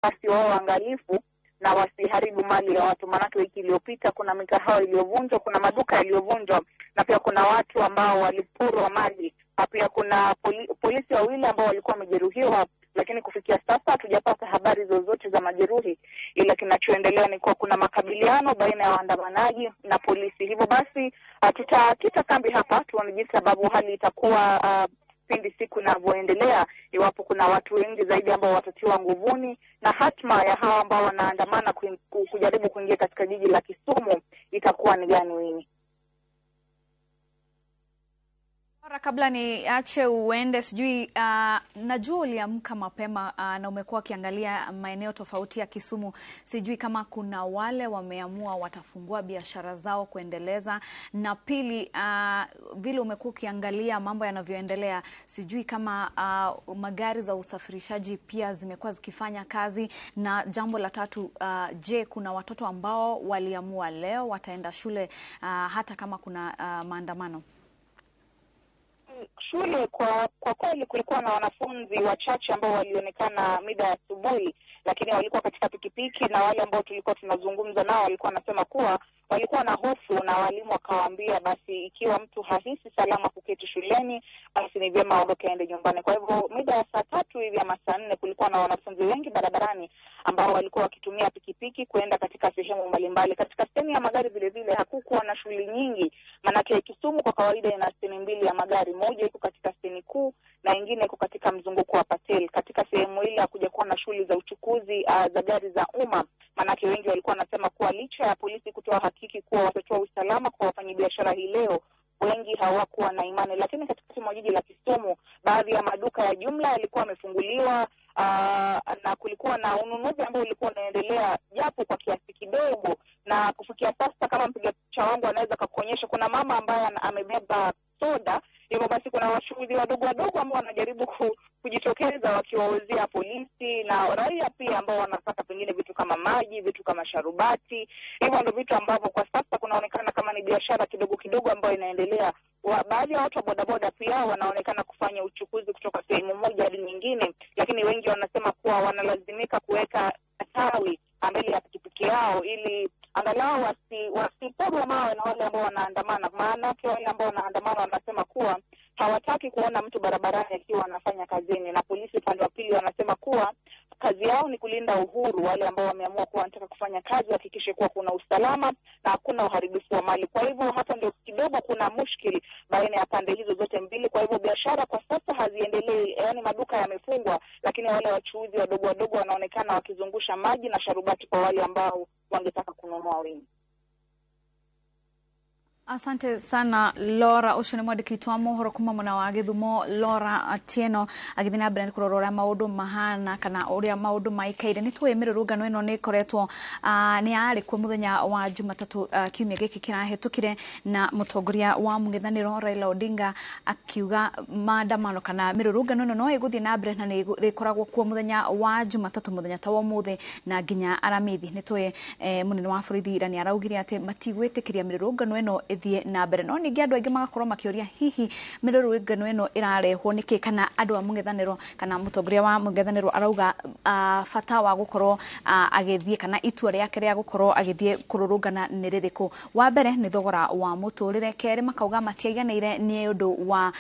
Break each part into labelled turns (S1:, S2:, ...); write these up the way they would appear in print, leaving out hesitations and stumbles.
S1: Basi wao waangalifu na wasiharibu mali ya watu, maanake wiki iliyopita kuna mikahawa iliyovunjwa, kuna maduka yaliyovunjwa, na pia kuna watu ambao walipurwa mali, na pia kuna polisi wawili ambao walikuwa wamejeruhiwa, lakini kufikia sasa hatujapata habari zozote za majeruhi, ila kinachoendelea ni kuwa kuna makabiliano baina ya waandamanaji na polisi. Hivyo basi tutakita kambi hapa tuone jinsi sababu hali itakuwa pindi siku inavyoendelea, iwapo kuna watu wengi zaidi ambao watatiwa nguvuni na hatma ya hawa ambao wanaandamana kujaribu kuingia katika jiji la Kisumu itakuwa ni gani. Wini,
S2: kabla niache uende, sijui najua uliamka mapema na umekuwa ukiangalia maeneo tofauti ya Kisumu, sijui kama kuna wale wameamua watafungua biashara zao kuendeleza, na pili vile umekuwa ukiangalia mambo yanavyoendelea, sijui kama magari za usafirishaji pia zimekuwa zikifanya kazi, na jambo la tatu, je, kuna watoto ambao waliamua leo wataenda shule hata kama kuna maandamano?
S1: Shule kwa kweli kulikuwa na wanafunzi wachache ambao walionekana mida ya asubuhi, lakini walikuwa katika pikipiki, na wale ambao tulikuwa tunazungumza nao walikuwa wanasema kuwa walikuwa na hofu, na walimu wakawaambia basi ikiwa mtu hahisi salama kuketi shuleni basi ni vyema aondoke aende nyumbani. Kwa hivyo mida ya saa 3 hivi ama saa 4 kulikuwa na wanafunzi wengi barabarani ambao walikuwa wakitumia pikipiki kuenda katika sehemu mbalimbali. Katika steni ya magari vile vile hakukuwa na shughuli nyingi, maanake Kisumu kwa kawaida ina steni mbili ya magari, moja iko katika steni kuu na nyingine iko katika mzunguko wa Patel. Katika sehemu ile hakuja kuwa na shughuli za uchukuzi za gari za umma, maanake wengi walikuwa wanasema kuwa licha ya polisi kutoa hakiki kuwa watatoa usalama kwa wafanyabiashara hii leo, wengi hawakuwa na imani. Lakini katika jiji la Kisumu baadhi ya maduka ya jumla yalikuwa yamefunguliwa, na kulikuwa na ununuzi ambao ulikuwa unaendelea japo kwa kiasi kidogo. Na kufikia sasa, kama mpiga picha wangu anaweza kukuonyesha, kuna mama ambaye amebeba soda. Hivyo basi kuna wachuuzi wadogo wadogo ambao wanajaribu kujitokeza wakiwauzia polisi na raia pia ambao wanataka pengine vitu kama maji, vitu kama sharubati. Hivyo ndio vitu ambavyo kwa sasa kunaonekana kama ni biashara kidogo kidogo ambayo inaendelea. Baadhi ya watu wa bodaboda pia wanaonekana kufanya uchukuzi kutoka sehemu moja hadi nyingine, lakini wengi wanasema kuwa wanalazimika kuweka tawi mbele ya pikipiki yao ili angalau wasipigwe mawe na wale ambao wanaandamana. Maana wale ambao wanaandamana wanasema kuwa hawataki kuona mtu barabarani akiwa anafanya kazini, na polisi upande wa pili wanasema kuwa kazi yao ni kulinda uhuru. Wale ambao wameamua kuwa wanataka kufanya kazi hakikishe kuwa kuna usalama na hakuna uharibifu wa mali. Kwa hivyo hapa ndio kidogo kuna mushkili baina ya pande hizo zote mbili. Kwa hivyo biashara kwa sasa haziendelei, yaani maduka yamefungwa, lakini wale wachuuzi wadogo wadogo wanaonekana wakizungusha maji na sharubati kwa wale ambao wangetaka kununua wengi.
S2: Asante sana Laura, ucio nĩ mwandĩki witũ wa mohoro kuma mwena wa Gĩthumo Laura Atieno agĩthiĩ na mbere kũrora ũrĩa maũndũ mahana kana ũrĩa maũndũ maikaire. Nĩ tũĩ mĩrũrũngano ĩno nĩ ĩkoretwo nĩ yarĩ kuo mũthenya wa Jumatatũ kiumia gĩkĩ kĩrahĩtũkire, na mũtongoria wa mũng'ethanĩro Raila Odinga akiuga maandamano kana mĩrũrũngano ĩno no ĩgũthiĩ na mbere na nĩ ĩkoragwo kuo mũthenya wa Jumatatũ mũthenya ta wa ũmũthĩ na nginya Aramithi. Nĩ tũĩ mũnene wa borithi ira nĩ araugire atĩ matigwĩtĩkĩria mĩrũrũngano ĩno ĩthiĩ na mbere, no ningĩ andũ aingĩ magakorwo makĩũria hihi mĩrũrũngano ĩno ĩrarehwo nĩkĩ, kana andũ a mũng'ethanĩro kana mũtongoria wa mũng'ethanĩro arauga bata wa gũkorwo agĩthiĩ kana itua rĩake rĩa gũkorwo agĩthiĩ kũrũrũngana nĩ rĩrĩkũ. Wa mbere nĩ thogora wa mũtũrĩre, kerĩ makauga matiaiganĩire nĩ ũndũ wa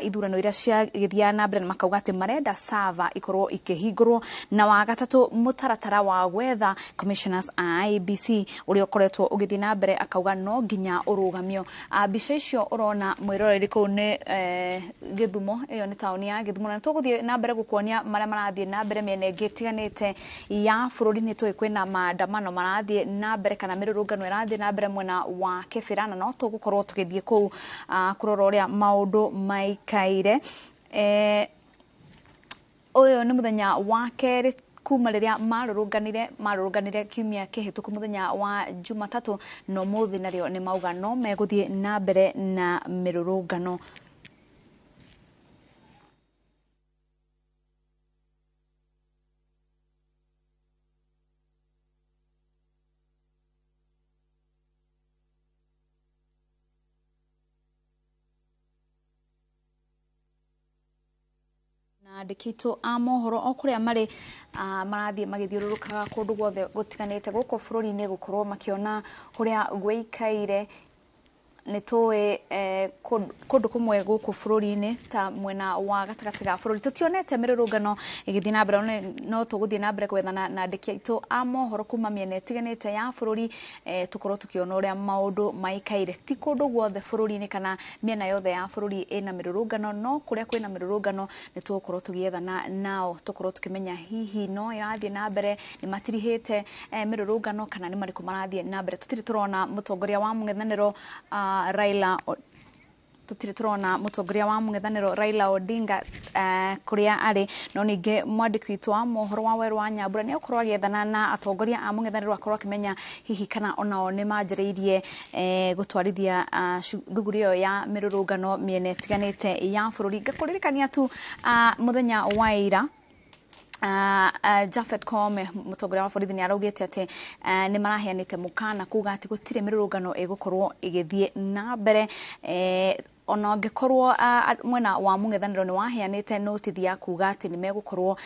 S2: ithurano iria ciagĩthiaga na mbere, na makauga atĩ marenda sava ikorwo ikĩhingũrwo, na wa gatatũ mũtaratara wa gwetha commissioners a IEBC ũrĩa ũkoretwo ũgĩthiĩ na mbere, akauga no nginya ũrũgamio. Mbica icio ũrona mwĩroreri kũu nĩ Gĩthumo, ĩyo nĩ taũni ya Gĩthumo, na tũgũthiĩ na mbere gũkuonia marĩa marathiĩ na mbere mĩena ĩngĩ ĩtiganĩte ya bũrũri. Nĩ tũĩ kwĩna maandamano marathiĩ na mbere kana mĩrũrũngano ĩrathiĩ na mbere mwena wa Kĩbĩra, na no tũgũkorwo tũgĩthiĩ kũu kũrora ũrĩa maũndũ maikaire. Ũyũ nĩ mũthenya wa kerĩ kuma rĩrĩa marũrũnganire kiumia kĩhĩtũku mũthenya wa Jumatatũ, no mũthĩ narĩo nĩ mauga no megũthiĩ na mbere na mĩrũrũngano. Na andĩki aitũ a mohoro o kũrĩa marĩ marathiĩ magĩthiũrũrũkaga kũndũ guothe gũtiganĩte gũkũ bũrũri-inĩ gũkorwo makĩona kũrĩa gwĩikaire. Nĩ tũĩ kũndũ kũmwe gũkũ bũrũri-inĩ ta mwena wa gatagatĩ ga bũrũri tũtionete mĩrũrũngano ĩgĩthiĩ na mbere, no tũgũthiĩ na mbere gwethana na andĩki aitũ a mohoro kuma mĩena ĩtiganĩte ya bũrũri, tũkorwo tũkĩona ũrĩa maũndũ maikaire. Ti kũndũ guothe bũrũri-inĩ kana mĩena yothe ya bũrũri ĩna mĩrũrũngano, no kũrĩa kwĩna mĩrũrũngano nĩ tũgũkorwo tũgĩethana nao, tũkorwo tũkĩmenya hihi no ĩrathiĩ na mbere, nĩ matirihĩte mĩrũrũngano kana nĩ marĩkũ marathiĩ na mbere. Tũtirĩ tũrona mũtongoria wa mũng'ethanĩro Raila, tutire turona mutongoria wa mũng'ethanĩro Raila Odinga kuria arĩ, no ningĩ mwandĩki witũ wa mohoro wa Werũ wa Nyambura nĩ akorwo agĩethana na atongoria a mũng'ethanĩro akorwo akĩmenya hihi kana onao nĩ manjĩrĩirie gũtwarithia thuguri ĩyo ya mĩrũrũngano mĩena ĩtiganĩte ya bũrũri. Ngakũririkania tu mũthenya wa ira Japhet Koome mũtongoria wa borithi nĩ araugĩte atĩ nĩ maraheanĩte mũkana kuga atĩ gũtirĩ mĩrũrũngano ĩgũkorwo ĩgĩthiĩ na mbere, ona angĩkorwo mwena wa mũng'ethanĩro nĩ waheanĩte notithi ya kuga atĩ nĩ megũkorwo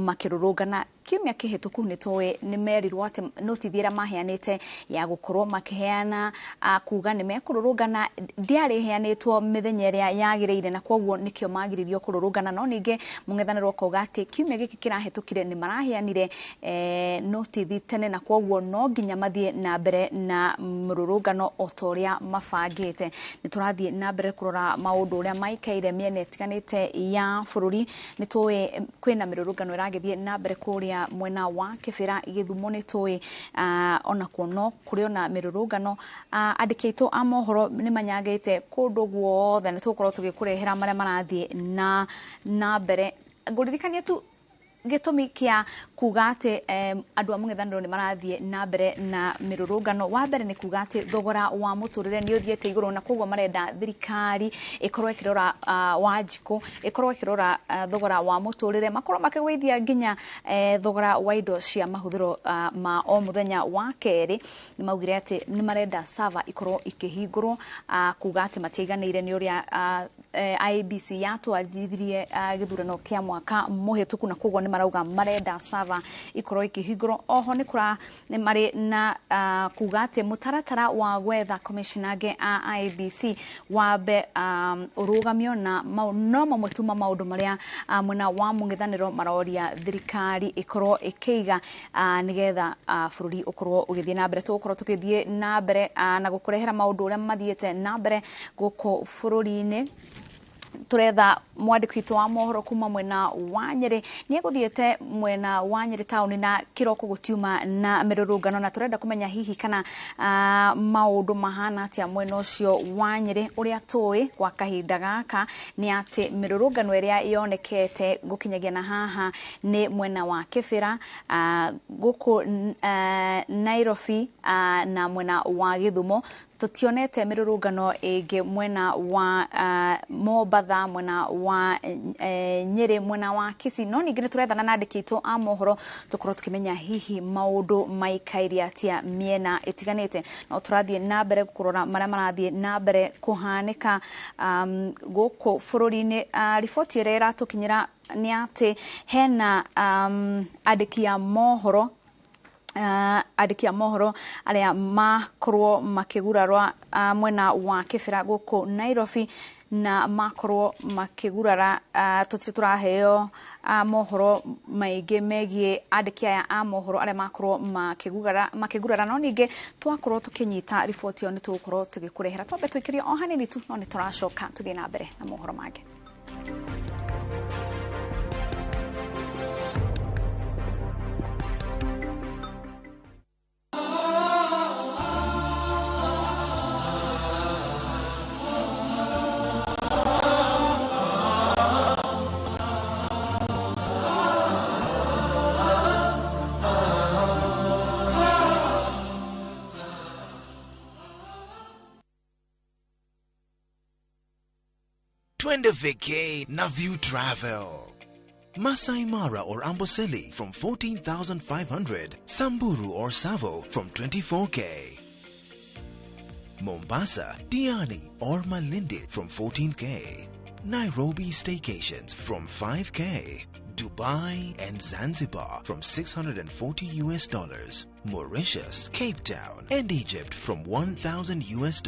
S2: makĩrũrũngana. Kiumia kĩhĩtũku nĩ tũĩ nĩ merirwo atĩ notithi ĩrĩa maheanĩte ya gũkorwo makĩheana kuga nĩ mekũrũrũngana ndĩarĩ ĩheanĩtwo mĩthenya ĩrĩa yagĩrĩire, na koguo nĩkĩo magiririo kũrũrũngana. No ningĩ mũng'ethanĩro ũkauga atĩ kiumia gĩkĩ kĩrahĩtũkire nĩ maraheanire notithi tene, na koguo no nginya mathiĩ na mbere na mũrũrũngano o ta ũrĩa mabangĩte. Nĩ tũrathiĩ na mbere kũrora maũndũ ũrĩa maikaire mĩena ĩtiganĩte ya bũrũri. Nĩ tũĩ kwĩna mĩrũrũngano ĩragĩthiĩ na mbere kũrĩa mwena wa Kĩbĩra, Gĩthumo nĩ tũĩ onakuo no kũrĩ ona mĩrũrũngano. Andĩki aitũ a mohoro nĩ manyangĩte kũndũ guothe, nĩ tũgũkorwo tũgĩkũrehera marĩa marathiĩ na mbere. Ngũririkania tu gĩtũmi kĩa kuga atĩ andũ a mũng'ethanĩro nĩ marathiĩ na mbere na mĩrũrũngano, wa mbere nĩ kuga atĩ thogora wa mũtũrĩre nĩ ũthiĩte igũrũ, na koguo marenda thirikari ĩkorwo ĩkĩrora Wanjikũ ĩkorwo ĩkĩrora thogora wa mũtũrĩre, makorwo makĩgũithia nginya thogora wa indo cia mahũthĩro ma o mũthenya. Wa kerĩ nĩ maugire atĩ nĩ marenda server ikorwo ikĩhingũrwo, kuga atĩ matiaiganĩire nĩ ũrĩa IEBC yatwarithirie gĩthurano kĩa mwaka mũhĩtũku, na koguo nĩ marauga marenda server ikorwo ikĩhingũrwo. Oho nĩ kũra nĩ marĩ na kuga atĩ mũtaratara wa gwetha commissioner angĩ a IEBC wambe ũrũgamio, na mau no mamwe tu ma maũndũ marĩa mwena wa mũng'ethanĩro maroria thirikari ĩkorwo ĩkĩiga nĩgetha bũrũri ũkorwo ũgĩthiĩ na mbere. Tũgũkorwo tũgĩthiĩ na mbere na gũkũrehera maũndũ ũrĩa mathiĩte na mbere gũkũ bũrũri-inĩ. Turetha mwandĩki witũ wa mohoro kuma mwena wa Nyĩrĩ, nĩ egũthiĩte mwena wa Nyĩrĩ taũni na kĩroko gũtiuma na mĩrũrũngano, na tũrenda kũmenya hihi kana maũndũ mahana atĩa mwena ũcio wa Nyĩrĩ. Ũrĩa tũĩ gwa kahinda gaka nĩ atĩ mĩrũrũngano ĩrĩa yonekete gũkinyagia na haha nĩ mwena wa Kĩbĩra, gũkũ Nairobi, na mwena wa Gĩthumo. Tũtionete mĩrũrũngano ĩngĩ mwena wa Mombatha, mwena wa Nyĩrĩ, mwena wa Kisii. No ningĩ nĩ tũrethana na andĩki aitũ a mohoro tũkorwo tũkĩmenya hihi maũndũ maikaire atĩa mĩena ĩtiganĩte. No tũrathiĩ na mbere kũrora marĩa marathiĩ na mbere kũhanĩka gũkũ bũrũri-inĩ. Riboti ĩrĩa ĩratũkinyĩra nĩ atĩ hena andĩki a mohoro arĩa makorwo makĩgurarwa mwena wa Kĩbĩra gũkũ Nairobi, na makorwo makĩgurara. Tũtirĩ tũraheo mohoro maingĩ megiĩ andĩki aya a mohoro arĩa makorwo makĩgurara, no ningĩ twakorwo tũkĩnyita riboti ĩyo nĩ tũgũkorwo tũgĩkũrehera. Twambe tũikĩrie o hanini tu, no nĩ tũracoka tũthiĩ na mbere na mohoro mangĩ.
S3: Twende vacay na View Travel. Masai Mara or Amboseli from 14,500, Samburu or Savo from 24K. Mombasa, Diani or Malindi from 14K. Nairobi staycations from 5K. Dubai and Zanzibar from $640 US, Mauritius, Cape Town and Egypt from $1,000 US,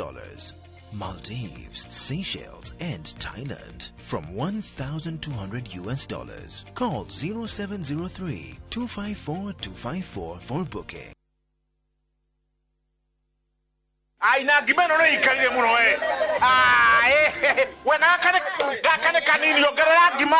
S3: Maldives, Seychelles and Thailand from $1,200 US. Call 0703 254 254 for booking.
S4: Aina ngima ĩno nĩ ikarire mũno we. Ah, eh, we gaka nĩ kanini, ongerera ngima,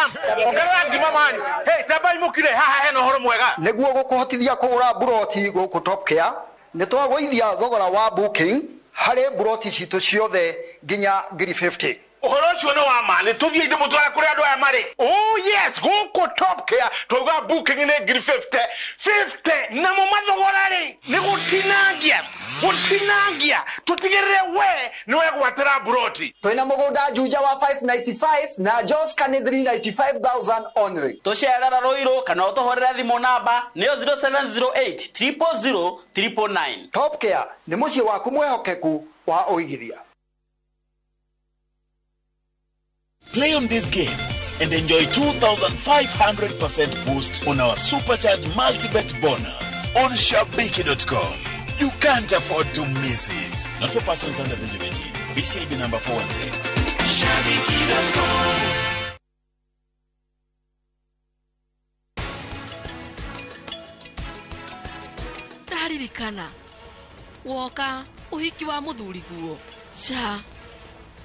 S4: ongerera ngima man. Hey, tambai mũkire haha hena ũhoro mwega.
S5: Nĩguo gũkũhotithia kũgũra mburoti gũkũ Top Care, nĩ twagũithia thogora wa booking harĩ mburoti citũ ciothe nginya ngiri 50.
S4: Ũhoro ũcio nĩ wa ma, nĩ tũthiĩ ndĩmũtware kũrĩa andũ aya marĩ. Oh yes, gũkũ Top Care twauga booking nĩ ngiri 50 50, namo mathogora rĩ nĩ gũtinangia gũtinangia, tũtigĩrĩre we nĩ wegwatĩra mburoti.
S5: Twĩna mũgũnda Juja wa 595 na Joska nĩ 395,000 only.
S6: Tũcerera Rũirũ kana ũtũhũrĩre thimũ namba nĩyo 0708 000 999.
S5: Top Care nĩ mũciĩ waku mwĩhokeku wa ũigithia.
S7: Play on these games and enjoy 2,500% boost on our supercharged multibet bonus on Shabiki.com. You can't afford to miss it. Not for persons under the age of 18. BCIB number 416. Shabiki.com.
S8: Ndaririkana woka ũhiki wa mũthuri guo ca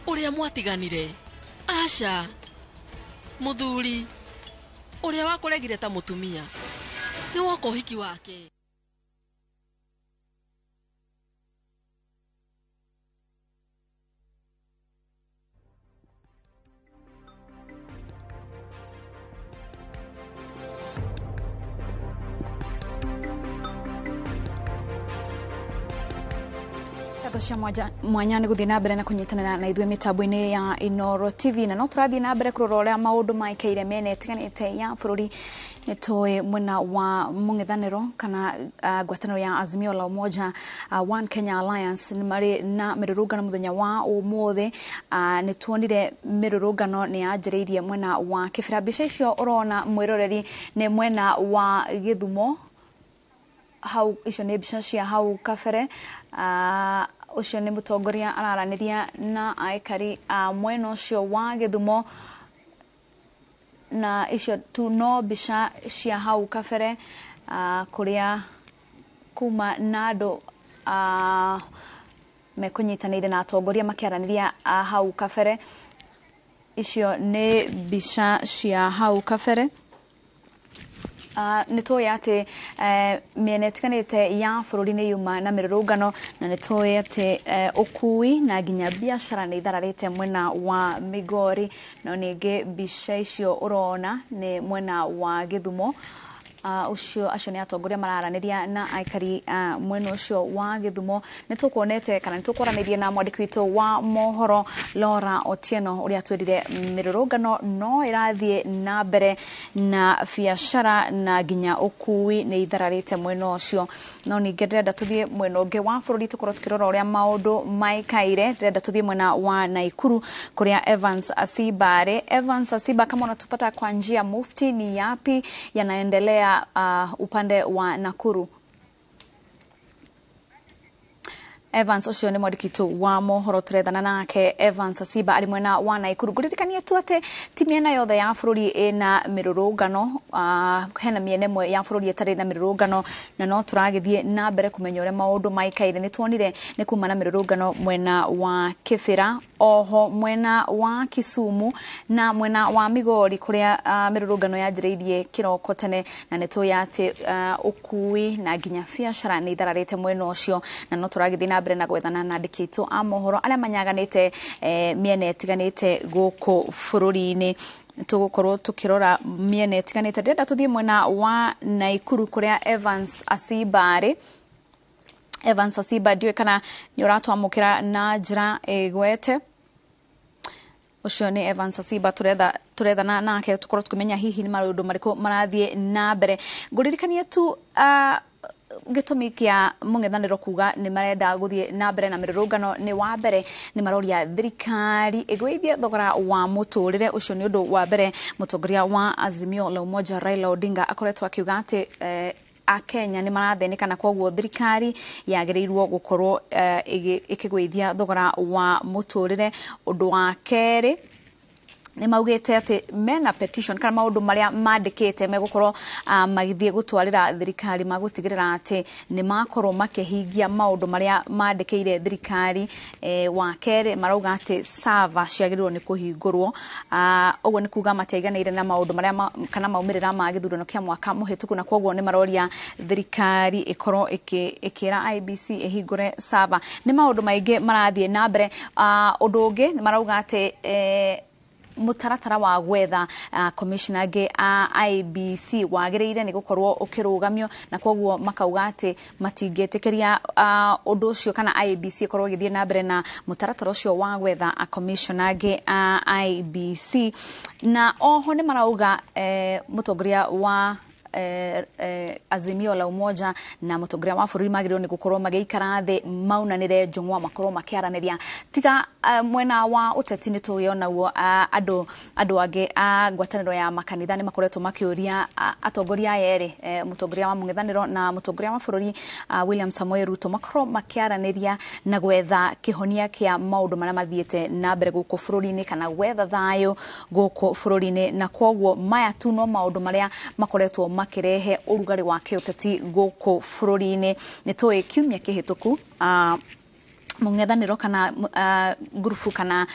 S8: ũrĩa mwatiganire, aca mũthuri ũrĩa wakũregire ta mũtumia nĩ woka ũhiki wake.
S2: Ngatho cia mwanya nĩ gũthiĩ na mbere na kũnyitanĩra na ithuĩ mĩtambo-inĩ ya Inooro TV, na no tũrathiĩ na mbere kũrora ũrĩa maũndũ maikaire mĩena ĩtiganĩte ya bũrũri. Nĩ tũĩ mwena wa mũng'ethanĩro kana ngwatanĩro ya Azimio la Umoja One Kenya Alliance nĩ marĩ na mĩrũrũngano mũthenya wa ũmũthĩ. Nĩ tuonire mĩrũrũngano nĩ yanjĩrĩirie mwena wa Kĩbĩra. Mbica icio ũrona mwĩroreri nĩ mwena wa Gĩthumo hau, icio nĩ mbica cia hau kabere. Ũcio nĩ mũtongoria araranĩria na aikari a mwena ũcio wa Gĩthumo, na icio tu no mbica cia hau kabere, kũrĩa kuma na andũ mekũnyitanĩire na atongoria makĩaranĩria hau kabere. Icio nĩ mbica cia hau kabere. Nĩ tũĩ atĩ mĩena ĩtiganĩte ya bũrũri nĩ yuma na mĩrũrũngano, na nĩ tũĩ atĩ ũkui na nginya biacara nĩ ithararĩte mwena wa Migori. No ningĩ mbica icio ũrona nĩ mwena wa Gĩthumo. Ũcio acio nĩ atongoria mararanĩria na aikari mwena ũcio wa Gĩthumo. Nĩ tũkuonete kana nĩ tũkwaranĩirie na mwandĩki witũ wa mohoro Laura Otieno ũrĩa twĩrire mĩrũrũngano no ĩrathiĩ na mbere na biacara na nginya ũkui nĩ ithararĩte mwena ũcio. No ningĩ ndĩrenda tũthiĩ mwena ũngĩ wa bũrũri tũkorwo tũkĩrora ũrĩa maũndũ maikaire. Ndĩrenda tũthiĩ mwena wa Nakuru kũrĩa Evans Asiba arĩ. Evans Asiba, kama unatupata kwa njia mufti, ni yapi yanaendelea upande wa Nakuru? Evans ũcio nĩ mwandĩki witũ wa mohoro tũrethana nake Evans Asiba arĩ mwena wa Nakuru. Ngũririkanie tu atĩ ti mĩena yothe ya bũrũri ĩna mĩrũrũngano, hena mĩena ĩmwe ya bũrũri ĩtarĩ na mĩrũrũngano, na no tũragĩthiĩ na mbere kũmenya ũrĩa maũndũ maikaire. Nĩ tuonire nĩ kuma na mĩrũrũngano mwena wa Kĩbĩra, oho mwena wa Kisumu na mwena wa Migori kũrĩa mĩrũrũngano yanjĩrĩirie kĩroko tene, na nĩ tũĩ atĩ ũkui na nginya biacara nĩ ithararĩte mwena ũcio, na no tũragĩthiĩ na mbere na gwethana na andĩki aitũ a mohoro arĩa manyaganĩte mĩena ĩtiganĩte gũkũ bũrũri-inĩ. Tũgũkorwo tũkĩrora mĩena ĩtiganĩte. Ndĩrenda tũthiĩ mwena wa Nakuru kũrĩa Evans Asiba arĩ. Evans Asiba, ndiũĩ kana nĩ ũratwamũkĩra na njĩra ĩgwete. Ũcio nĩ Evans Asiba tũrethana nake tũkorwo tũkĩmenya hihi nĩ maũndũ marĩkũ marathiĩ na mbere. Ngũririkanie tu Gĩtũmi kĩa mũng'ethanĩro kuga nĩ marenda gũthiĩ na mbere na mĩrũrũngano nĩ wa mbere nĩ maroria thirikari ĩgũithie thogora wa mũtũrĩre. Ũcio nĩ ũndũ wa mbere. Mũtongoria wa Azimio la Umoja Raila Odinga akoretwo akiuga atĩ Akenya nĩ marathĩnĩka na koguo thirikari yagĩrĩirwo gũkorwo ĩkĩgũithia thogora wa mũtũrĩre. Ũndũ wa kerĩ, nĩ maugĩte atĩ mena petition kana maũndũ marĩa mandĩkĩte megũkorwo magĩthiĩ gũtwarĩra thirikari magũtigĩrĩra atĩ nĩ makorwo makĩhingia maũndũ marĩa mandĩkĩire thirikari. Wa kerĩ, marauga atĩ server ciagĩrĩirwo nĩ kũhingũrwo. Ũguo nĩ kuga matiaiganĩire na maũndũ marĩa kana maumĩrĩra ma gĩthurano kĩa mwaka mũhĩtũku, na koguo nĩ maroria thirikari ĩkorwo ĩkĩra IEBC ĩhingũre server. Nĩ maũndũ maingĩ marathiĩ na mbere. Ũndũ ũngĩ nĩ marauga atĩ mũtaratara wa gwetha commissioner angĩ a IEBC wagĩrĩire nĩ gũkorwo ũkĩrũgamio, na koguo makauga atĩ matingĩtĩkĩria ũndũ ũcio kana IEBC ĩkorwo ĩgĩthiĩ na mbere na mũtaratara ũcio wa gwetha commissioner angĩ a IEBC. Na oho nĩ marauga mũtongoria wa Azimio la Umoja na mũtongoria wa bũrũri magĩrĩirwo nĩ gũkorwo magĩikara thĩ maunanĩre njũng'wa, makorwo makĩaranĩria. Tiga mwena wa ũteti nĩ tũĩ onaguo andũ angĩ a ngwatanĩro ya makanitha nĩ makoretwo makĩũria atongoria aya erĩ, mũtongoria wa mũng'ethanĩro na mũtongoria wa bũrũri William Samoei Ruto, makorwo makĩaranĩria na gwetha kĩhonia kĩa maũndũ marĩa mathiĩte na mbere gũkũ bũrũri-inĩ kana gwetha thayũ gũkũ bũrũri-inĩ. Na koguo maya tu no maũndũ marĩa makoretwo makĩrehe ũrugarĩ wa kĩũteti gũkũ bũrũri-inĩ. Nĩ tũĩ kiumia kĩhĩtũku mũng'ethanĩro kana ngurubu kana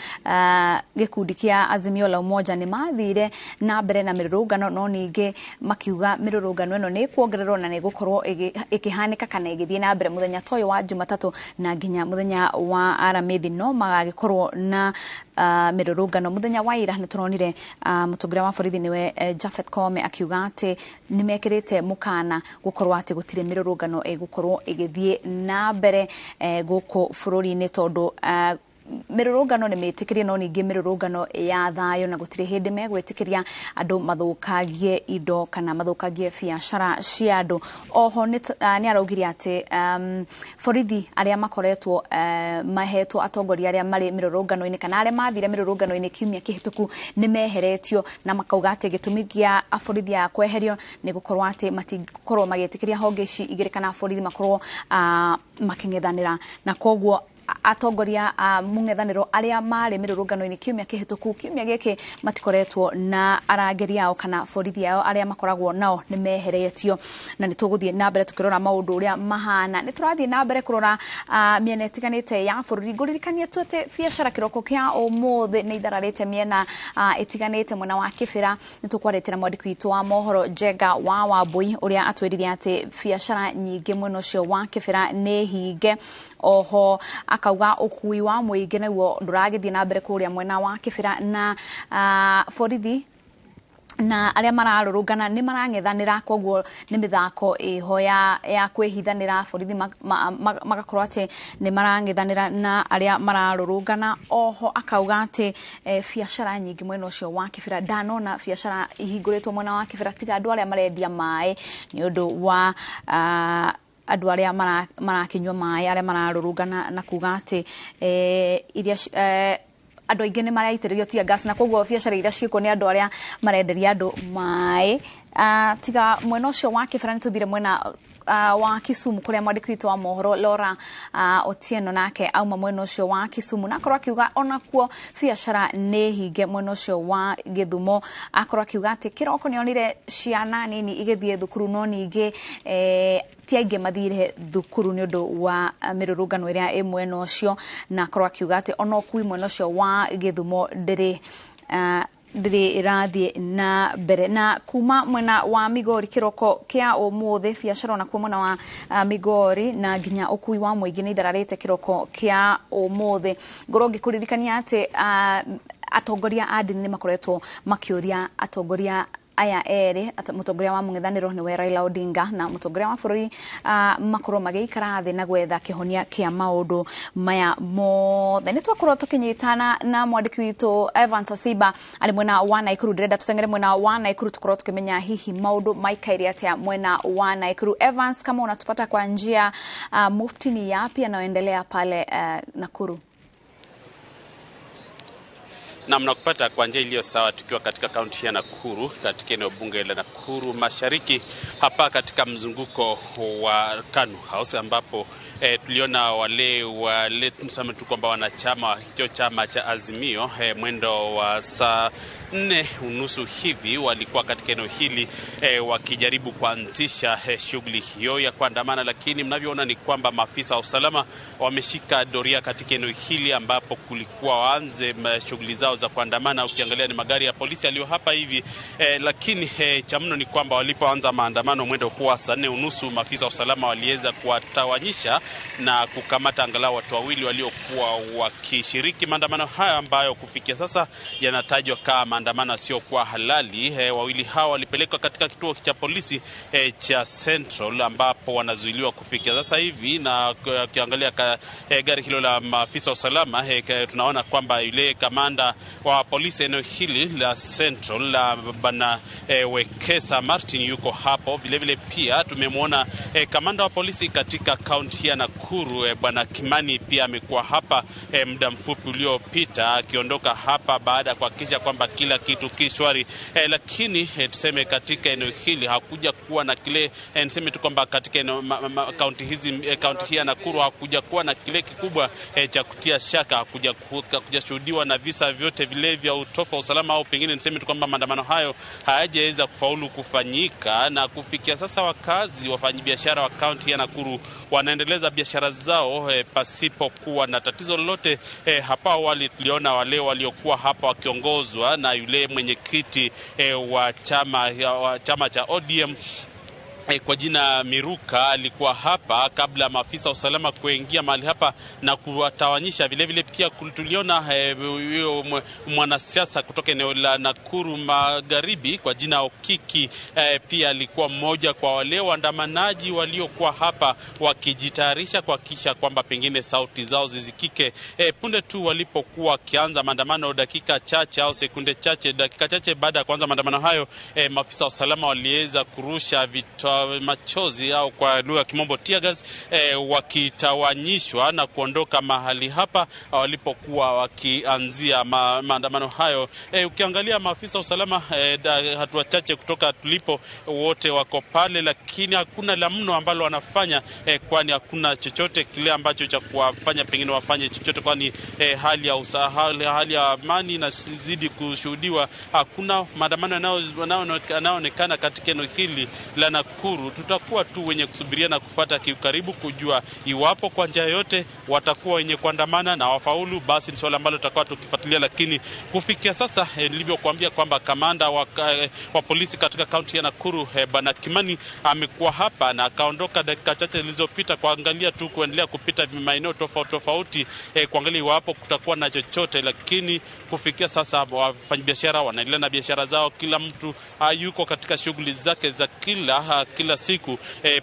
S2: gĩkundi kĩa Azimio la Umoja nĩ mathire na mbere na mĩrũrũngano, no ningĩ makiuga mĩrũrũngano ĩno nĩ ĩkuongererwo na nĩ ĩgũkorwo ĩkĩhanĩka kana ĩgĩthiĩ na mbere mũthenya ta ũyũ wa Jumatatũ na nginya mũthenya wa Aramithi no magagĩkorwo na mĩrũrũngano. Mũthenya wa ira nĩ tũronire mũtongoria wa borithi nĩwe Japhet Koome akiuga atĩ nĩ mekĩrĩte mũkana gũkorwo atĩ gũtirĩ mĩrũrũngano ĩgũkorwo ĩgĩthiĩ na mbere gũkũ bũrũri-inĩ, tondũ mĩrũrũngano nĩ mĩtĩkĩrie no ningĩ mĩrũrũngano ya thayũ, na gũtirĩ hĩndĩ megwĩtĩkĩria andũ mathũkangie indo kana mathũkangie biacara cia andũ. Oho nĩ araugire atĩ borithi arĩa makoretwo mahetwo atongoria arĩa marĩ mĩrũrũngano-inĩ kana arĩa mathire mĩrũrũngano-inĩ kiumia kĩhĩtũku nĩ meheretio, na makauga atĩ gĩtũmi kĩa borithi aya kweherio nĩ gũkorwo atĩ matingĩkorwo magĩtĩkĩria honge ici igĩrĩ kana borithi makorwo makĩng'ethanĩra. Na koguo atongoria a mũng'ethanĩro arĩa marĩ mĩrũrũngano-inĩ kiumia kĩhĩtũku, kiumia gĩkĩ matikoretwo na arangĩri ao kana borithi ao arĩa makoragwo nao nĩ meheretio. Na nĩ tũgũthiĩ na mbere tũkĩrora maũndũ ũrĩa mahana. Nĩ tũrathiĩ na mbere kũrora mĩena ĩtiganĩte ya bũrũri. Ngũririkanie tu atĩ biacara kĩroko kĩa ũmũthĩ nĩ ithararĩte mĩena ĩtiganĩte. Mwena wa Kĩbĩra nĩ tũkwarĩte na mwandĩki witũ wa mohoro Njenga wa Wambui ũrĩa atwĩrire atĩ biacara nyingĩ mwena ũcio wa Kĩbĩra nĩ hinge. Oho akauga ũkui wa mũingĩ naguo ndũragĩthiĩ na mbere kũrĩa mwena wa Kĩbĩra, na borithi na arĩa mararũrũngana nĩ marang'ethanĩra, koguo nĩ mĩthako ĩho ya kwĩhithanĩra, borithi magakorwo atĩ nĩ marang'ethanĩra na arĩa mararũrũngana. Oho akauga atĩ biacara nyingĩ mwena ũcio wa Kĩbĩra, ndanona biacara ihingũrĩtwo mwena wa Kĩbĩra tiga andũ arĩa marendia maĩ nĩ ũndũ wa andũ arĩa marakĩnyua maĩ arĩa mararũrũngana, na kuga atĩ iria andũ aingĩ nĩ maraitĩrĩrio tear gas, na koguo biacara iria ciĩkuo nĩ andũ arĩa marenderia andũ maĩ. Tiga mwena ũcio wa Kĩbĩra, nĩ tũthire mwena wa Kisumu kũrĩa mwandĩki witũ wa mohoro Laura Otieno nake auma mwena ũcio wa Kisumu, na akorwo akiuga onakuo biacara nĩ hinge mwena ũcio wa Gĩthumo. Akorwo akiuga atĩ kĩroko nĩ onire ciana nini igĩthiĩ thukuru, no ningĩ ti aingĩ mathire thukuru nĩ ũndũ wa mĩrũrũngano ĩrĩa ĩ mwena ũcio. Na akorwo akiuga atĩ ona ũkui mwena ũcio wa Gĩthumo ndĩrĩ ĩrathiĩ na mbere. Na kuma mwena wa Migori kĩroko kĩa ũmũthĩ, biacara onakuo mwena wa Migori na nginya ũkui wa mũingĩ nĩ ithararĩte kĩroko kĩa ũmũthĩ. Ngorwo ngĩkũririkania atĩ atongoria a ndini nĩ makoretwo makĩũria atongoria aya erĩ, mũtongoria wa mũng'ethanĩro nĩwe Raila Odinga na mũtongoria wa bũrũri, makorwo magĩikara thĩ na gwetha kĩhonia kĩa maũndũ maya mothe. Nĩ twakorwo tũkĩnyitana na mwandĩki witũ Evans Asiba arĩ mwena wa Naikuru. Ndĩrenda tũteng'ere mwena wa Naikuru tũkorwo tũkĩmenya hihi maũndũ maikaire atĩa mwena wa Naikuru. Evans, kama unatupata kwa njia mufti, ni yapi yanayoendelea pale Nakuru?
S9: Na mnakupata kwa njia iliyo sawa tukiwa katika kaunti ya Nakuru, katika eneo bunge la Nakuru Mashariki, hapa katika mzunguko wa KANU House ambapo tuliona wale tuseme tu kwamba wanachama wa hicho chama cha Azimio mwendo wa saa 4:30 hivi walikuwa katika eneo hili wakijaribu kuanzisha shughuli hiyo ya kuandamana, lakini mnavyoona ni kwamba maafisa wa usalama wameshika doria katika eneo hili ambapo kulikuwa waanze shughuli zao za kuandamana. Ukiangalia ni magari ya polisi yaliyo hapa hivi lakini cha mno ni kwamba walipoanza maandamano mwendo huwa saa 4:30 maafisa wa usalama waliweza kuwatawanyisha na kukamata angalau watu wawili waliokuwa wakishiriki maandamano haya ambayo kufikia sasa yanatajwa kama maandamano yasiyokuwa halali. Wawili hawa walipelekwa katika kituo cha polisi cha Central ambapo wanazuiliwa kufikia sasa hivi, na ukiangalia gari hilo la maafisa wa usalama tunaona kwamba yule kamanda wa polisi eneo hili la Central la bwana Wekesa Martin yuko hapo. Vile vile pia tumemwona kamanda wa polisi katika kaunti ya Nakuru bwana Kimani pia amekuwa hapa muda mfupi uliopita akiondoka hapa baada ya kuhakikisha kwamba kila kitu kishwari. Lakini tuseme katika eneo hili hakuja kuwa na kile niseme tu kwamba katika eneo kaunti hizi kaunti hii ya Nakuru hakuja kuwa na kile kikubwa cha kutia shaka, hakuja shuhudiwa na visa vyote vile vya utofu wa usalama au pengine niseme tu kwamba maandamano hayo hayajaweza kufaulu kufanyika, na kufikia sasa wakazi, wafanyabiashara wa kaunti ya Nakuru wanaendeleza biashara zao pasipo kuwa na tatizo lolote. Hapa awali tuliona wale waliokuwa hapa wakiongozwa na yule mwenyekiti wa chama cha ODM kwa jina Miruka alikuwa hapa kabla maafisa wa usalama kuingia mahali hapa na kuwatawanyisha. Vile vile pia tuliona mwanasiasa kutoka eneo la Nakuru Magharibi kwa jina Okiki pia alikuwa mmoja kwa wale waandamanaji waliokuwa hapa wakijitayarisha kuhakikisha kwamba pengine sauti zao zizikike. Punde tu walipokuwa wakianza maandamano, dakika chache au sekunde chache, dakika chache baada ya kuanza maandamano hayo, maafisa wa usalama waliweza kurusha machozi au kwa lugha ya kimombo tear gas, wakitawanyishwa na kuondoka mahali hapa walipokuwa wakianzia maandamano hayo. Ukiangalia maafisa usalama hatua chache kutoka tulipo wote wako pale, lakini hakuna la mno ambalo wanafanya, kwani hakuna chochote kile ambacho cha kuwafanya pengine wafanye chochote, kwani hali ya amani inazidi kushuhudiwa. Hakuna maandamano yanayoonekana katika eneo hili la Nakuru. Tutakuwa tu wenye kusubiria na kufuata kiukaribu kujua iwapo kwa njia yote watakuwa wenye kuandamana na wafaulu, basi ni swala ambalo tutakuwa tukifuatilia. Lakini kufikia sasa nilivyokuambia kwamba kamanda wa polisi katika kaunti ya Nakuru bwana Kimani amekuwa hapa na akaondoka dakika chache zilizopita kuangalia tu, kuendelea kupita maeneo tofauti tofauti kuangalia iwapo kutakuwa na chochote. Lakini kufikia sasa wafanyabiashara wanaendelea na biashara zao, kila mtu yuko katika shughuli zake za kila siku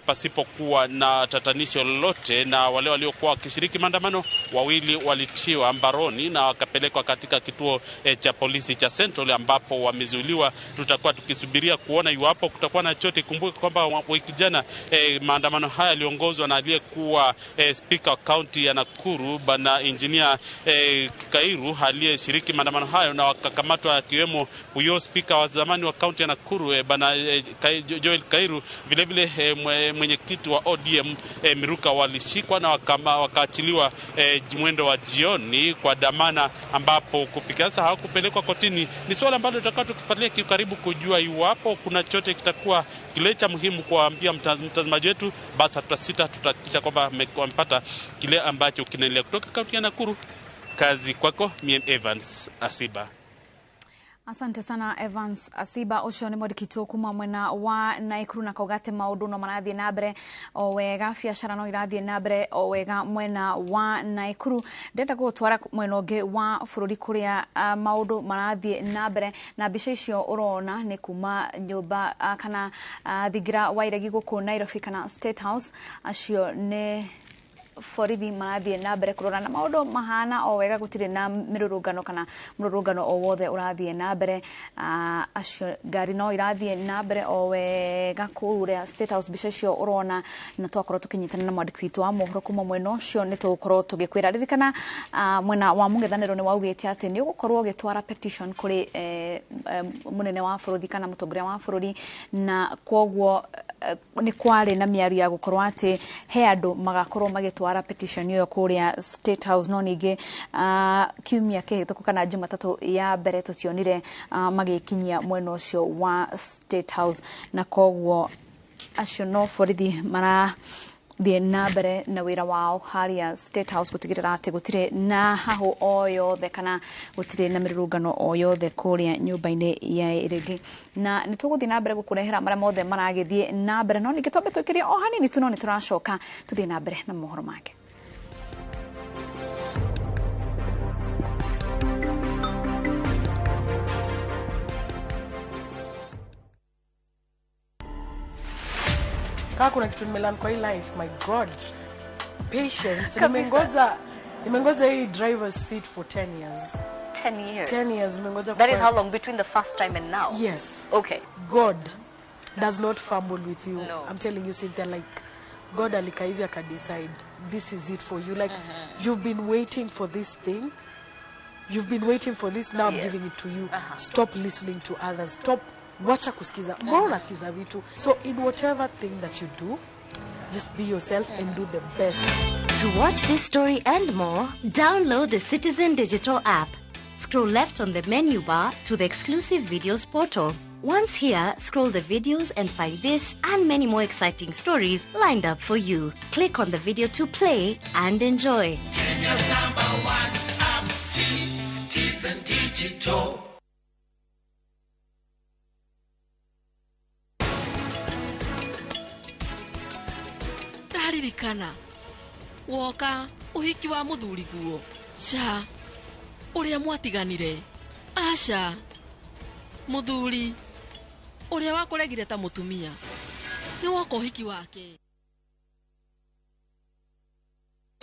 S9: pasipokuwa na tatanisho lolote. Na wale waliokuwa wakishiriki maandamano wawili walitiwa mbaroni na wakapelekwa katika kituo cha polisi cha Central ambapo wamezuiliwa. Tutakuwa tukisubiria kuona iwapo kutakuwa na chochote. Kumbuka kwamba wiki jana maandamano haya yaliongozwa na aliyekuwa speaker wa kaunti ya Nakuru bwana engineer Kairu aliyeshiriki maandamano hayo, na wakakamatwa akiwemo huyo speaker wa zamani wa kaunti ya Nakuru bwana Joel Kairu, vile vile mwenyekiti wa ODM Miruka walishikwa na wakaachiliwa mwendo wa jioni kwa dhamana, ambapo kufikia sasa hawakupelekwa kotini. Ni swala ambalo tutakuwa tukifuatilia karibu kujua iwapo kuna chochote kitakuwa kile cha muhimu kuambia mtazamaji wetu, basi hatutasita, tutahakikisha kwamba wamepata kile ambacho kinaendelea. Kutoka kaunti ya Nakuru, kazi kwako, mimi Evans Asiba.
S2: Asante sana Evans Asiba. Ucio ni mwandĩki kuma mwena wa Naikuru na kauga atĩ maũndũ no marathiĩ na mbere o wega, biacara no irathiĩ na mbere o wega mwena wa Naikuru. Ndĩrenda gũgũtwara mwena ũngĩ wa bũrũri kũrĩa maũndũ marathiĩ na mbere, na mbica icio ũrona nĩ kuma nyũmba kana thingira wa iregi gũkũ Nairobi kana State House. Acio nĩ borithi marathiĩ na mbere kũrora na maũndũ mahana o wega, gũtirĩ na mĩrũrũngano kana mũrũrũngano o wothe ũrathiĩ na mbere. Acio ngari no irathiĩ na mbere o wega kũrĩa State House, mbica icio ũrona, na twakorwo tũkĩnyitana na mwandĩki witũ wa mohoro kuma mwena ũcio nĩ tũgũkorwo tũgĩkwĩra. Ririkana mwena wa mũng'ethanĩro nĩ waugĩte atĩ nĩ ũgũkorwo ũgĩtwara petition kũrĩ mũnene wa bũrũri kana mũtongoria wa bũrũri, na kwoguo nĩ kwarĩ na mĩario ya gũkorwo atĩ he andũ magakorwo magĩtwara petition ĩyo kũrĩa State House. No ningĩ kiumia kĩhĩtũku kana Jumatatũ ya mbere tũtionire magĩkinyia mwena ũcio wa State House, na koguo acio no borithi marathiĩ na mbere na wĩra wao harĩa State House gũtigĩrĩra atĩ gũtirĩ na hahũ o yothe kana gũtirĩ na mĩrũrũngano o yothe kũrĩa nyũmba-inĩ ya iregi. Na nĩ tũgũthiĩ na mbere gũkũrehera marĩa mothe maragĩthiĩ na mbere, no ningĩ twambe twĩkĩrie o hanini tu, no nĩ tũracoka tũthiĩ na mbere na mohoro make.
S10: Kama kuna kitu nimelearn kwa hii life, my God, patience. Nimengoja hii driver's seat for 10 years.
S11: 10 years?
S10: 10 years nimengoja.
S11: That is how long between the first time and now?
S10: Yes.
S11: Okay.
S10: God does not fumble with you.
S11: No.
S10: I'm telling you, Cynthia, like God alikaa hivi akadecide this is it for you. Like you've been waiting for this thing. You've been waiting for this. Now I'm giving it to you. Stop listening to others. Stop. Wacha kusikiza. Mbona unasikiza vitu? So in whatever thing that you do, just be yourself and do the best.
S12: To watch this story and more, download the Citizen Digital app. Scroll left on the menu bar to the exclusive videos portal. Once here, scroll the videos and find this and many more exciting stories lined up for you. Click on the video to play and enjoy.
S13: Kenya's #1 app, Citizen Digital.
S8: Ndaririkana woka ũhiki wa mũthuri guo ca ũrĩa mwatiganire, aca mũthuri ũrĩa wakũregire ta mũtumia nĩ woka ũhiki wake.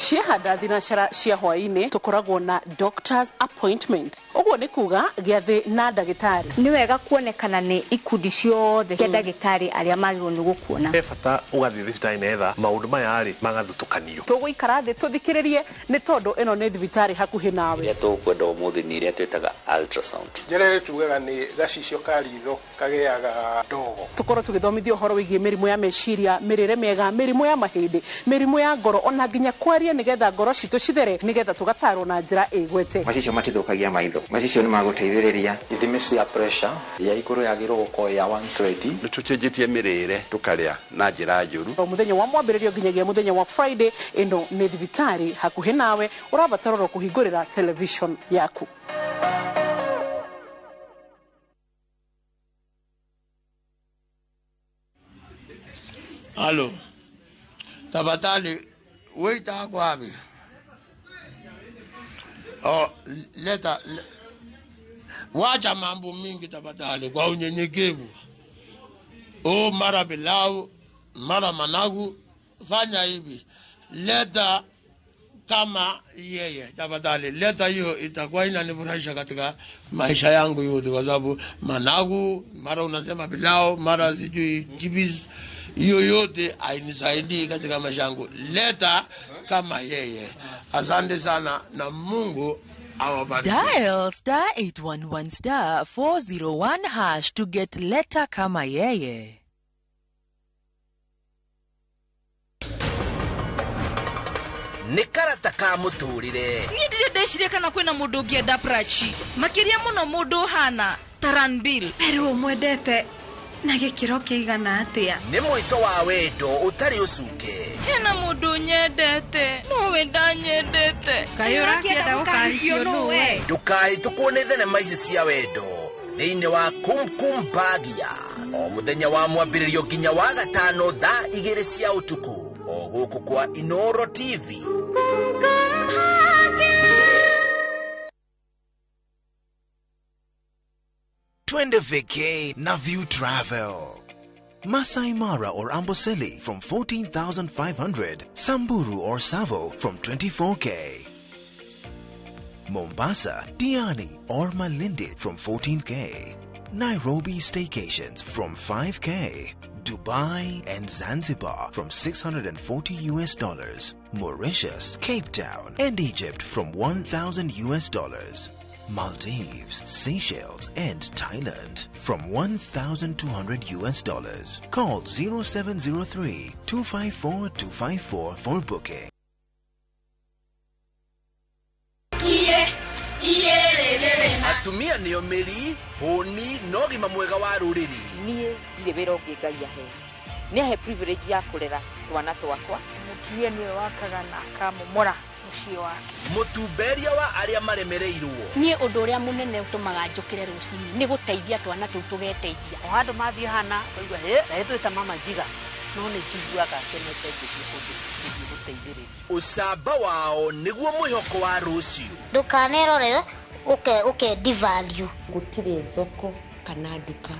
S14: Ciahanda thinacara cia hwaĩ-inĩ tũkoragwo na doctor's appointment, ũguo nĩ kuga gĩathĩ na ndagĩtarĩ.
S15: Nĩ wega kuonekana nĩ ikundi ciothe cia ndagĩtarĩ arĩa magĩrĩirwo nĩ gũkuona.
S16: He bata ũgathiĩ thibitarĩ nĩgetha maũndũ maya rĩ magathutũkanio.
S14: Tũgũikara thĩ tũthikĩrĩrie nĩ tondũ ĩno nĩ thibitarĩ hakuhĩ nawe.
S17: Iria tũkwenda ũmũthĩ nĩ iria twĩtaga ultrasound.
S18: Njĩra ĩrĩa tugaga nĩ gacicio ka ritho kagĩaga ndogo.
S14: Tũkorwo tũgĩthomithio ũhoro wĩgiĩ mĩrimũ ya meciria, mĩrĩre mĩega, mĩrimũ ya mahĩndĩ, mĩrimũ ya ngoro, ona nginya kwaria nigetha ngoro citũ cithere, nigetha tũgatarwo na njĩra ĩgwete.
S19: Macicio matithũkagia maitho, macicio nĩ magũteithĩrĩria.
S20: Ithimi cia pressure ya igũrũ yagĩrĩirwo gũkorwo ya 120.
S21: Nĩ tũcenjetie mĩrĩre tũkarĩa na njĩra njũru.
S14: O mũthenya wa mwambĩrĩrio nginyagia mũthenya wa Friday, ĩno nĩ thibitarĩ hakuhĩ nawe, ũrabatara oro kũhingũrĩra television yaku.
S22: Halo, tafadhali waiter ako wapi? Oh, leta wacha mambo mingi tafadhali, kwa unyenyekevu. Oh, mara pilau, mara managu, fanya hivi. Leta kama yeye tafadhali, leta hiyo, itakuwa inanifurahisha katika maisha yangu yote, kwa sababu managu, mara unasema pilau, mara sijui chips, hiyo yote hainisaidii katika maisha yangu. Leta kama yeye. Asante sana na Mungu awabariki.
S23: Dial star 811 star 401 hash to get leta kama yeye.
S3: Nĩ karata ka mũtũrĩre.
S8: Niĩ ndirĩ ndeciria kana kwĩna mũndũ ũngĩenda Prachi makĩria mũno mũndũ ũhana ta Ranbir.
S24: Rĩu ũmwendete na gĩkĩro kĩigana atĩa?
S3: Nĩ mwĩto wa wendo ũtarĩ ũcuke.
S8: Hena mũndũ nyendete nowe ndanyendete.
S24: Kaĩ ũrakĩenda gũkahikio nũwe?
S3: Ndũkahĩtũkwo nĩ thenema ici cia wendo.
S1: Thĩinĩ wa Kumkum Bhagia o mũthenya wa mwambĩrĩrio nginya wa gatano thaa 2 cia ũtukũ o gũkũ kwa Inoro TV.
S3: Twende vacay na View Travel. Masai Mara or Amboseli from 14,500, Samburu or Savo from 24K. Mombasa, Diani or Malindi from 14K. Nairobi staycations from 5K. Dubai and Zanzibar from $640 US. Mauritius, Cape Town and Egypt from $1,000 US. Maldives, Seychelles and Thailand from $1,200 US. Call 0703 254 254 for booking.
S1: Atumia nĩo mĩri hũni na ũgima mwega wa rũrĩrĩ.
S4: Niĩ ndirĩ wĩra ũngĩ Ngai ahe, nĩ ahe privilege ya kũrera twana twakwa.
S5: Mũtumia nĩwe wakaga na akamomora mũciĩ wake.
S1: Mũtumberia wa arĩa maremereirwo.
S6: Niĩ ũndũ ũrĩa mũnene ũtũmaga njũkĩre rũcinĩ nĩ gũteithia twana tũu tũgeteithia.
S25: O handũ mathiĩ hana ũkaigua hĩ na twĩta mama njiga, no nĩ njiguaga kenete ngĩthiĩ kũndũ gũthiĩ gũteithĩrĩria.
S1: Ũcamba wao nĩguo mwĩhoko wa rũciũ.
S26: Ndũkanerore ũke devalue.
S27: Gũtirĩ thoko kana nduka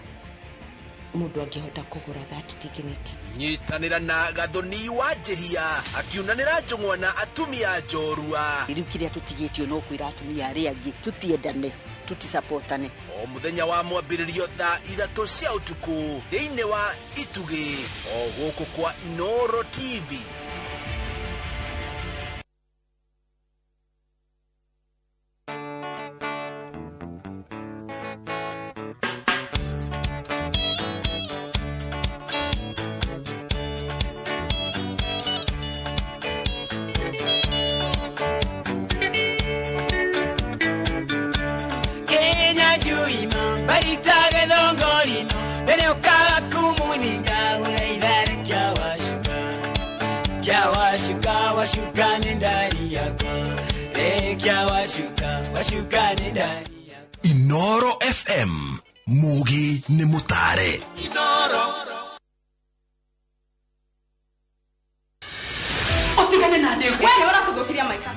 S27: mũndũ angĩhota kũgũra that dignity.
S1: Nyitanĩra na Gathoni wa Njĩhia akiunanĩra njũng'wa na atumia njorua.
S25: Rĩu kĩrĩa tũtigĩtio no kwĩra atumia arĩa angĩ tũtiendane, tũtisapotane.
S1: O mũthenya wa mwambĩrĩrio thaa 3 cia ũtukũ thĩinĩ wa Itugĩ o gũkũ kwa Inoro TV.
S3: Inoro FM Mugi ni mutare.
S13: Inoro.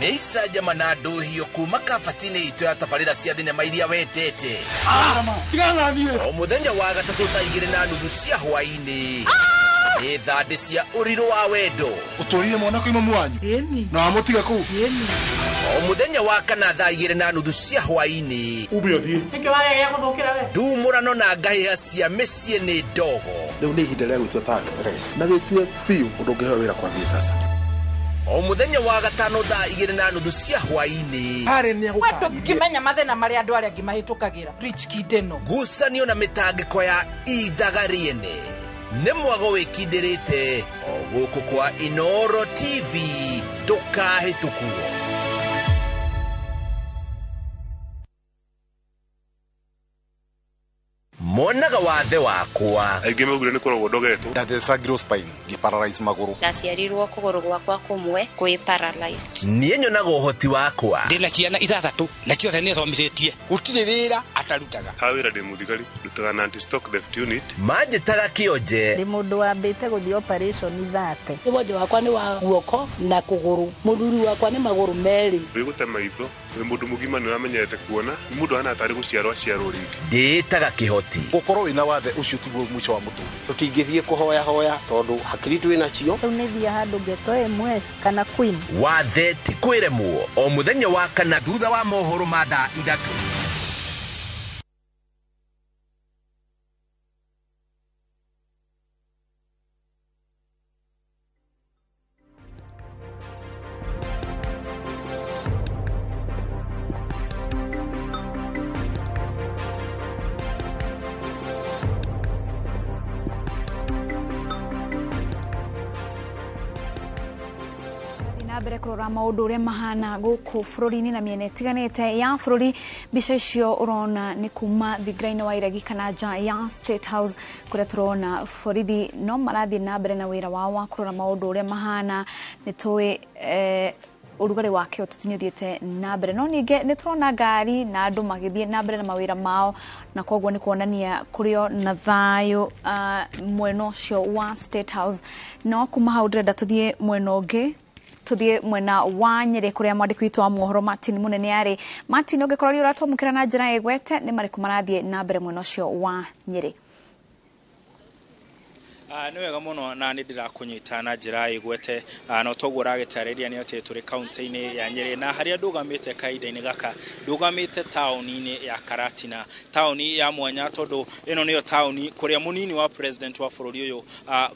S1: Nĩ icanjama na ndũhio kuma kabati-inĩ itũ ya tabarĩra cia thinema iria wendete. O mũthenya wa gatatũ thaa 2:30 cia hwaĩ-inĩ. Nĩ thandĩ cia ũrirũ wa wendo.
S18: Ũtũrire mwana kwĩ mamu wanyu na wamũtiga kũu.
S1: O mũthenya wa kana thaa 2:30 cia hwaĩ-inĩ.
S18: Ume ũthiĩ.
S1: Ndumũrano na ngahĩha cia mĩciĩ nĩ ndogo.
S18: Rĩu nĩ ihinda rĩa gwĩtua ta actress na wĩtue biũ ũndũ ũngĩheo wĩra kwambia sasa.
S1: O mũthenya wa gatano thaa 2:30 cia hwaĩ-inĩ.
S14: Ndũngĩmenya mathĩna marĩa andũ arĩa angĩ mahĩtũkagĩra. Rich kid ĩno.
S1: Ngucanio na mĩtangĩko ya ithaga rĩene. Nĩ mwago wĩkindĩrĩte o gũkũ kwa Inoro TV, ndũkahĩtũkwo. Monaga wathe wakwa.
S16: Aingĩ maugire nĩ kũrogwo ndogetwo.
S18: Ndathecangirwo spine ngĩparalyze magũrũ.
S28: Ndaciarirwo kũgũrũ gwakwa kũmwe kwĩ paralyzed.
S1: Niĩ nyonaga ũhoti wakwa.
S29: Ndĩna ciana 6 na ciothe nĩ thomithĩtie.
S30: Gũtirĩ wĩra atarutaga.
S16: Ha wĩra ndĩ mũthigari, ndutaga na anti-stock theft unit.
S1: Manjĩtaga kĩonje.
S31: Ndĩ mũndũ wambĩte gũthiĩ operation 30.
S32: Wonje wakwa nĩ wa guoko na kũgũrũ. Mũthuri wakwa nĩ magũrũ merĩ.
S16: Wĩ gũte maitho, wĩ mũndũ mũgima nĩ ũramenyete kuona, nĩ mũndũ ahana tarĩ gũciarwo aciarwo rĩngĩ.
S1: Ndĩĩtaga kĩhoti.
S18: Gũkorwo wĩna wathe ũcio tiguo mũico wa mũtũrĩre.
S30: Tũtingĩthiĩ kũhoya hoya tondũ hakiri twĩ nacio.
S31: Rĩu nĩ thiĩ handũ ngetwo MS kana Queen.
S1: Wathe ti kwĩremwo o mũthenya wa kana thutha wa mohoro ma thaa 3.
S2: Mbere kurora maundu uria mahana guku bururi-ini na miena itiganite ya bururi. Mbica icio urona ni kuma thingira-ini wa iregi kana nja ya State House kuria turona borithi no marathie na mbere na wira wao wa kurora maundu uria mahana. Ni tuwi Ũrugarĩ wa kĩũteti nĩ ũthiĩte na mbere, no ningĩ nĩ tũrona ngari na andũ magĩthiĩ na mbere na mawĩra mao, na koguo nĩ kuonania kũrĩ o na thayũ mwena ũcio wa State House. No kuma hau ndĩrenda tũthiĩ mwena ũngĩ, tuthiĩ mwena wa Nyĩrĩ kũrĩa mwandĩki witũ wa mohoro Martin Munene arĩ. Martin, ũngĩkorwo nĩ ũratwamũkĩra na njĩra ĩgwete, nĩ marĩkũ marathiĩ na mbere mwena ũcio wa Nyĩrĩ?
S7: Nĩ wega mũno na nĩ ndĩrakũnyita na njĩra ĩgwete, no toguo ũragĩtarĩria nĩ atĩ tũrĩ kaunti-inĩ ya Nyĩrĩ, na harĩa ndũgamĩte kahinda-inĩ gaka ndũgamĩte taũni-inĩ ya Karatina, taũni ya mwanya tondũ ĩno nĩyo taũni kũrĩa mũnini wa president wa bũrũri ũyũ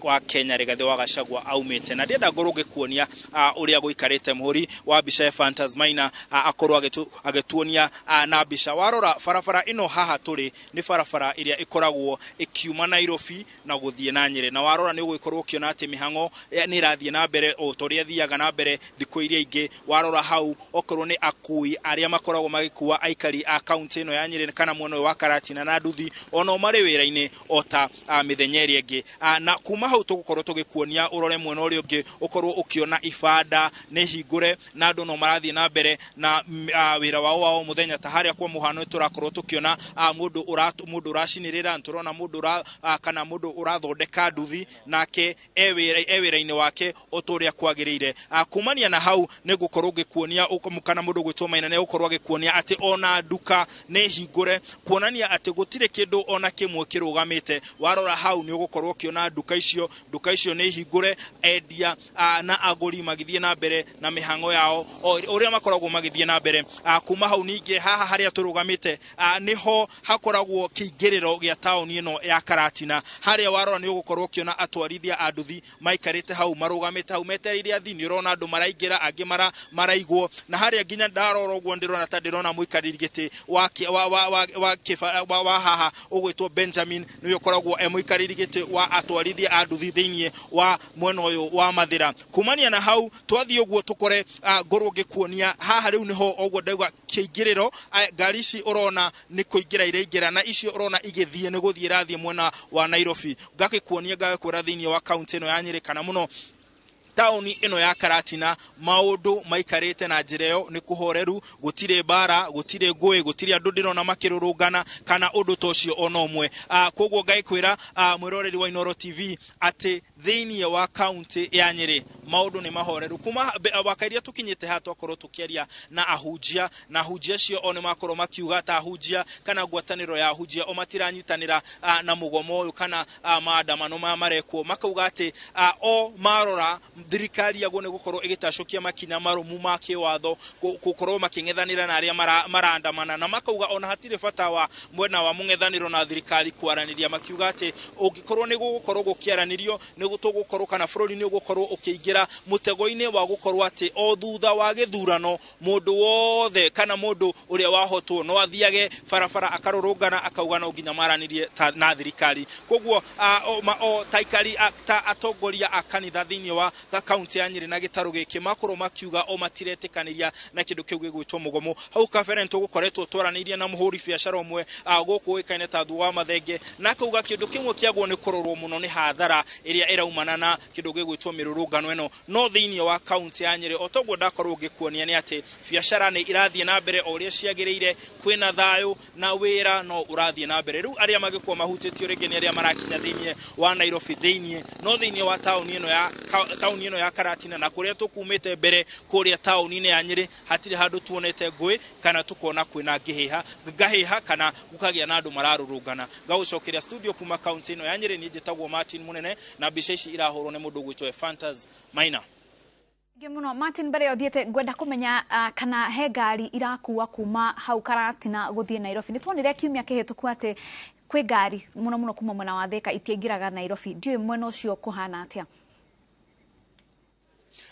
S7: wa Kenya Rigathĩ wa Gachagua aumĩte. Na ndĩrenda ngorwo ngĩkuonia ũrĩa gũikarĩte. Mũhũri wa mbica Ephantus Maina akorwo agĩtuonia na mbica. Warora barabara ĩno haha tũrĩ, nĩ barabara ĩrĩa ĩkoragwo ĩkiuma Nairobi na gũthiĩ na Nyĩrĩ, na warora nĩ ũgũgĩkorwo ũkĩona atĩ mĩhang'o nĩ ĩrathiĩ na mbere o ta ũrĩa ĩthiaga na mbere thikũ iria ingĩ. Warora hau, okorwo nĩ akui arĩa makoragwo magĩkua aikari a kaunti ĩno ya Nyĩrĩ kana mwena ũyũ wa Karatina na nduthi, onao marĩ wĩra-inĩ o ta mĩthenya ĩrĩa ĩngĩ. Na kuma hau tũgũkorwo tũgĩkuonia ũrore mwena ũrĩa ũngĩ, ũkorwo ũkĩona ibanda nĩ hingũre na andũ no marathiĩ na mbere na wĩra wao wa o mũthenya. Ta harĩa kwa mũhano tũrakorwo tũkĩona mũndũ ũracinĩrĩra, tũrona mũndũ kana mũndũ ũrathondeka nduthi nake e wĩra-inĩ wake o ta ũrĩa kwagĩrĩire. Kumania na hau nĩ ngũkorwo ngĩkuonia kana mũndũ ũgwĩtwo Maina nĩ egũkorwo agĩkuonia atĩ ona nduka nĩ hingũre, kuonania atĩ gũtirĩ kĩndũ ona kĩmwe kĩrũgamĩte. Warora hau nĩ ũgũkorwo ũkĩona nduka icio nĩ hingũre, endia na agũri magĩthiĩ na mbere na mĩhang'o yao ũrĩa makoragwo magĩthiĩ na mbere. Kuma hau ningĩ haha harĩa tũrũgamĩte nĩho hakoragwo kĩingĩrĩro gĩa taũni ĩno ya Karatina. Harĩa warora nĩ ũgũkorwo ũkĩona atwarithia a nduthi maikarĩte hau, marũgamĩte hau metereire athii. Nĩ ũrona andũ maraingĩra, angĩ maraigwo, na harĩa nginya ndarora ũguo ndĩrona ta ndĩrona mũikarĩri gĩtĩ wa haha ũgwĩtwo Benjamin, nĩwe ũkoragwo e mũikarĩri gĩtĩ wa atwarithia a nduthi thĩinĩ wa mwena ũyũ wa Mathĩra. Kumania na hau twathiĩ ũguo tũkore ngorwo ngĩkuonia haha rĩu nĩho ũguo ndauga kĩingĩrĩro. Ngari ici ũrona nĩ kũingĩra iraingĩra, na icio ũrona igĩthiĩ nĩ gũthiĩ irathiĩ mwena wa Nairobi. Ngagĩkuonia ngagĩkwĩra thĩinĩ wa kaunti ĩno ya Nyĩrĩ kana mũno taũni ĩno ya Karatina maũndũ maikarĩte na njĩra ĩyo, nĩ kũhoreru, gũtirĩ mbara, gũtirĩ ngũĩ, gũtirĩ andũ ndĩrona makĩrũrũngana kana ũndũ ta ũcio ona ũmwe. Koguo ngagĩkwĩra mwĩroreri wa Inooro TV atĩ thĩinĩ wa kaunti ya Nyĩrĩ maũndũ nĩ mahoreru. Kuma wakairia tũkinyĩte haha twakorwo tũkĩaria na ahunjia, na ahunjia acio o nĩ makorwo makiuga ta ahunjia kana ngwatanĩro ya ahunjia o matiranyitanĩra na mũgomo ũyũ kana maandamano maya marekwo, makauga atĩ o marora thirikari yaguo nĩ gũkorwo ĩgĩtacũkia makinya marũmu ma kĩwatho gũkorwo makĩng'ethanĩra na arĩa marandamana, na makauga ona hatirĩ bata wa mwena wa mũng'ethanĩro na thirikari kwaranĩria, makiuga atĩ ũngĩkorwo nĩ gũgũkorwo gũkĩaranĩrio nĩ tũgũkorwo kana bũrũri nĩ ũgũkorwo ũkĩingĩra mũtego-inĩ wa gũkorwo atĩ o thutha wa gĩthurano mũndũ wothe kana mũndũ ũrĩa wahotwo no athiage barabara akarũrũngana akauga no nginya maranĩrie na thirikari. Koguo o taikari ta atongoria a kanitha thĩinĩ wa kaunti ya Nyĩrĩ na gĩtarũ gĩkĩ makorwo makiuga o matiretĩkanĩria na kĩndũ kĩu gĩgwĩtwo mũgomo. Hau kabere nĩtũgũkoretwo twaranĩirie na mũhũri biacara ũmwe gũkũ ũĩkaine ta Thuo wa Mathenge, na akauga kĩndũ kĩmwe kĩagwo nĩ kũrorwo mũno nĩ hathara ĩrĩa ĩraumana na kĩndũ gĩgwĩtwo mĩrũrũngano ĩno. No thĩinĩ wa kaunti ya Nyĩrĩ o toguo ndakorwo ngĩkuonia nĩ atĩ biacara nĩ irathiĩ na mbere o ũrĩa ciagĩrĩire, kwĩna thayũ na wĩra no ũrathiĩ na mbere. Rĩu arĩa magĩkorwo mahutĩtio rĩngĩ nĩ arĩa marakinya thĩinĩ wa Nairobi thĩinĩ, no thĩinĩ wa taũni ĩno ya Karatina na kũrĩa tũkumĩte mbere kũrĩa taũni-inĩ ya Nyĩrĩ hatirĩ handũ tuonete ngũĩ kana tũkona kwĩna ngahĩha kana gũkagĩa na andũ mararũrũngana. Ngagũcokeria studio kuma kaunti ĩno ya Nyĩrĩ, niĩ njĩtagwo Martin Munene na mbica ici irahũrwo nĩ mũndũ ũgwĩtwo Ephantus Maina.
S2: Thengiũ mũno Martin. Mbere ũthiĩte ngwenda kũmenya kana he ngari irakua kuma hau Karatina gũthiĩ Nairobi. Nĩ tuonire kiumia kĩhĩtũku atĩ kwĩ ngari mũno mũno kuma mwena wa Thika itiaingĩraga Nairobi. Ndiũĩ mwena ũcio kũhana atĩa.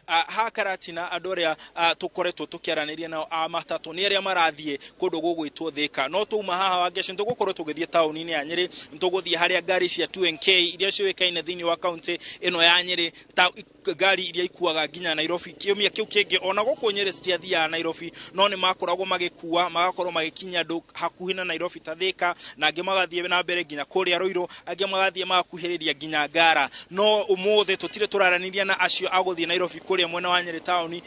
S7: Ha Karatina andũ arĩa tũkoretwo tũkĩaranĩria nao a matatũ nĩ arĩa marathiĩ kũndũ gũgwĩtwo Thika. No tũuma haha Wangeci nĩtũgũkorwo tũgĩthiĩ taũni-inĩ ya Nyĩrĩ, nĩtũgũthiĩ harĩa ngari cia 2NK iria ciũĩkaine thĩinĩ wa kaunti ĩno ya Nyĩrĩ ta Ngari iria ikuaga nginya Nairobi kiumia kiu kingi ona gũkũ Nyeri citiathiaga Nairobi, no nĩ makoragwo magĩkua magakorwo magĩkinya andũ hakuhĩ na Nairobi ta Thika, na angĩ magathiĩ na mbere nginya kũrĩa Ruiru, angĩ magathiĩ magakuhĩrĩria nginya Ngara. No ũmũthĩ tũtirĩ tũraranĩria na acio a gũthiĩ Nairobi kũrĩa mwena wa Nyeri taũni,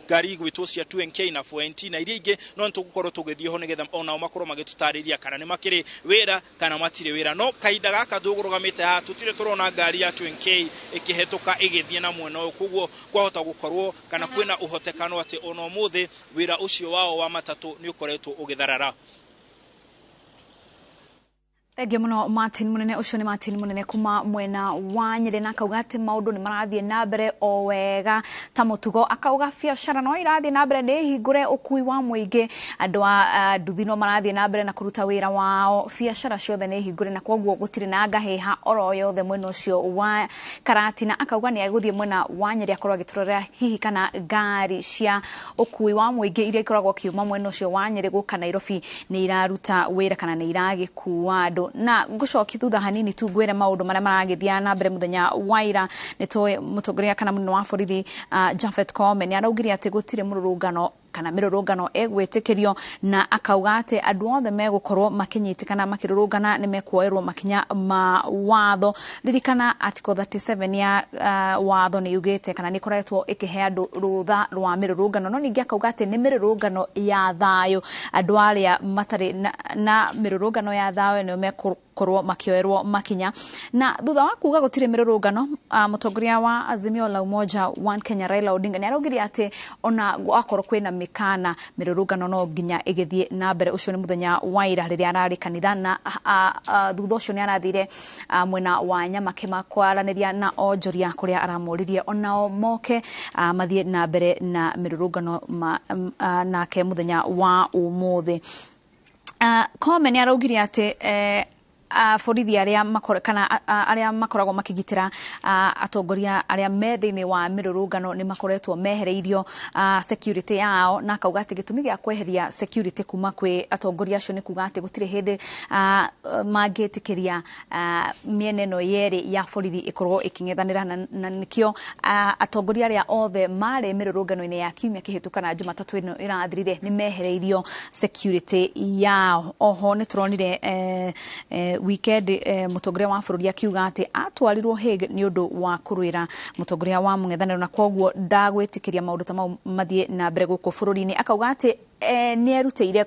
S7: ngari igwĩtwo cia 2NK na 4NT na iria ingĩ, no nĩ tũgũkorwo tũgĩthiĩ ho nĩgetha onao makorwo magĩtũtarĩria kana nĩ makĩrĩ wĩra kana matirĩ wĩra. No kahinda gaka tũgũrũgamĩte haha tũtirĩ tũrona ngari ya 2NK ĩkĩhetũka ĩgĩthiĩ na mwena ũyũ, koguo kwahota gũkorwo kana kwĩna ũhotekano atĩ ona ũmũthĩ wĩra ũcio wao wa matatũ nĩ ũkoretwo ũgĩtharara.
S2: Thengiũ mũno Martin Munene. Ũcio nĩ Martin Munene kuma mwena wa Nyeri, na akauga atĩ maũndũ nĩ marathiĩ na mbere o wega ta mũtugo. Akauga biacara no irathiĩ na mbere, nĩ hingũre, ũkui wa mũingĩ, andũ a nduthi no marathiĩ na mbere na kũruta wĩra wao, biacara ciothe nĩ hingũre, na koguo gũtirĩ na ngahĩha oro yothe mwena ũcio wa Karatina. Akauga nĩ egũthiĩ mwena wa Nyeri akorwo agĩtũrorera hihi kana ngari cia ũkui wa mũingĩ iria ikoragwo kiuma mwena ũcio wa Nyeri gũka Nairobi nĩ iraruta wĩra kana nĩ iragĩkua andũ. Na ngũcokia thutha hanini tu ngwĩre maũndũ marĩa maragĩthiĩ na mbere mũthenya wa ira. Nĩ tũĩ mũtongoria kana mũnene wa borithi Japhet Koome nĩ araugire atĩ gũtirĩ mũrũrũngano kana mĩrũrũngano ĩgwĩtĩkĩrio, na akauga atĩ andũ othe megũkorwo makĩnyitĩkana makĩrũrũngana nĩ mekuoerwo makinya ma watho. Ririkana Article 37 ya watho nĩ yugĩte kana nĩ ĩkoretwo ĩkĩhe andũ rũtha rwa mĩrũrũngano, no ningĩ akauga atĩ nĩ mĩrũrũngano ya thayũ. Andũ arĩa matarĩ na mĩrũrũngano ya thayũ nĩo mekũkorwo makĩoerwo makinya. Na thutha wa kuga gũtirĩ mĩrũrũngano, mũtongoria wa Azimio la Umoja One Kenya Raila Odinga nĩ araugire atĩ ona akorwo kwĩna mĩkana, mĩrũrũngano no nginya ĩgĩthiĩ na mbere. Ũcio nĩ mũthenya wa ira rĩrĩa ararĩ kanitha, na thutha ũcio nĩ arathire mwena wa Nyamakĩma kwaranĩria na onjoria kũrĩa aramoririe onao moke mathiĩ na mbere na mĩrũrũngano nake mũthenya wa ũmũthĩ. Koome nĩ araugire atĩ borithi arĩa kana arĩa makoragwo makĩgitĩra atongoria arĩa me thĩinĩ wa mĩrũrũngano nĩ makoretwo mehereirio security yao, na akauga atĩ gĩtũmi gĩa kweheria security kuma kwĩ atongoria acio nĩ kuga atĩ gũtirĩ hĩndĩ mangĩtĩkĩria mĩena ĩno yerĩ ya borithi ĩkorwo ĩkĩng'ethanĩra, na nĩkĩo atongoria arĩa othe marĩ mĩrũrũngano-inĩ ya kiumia kĩhĩtũku na Jumatatũ ĩno ĩrathirire nĩ mehereirio security yao. Oho nĩ tũronire weekend mũtongoria wa bũrũri akiuga atĩ atwarirwo Hague nĩ ũndũ wa kũrũĩra mũtongoria wa mũng'ethanĩro, na koguo ndagwĩtĩkĩria maũndũ ta mau mathiĩ na mbere gũkũ bũrũri-inĩ. Akauga atĩ nĩ erutĩire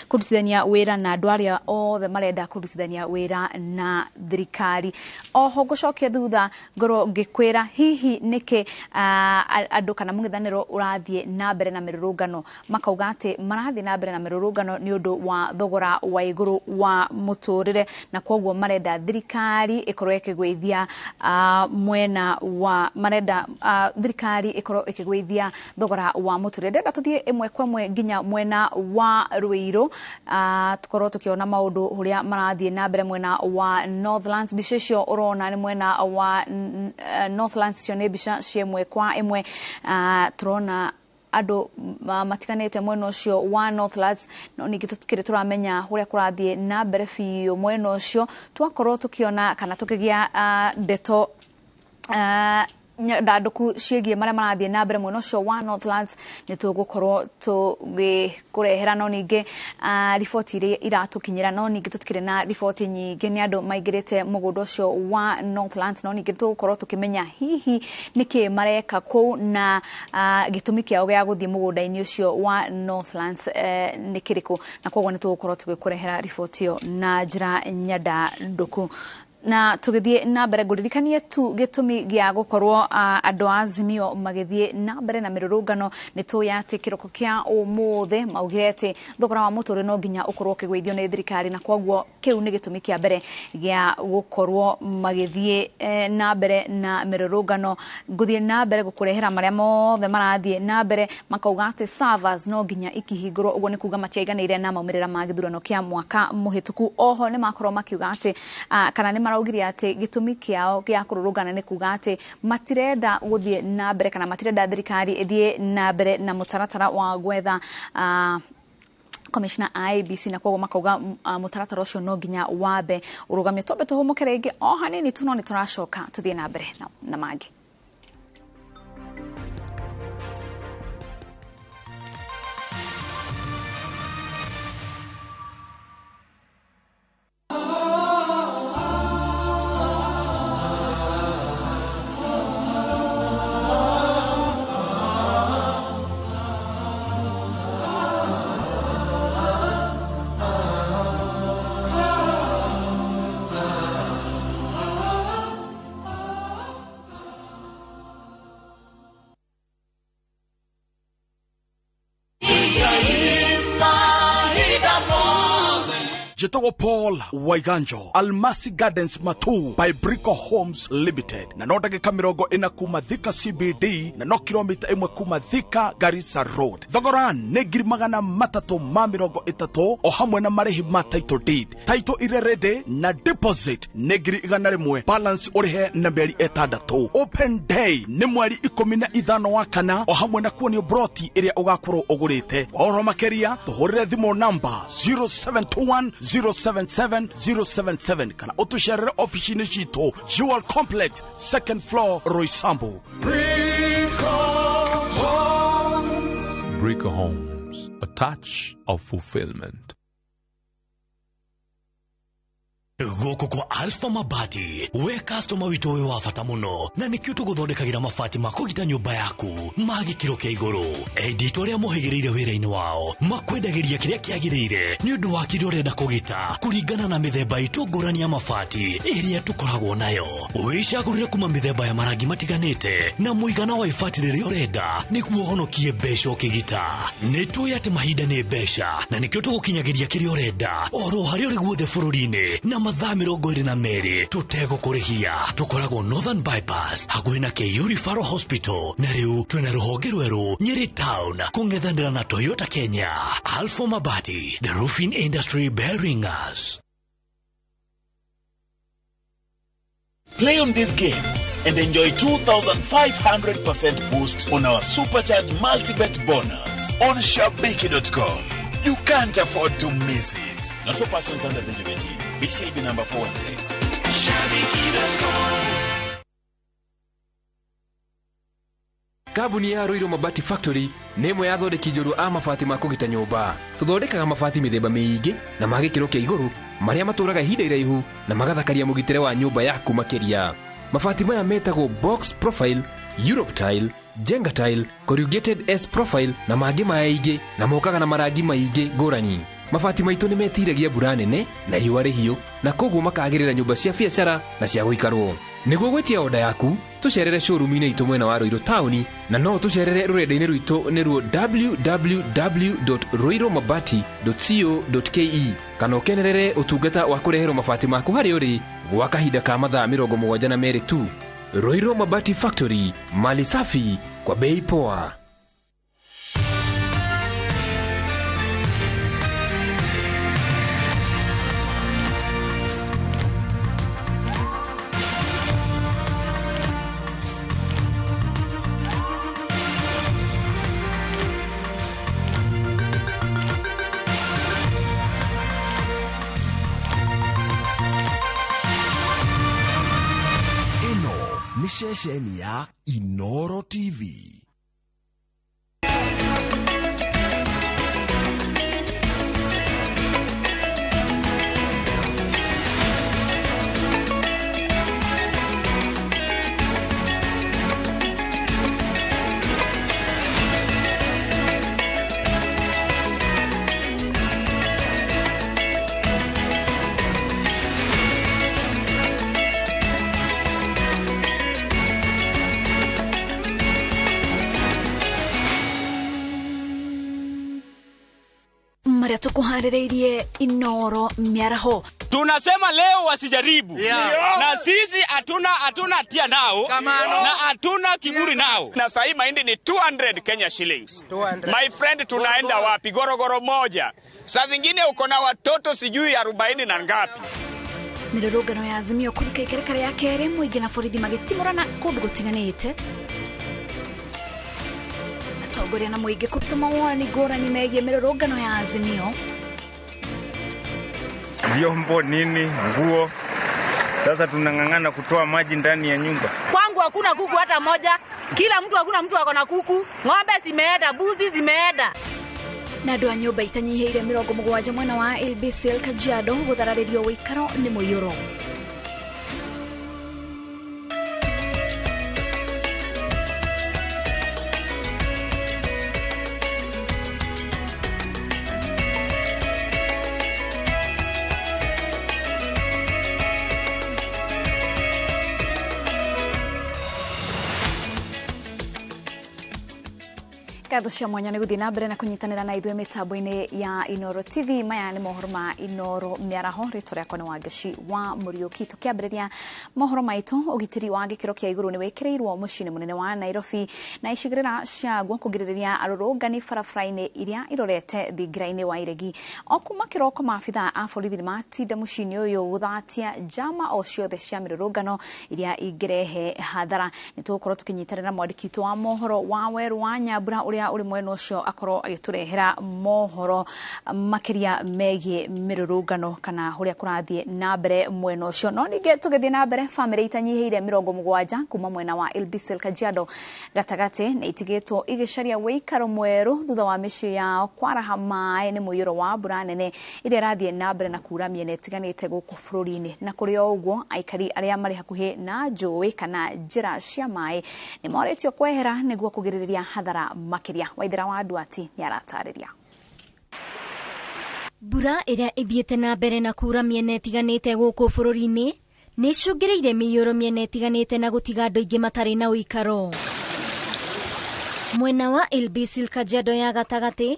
S2: kũrutithania wĩra na andũ arĩa othe marenda kũrutithania wĩra na thirikari. Oho ngũcokia thutha ngorwo ngĩkwĩra hihi nĩkĩ andũ kana mũng'ethanĩro ũrathiĩ na mbere na mĩrũrũngano. Makauga atĩ marathiĩ na mbere na mĩrũrũngano nĩ ũndũ wa thogora wa igũrũ wa mũtũrĩre, na koguo marenda thirikari ĩkorwo ĩkĩgũithia mwena wa marenda thirikari ĩkorwo ĩkĩgũithia thogora wa mũtũrĩre. Ndĩrenda tũthiĩ ĩmwe kwa ĩmwe nginya mwena wa Ruiru, tukorwo tukiona maũndũ ũrĩa marathiĩ na mbere mwena wa Northlands. Mbica icio ũrona nĩ mwena wa Northlands, icio nĩ mbica cia ĩmwe kwa ĩmwe. Tũrona andũ matiganĩte mwena ũcio wa Northlands, no ningĩ tũtikĩrĩ tũramenya ũrĩa kũrathiĩ na mbere biũ mwena ũcio. Twakorwo tũkĩona kana tũkĩgĩa ndeto ndandũku ciĩgiĩ marĩa marathiĩ na mbere mwena ũcio wa Northlands nĩ tũgũkorwo tũgĩkũrehera, no ningĩ riboti iria iratũkinyĩra, no ningĩ tũtikĩrĩ na riboti nyingĩ nĩ andũ maingĩrĩte mũgũnda ũcio wa Northlands, no ningĩ tũgũkorwo tũkĩmenya hihi nĩkĩ mareka kũu na gĩtũmi kĩao gĩa gũthiĩ mũgũnda-inĩ ũcio wa Northlands nĩ kĩrĩkũ, na koguo nĩ tũgũkorwo tũgĩkũrehera riboti ĩyo na njĩra nyandandũku. Na tũgĩthiĩ na mbere, ngũririkanie tu gĩtũmi gĩa gũkorwo andũ a Azimio magĩthiĩ na mbere na mĩrũrũngano. Nĩ tũĩ atĩ kĩroko kĩa ũmũthĩ maugire atĩ thogora wa mũtũrĩre no nginya ũkorwo ũkĩgũithio nĩ thirikari, na koguo kĩu nĩ gĩtũmi kĩa mbere gĩa gũkorwo magĩthiĩ na mbere na mĩrũrũngano. Ngũthiĩ na mbere gũkũrehera marĩa mothe marathiĩ na mbere. Makauga atĩ servers no nginya ikĩhingũrwo, ũguo nĩ kuga matiaiganĩire na maumĩrĩra ma gĩthurano kĩa mwaka mũhĩtũku. Oho nĩ makorwo makiuga atĩ kana nĩ maraugire atĩ gĩtũmi kĩao gĩa kũrũrũngana nĩ kuga atĩ matirenda gũthiĩ na mbere kana matirenda thirikari ĩthiĩ na mbere na mũtaratara wa gwetha commissioner IEBC, na koguo makauga mũtaratara ũcio no nginya wambe ũrũgamio. Twambe tũhũmũke rĩngĩ o hanini tu, no nĩ tũracoka tũthiĩ na mbere na mangĩ.
S8: Njĩtagwo Paul Waiganjo, Almasi Gardens Matu by Brico Homes Limited, na no ndagĩka 40 kuma Thika CBD na no kilomita 1 kuma Thika Garissa Road. Thogora nĩ 330,000 o hamwe na marĩhi ma title deed, title ire ready na deposit nĩ 100,000, balance ũrĩhe na mĩeri 6. Open day nĩ mweri 15 wa kana o hamwe na kuonio broti ĩrĩa ũgakorwo ũgũrĩte. Kwa ũhoro makĩria tũhũrĩre thimũ namba 0721 077 077 kana ũtũcerere ofici-inĩ citũ Jewel Complex, second floor, Roysambu.
S9: Brico Homes, a touch of fulfillment.
S10: Gũkũ kwa Alpha Mabati, we customer witũ wĩ wa bata mũno, na nĩkĩo tũgũthondekagĩra mabati ma kũgita nyũmba yaku ma gĩkĩro kĩa igũrũ. Endia itũ arĩa mohĩgĩrĩire wĩra-inĩ wao makwendagĩria kĩrĩa kĩagĩrĩire nĩ ũndũ wa kĩrĩa ũrenda kũgita kũringana na mĩthemba itũ ngũrani ya mabati ĩrĩa tũkoragwo nayo. Wĩcagũrĩre kuma mĩthemba ya marangi matiganĩte na mũigana wa ibati rĩrĩa ũrenda nĩguo ũhonokie mbeca ũkĩgita. Nĩ tũĩ atĩ mahinda nĩ mbeca na nĩkĩo tũgũkinyagĩria kĩrĩa ũrenda oro harĩa ũrĩ guothe bũrũri-inĩ na mathaa 22 tũtegũkũrĩhia. Tũkoragwo Northern Bypass hakuhĩ na KU Referral Hospital, na rĩu twĩna rũhonge rwerũ Nyeri Town kũng'ethanĩra na Toyota Kenya. Alpha Mabati, the roofing industry bearing us.
S11: Play on these games and enjoy 2,500% boost on our supercharged multi-bet bonus on Shabiki.com. You can't afford to miss it. Not for persons under the age of 18. BCIB number 416.
S13: Shabiki.com.
S12: Kambuni ya Ruiru Mabati Factory nĩ ĩmwe ya athondeki njorua a mabati ma kũgita nyũmba. Tũthondekaga mabati mĩthemba mĩingĩ na ma gĩkĩro kĩa igũrũ marĩa matũraga ihinda iraihu na magathakaria mũgitĩre wa nyũmba yaku makĩria. Mabati maya metagwo box profile, Europe tile, Jenga tile, corrugated S profile na mangĩ maingĩ, na mokaga na marangi maingĩ ngũrani. Mabati maitũ nĩ metiragia mbura nene na riũa rĩhiũ, na koguo makagĩrĩra nyũmba cia biacara na cia gũikarwo. Nĩguo gwĩtia oda yaku, tũcerere showroom-inĩ itũ mwena wa Ruiru taũni, na no tũcerere rũrenda-inĩ rwitũ nĩruo www.ruirumabati.co.ke, kana ũkenerere ũtungata wa kũreherwo mabati maku harĩa ũrĩ gwa kahinda ka mathaa 72 tu. Ruiru Mabati Factory, mali safi kwa bei poa.
S3: Ceceni ya Inoro TV.
S2: Maria tukuharĩrĩirie Inoro mĩaraho.
S15: Tunasema leo wasijaribu. Yeah. Na sisi hatuna tia nao. Kamano. Na hatuna kiburi nao.
S17: Na sahi mahindi ni 200 Kenya shillings. 200. My friend, tunaenda wapi? Gorogoro moja. Saa zingine uko na watoto sijui 40 na ngapi.
S2: Mĩrũrũngano ya Azimio kũrika ikereka rĩa kerĩ, mũingĩ na borithi magĩtimũrana kũndũ gũtiganĩte. Atongoria na mũingĩ kũruta mawoni ngũrani megiĩ mĩrũrũngano ya Azimio.
S19: Vyombo nini, nguo. Sasa tunang'ang'ana kutoa maji ndani ya nyumba.
S20: Kwangu hakuna kuku hata moja. Kila mtu, hakuna mtu ako na kuku. Ng'ombe zimeenda, mbuzi zimeenda.
S2: Na andũ a nyũmba itanyihĩire 70 mwena wa LBCL Kajiado gũthararĩrio ũikaro nĩ mũiyũro. Ngatho cia mwanya nĩ gũthiĩ na mbere na kũnyitanĩra na ithuĩ mĩtambo-inĩ ya Inooro TV. Maya nĩ mohoro ma Inooro mĩaraho. Rĩtwa rĩakwa nĩ Wangeci wa Mũriũki. Tũkĩambĩrĩria mohoro maitũ, ũgitĩri wa gĩkĩro kĩa igũrũ nĩ wĩkĩrĩirwo mũciĩ-inĩ mũnene wa Nairobi na icigĩrĩra ciaguo kũgirĩrĩria arũrũngani barabara-inĩ iria irorete thingira-inĩ wa Iregi. O kuma kĩroko maabithaa a borithi nĩ matinda mũciĩ-inĩ ũyũ gũthatia njama o ciothe cia mĩrũrũngano iria ingĩrehe hathara. Nĩ tũgũkorwo tũkĩnyitanĩra mwandĩki witũ wa mohoro wa Werũ wa Nyambura ũrĩa ũrĩ mwena ũcio akorwo agĩtũrehera mohoro makĩria megiĩ mĩrũrũngano kana ũrĩa kũrathiĩ na mbere mwena ũcio. No ningĩ tũgĩthiĩ na mbere, bamĩrĩ itanyihĩire 70 kuma mwena wa Ilbisel Kajiado gatagatĩ nĩ itigĩtwo igĩcaria wĩikaro mwerũ thutha wa mĩciĩ yao kwaraha maĩ nĩ mũiyũro wa mbura nene ĩrĩa ĩrathiĩ na mbere na kura mĩena ĩtiganĩte gũkũ bũrũri-inĩ. Na kũrĩ o ũguo, aikari arĩa marĩ hakuhĩ na njũĩ kana njĩra cia maĩ nĩ morĩtio kwehera nĩguo kũgirĩrĩria hathara makĩria. Waithera wa Nduati nĩ aratarĩria.
S4: Mbura ĩrĩa ĩthiĩte na mbere na kura mĩena ĩtiganĩte gũkũ bũrũri-inĩ nĩ icũngĩrĩirie mĩiyũro mĩena ĩtiganĩte na gũtiga andũ aingĩ matarĩ na ũikaro. Mwena wa Ilbisil Kajiado ya gatagatĩ,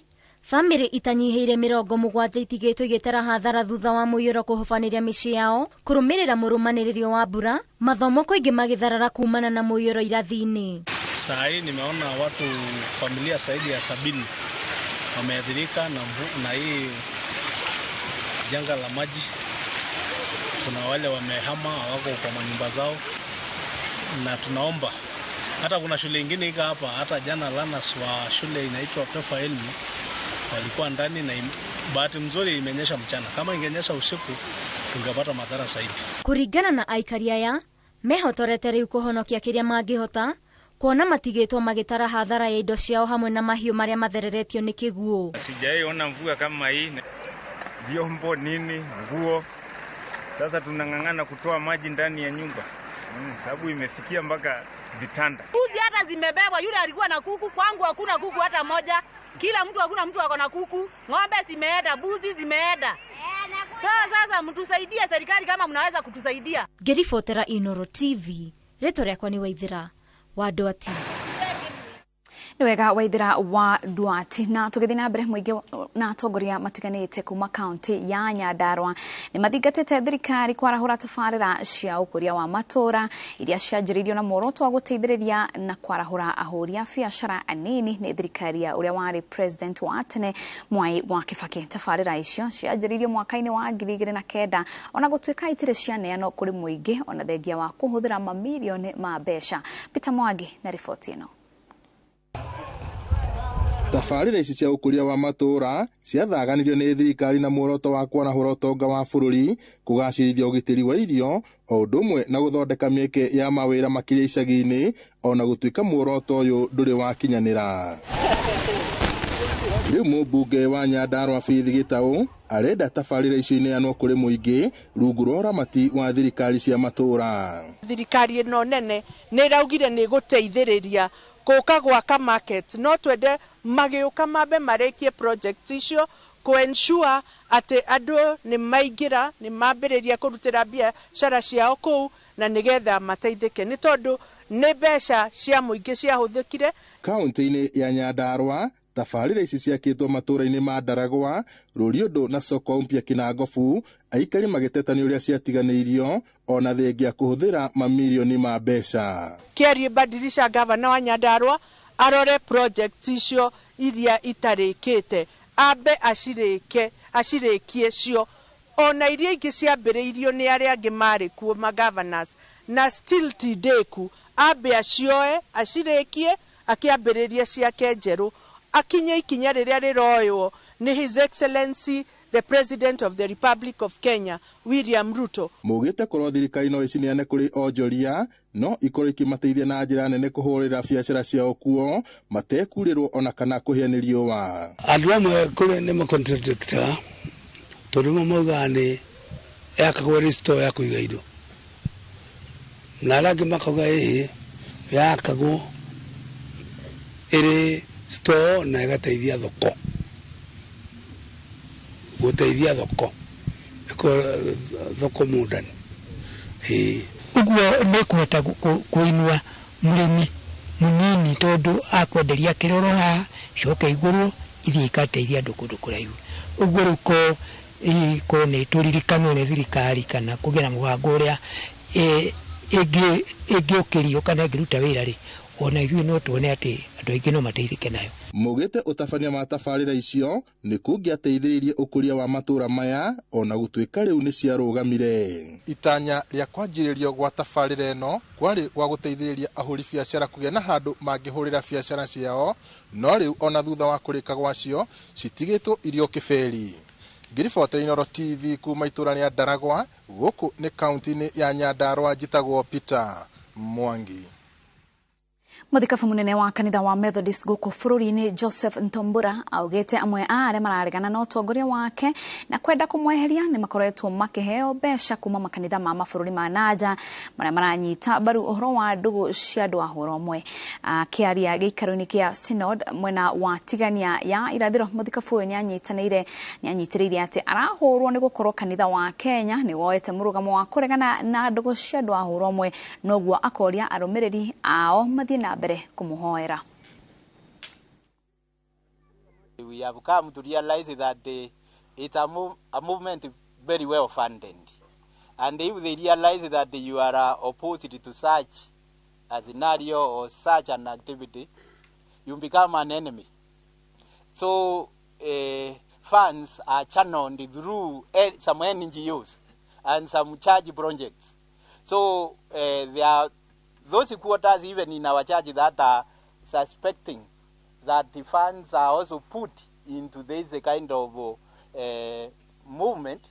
S4: bamĩrĩ itanyihĩire 70 itigĩtwo igĩtara hathara thutha wa mũiyũro kũhobanĩria mĩciĩ yao kũrũmĩrĩra mũrũmanĩrĩrio wa mbura, mathomo kũingĩ magĩtharara kumana na mũiyũro irathi-inĩ.
S5: Saa hii nimeona watu familia zaidi ya 70 wameathirika na hii janga la maji. Kuna wale wamehama hawako kwa manyumba zao, na tunaomba hata kuna shule ingine ika hapa, hata jana learners wa shule inaitwa Pefa Elmi walikuwa ndani, na bahati mzuri imenyesha mchana. Kama ingenyesha usiku tungepata madhara zaidi.
S4: Kuringana na aikari aya mehotorete riu kuhonokia kiria mangihota kuona matigĩtwo magĩtara hathara ya indo ciao hamwe na mahiũ marĩa mathereretio nĩ kĩguũ.
S19: Sijaiona mvua kama hii, vyombo nini, nguo. Sasa tunang'ang'ana kutoa maji ndani ya nyumba, sababu imefikia mpaka vitanda.
S20: Mbuzi hata zimebebwa, yule alikuwa na kuku, kwangu hakuna kuku hata moja. Kila mtu hakuna mtu ako na kuku, ng'ombe zimeenda, mbuzi zimeenda. Sasa mtusaidie serikali kama mnaweza kutusaidia.
S4: Ngĩribotera Inooro TV, rĩtwa rĩakwa nĩ Waithera wa Nduati.
S2: Nĩ wega Waithera wa Nduati. Na tũgĩthiĩ na mbere, mũingĩ na atongoria matiganĩte kuma kaunti ya Nyandarua nĩ mathingatĩte thirikari kwarahũra tabarĩra cia ũkũria wa matũũra iria cianjĩrĩirio na muoroto wa gũteithĩrĩria na kwarahũra ahũri a biacara anini nĩ thirikari ya ũrĩa warĩ president wa tene Mwai wa Kibaki. Tabarĩra icio cianjĩrĩirio mwaka-inĩ wa 2009 ona gũtuĩka itirĩ cianeanwo kũrĩ mũingĩ ona thengia wa kũhũthĩra mamirioni ma mbeca. Peter Mwangi na riboti ĩno.
S6: Tabarĩra ici cia ũkũria wa matũũra ciathaganirio nĩ thirikari na muoroto wa kwarahũra ũtonga wa bũrũri, kũgacĩrithia ũgitĩri wa irio o ũndũ ũmwe na gũthondeka mĩeke ya mawĩra makĩria icagi-inĩ, ona gũtuĩka muoroto ũyũ ndũrĩ wakinyanĩra. Rĩu mũmbunge wa Nyandarua Faith Gĩtaũ arenda tabarĩra icio ineanwo kũrĩ mũingĩ rungu rwa ũramati wa thirikari cia matũũra.
S14: Thirikari ĩno nene nĩ ĩraugire nĩ ĩgũteithĩrĩria kũka gwaka market, no twende magĩũka mambe marĩkie project icio kũ ensure atĩ andũ nĩ maingĩra, nĩ mambĩrĩria kũrutĩra biacara ciao kũu na nĩgetha mateithĩke, nĩ tondũ nĩ mbeca cia mũingĩ ciahũthĩkire.
S6: Kaunti-inĩ ya Nyandarua tabarĩra ici ciakĩtwo matũũra-inĩ ma Ndaragwa, Rũriũndũ na soko mpya Kinangobu, aikari magĩteta nĩ ũrĩa ciatiganĩirio ona thengia kũhũthĩra mamirioni ma mbeca.
S14: Kĩarie badirisha gavana wa Nyandarua arore project icio iria itarĩkĩte, ambe acirĩkie cio, ona iria ingĩ ciambĩrĩirio nĩ arĩa angĩ marĩ kuo ma governors na still ti ndĩku, ambe acioe acirĩkie akĩambĩrĩria ciake njerũ, akinye ikinya rĩrĩa rĩroywo nĩ His Excellency the President of the Republic of Kenya William Ruto.
S6: Mũgĩte korwo thirikari no ĩcineane kũrĩ onjoria no ikorwo ikimateithia na njĩra nene kũhũrĩra biacara ciao kuo matekurĩrwo ona kana kũhĩa nĩ riũa.
S21: Andũ amwe kũrĩ nĩ makontradictaga tondũ mamwe maugaga nĩ yakagwo ĩrĩ store ya kũiga indo, na arĩa angĩ makauga ĩhĩ yakagwo ĩrĩ store na ĩgateithia thoko, gũteithia thoko thoko mũndani.
S22: Ũguo nĩ kũhota kũinua mũrĩmi
S16: Munini tondu akwenderia kiroro haha coke igũrwo ithiĩ ikateithia andũ kũndũ kũraihu. Ũguo rĩu ko nĩ tũririkanwo nĩ thirikari kana kũgĩa na mũbango ũrĩa ĩngĩũkĩrio kana ĩngĩruta wĩra rĩ, ona ithuĩ no tuone atĩ andũ aingĩ no mateithĩke nayo.
S6: Maugĩte ũtabania wa tabarĩra icio nĩ kũngĩateithĩrĩirie ũkũria wa matũra maya ona gũtuĩka rĩu nĩ ciarũgamire. Itanya rĩa kwanjĩrĩrio gwa tabarĩra ĩno kwarĩ gwa gũteithĩrĩria ahũri biacara kũgĩa na handũ mangĩhũrĩra biacara ciao, no rĩu ona thutha wa kũrĩka gwacio citigĩtwo irio kĩberi. Ngĩribotera Inooro TV kuma itũra rĩa Ndaragwa gũkũ nĩ kaunti-inĩ ya Nyandarua, njĩtagwo Peter Mwangi.
S2: Mũthikabu mũnene wa kanitha wa Methodist gũkũ bũrũri-inĩ Joseph Ntombura augĩte amwe a arĩa mararegana na ũtongoria wake na kwenda kũmweheria nĩ makoretwo makĩheo mbeca kuma makanitha ma mabũrũri ma nanja marĩa maranyita mbaru ũhoro wa ndũgũ cia andũ a hũra ũmwe. Akĩaria gĩikaro-inĩ kĩa Synod mwena wa Tigania ya irathĩro, mũthikabu ũyũ nĩanyitĩrĩire atĩ arahũrwo nĩ gũkorwo kanitha wa Kenya nĩ woete mũrũgamo wa kũregana na ndũgũ cia andũ a hũra ũmwe, noguo akoria arũmĩrĩri ao mathiĩ na mbere kũmũhoera.
S18: We have come to realize that it's a movement very well funded, and if they realize that you are opposed to such a scenario or such an activity, you become an enemy. So funds are channeled through some NGOs and some church projects. So there are those quarters even in our church that are suspecting that the funds are also put into this kind of movement,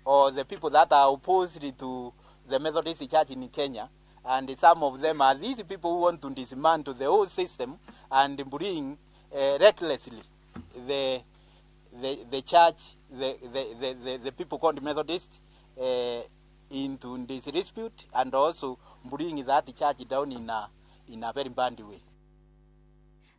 S18: or the people that are opposed to the Methodist Church in Kenya. And some of them are these people who want to dismantle the whole system and bring recklessly the church, the people called Methodist into this dispute, and also bring that church down in a very bad way.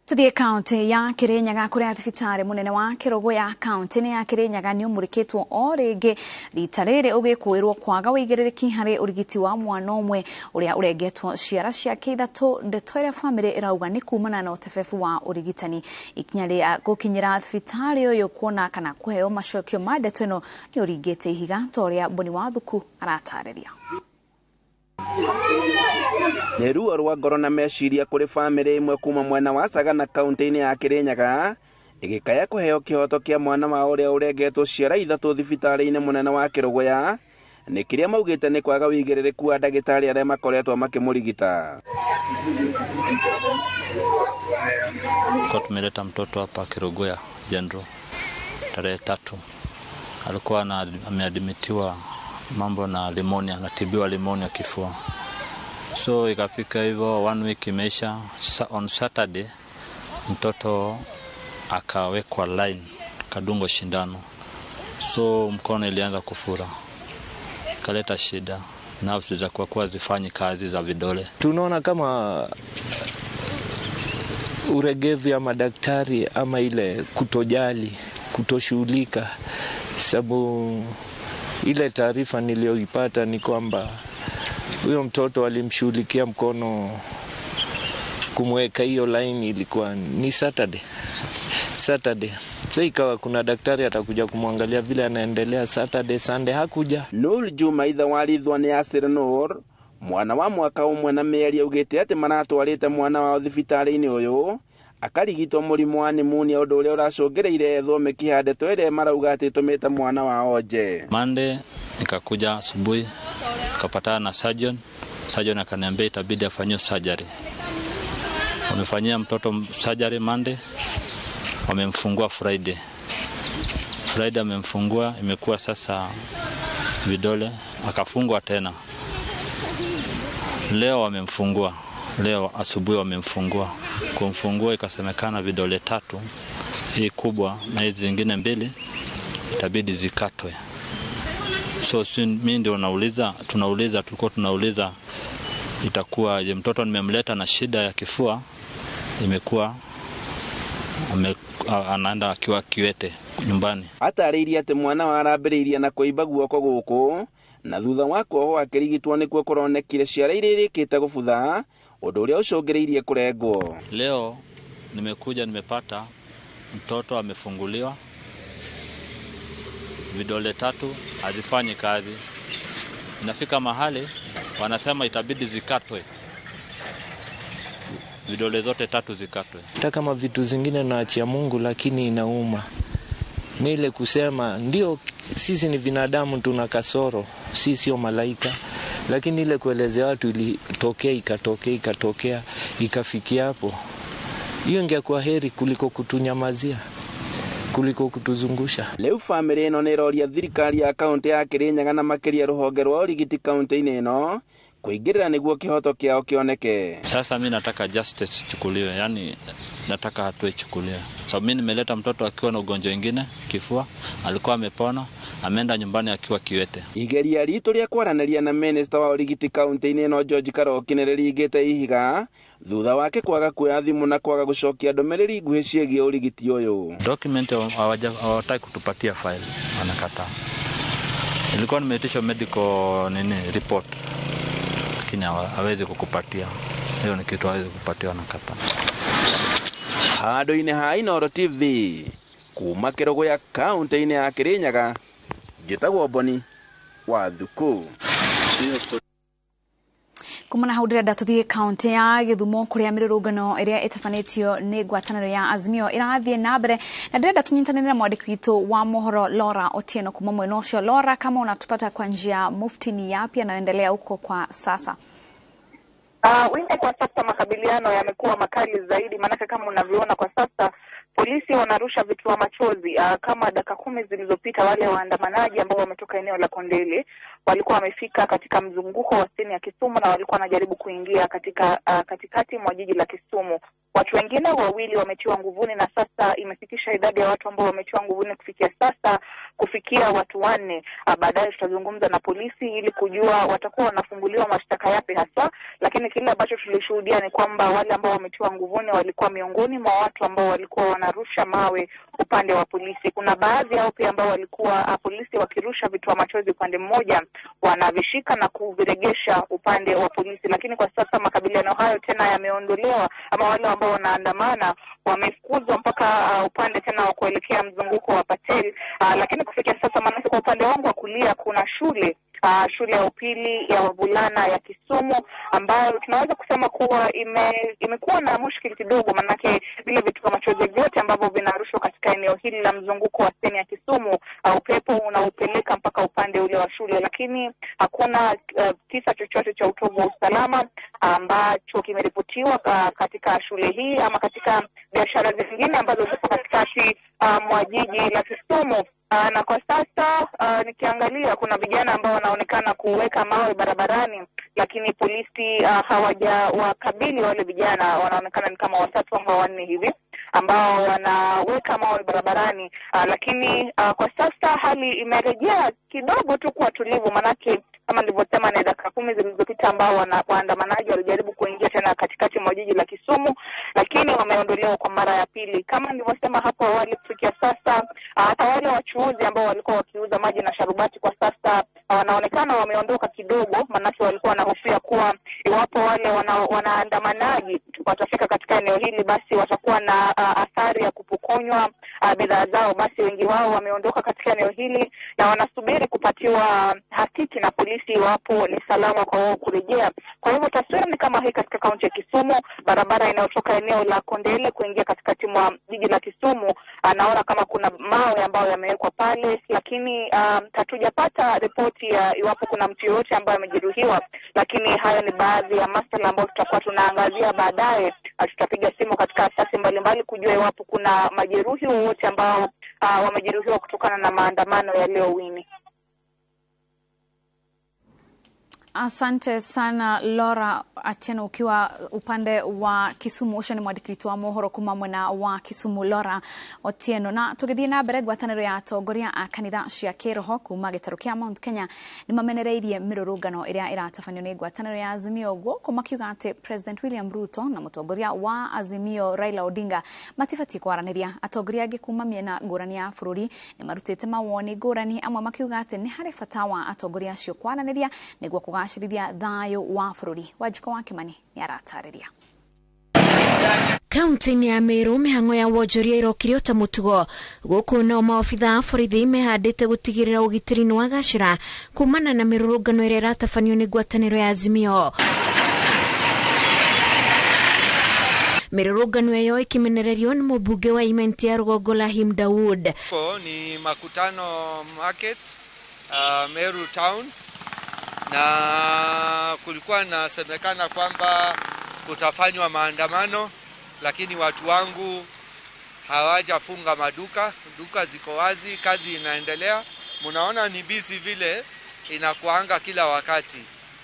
S2: Tuthiĩ kaunti ya Kirinyaga kũrĩa thibitarĩ mũnene wa Kĩrũgũya kaunti-inĩ ya Kirinyaga nĩ ũmũrĩkĩtwo o rĩngĩ, rita rĩrĩ ũgĩkũĩrwo kwaga ũigĩrĩrĩki harĩ ũrigiti wa mwana ũmwe ũrĩa ũrengetwo ciara ciake ithatũ. Ndeto ĩrĩa bamĩrĩ ĩrauga nĩ kumana na ũtebebu wa ũrigitani. Ikinya rĩa gũkinyĩra thibitarĩ ũyũ kuona kana kũheo macokio ma ndeto ĩno nĩ ũringĩte ihiga ta ũrĩa Mboni wa Thuku aratarĩria.
S22: Nĩ ruo rwa ngoro na meciria kũrĩ bamĩrĩ ĩmwe kuma mwena wa Sagana kaunti-inĩ ya Kirinyaga ĩgĩkaya kũheo kĩhoto kĩa mwana wao ũrĩa ũrengetwo ciara ithatũ thibitarĩ-inĩ mũnene wa Kĩrũgũya nĩ kĩrĩa maugĩte nĩ kwaga ũigĩrĩrĩku wa ndagĩtarĩ arĩa makoretwo makĩmũrigita.
S23: Kwa tumeleta mtoto hapa Kĩrũgũya General tarehe 3, alikuwa ameadmitiwa mambo na pneumonia, anatibiwa pneumonia kifua. So ikafika hivyo 1 week imeisha. On Saturday mtoto akawekwa line, kadungwa shindano. So mkono ilianza kufura, kaleta shida, nerves zikakuwa kwa zifanyi kazi za vidole.
S24: Tunaona kama uregevu ya madaktari ama ile kutojali, kutoshughulika, sababu ile taarifa niliyoipata ni kwamba huyo mtoto alimshughulikia mkono kumweka hiyo line ilikuwa ni Saturday. Sasa ikawa kuna daktari atakuja kumwangalia vile anaendelea Saturday, Sunday hakuja.
S22: Nur Juma ithe warithwa ni Asir Nur, mwana wa mwaka ũmwe na mĩeri augĩte atĩ maratwarĩte mwana wao thibitarĩ-inĩ ũyũ akarigitwo mũrimũ wa pneumonia, ũndũ ũrĩa ũracũngĩrĩire ethwo mĩkiha ndeto ĩrĩa marauga atĩ ĩtũmĩte mwana wao nje.
S23: Monday nikakuja asubuhi nikapatana na surgeon. Surgeon akaniambia itabidi afanyiwe surgery. Wamefanyia mtoto surgery Monday, wamemfungua Friday. Friday amemfungua, imekuwa sasa vidole, akafungwa tena. Leo wamemfungua. Leo asubuhi wamemfungua. Kumfungua ikasemekana vidole 3, hii kubwa na hizi zingine 2 itabidi zikatwe. So mimi ndio nauliza, tulikuwa tunauliza itakuwa je, mtoto nimemleta na shida ya kifua, imekuwa anaenda akiwa kiwete nyumbani.
S22: Atarĩirie atĩ mwana wa arambĩrĩirie na kũimba guoko gũkũ na thutha wa kuohwo akĩrigitwo nĩkuo kũronekire ciara iria irĩkĩte gũbutha, Ũndũ ũrĩa ũcũngĩrĩirie kũrengwo.
S23: Leo nimekuja nimepata mtoto amefunguliwa, vidole 3 hazifanyi kazi. Inafika mahali wanasema itabidi zikatwe, vidole zote 3 zikatwe.
S24: Hata kama vitu zingine naachia Mungu, lakini inauma. Ni ile kusema ndio sisi ni binadamu, tuna kasoro, sisi sio malaika, lakini ile kuelezea watu ilitokea ikatokea ikatokea ikafikia hapo, hiyo ingekuwa heri kuliko kutunyamazia, kuliko kutuzungusha.
S22: Leo family ĩno nĩ ĩroria thirikari ya kaunti ya Kirinyaga na makĩria rũhonge rwa ũrigiti kaunti-inĩ ĩno kuingĩrĩra nĩguo kĩhoto kĩao kĩoneke.
S23: Sasa mimi nataka justice ichukuliwe, yani nataka hatua ichukuliwe. Sababu mimi nimeleta mtoto akiwa na ugonjwa mwingine kifua, alikuwa amepona, ameenda nyumbani akiwa kiwete.
S22: Igeria ritu rĩa kwaranĩria na minister wa ũrigiti kaunti-inĩ ĩno George Karoki nĩ rĩringĩte ihiga thutha wake kwaga kuoya thimũ na kwaga gũcokia ndũmĩrĩri nguhĩ ciĩgiĩ ũrigiti ũyũ.
S23: Document hawataki kutupatia file, wanakataa. Nilikuwa nimeitisha medical report, lakini hawezi kukupatia. Hiyo ni kitu hawezi kukupatia, wanakataa.
S22: Handũ-inĩ ha Inooro TV kuma Kĩrũgũya kaunti-inĩ ya Kirinyaga, njĩtagwo Boni wa Thuku.
S2: Kumana hau ndĩrenda tũthiĩ kaunti ya Gĩthumo kũrĩa mĩrũrũngano ĩrĩa ĩtabanĩtio nĩ ngwatanĩro ya Azimio ĩrathiĩ na mbere, na ndĩrenda tũnyitanĩre na mwandĩki witũ wa mohoro Laura Otieno kuma mwena ũcio. Laura, kama unatupata kwa njia mufti, ni yapi yanayoendelea huko kwa sasa?
S1: Wingi kwa sasa makabiliano yamekuwa makali zaidi, maanake kama unavyoona kwa sasa polisi wanarusha vitoa machozi. Kama dakika 10 zilizopita wale waandamanaji ambao wametoka eneo la Kondele walikuwa wamefika katika mzunguko wa steni ya Kisumu na walikuwa wanajaribu kuingia katika katikati mwa jiji la Kisumu. Watu wengine wawili wametiwa nguvuni na sasa imefikisha idadi ya watu ambao wametiwa nguvuni kufikia sasa kufikia watu 4. Baadaye tutazungumza na polisi ili kujua watakuwa wanafunguliwa mashtaka yapi haswa, lakini kile ambacho tulishuhudia ni kwamba wale ambao wametiwa nguvuni walikuwa miongoni mwa watu ambao walikuwa wanarusha mawe upande wa polisi. Kuna baadhi yao pia ambao walikuwa polisi wakirusha vitoa machozi upande mmoja wanavishika na kuviregesha upande wa polisi, lakini kwa sasa makabiliano hayo tena yameondolewa, ama wale ambao wanaandamana wamefukuzwa mpaka upande tena wa kuelekea mzunguko wa Patel. Lakini kufikia sasa, maana kwa upande wangu wa kulia kuna shule shule ya upili ya wavulana ya Kisumu ambayo tunaweza kusema kuwa imekuwa na mushkili kidogo, manake vile vitu machozi vyote ambavyo vinarushwa katika eneo hili la mzunguko wa steni ya Kisumu, upepo unaupeleka mpaka upande ule wa shule, lakini hakuna kisa chochote cha utovu wa usalama ambacho kimeripotiwa katika shule hii ama katika biashara zingine ambazo zipo katikati mwa jiji la Kisumu. Na kwa sasa nikiangalia kuna vijana ambao wanaonekana kuweka mawe barabarani, lakini polisi hawajawakabili wale vijana. Wanaonekana ni kama 3 ama 4 hivi ambao wanaweka mawe barabarani, lakini kwa sasa hali imerejea kidogo tu kuwa tulivu, manake kama nilivyosema ni dakika 10 zilizopita ambao waandamanaji walijaribu kuingia tena katikati mwa jiji la Kisumu, lakini wameondolewa kwa mara ya pili. Kama nilivyosema hapo awali, kufikia sasa hata wale wachuuzi ambao walikuwa wakiuza maji na sharubati kwa sasa wanaonekana wameondoka kidogo, manake walikuwa wanahofia kuwa iwapo wale wanaandamanaji watafika katika eneo hili basi watakuwa na athari ya kupokonywa bidhaa zao. Basi wengi wao wameondoka katika eneo hili na wanasubiri kupatiwa hakiki na polisi iwapo ni salama kwa wao kurejea. Kwa hivyo taswira ni kama hii katika kaunti ya Kisumu, barabara inayotoka eneo la Kondele kuingia katikati mwa jiji la Kisumu, naona kama kuna mawe ambayo yamewekwa pale, lakini hatujapata ripoti ya iwapo kuna mtu yoyote ambaye amejeruhiwa, lakini hayo ni baadhi ya masuala ambayo tutakuwa tunaangazia baadaye. Tutapiga simu katika asasi mbalimbali kujua iwapo kuna majeruhi wote ambao wamejeruhiwa kutokana na maandamano ya leo wini.
S2: Asante sana Laura Atieno ukiwa upande wa Kisumu. Ucio ni mwandĩki witũ wa mohoro kuma mwena wa Kisumu Laura Otieno. Na tũgĩthiĩ na mbere, ngwatanĩro ya atongoria a kanitha cia kĩroho kuma gĩtarũ kĩa Mount Kenya nĩ mamenereirie mĩrũrũngano ĩrĩa ĩratabanio nĩ ngwatanĩro ya Azimio, gũkũ makiuga atĩ President William Ruto na mũtongoria wa Azimio Raila Odinga matibatiĩ kwaranĩria. Atongoria angĩ kuma mĩena ngũrani ya bũrũri nĩ marutĩte mawoni ngũrani, amwe makiuga atĩ nĩ harĩ bata wa atongoria acio kwaranĩria nĩguo kũgacĩrithia thayũ wa bũrũri. Wanjikũ wa Kimani nĩ aratarĩria.
S7: Kaunti-inĩ ya Meru mĩhang'o ya wonjoria ĩrokire o ta mũtugo gũkũ nao maobitha a borithi mehandĩte gũtigĩrĩra ũgitĩri nĩ wagacĩra kumana na mĩrũrũngano ĩrĩa ĩratabanio nĩ ngwatanĩro ya Azimio. Mĩrũrũngano ĩyo ĩkĩmenererio nĩ mũmbunge wa Imenti ya rũgongo Lahim Daud.
S8: Ni makutano market Meru town, na kulikuwa nasemekana kwamba kutafanywa maandamano, lakini watu wangu hawajafunga maduka, duka ziko wazi, kazi inaendelea. Munaona ni busy vile inakuanga kila wakati.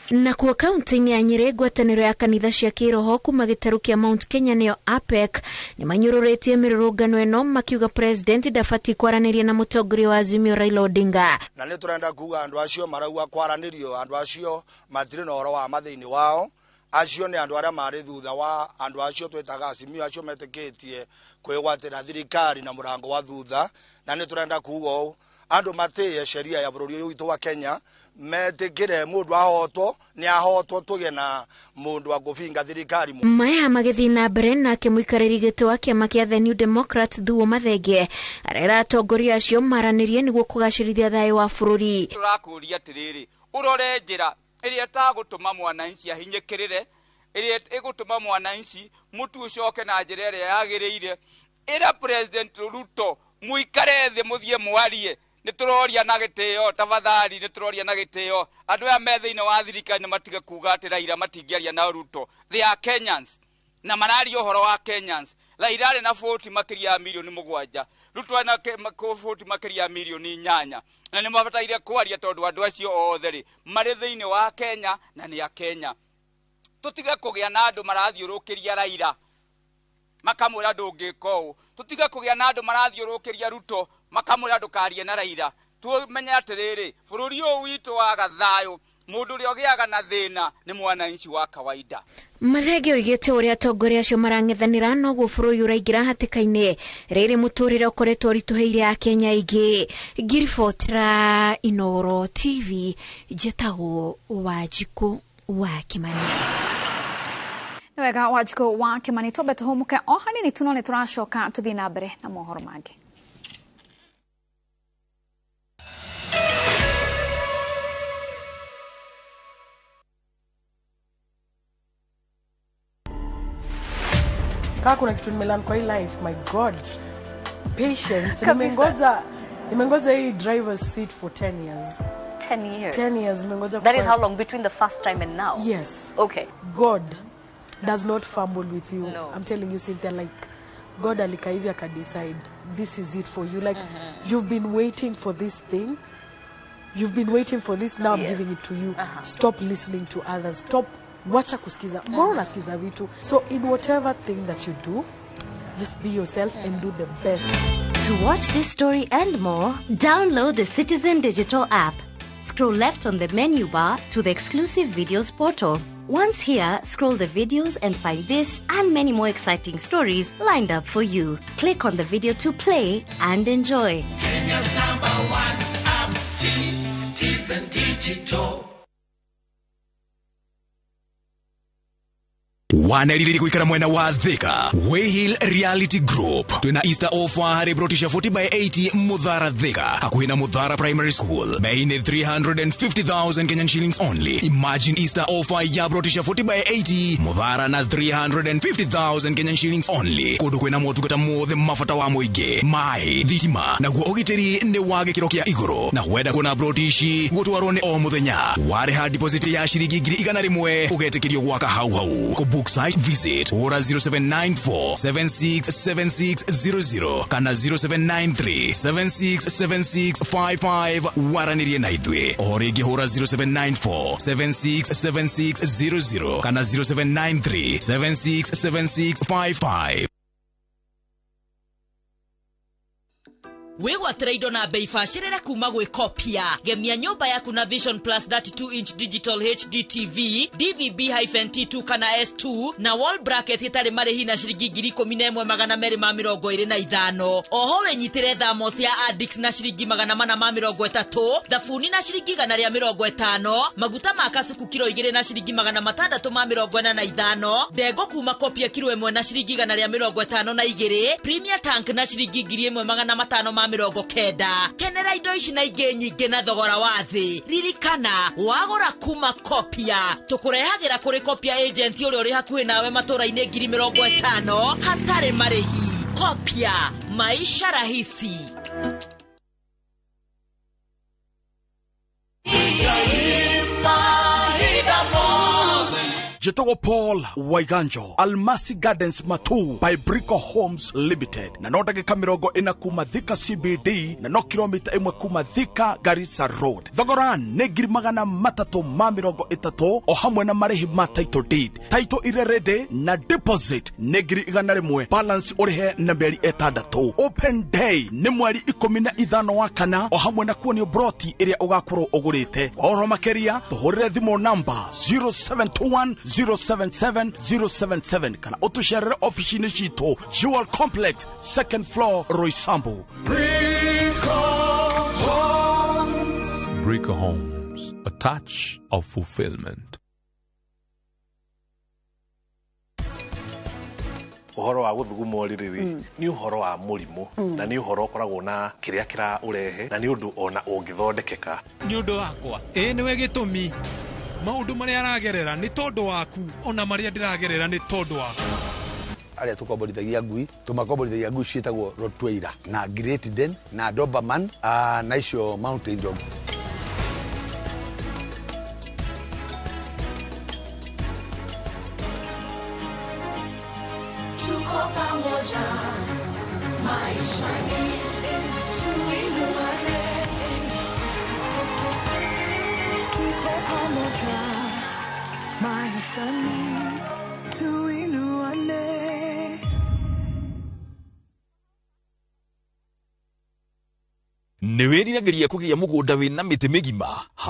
S7: Na kuwa kaunti-inĩ ya Nyĩrĩ ngwatanĩro ya kanitha cia kĩroho kuma gĩtarũ kĩa Mount Kenya nĩyo APEC nĩ manyũrũrĩtie mĩrũrũngano ĩno makiuga president ndabatiĩ kwaranĩria na mũtongoria wa Azimio Raila Odinga.
S9: Na nĩ tũrenda kuga andũ acio marauga kwaranĩrio, andũ acio matirĩ na ũhoro wa mathĩinĩ wao. Acio nĩ andũ arĩa marĩ thutha wa andũ acio twĩtaga Azimio, acio metĩkĩtie kwĩgwatĩra thirikari na mũrango wa thutha. Na nĩ tũrenda kuga ũũ, andũ matĩye sheria ya bũrũri ũyũ witũ wa Kenya, metikire mundu ahotwo ni ahotwo tuge na mundu wa gubinga thirikari.
S7: Maya magĩthiĩ na mbere nake mũikarĩri gĩtĩ wa kĩama kĩa The New Democrats Thuo Mathenge arera atongoria acio maranĩrie nĩguo kũgacĩrithia thayũ wa bũrũri.
S15: Tũrakũria atĩrĩrĩ, ũrore njĩra ĩrĩa ĩtagũtũma mwananchi ahinyĩkĩrĩre, ĩrĩa ĩgũtũma mwananchi mũtu ũcoke na njĩra ĩrĩa yagĩrĩire. Ĩra President Ruto mũikare thĩ mũthiĩ mwarie, nĩtũroria na gĩtĩo, tafadhali nĩtũroria na gĩtĩo. Andũ aya me thĩinĩ wa thirikari nĩmatige kuga atĩ Raila matingĩaria na Ruto. They are Kenyans na mararia ũhoro wa Kenyans. Raila arĩ na 40 makĩria ya milioni 7, Ruto arĩ na 40 makĩria ya milioni 8, na nĩmabataire kwaria tondũ andũ acio othe rĩ marĩ thĩinĩ wa Kenya na nĩ a Kenya. Tũtige kũgĩa na andũ marathiũrũkĩria Raila makamwĩra ndũngĩka ũũ, tũtige kũgĩa na andũ marathiũrũkĩria Ruto makamwĩra ndũkarie na Raila. Tumenye atĩrĩrĩ, bũrũri ũyũ witũ waga thayũ, mũndũ ũrĩa ũgĩaga na thĩna nĩ mwananchi wa kawaida.
S7: Mathenge oigĩte ũrĩa atongoria acio marang'ethanĩra noguo bũrũri ũraingĩra hatĩka-inĩ rĩrĩ mũtũrĩre ũkoretwo ũritũhĩire Akenya aingĩ. Ngiribotera Inooro TV, njĩtagwo Wanjikũ wa Kimani.
S2: Wega Wanjikũ wa Kimani, twambe tũhũmũke o hanini tu no nĩtũracoka tũthiĩ na mbere na mohoro mangĩ.
S10: Kama kuna kitu nimelearn kwa hii life, my God, patience. Nimengoja hii driver's seat for 10 years.
S25: 10 years?
S10: 10 years nimengoja.
S25: That is how long between the first time and now?
S10: Yes.
S25: Okay.
S10: God does not fumble with you.
S25: No.
S10: I'm telling you, Cynthia, like God alika hivi aka decide this is it for you. Like you've been waiting for this thing. You've been waiting for this. Now I'm giving it to you. Stop listening to others. Stop. Wacha kusikiza. Mbona unasikiza vitu? So in whatever thing that you do, just be yourself and do the best.
S26: To watch this story and more, download the Citizen Digital app. Scroll left on the menu bar to the exclusive videos portal. Once here, scroll the videos and find this and many more exciting stories lined up for you. Click on the video to play and enjoy.
S13: Kenya's #1 app, Citizen Digital.
S27: Waneriri kuikara mwena wa Thika Wayhill Reality Group twina Easter offer hari brotisha 40 by 80 Muthara Thika hakuhi na Muthara Primary School bei ni 350,000 Kenyan shillings only. Imagine Easter offer ya brotisha 40 by 80 Muthara na 350,000 Kenyan shillings only. Kundu kwina motungata mothe mabata wa muingi mai thitima naguo ugitiri ni wa gikiro kia iguru na wenda kuona brotishi gutwarwo ni o muthenya wariha deposit ya shiringi 100,000 ugetikirio gwaka hau hau. Book site visit ora 0794 767600 kana 0793 767655 waranirie na ithuĩ o rĩngĩ hũra 0794 767600 kana 0793 767655.
S3: Wĩgwatĩre indo na bei bacĩrĩre kuma gwĩ Kopia. Gemia nyũmba yaku na Vision Plus 32 inch digital HD TV DVB-T2 kana S2 na wall bracket ĩtarĩ marĩhi na ciringi 11,225. Oho wĩnyitĩre thamos ya Addix na ciringi 430, thabuni na ciringi 150, maguta ma kasuku kiro 2 na ciringi 645, ndengũ kuma Kopia kiro 1 na ciringi 152, Premier Tank na ciringi 1590. Kenera indo ici na ingĩ nyingĩ na thogora wa thĩ. Ririkana wagũra kuma Kopia tũkũrehagĩra kũrĩ Kopia agent ũrĩa ũrĩ hakuhĩ nawe matũra-inĩ 50,000 hatarĩ marĩhi. Kopia, maisha rahisi.
S5: Jitogo Paul Waiganjo, Almasi Gardens Matu by Brico Homes Limited. Na no ndagĩka 40 kuma Thika CBD na no kilomita 1 kuma Thika Garissa Road. Thogora nĩ 330,000 o hamwe na marĩhi ma title deed. Title ire ready na deposit nĩ 100,000, balance ũrĩhe na mĩeri 6. Open day nĩ mweri 15 wa kana o hamwe na kuonio broti ĩrĩa ũgakorwo ũgũrĩte. Kwa ũhoro makĩria tũhũrĩre thimũ namba 0721 077 077 kana ũtũcerere ofici-inĩ citũ Jewel Complex, second floor, Roysambu.
S11: Brico Homes, a touch of fulfillment.
S12: Ũhoro wa gũthugumwo rĩrĩ nĩ ũhoro wa mũrimũ na nĩ ũhoro ũkoragwo na kĩrĩa kĩra ũrehe na nĩ ũndũ ona ũngĩthondekeka.
S17: Nĩ ũndũ wakwa.
S19: Ĩĩ nĩwe gĩtũmi. Maũndũ marĩa aragerera nĩ tondũ waku, ona marĩa ndĩragerera nĩ tondũ waku.
S21: Arĩa tũkomborithagia ngui, tũmakomborithagia ngui ciĩtagwo Rottweiler na Great Dane na Doberman na icio Mountain Dog.
S13: Tuko pamoja maishani, tuinuane. Tuko pamoja maishani, tuinuane.
S20: Nĩ wĩriragĩria kũgĩa mũgũnda wĩna mĩtĩ mĩgima?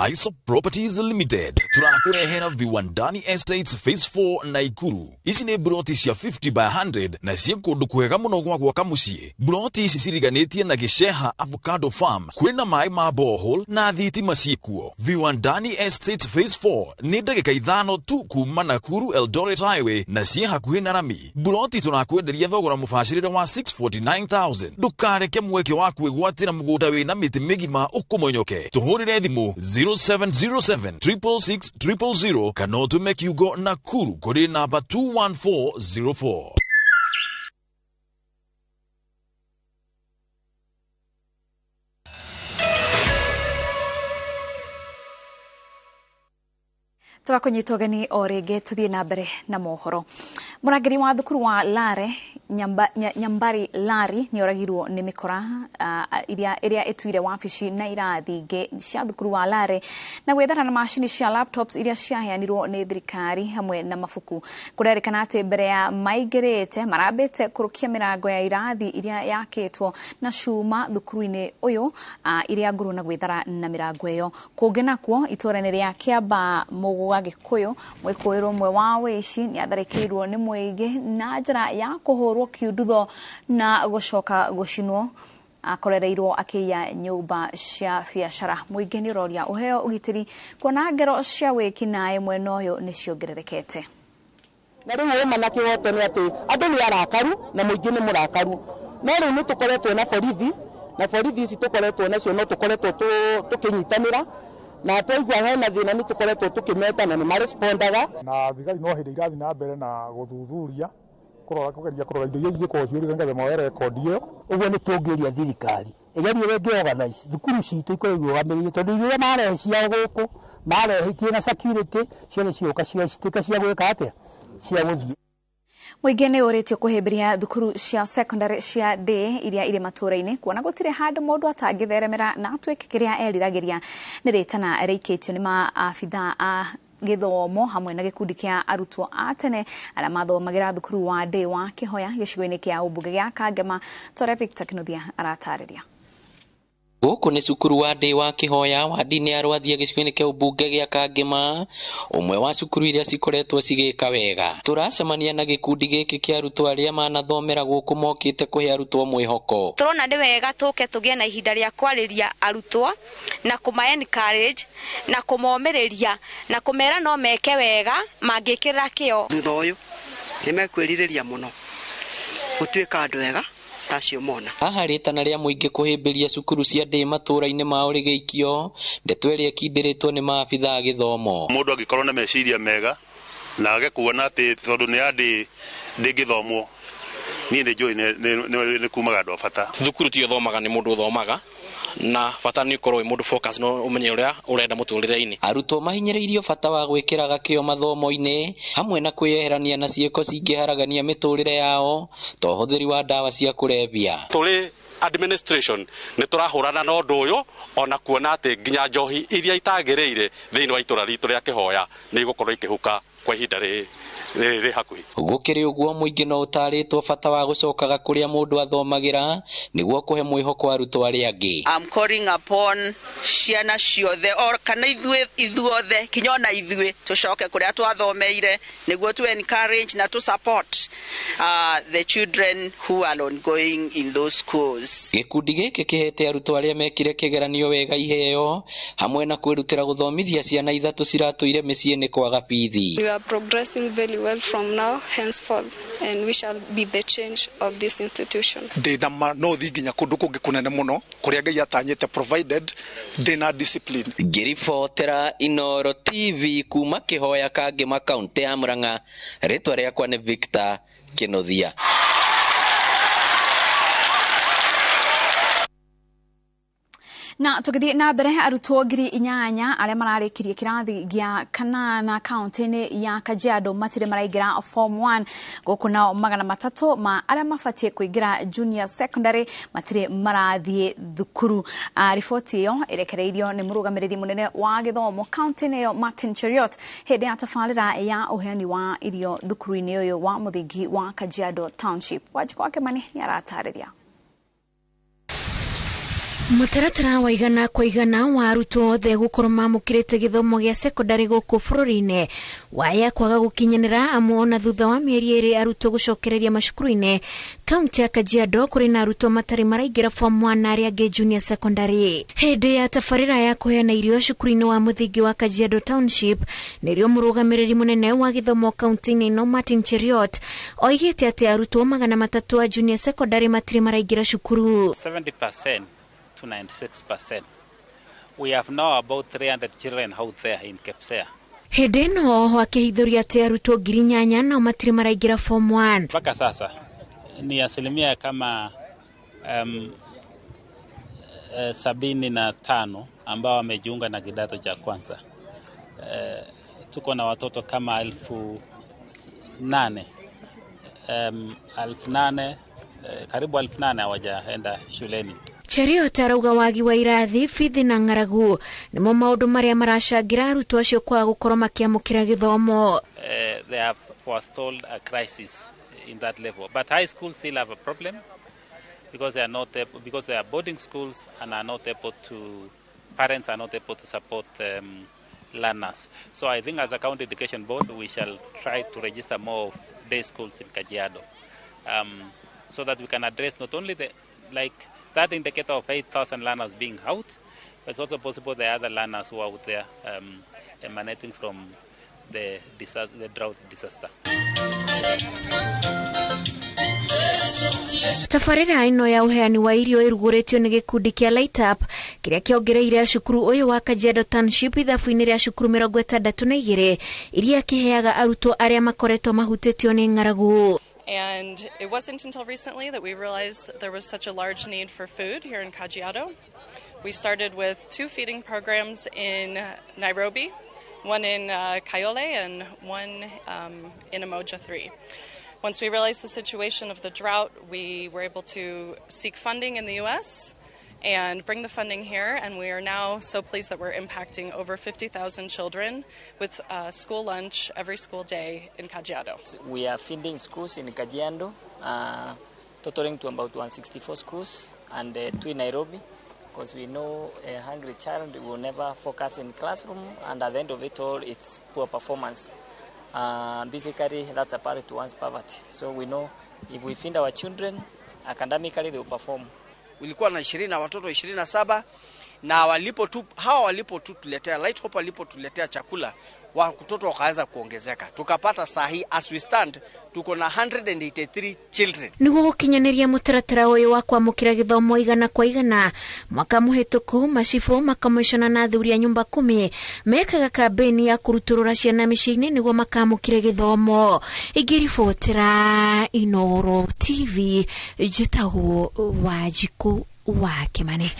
S20: Hisop Properties Limited tũrakũrehera Viwandani Estates Phase 4 Naikuru. Ici nĩ broti cia 50 by 100 na ciĩ kũndũ kwega mũno gwa gwaka mũciĩ. Broti ici ciriganĩtie na Gĩceha Avocado Farm, kwĩna maĩ ma borehole na thitima ciĩkuo. Viwandani Estates Phase 4 nĩ ndagĩka 5 tu kuma Nakuru Eldoret Highway na ciĩ hakuhĩ na rami. Broti tũrakwenderia thogora mũbacĩrĩre wa 649,000. Ndũkareke mweke wa kwĩgwatĩra mũgũnda wĩna mĩtĩ mĩgima ũkũmonyoke. Tũhũrĩre thimũ 0707 666 000 kana ũtũme kiugo Nakuru kũrĩ namba 21404.
S2: Tũgakũnyita ũgeni o rĩngĩ tũthiĩ na mbere na mohoro. Mũrangĩri wa thukuru wa Lare Nyambari Lari nĩ oragirwo nĩ mĩkora ĩrĩa ĩtuire wabici na irathi ingĩ cia thukuru wa Lare na gwĩthara na macini cia laptops iria ciaheanirwo nĩ thirikari hamwe na mabuku. Kũrerĩkana atĩ mbere ya maingĩrĩte marambĩte kũrũkia mĩrango ya irathi iria yakĩtwo na cuma thukuru-inĩ ũyũ iria ngũrũ na gwĩthara na mĩrango ĩyo. Kũngĩ nakuo itũũra-inĩ rĩa Kĩambaa Mũgũga Gĩkũyũ mwĩkũĩrwo ũmwe wa wĩici nĩ atharĩkĩirwo nĩ mũingĩ na njĩra ya kũhũrwo kiundutho na gũcoka gũcinwo. Akorereirwo akĩiya nyũmba cia biacara. Mũingĩ nĩ ũroria ũheo ũgitĩri kuona ngero cia wĩkinaĩ mwena ũyũ nĩ ciongererekete.
S28: Na rĩu ũma na kĩhoto nĩ atĩ andũ nĩ arakaru na mũingĩ nĩ mũrakaru, no rĩu nĩ tũkoretwo na borithi, na borithi ici tũkoretwo nacio no tũkoretwo tũkĩnyitanĩra na twaigua hena thĩna nĩ tũkoretwo tũkĩmeta na nĩ marespondaga.
S29: Na thigari no hĩndĩ irathiĩ na mbere na gũthuthuria kũrora kũgeria kũrora indo iria ingĩkorwo ciũrĩte nĩgetha moe rekondi ĩyo.
S16: Ũguo nĩ tũngĩũria thirikari ĩgerie ũrĩa ĩngĩ organize thukuru citũ ikorwo irũgamĩrĩire, tondũ iria marehe ciao gũkũ marehe itirĩ na security, ciothe cigũka cituĩke cia gwĩka atĩa, cia gũthiĩ.
S2: Mũingĩ nĩ ũrĩtio kũhĩmbĩria thukuru cia secondary cia day iria irĩ matũũra-inĩ kuona gũtirĩ handũ mũndũ atangĩtheremera na atuĩke kĩrĩa eriragĩria. Nĩ rĩtana rĩikĩtio nĩ maabithaa a gĩthomo hamwe na gĩkundi kĩa arutwo a tene arĩa mathomagĩra thukuru wa day wa Kĩhoya gĩcigo-inĩ kĩa ũmbunge gĩa Kangema. Tore Victor Kinuthia aratarĩria.
S1: Gũkũ nĩ cukuru wa ndĩ wa Kĩhoya wadi-inĩ ya Rwathia gĩcigo-inĩ kĩa ũmbunge gĩa Kangĩma, ũmwe wa cukuru iria cikoretwo cigĩka wega. Tũracemania na gĩkundi gĩkĩ kĩa arutwo arĩa manathomera gũkũ mokĩte kũhe arutwo mwĩhoko.
S4: Tũrona nĩ wega tũke tũgĩe na ihinda rĩa kwarĩria arutwo na kũma encourage na kũmomĩrĩria na kũmera no meke wega mangĩkĩrĩra kĩo.
S6: Thutha ũyũ nĩmekwĩrirĩria mũno gũtuĩka andũ ega tacio mona.
S1: Haha rĩtana rĩa mũingĩ kũhĩmbĩria cukuru cia ndĩ matũũra-inĩ mao rĩgĩikio, ndeto ĩrĩa ĩkindĩrĩtwo nĩ maabitha a gĩthomo.
S14: Mũndũ angĩkorwo na meciria mega na age kuona atĩ tondũ nĩ ya ndĩ ndĩngĩthomwo, niĩ nĩ njũĩ nĩ kumaga andũ a bata.
S17: Thukuru ti ũthomaga nĩ mũndũ ũthomaga, na bata nĩ ũkorwo wĩ mũndũ focus no ũmenye ũrĩa ũrenda mũtũrĩre-inĩ.
S1: Arutwo mahinyĩrĩirio bata wa gwĩkĩraga kĩo mathomo-inĩ hamwe na kwĩyeherania na ciĩko cingĩharagania mĩtũrĩre yao ta ũhũthĩri wa ndawa cia kũrebia.
S18: Tũrĩ administration nĩ tũrahũrana na ũndũ ũyũ ona kuona atĩ nginya njohi iria itagĩrĩire thĩinĩ wa itũra ritũ rĩa Kĩhoya nĩ igũkorwo ikĩhuka kwa ihinda rĩ hakuhĩ.
S1: Gũkĩrĩ ũguo mũingĩ no ũtarĩtwo bata wa gũcokaga kũrĩa mũndũ athomagĩra nĩguo kũhe mwĩhoko arutwo arĩa angĩ.
S22: I'm calling upon ciana ciothe or kana ithuĩ ithuothe kinya ona ithuĩ tũcoke kũrĩa twathomeire nĩguo tu encourage na tu support the children who are ongoing in those schools.
S1: Gĩkundi gĩkĩ kĩhete arutwo arĩa mekire kĩgeranio wega iheo hamwe na kwĩrutĩra gũthomithia ciana ithatũ ciratũire mĩciĩ-inĩ kwaga bithi.
S23: We are progressing very well from now henceforth, and we shall be the change of this institution.
S24: Ndĩna ma no thiĩ nginya kũndũ kũngĩ kũnene mũno kũrĩa Ngai atanyĩte, provided ndĩna discipline.
S1: Ngĩribotera Inooro TV kuma Kĩhoya Kangĩma kaũntĩ ya Murang'a, rĩtwa rĩakwa nĩ Victor Kĩnuthia.
S2: Na tũgĩthiĩ na mbere, arutwo 8,000 arĩa mararĩkirie kĩrathi gĩa kanana kaũntĩ-inĩ ya Kajiado matirĩ maraingĩra form 1, gũkũ nao 300 ma arĩa mabatiĩ kũingĩra junior secondary matirĩ marathiĩ thukuru. Riboti ĩyo ĩrekereirio nĩ mũrũgamĩrĩri mũnene wa gĩthomo kaũntĩ-inĩ ĩyo Martin Cheruiyot hĩndĩ ya tabarĩra ya ũheani wa irio thukuru-inĩ ũyũ wa mũthingi wa Kajiado Township. Wanjikũ wa Kĩmani nĩ aratarĩria.
S7: Mũtaratara wa igana kwa igana wa arutwo othe gũkorwo mamũkĩrĩte gĩthomo gĩa sekondari gũkũ bũrũri-inĩ waya kwaga gũkinyanĩra, amu ona thutha wa mĩeri 2 arutwo gũcokereria macukuru-inĩ kaunti ya Kajiado kũrĩ na arutwo matarĩ maraingĩra form 1 na arĩa angĩ junior secondary. Hĩndĩ ya tabarĩra ya kũheana irio cukuru-inĩ wa mũthingi wa Kajiado Township nĩrĩo mũrũgamĩrĩri mũnene wa gĩthomo kaunti-inĩ ĩno Martin Cheruiyot oigĩte atĩ arutwo 300 a junior secondary matirĩ maraingĩra cukuru.
S30: 70% to 96%. We have now about 300 children out there in Kepsea.
S7: Hĩndĩ ĩno oho akĩhithũria atĩ arutwo 8,000 nao matirĩ maraingĩra form 1.
S30: Mpaka sasa ni asilimia kama 75 ambao wamejiunga na kidato cha kwanza. Tuko na watoto kama 8,000 8,000 karibu 8,000 hawajaenda shuleni.
S7: Cheruiyot arauga wagi wa irathi, bithi na ng'aragu nĩmo maũndũ marĩa maracangĩra arutwo acio kwaga gũkorwo makĩamũkĩra gĩthomo.
S30: They have forestalled a crisis in that level, but high schools still have a problem because they are not able, because they are boarding schools and are not able to, parents are not able to support learners. So I think as a county education board we shall try to register more of day schools in Kajiado, so that we can address not only the like that indicator of 8,000 learners being out, but it's also possible there are other learners who are out there emanating from the drought disaster.
S7: Tabarĩra ĩno ya ũheani wa irio ĩrugũrĩtio nĩ gĩkundi kĩa Light Up kĩrĩa kĩongereire cukuru ũyũ wa Kajiado Township ithabu-inĩ rĩa cukuru 62 iria kĩheaga arutwo arĩa makoretwo mahutĩtio nĩ ng'aragu.
S31: And it wasn't until recently that we realized there was such a large need for food here in Kajiado. We started with 2 feeding programs in Nairobi, one in Kayole and one in Umoja 3. Once we realized the situation of the drought, we were able to seek funding in the U.S. and bring the funding here, and we are now so pleased that we're impacting over 50,000 children with school lunch every school day in Kajiado.
S32: We are feeding schools in Kajiado, totaling to about 164 schools, and 2 in Nairobi, Because we know a hungry child will never focus in classroom, and at the end of it all, it's poor performance. Basically, that's a part towards poverty. So we know if we feed our children, academically they will perform.
S3: Ulikuwa na 20 na watoto 27 na walipo tu hawa walipo tu tuletea Light Hope walipo tuletea chakula watoto wakaanza kuongezeka, tukapata saa hii as we stand tuko na 183 children.
S7: Niguo gukinyaniria mutaratara uyu wa kwamukira githomo igana kwa igana, mwaka muhituku macibu makamishona na athuri a nyumba 10 mekaga kambeni ya kuruturura ciana miciini niguo makamukire githomo. Ingiribotera Inooro TV, njitagwo Wanjiku wa Kimani.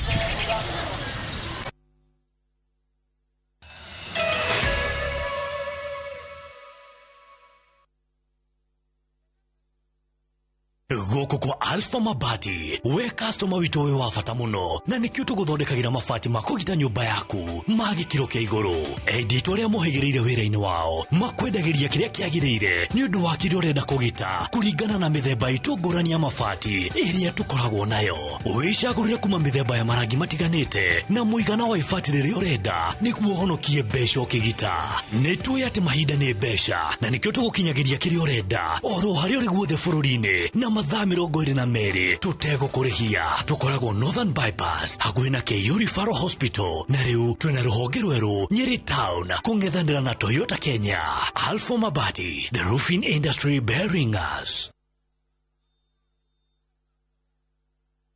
S5: Gũkũ kwa Alpha Mabati, we customer witũ wĩ wa bata mũno, na nĩkĩo tũgũthondekagĩra mabati ma kũgita nyũmba yaku ma gĩkĩro kĩa igũrũ. Endia itũ arĩa mohĩgĩrĩire wĩra-inĩ wao makwendagĩria kĩrĩa kĩagĩrĩire nĩ ũndũ wa kĩrĩa ũrenda kũgita kũringana na mĩthemba itũ ngũrani ya mabati ĩrĩa tũkoragwo nayo. Wĩcagũrĩre kuma mĩthemba ya marangi matiganĩte na mũigana wa ibati rĩrĩa ũrenda nĩguo ũhonokie mbeca ũkĩgita. Nĩ tũĩ atĩ mahinda nĩ mbeca na nĩkĩo tũgũkinyagĩria kĩrĩa ũrenda oro harĩa ũrĩ guothe bũrũri-inĩ na mathaa 22 tũtegũkũrĩhia. Tũkoragwo Northern Bypass hakuhĩ na KU Referral Hospital, na rĩu twĩna rũhonge rwerũ Nyeri Town kũng'ethanĩra na Toyota Kenya. Alpha Mabati, the roofing industry bearing us.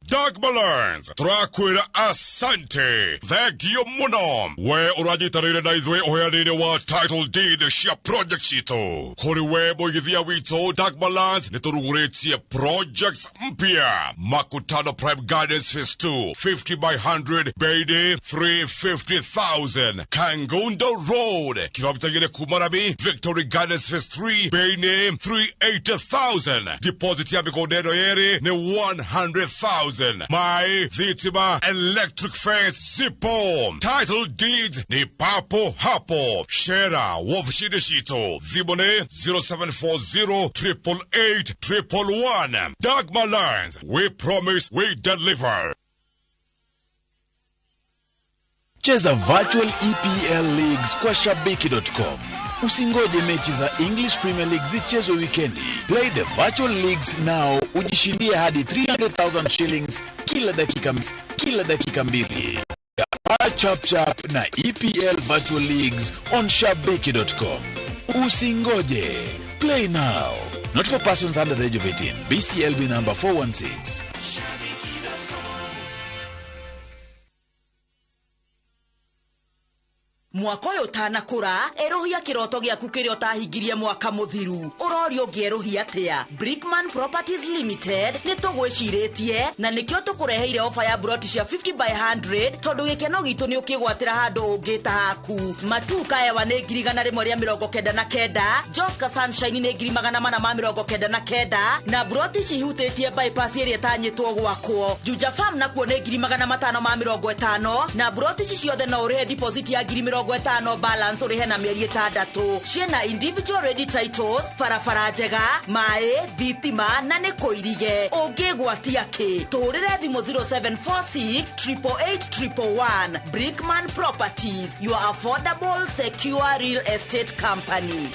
S8: Dagmar Learns, turakwira asante, thengio muno. We uranyitanĩire na ithuĩ ũheani-inĩ wa title deed cia project citũ. Kũrĩ we mũigithia witũ Dagmar Lands nĩtũrugũrĩtie projects mpya. Makutano Prime Gardens Phase 2, 50 by 100, bei ni 350,000. Kangundo Road, kilomita 2 kuma Rami, Victory Gardens Phase 3, bei ni 380,000. Deposit ya mĩgũnda ĩno yerĩ nĩ 100,000. My thitima, electric fence, zipo. Title deeds ni papo hapo. Shera wofishini citũ. Thimũ nĩ 0740 888 111. Dagmar Lands, we promise we deliver.
S20: Cheza virtual EPL leagues kwa shabiki.com. Usingoje mechi za English Premier League zichezwe wikendi. Play the virtual leagues now, ujishindie hadi 300,000 shillings kila dakika mbili. Chap Chap na EPL virtual leagues on shabiki.com. Usingoje. Play now. Not for persons under the age of 18. BCLB number 416.
S9: Mwaka ũyũ ũtanakũra, erũhia kĩroto gĩaku kĩrĩa ũtahingirie mwaka mũthiru. Ũrorio ũngĩerũhia atĩa? Brickman Properties Limited nĩ tũgwĩcirĩtie na nĩkĩo tũkũreheire ofa ya broti cia 50 by 100 tondũ gĩkeno gitũ nĩ ũkĩgwatĩra handũ ũngĩta haku. Matuka ewa nĩ 199,000, Joska Sunshine nĩ 499,000 na broti cihutĩtie bypass ĩrĩa ĩtanyĩtwo gwakwo. Juja Farm nakuo nĩ 550,000 na broti ici ciothe no ũrĩhe deposit ya 50,000 balance ũrĩhe na mĩeri 6. Ciĩna individual ready titles, barabara njega, maĩ, thitima na nĩ kũirige. Ũngĩgwatia kĩ? Tũhũrĩre thimũ 0746 888 111. Brickman Properties, your affordable, secure real estate company.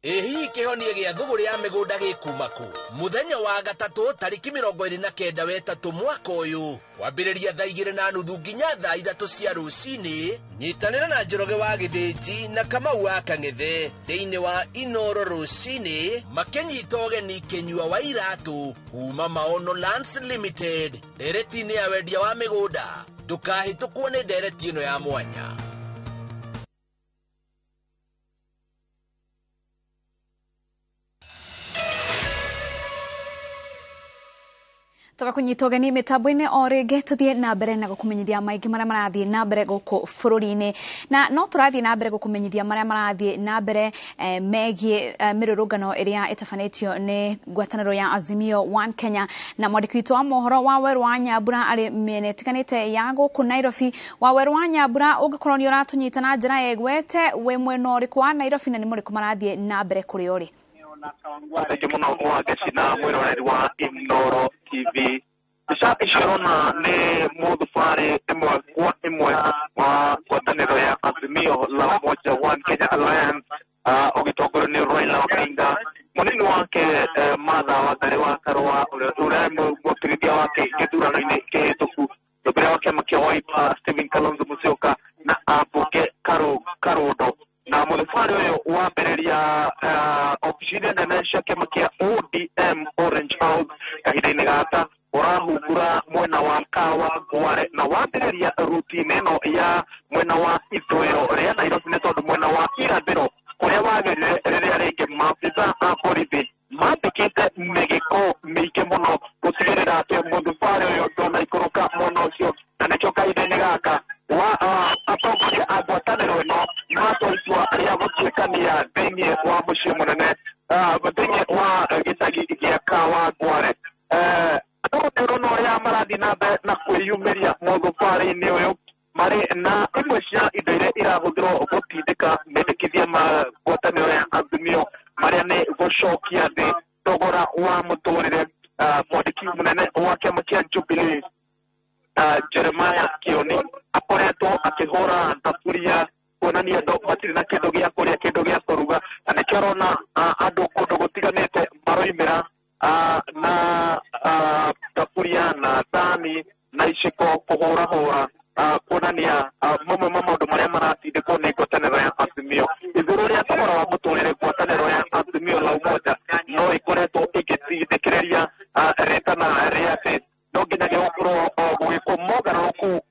S10: Ĩ hihi kĩhonia gĩa thũgũrĩ ya mĩgũnda gĩkuma kũ? Mũthenya wa gatatũ tarĩki 29 wetatũ mwaka ũyũ kwambĩrĩria thaa 2:30 nginya thaa 3 cia rũcinĩ, nyitanĩra na Njoroge wa Gĩthĩnji na Kamau wa Kang'ethe thĩinĩ wa Inooro rũcinĩ makĩnyita ũgeni Kĩnyua wa Iratũ kuma Maono Lands Limited ndereti-inĩ ya wendia wa mĩgũnda. Ndũkahĩtũkwo nĩ ndereti ĩno ya mwanya.
S2: Tugakunyita ũgeni mĩtambo-inĩ o rĩngĩ tũthiĩ na mbere na gũkũmenyithia maingĩ marĩa marathiĩ na mbere gũkũ bũrũri-inĩ, na no tũrathiĩ na mbere gũkũmenyithia marĩa marathiĩ na mbere megiĩ mĩrũrũngano ĩrĩa ĩtabanĩtio nĩ ngwatanĩro ya Azimio One Kenya. Na mwandĩki witũ wa mohoro wa Werũ wa Nyambura arĩ mĩena ĩtiganĩte ya gũkũ Nairobi. Wa Werũ wa Nyambura, ũngĩkorwo nĩ ũratũnyita na njĩra ĩgwete, wĩ mwena ũrĩkũ wa Nairobi na nĩ mũrĩkũ marathiĩ na mbere kũrĩa ũrĩ?
S11: Thengiũ mũno Wangeci na mwĩroreri wa Inooro TV. Ũrona nĩ mũthubarĩ ĩmwe kwa ĩmwe wa ngwatanĩro ya Azimio la Umoja One Kenya Alliance, ũgĩtongorio nĩ Raila Odinga, mũnini wake Martha Wangari wa Karua, ũrĩa mũtirithia wake gĩthurano-inĩ kĩhĩtũku, mũtongoria wa kĩama kĩa Wiper Stephen Kalonzo Musyoka na ambunge Karondo. Na mũthabarĩ ũyũ wambĩrĩria obici-inĩ nene cia kĩama kĩa ODM Orange House kahinda-inĩ gaka ũrahungura mwena wa Kawangware na wambĩrĩria ruti-inĩ ĩno ya mwena wa ithũĩro rĩa Nairobi, nĩ tondũ mwena wa irathĩro kũrĩa wagerire rĩrĩa rĩngĩ maabitha a borithi mambĩkĩte mĩgĩko mĩingĩ mũno gũtigĩrĩra atĩ mũthubarĩ ũyũ ndũnaikũrũka mwena ũcio, na nĩkĩo kahinda-inĩ gaka wa atongoria a ngwatanĩro ĩno matua itua rĩa gũtuĩkania thĩinĩ wa mũciĩ mũnene, thĩinĩ wa gĩcagi gĩa Kawangware. Andũ nĩũrona ũrĩa marathiĩ na mbere na kwĩyumĩria mũthubarĩ-inĩ ũyũ marĩ na imwe cia indo iria irahũthĩrwo gũtindĩka mendekithia ma ngwatanĩro ya Azimio marĩa nĩ gũcokia thĩ thogora wa mũtũrĩre. Mwandĩki mũnene wa kĩama kĩa Jubilee Jeremiah Kioni akoretwo akĩhũra thaburia kuonania andũ matirĩ na kĩndũ gĩa kũrĩa, kĩndũ gĩa kũruga, na nĩkĩo ũrona andũ kũndũ gũtiganĩte maroimĩra na thaburia na thani na iciko kũhũrahũra, kuonania mamwe ma maũndũ marĩa maratindĩkwo nĩ ngwatanĩro ya Azimio. Igũrũ rĩa thogora wa mũtũrĩre, ngwatanĩro ya Azimio la Umoja no ĩkoretwo ĩgĩtindĩkĩrĩria rĩtana rĩa atĩ no nginyagia gũkorwo gũgĩkwo mogarũrũku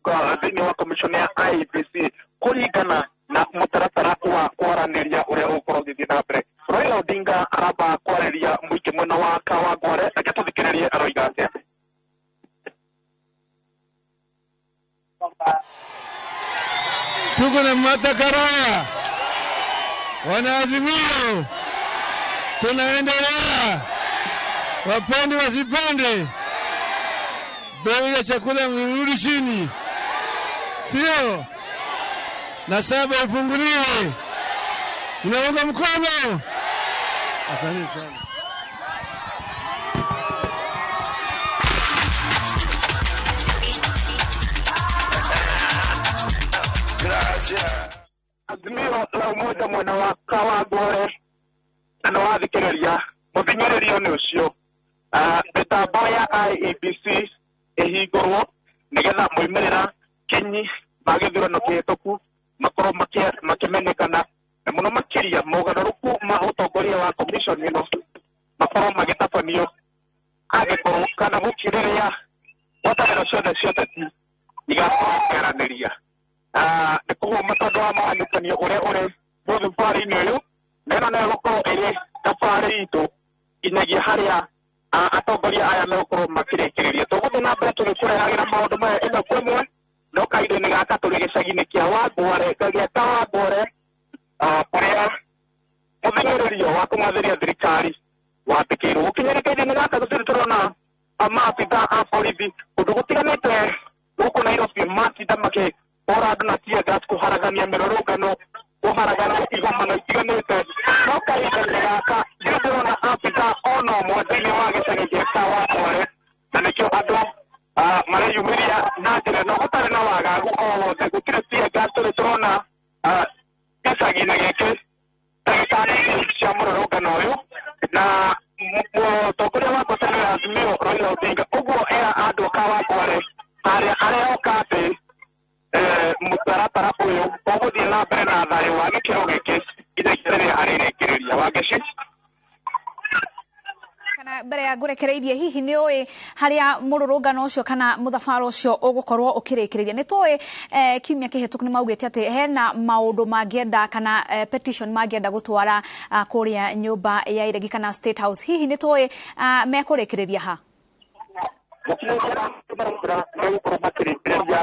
S11: thĩinĩ wa commission ya IEBC kũringana na mũtaratara wa kwaranĩria ũrĩa ũgũkorwo ũgĩthiĩ na mbere. Raila Odinga aramba kwarĩria mũingĩ mwena wa Kawangware, reke tũthikĩrĩrie aroiga atĩa.
S12: Tuko na Martha Karua, wanaazimio, tunaendelea, wapende wasipende, bei ya chakula mrudi chini, sio? Na saba ifunguliwe. Unaunga mkono? Asante sana.
S11: Azimio la Umoja mwena wa Kawangware na nĩ wathikĩrĩria mũthing'ĩrĩrio nĩ ũcio, mĩtambo ya IEBC ĩhingũrwo nĩgetha moimĩrĩra kinyi ma gĩthurano kĩhĩtũku makorwo makĩmenyekana, na mũno makĩria mogarũrũku ma ũtongoria wa commission ĩno makorwo magĩtabanio angĩkorwo kana gũkirĩrĩria ngwatanĩro ciothe cia ũteti igakorwo ikĩaranĩria. Nĩ kũhũma tondũ wa mũhanyũkanio ũrĩa ũrĩ mũthubarĩ-inĩ ũyũ, na ĩno nĩyo ĩgũkorwo ĩrĩ thabarĩ itũ nginyagia harĩa atongoria aya megũkorwo makĩrĩkĩrĩria. Tũgũthiĩ na mbere tũgĩkũrehagĩra maũndũ maya ĩmwe kwa ĩmwe, no kahinda-inĩ gaka tũrĩ gĩcagi-inĩ kĩa Wangware, gĩa Kawangware, kũrĩa mũthing'ĩrĩrio wa kũng'athĩria thirikari wambĩkĩirwo. Gũkinyĩria kahinda-inĩ gaka tũtirĩ tũrona maabitha a borithi kũndũ gũtiganĩte gũkũ Nairobi matinda makĩhũra andũ na tear gas kũharagania mĩrũrũngano, kũharagania igomano itiganĩte, no kahinda-inĩ gaka ndirĩ ndĩrona abitha ona ũmwe thĩinĩ wa gĩcagi gĩa Kawangware, na nĩkĩo andũ mareyumĩria na njĩra ĩno gũtarĩ na wagagu o wothe. Gũtirĩ tear gas tũrĩ tũrona gĩcagi-inĩ gĩkĩ ndagĩka nini cia mũrũrũngano ũyũ, na mũtongoria wa ngwatanĩro ya Azimio Raila Odinga ũguo era andũ a Kawangware harĩa arehoka atĩ mũtaratara ũyũ ũgũthiĩ na mbere na thayũ wa gĩkĩro gĩkĩ nginyagia rĩrĩa arĩrĩkĩrĩria. Wangeci,
S2: kana mbere ya ngũrekereirie, hihi nĩ ũĩ harĩa mũrũrũngano ũcio kana mũthabara ũcio ũgũkorwo ũkĩrĩkĩrĩria? Nĩ tũĩ kiumia kĩhĩtũku nĩ maugĩte atĩ hena maũndũ mangĩenda kana petition mangĩenda gũtwara kũrĩa nyũmba ya iregi kana State House. Hihi nĩ tũĩ mekũrĩkĩrĩria ha?
S11: Megũkorwo makĩrĩkĩrĩria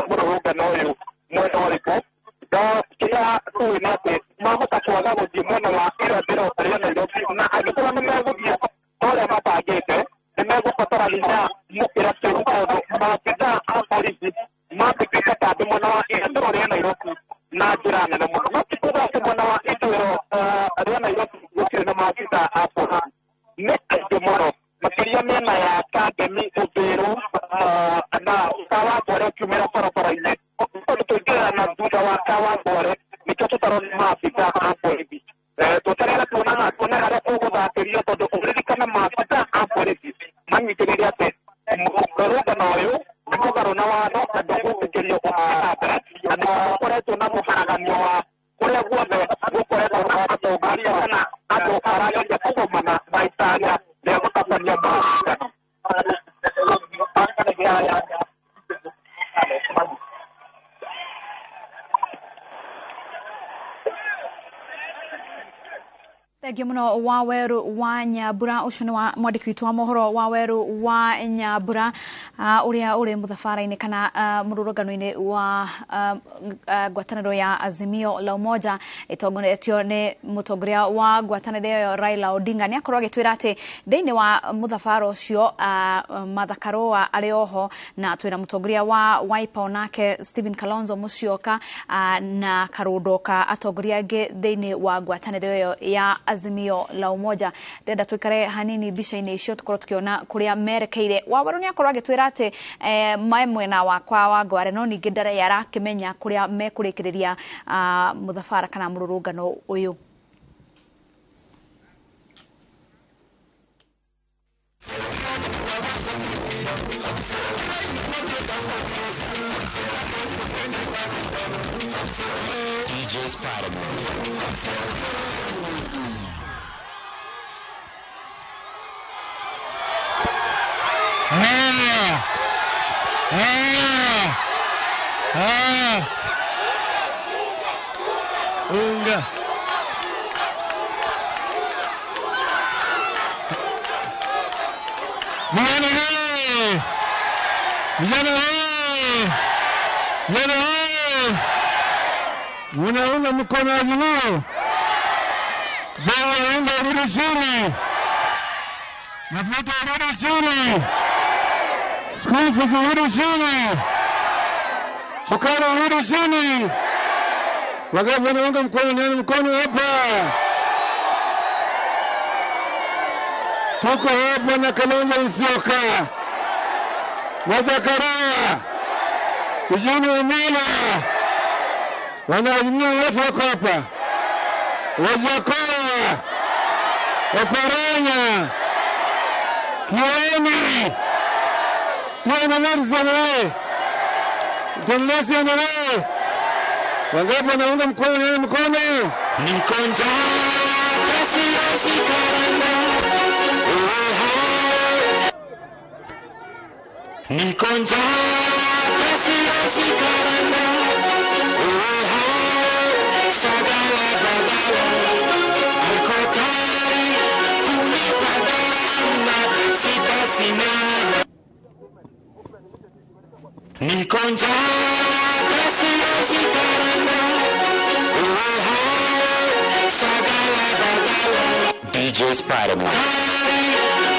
S11: mũrũrũngano ũyũ mwena ũrĩkũ, no kĩrĩa tũĩ nĩ atĩ mahota kwaga gũthiĩ mwena wa irathĩro rĩa Nairobi, na angĩkorwo nĩ megũthiĩ ũrĩa mabangĩte nĩ megũbatara hinya mũkĩra kĩu, tondũ maabitha a borithi mambĩkĩte kambĩ mwena wa irathĩro rĩa Nairobi na njĩra nene mũno. No ti kuga atĩ mwena wa ithũĩro rĩa Nairobi gũtirĩ na maabitha a borithi, nĩ aingĩ mũno makĩria mĩena ya Kangemi, Uthiru, Mathikĩrĩria atĩ mũrũrũngano ũyũ nĩ mũgarũ na watho na ndũgwĩtĩkĩrio gũthiĩ na mbere, na nĩ gũkoretwo na mũharaganio wa kũrĩa guothe gũkoretwo na atongoria kana andũ marageria kũgomana na itanya rĩa gũtabania mũrũrũngano.
S2: Thengiũ mũno Waweru wa Nyambura, ũcio nĩ wa mwandĩki witũ wa mohoro Waweru wa Nyambura, ũrĩa ũrĩ mũthabara-inĩ kana mũrũrũngano-inĩ wa ngwatanĩro ya Azimio la Umoja ĩtongoretio nĩ mũtongoria wa ngwatanĩro ĩyo Raila Odinga. Nĩ akorwo agĩtwĩra atĩ thĩinĩ wa mũthabara ũcio Martha Karua arĩ oho, na twĩna mũtongoria wa Wiper onake Stephen Kalonzo Musyoka, na karũndo ka atongoria angĩ thĩinĩ wa ngwatanĩro ĩyo ya Azimio la Umoja. Ndĩrenda tũikare hanini mbica-inĩ icio tũkorwo tũkĩona kũrĩa merekeire. Waweru nĩ akorwo agĩtwĩra atĩ me mwena wakwa wa Ngware, no ningĩ ndarĩ arakĩmenya kũrĩa mekũrĩkĩrĩria mũthabara kana mũrũrũngano ũyũ.
S4: DJ Spider-Man.
S12: Ah! Ah! Ah! Unga. Vijana hee! Vijana hee! Vijana hee! Munaunga mkono Azimio? Bei ya unga irudi chini. Mafuta irudi chini. School fees irudi chini. Sukari irudi chini. Wangapi wanaunga mkono? Nione mkono hapa. Tuko hapa na Kalonzo Musyoka, Martha Karua, Eugene Wamalwa, wanaazimio wote wako hapa, Wajackoyah, Oparanya, Kioni, Kioni Morrison, Jonas Endelee. Wangapi wanaunga mkono? Nione mkono.
S4: Niko njaa siwezi karanga. Niko njaa siwezi karanga. Shagala bagala. Niko tayari kulipa gharama, sitasimama. Niko njaa siwezi karanga. Shagala bagala. DJ Spider-Man.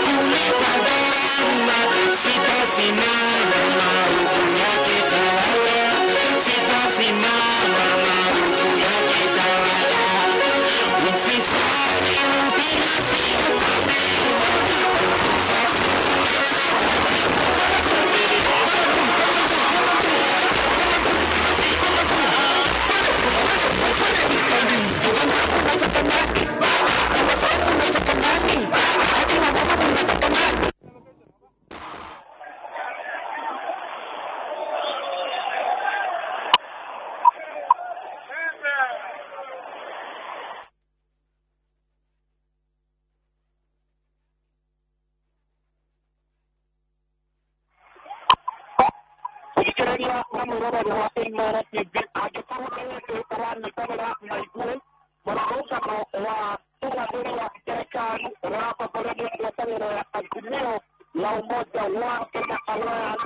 S4: Kulipa gharama, sitasimama, maovu yakitawala. Sitasimama, maovu yakitawala. Ufisadi, ubinafsi, ukabila.
S11: Thikĩrĩria na mwĩroreri wa Inooro TV, angĩkorwo nĩ hĩndĩ ũranyitanĩra na ithuĩ mũrũrũngano wa ũgathĩri wa thirikari ũrĩa ũratongorio nĩ ngwatanĩro ya Azimio la Umoja wa Kenya Alliance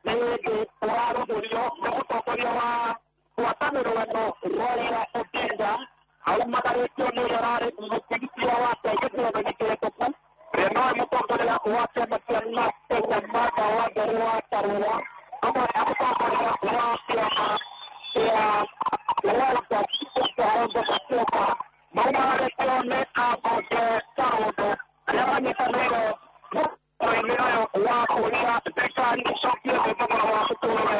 S11: nĩ hĩndĩ ũrarugũrio nĩ mũtongoria wa ngwatanĩro ĩno Raila Odinga, aumagarĩtio nĩ ũrĩa ũrarĩ mũtigithia wake gĩthurano-inĩ kĩhĩtũku, ũrĩa nowe mũtongoria wa kĩama kĩa NARC Kenya Martha Wangari wa Karua, hamwe na mũtongoria wa kĩama kĩa Wiper Kalonzo Musyoka, maumagarĩtio nĩ ambunge Karũndũ arĩa manyitanĩire mũtaratara-inĩ ũyũ wa kũũria thirikari ĩcokie thĩ thogora wa mũtũrĩre,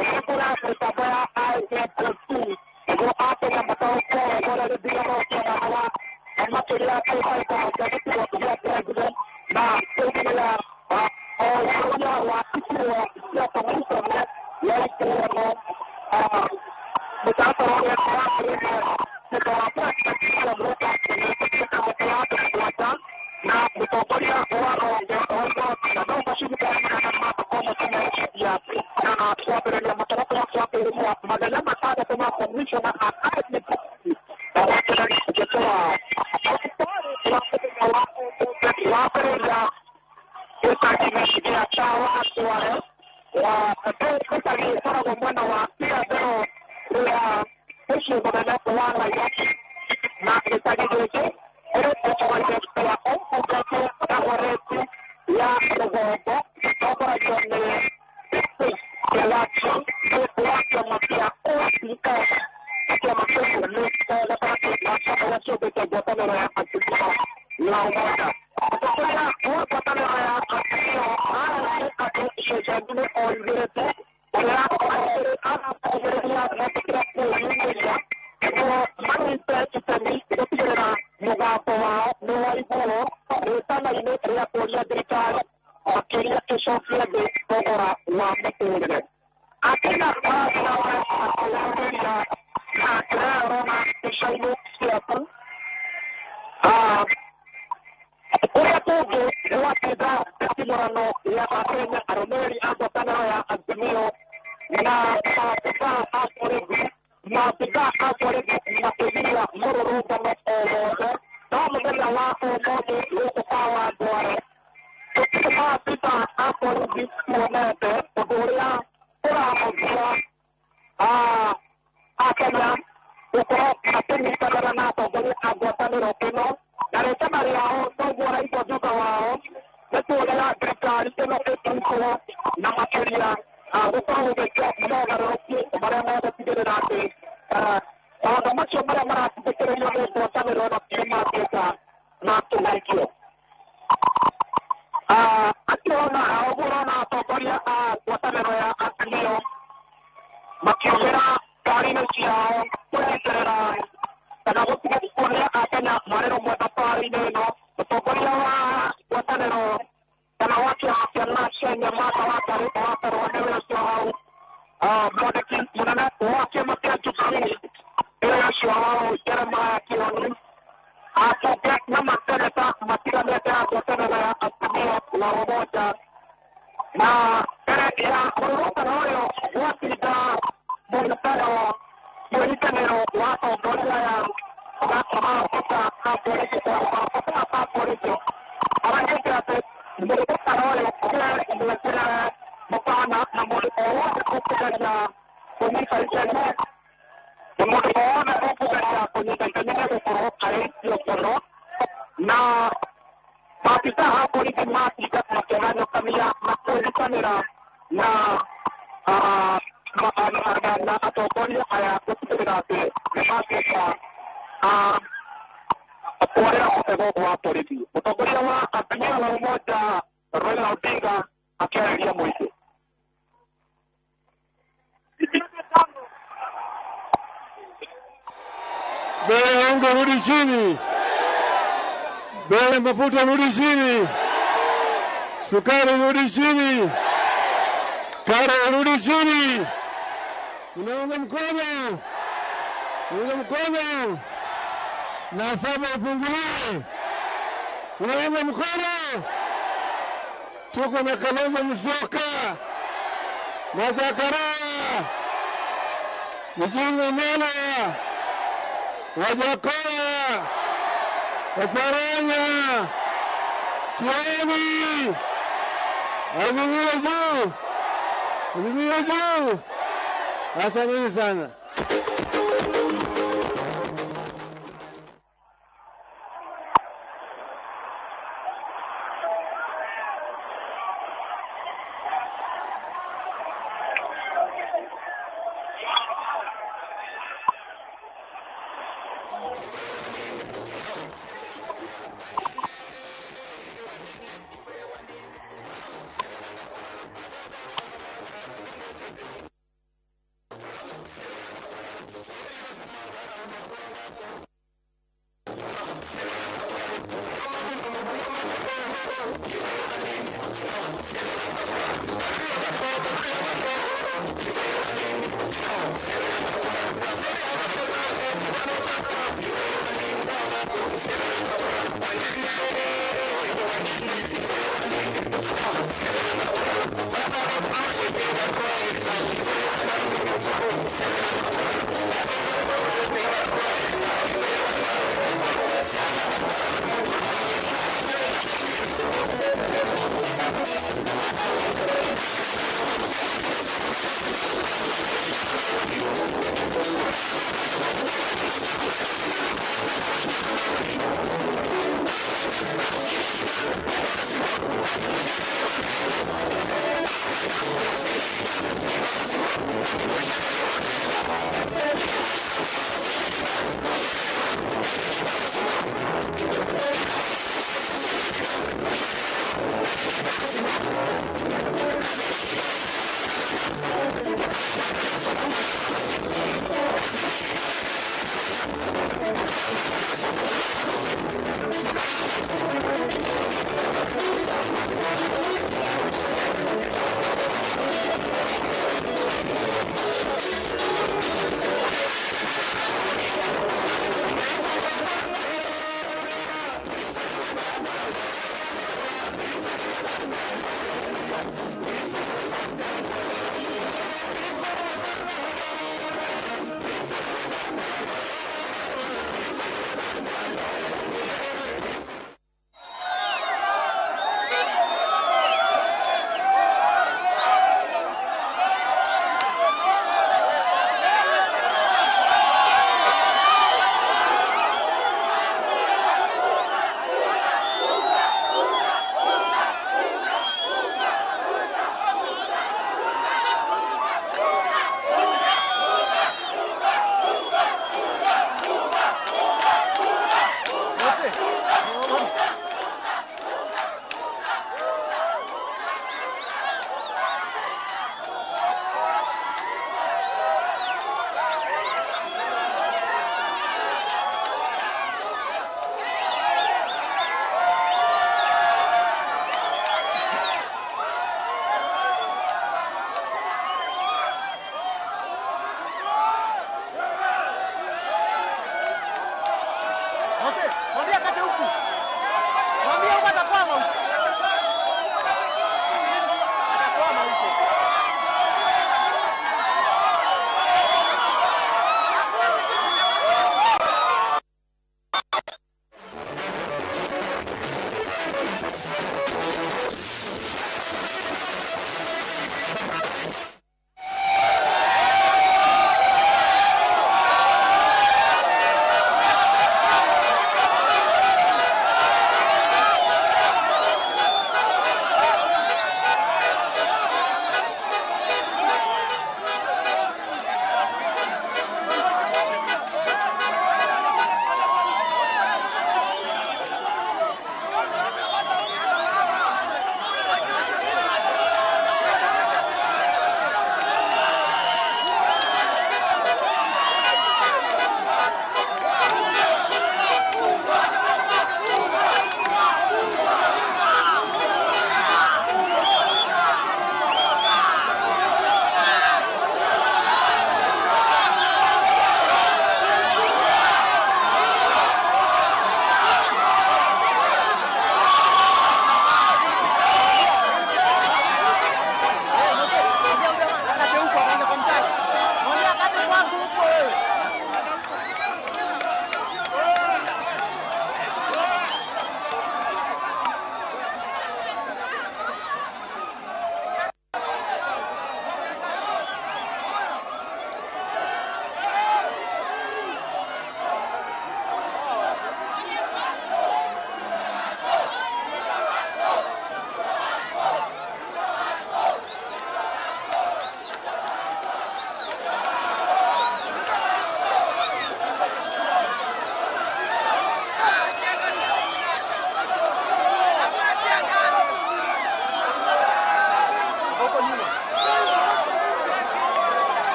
S11: ĩhingũre mĩtambo ya IEBC nĩguo Akenya mataũkwo wega ũrĩa gĩthurano kĩahaanaga, na makĩria kĩhĩtahĩtano kĩa gĩturwa gĩa president na kũigĩrĩra Mũtongoria wa rũhonge rwa igoti na no macirikana na na kwambĩrĩria mũtaratara wa kwĩrĩmwo mathenya matandatũ ma commissioner a IEBC na gwatĩra gĩcunjĩ kĩao wambĩrĩria gĩcagi-inĩ gĩa Kawangware wa gĩcagi gĩkoragwo mwena wa irathĩro rĩa mũciĩ mũnene wa Nairobi na gĩcagi gĩkĩ ĩrĩ gĩcigo-inĩ kĩa ũmbunge Dagoretti ya rũgongo gĩtongoragio nĩ Kĩlaki wa kĩama kĩa ODM na kĩama kĩu nĩ gatagatĩ ga kĩama kĩũmbĩte ngwatanĩro ya Azimio la Umoja. Mũtongoria wa ngwatanĩro ya Azimio arĩ atĩ ceceni-inĩ o igĩrĩ tu ũrĩa arateithĩrĩria metĩkĩre kwĩyumĩria nĩguo manyite itemi gũtigĩrĩra mũgambo wao nĩ waiguo rĩtana-inĩ rĩa kũũria thirikari makĩria ĩcokie thĩ thogora wa mũtũrĩre. Akenya marathiĩ na kĩrĩa ũrona mbica-inĩ ciaku kũrĩa kũngĩ gwatinda mĩting'orano ya Akenya arũmĩrĩri a ngwatanĩro ya Azimio na maabitha a borithi maabitha a borithi makĩgiria mũrũrũngano o wothe no mũthenya wa ũmũthĩ gũkũ Kawangware tũtirĩ maabitha a borithi tuonete ũndũ ũrĩa ũrahũthia Akenya gũkorwo makĩnyitanĩra na atongoria a ngwatanĩro ĩno na rĩtana rĩao noguo raigua thutha wao nĩ kuonera thirikari ĩno ĩtungwo na makĩria gũkorwo gũgĩkwo mogarũrũku marĩa megũtigĩrĩra atĩ maũndũ macio marĩa maratindĩkĩrĩrio nĩ ngwatanĩro ĩno nĩ matuĩka ma kũhingio. Akĩona ũguo ũrona atongoria a ngwatanĩro ya Azimio makiumĩra ngari-inĩ ciao kũnyitĩrĩra kana gũtiga kuonia Akenya marĩ rũmwe thabarĩ-inĩ ĩno. Mũtongoria wa ngwatanĩro kana wa kĩama kĩa Kenya Martha Wangari wakorwo nĩwe ũcio hau mwandĩki mũnene wa kĩama kĩa Jubilee nĩwe ũcio hau Jeremiah Kioni ambunge na maseneta matiganĩte a ngwatanĩro ya Azimio la Umoja na mbere ya mũrũrũngano ũyũ gwatinda mũnyitanĩro mwĩnyitanĩro wa atongoria aya na maabitha a borithi maabitha a borithi araugĩte atĩ mũrũrũngano ũyũ nĩ mũkana na mũndũ o wothe ũkũgeria kũnyita itemi na mũndũ o wothe ũkũgeria kũnyita itemi nĩ gũkorwo arĩtio mũno na maabitha a borithi matinda makĩhanyũkania na kwĩnyitanĩra na na atongoria aya gũtigĩrĩra atĩ nĩ matuĩka kwarĩra mũtego wa borithi. Mũtongoria wa Azimio la Umoja Raila Odinga akĩarĩria mũingĩ.
S12: Bei ya unga rudi chini, bei ya mafuta rudi chini, sukari rudi chini, karo rudi chini. Unaunga mkono, unaunga mkono na saba ifunguliwe. Unaunga mkono. Tuko na Kalonzo Musyoka, Martha Karua, Eugene Wamalwa, Wajackoyah, Oparanya, Kioni, Azimio juu, Azimio juu. Asanteni sana.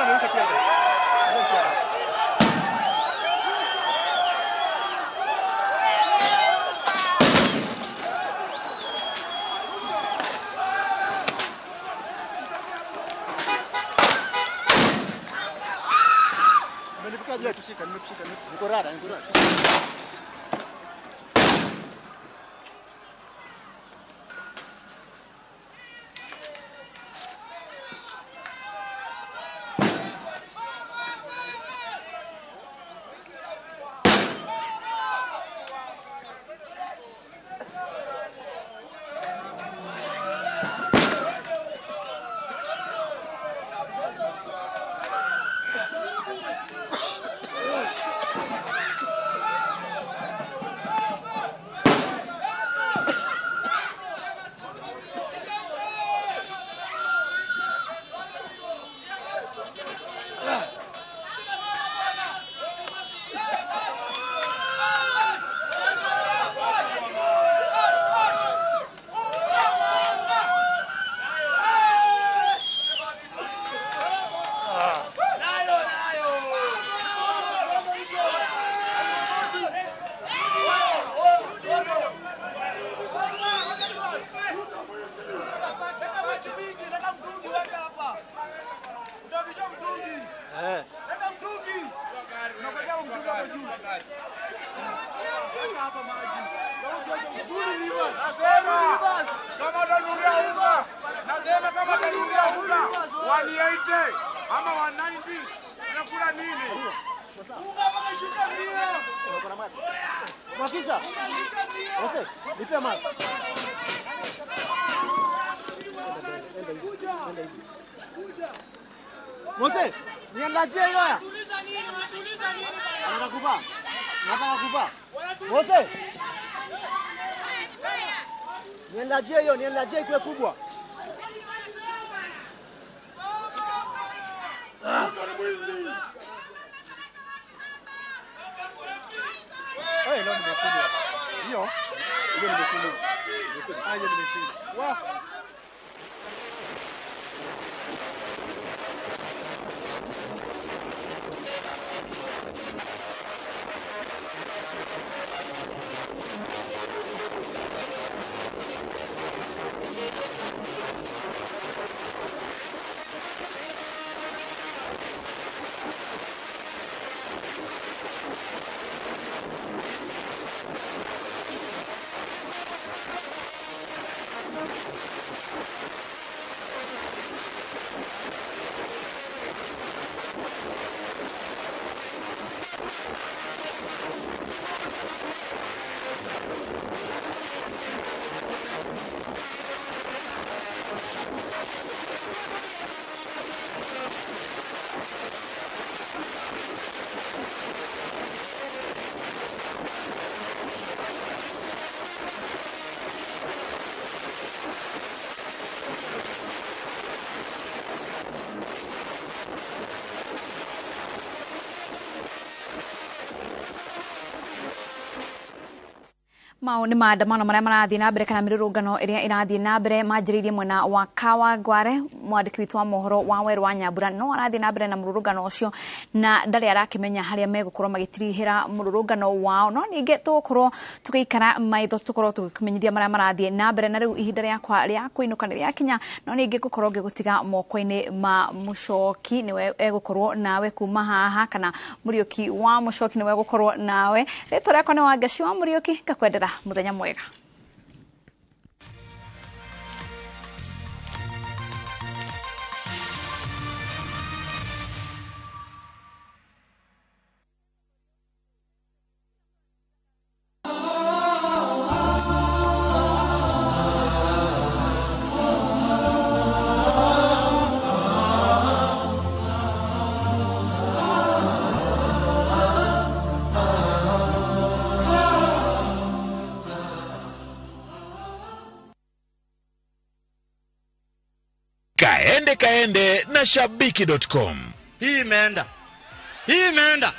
S12: Kwanza nirushe pia. Tushika, nimekushika, niko rada, niko rada.
S6: Nasema kama tanulia unga 180 ama 190 unakula nini? Unga mpaka ishuke 100.
S12: Mwakisa. Ose, nipe maji. Mose, niandaje hiyo ya? Nataka kuvaa. Nataka kuvaa. Mose. Niandaje hiyo, niandaje ikuwe kubwa. Eh, leo nimekunywa. Hiyo, hiyo nimekunywa. Ah, hiyo nimekunywa. Wah.
S2: Mau nĩ maandamano marĩa marathiĩ na mbere kana mĩrũrũngano ĩrĩa ĩrathiĩ na mbere manjĩrĩirie mwena wa Kawangware. Mwandĩki witũ wa mohoro wa Werũ wa Nyambura no arathiĩ na mbere na mũrũrũngano ũcio na ndarĩ arakĩmenya harĩa megũkorwo magĩtirihĩra mũrũrũngano wao, no ningĩ tũgũkorwo tũgĩikara maitho tũkorwo tũgĩkũmenyithia marĩa marathiĩ na mbere. Na rĩu ihinda rĩakwa rĩa kũinũka nĩ rĩakinya, no ningĩ ngũkorwo ngĩgũtiga moko-inĩ ma Mũcoki, nĩwe egũkorwo nawe kuma haha, kana Mũriũki wa Mũcoki nĩwe egũkorwo nawe. Rĩtwa rĩakwa nĩ Wangaci wa Mũriũki, ngakwendera muthenya mwega.
S13: Kaende kaende na shabiki.com.
S14: Hii imeenda. Hii imeenda.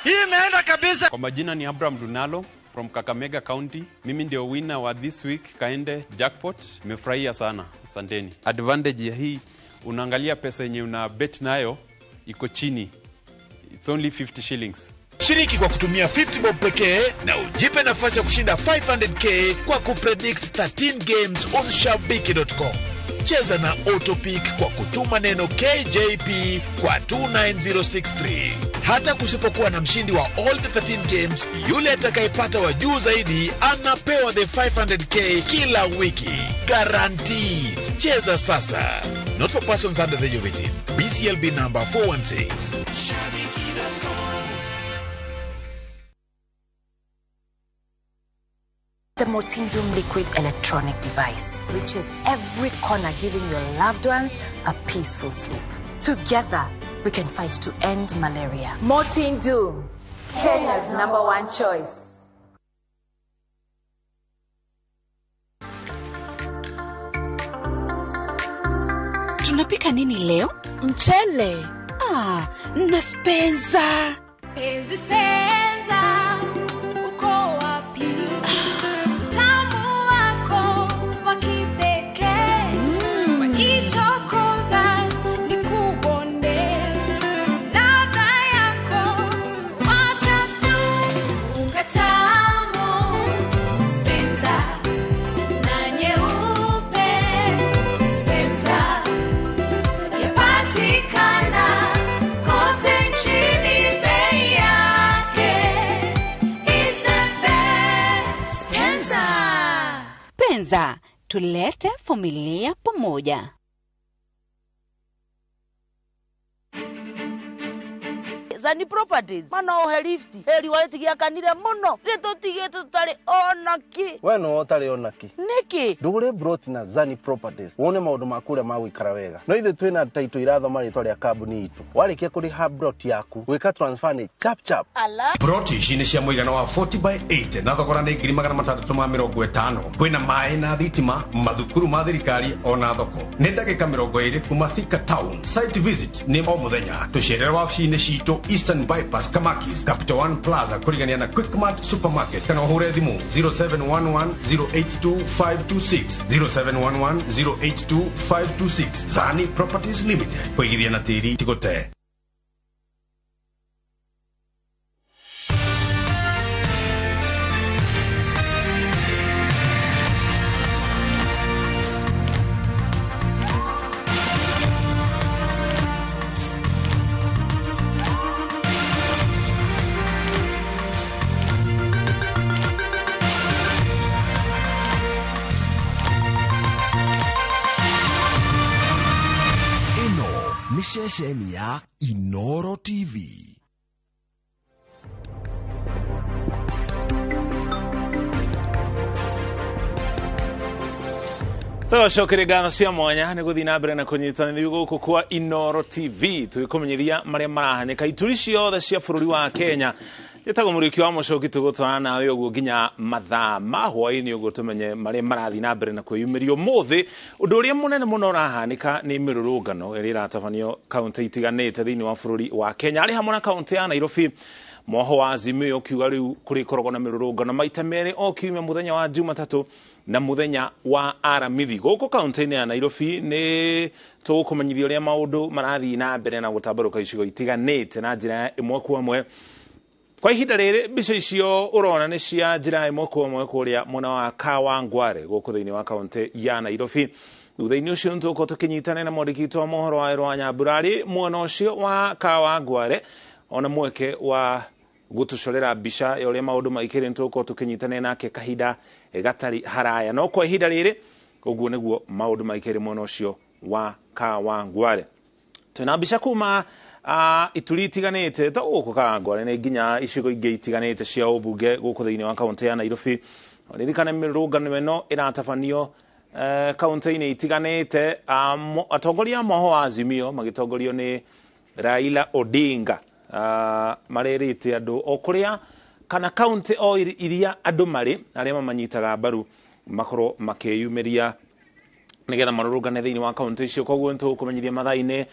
S14: Hii imeenda kabisa.
S15: Kwa majina ni Abraham Dunalo from Kakamega County. Mimi ndio winner wa this week Kaende Jackpot. Nimefurahia sana. Asanteni. Advantage ya hii, unaangalia pesa yenye una bet nayo iko chini. It's only 50 shillings.
S13: Shiriki kwa kutumia 50 bob pekee na ujipe nafasi ya kushinda 500k kwa kupredict 13 games on shabiki.com. Cheza na Autopick kwa kutuma neno KJP kwa 29063. Hata kusipokuwa na mshindi wa all the 13 games, yule atakayepata wa juu zaidi anapewa the 500k kila wiki. Guaranteed. Cheza sasa. Not for persons under the age of 18. BCLB number 416.
S16: The Motindum Liquid Electronic Device reaches every corner, giving your loved ones a peaceful sleep. Together, we can fight to end malaria.
S17: Motindum, Kenya's number one choice.
S18: Tunapika nini leo?
S17: Mchele.
S18: Ah, na spenza.
S19: Penzi spenza, uko wapi? Utamu wako wa kipekee. Wakichokoza ni kubonde. Ladha yako wacha tu. Unga tamu, Spenza. Na nyeupe, Spenza. Yapatikana kote nchini, bei yake is the best.
S18: Spenza. Penza, tulete familia pamoja.
S9: Zani Properties mana ohe lift heri waretigiakanire muno ritutigite tutari onaki.
S21: We no ũtarĩ onaki.
S9: Niki?
S21: Ndũgũre broti na Zani Properties wone maũndũ ma kũrĩa ma gũikara wega. No ithuĩ twĩna taitũ irathoma rĩtwa rĩa kambuni itũ. Warĩkia kũrĩha broti yaku, gwĩka transfer nĩ chap chap.
S9: Ala.
S22: Broti ici nĩ cia mũigana wa 40 by 80 na thogora nĩ 650,000. Kwĩna maĩ na thitima, mathukuru ma thirikari ona thoko. Nĩ ndagĩka 20 kuma Thika Town. Site visit nĩ o mũthenya. Tũcerere wabici-inĩ citũ Eastern Bypass Kamakis, Capital One Plaza kũrigania na Quickmart Supermarket, kana ũhũre thimũ 0711082526, 0711082526. Zani Properties Limited, kũigithia na tĩri ti gũte.
S23: Ĩno nĩ ceceni ya Inoro TV.
S25: Tũcokerie ngatho cia mwanya nĩ gũthiĩ na mbere na kũnyitanĩrio gũkũ kwa Inoro TV tũgĩkũmenyithia marĩa marahanĩka ituri ciothe cia bũrũri wa Kenya. Njĩtagwo Mũriũki wa Mũcoki, tũgũtwarana nawe ũguo nginya mathaa ma hwaĩ-inĩ ũguo tũmenye marĩa marathiĩ na mbere na kwĩyumĩria ũmũthĩ. Ũndũ ũrĩa mũnene mũno ũrahanĩka nĩ mĩrũrũngano ĩrĩa ĩratabanio kaũntĩ itiganĩte thĩinĩ wa bũrũri wa Kenya, arĩ hamwe na kaũntĩ ya Nairobi. Mwoho wa Azimio ũkiuga rĩu kũrĩkoragwo na mĩrũrũngano maita merĩ o kiumia, mũthenya wa Jumatatũ na mũthenya wa Aramithi. Gũkũ kaũntĩ-inĩ ya Nairobi nĩ tũgũkũmenyithia ũrĩa maũndũ marathiĩ na mbere na gũtambarũka icigo itiganĩte na njĩra ya ĩmwe kwa ĩmwe. Kwa ihinda rĩrĩ mbica icio ũrona nĩ cia njĩra ĩmwe kwa ĩmwe kũrĩa mwena wa Kawangware gũkũ thĩinĩ wa kaũntĩ ya Nairobi. Thutha-inĩ ũcio nĩtũgũkorwo tũkĩnyitana na mwandĩki witũ wa mohoro wa Ĩrwa Nyambura mwena ũcio wa Kawangware, ona mweke wa gũtũcorera mbica ya ũrĩa maũndũ maikĩre nĩtũgũkorwo tũkĩnyitana nake kahinda gatarĩ haraya. No kwa ihinda rĩrĩ ũguo nĩguo maũndũ maikĩre mwena ũcio wa Kawangware. Twĩna mbica kuma ituri itiganĩte to gũkũ Kawangware nĩ nginya icigo ingĩ itiganĩte cia ũmbunge gũkũ thĩinĩ wa kaũntĩ ya Nairobi. Ririkana mĩrũrũngano ĩno ĩratabanio kaũntĩ-inĩ itiganĩte. Atongoria a mwoho wa Azimio magĩtongorio nĩ Raila Odinga marerĩte andũ o kũrĩa kana kaũntĩ o iria andũ marĩ arĩa mamanyitaga mbaru makorwo makĩyumĩria nĩgetha marũrũngane thĩinĩ wa kaũntĩ icio. Koguo nĩtũgũkũmenyithia mathaa-inĩ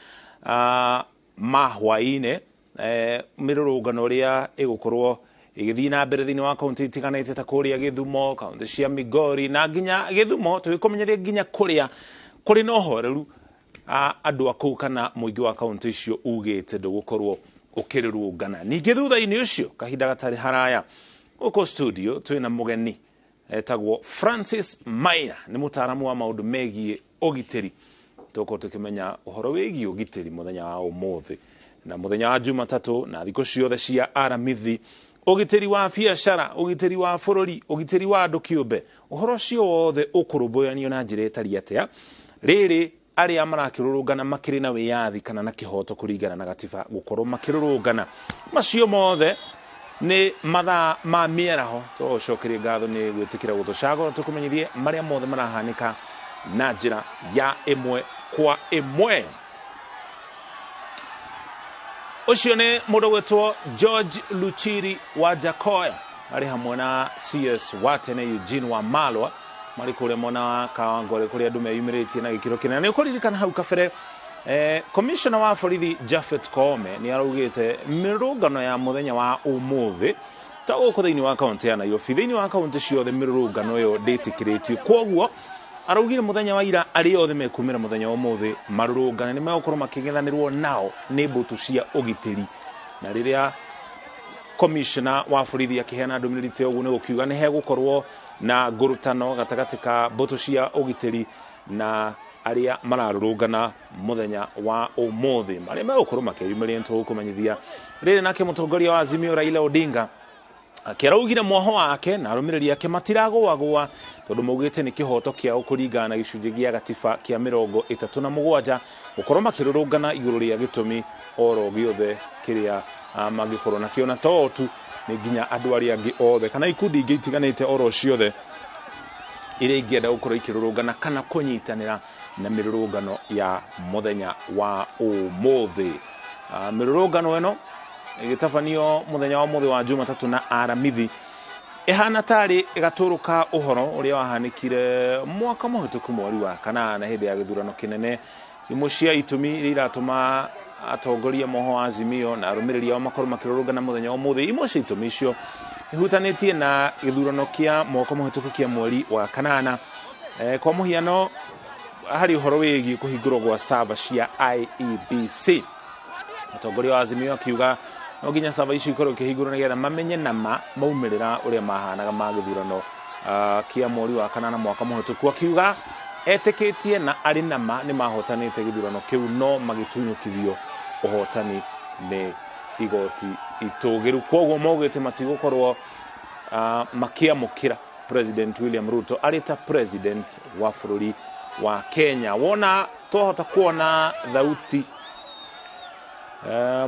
S25: ma hwaĩ-inĩ mĩrũrũngano ĩrĩa ĩgũkorwo ĩgĩthiĩ na mbere thĩinĩ wa kaũntĩ itiganĩte ta kũrĩa Gĩthumo, kaũntĩ cia Migori na nginya Gĩthumo, tũgĩkũmenyeria nginya kũrĩa kũrĩ na ũhoreru. Andũ a kũu kana mũingĩ wa kaũntĩ icio ugĩte ndũgũkorwo ũkĩrũrũngana. Ningĩ thutha-inĩ ũcio kahinda gatarĩ haraya gũkũ studio twĩna mũgeni etagwo Francis Maina, nĩ mũtaaramu wa maũndũ megiĩ ũgitĩri. Tũgũkorwo tũkĩmenya ũhoro wĩgiĩ ũgitĩri mũthenya wa ũmũthĩ na mũthenya wa Jumatatũ na thikũ ciothe cia Aramithi, ũgitĩri wa biacara, ũgitĩri wa bũrũri, ũgitĩri wa andũ kĩũmbe, ũhoro ũcio wothe ũkũrũmbũyanio na njĩra ĩtariĩ atĩa. Rĩrĩ arĩa marakĩrũrũngana makĩrĩ na wĩyathi kana na kĩhoto kũringana na gatiba gũkorwo makĩrũrũngana, macio mothe nĩ mathaa ma mĩaraho. Tũgũcokeria ngatho nĩ gwĩtĩkĩra gũtũcagũra tũkũmenyithie marĩa mothe marahanĩka na njĩra ya ĩmwe kwa ĩmwe. Ũcio nĩ mũndũ gwĩtwo George Luchiri wa Jakoya arĩ hamwe na CS wa tene Eugene Wamalwa marĩ kũrĩa mwena wa Kawangware kũrĩa andũ meyumĩrĩtie na gĩkĩro kĩnene. Nĩ ũkũririkana hau kabere Commissioner wa borithi Japhet Koome nĩ araugĩte mĩrũrũngano ya mũthenya wa ũmũthĩ ta gũkũ thĩinĩ wa kaũntĩ ya Nairobi, thĩinĩ wa kaũntĩ ciothe mĩrũrũngano ĩyo ndĩtĩkĩrĩtio. Kwoguo araugire mũthenya wa ira arĩa othe mekumĩra mũthenya wa ũmũthĩ marũrũngane nĩ megũkorwo makĩng'ethanĩrwo nao nĩ mbũtũ cia ũgitĩri. Na rĩrĩa commissioner wa borithi akĩheana ndũmĩrĩri ta ũguo nĩ gũkiuga nĩ hegũkorwo na ngurutano gatagatĩ ka mbũtũ cia ũgitĩri na arĩa mararũrũngana mũthenya wa ũmũthĩ marĩa megũkorwo makĩyumĩria. Nĩtũgũkũmenyithia rĩrĩ nake mũtongoria wa Azimio Raila Odinga akĩaraugire mwoho wake na arũmĩrĩri ake matiragũagũa tondũ maugĩte nĩ kĩhoto kĩao kũringana na gĩcunjĩ gĩa gatiba kĩa 37 gũkorwo makĩrũrũngana igũrũ rĩa gĩtũmi oro gĩothe kĩrĩa mangĩkorwo nakĩo, na to tu nĩ nginya andũ arĩa angĩ othe kana ikundi ingĩ itiganĩte oro ciothe iria ingĩenda gũkorwo ikĩrũrũngana kana kũnyitanĩra na mĩrũrũngano ya mũthenya wa ũmũthĩ. Mĩrũrũngano ĩno ĩgĩtabanio mũthenya wa ũmũthĩ wa Jumatatũ na Aramithi ĩhana tarĩ ĩgatũrũka ũhoro ũrĩa wahanĩkire mwaka mũhĩtũku mweri wa kanana hĩndĩ ya gĩthurano kĩnene. Imwe cia itũmi iria iratũma atongoria moho wa Azimio na arũmĩrĩri ao makorwo makĩrũrũngana mũthenya wa ũmũthĩ, imwe cia itũmi icio ihutanĩtie na gĩthurano kĩa mwaka mũhĩtũku kĩa mweri wa kanana. Kwa mũhiano harĩ ũhoro wĩgiĩ kũhingũrwo gwa server cia IEBC. Mũtongoria wa Azimio akiuga no nginya server icio ikorwo ikĩhingũrwo nĩgetha mamenye nama maumĩrĩra ũrĩa mahanaga ma gĩthurano kĩa mweri wa kanana mwaka mũhĩtũku. Akiuga etĩkĩtie na arĩ nama nĩ mahotanĩte gĩthurano kĩu no magĩtunyũkithio ũhotani nĩ igoti itũgĩru. Kwoguo maugĩte matigũkorwo makĩamũkĩra President William Ruto arĩ ta president wa bũrũri wa Kenya. Wona twahota kuona thauti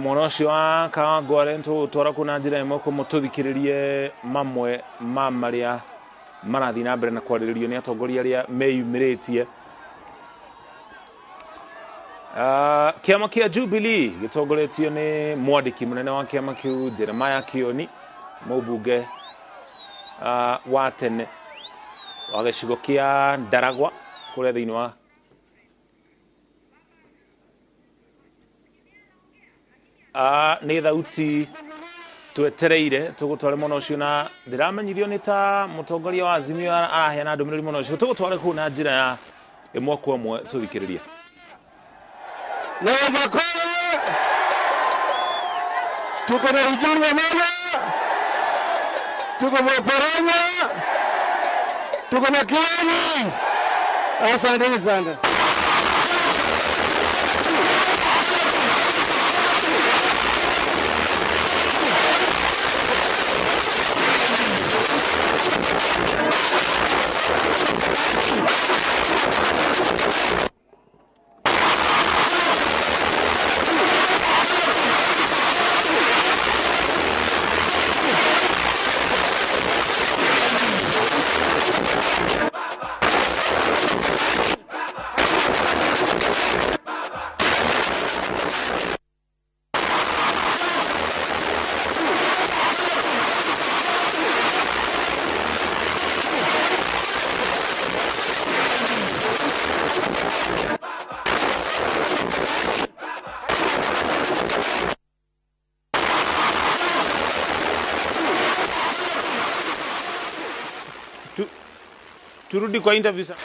S25: mwana ũcio wa Kawangware tũgũtwara kũu na njĩra ĩmwe kũmũtũthikĩrĩrie mamwe ma marĩa marathiĩ na mbere na kwarĩrĩrio nĩ atongoria arĩa meyumĩrĩtie. Kĩama kĩa Jubilee gĩtongoretio nĩ mwandĩki mũnene wa kĩama kĩu Jeremiah Kioni, mũmbunge wa tene wa gĩcigo kĩa Ndaragwa kũrĩa thĩinĩ wa nĩ thauti twetereire tũgũtware mwena ũcio, na ndĩramenyithio nĩ ta mũtongoria wa Azimio araheana ndũmĩrĩri mwena ũcio. Tũgũtware kũu na njĩra ya ĩmwe kwa ĩmwe tũthikĩrĩrie.
S12: Na Wajakoya, tuko na Eugene Wamalwa, tuko na Oparanya, tuko na Kioni. Asanteni sana.
S25: Turudi kwa interview sasa.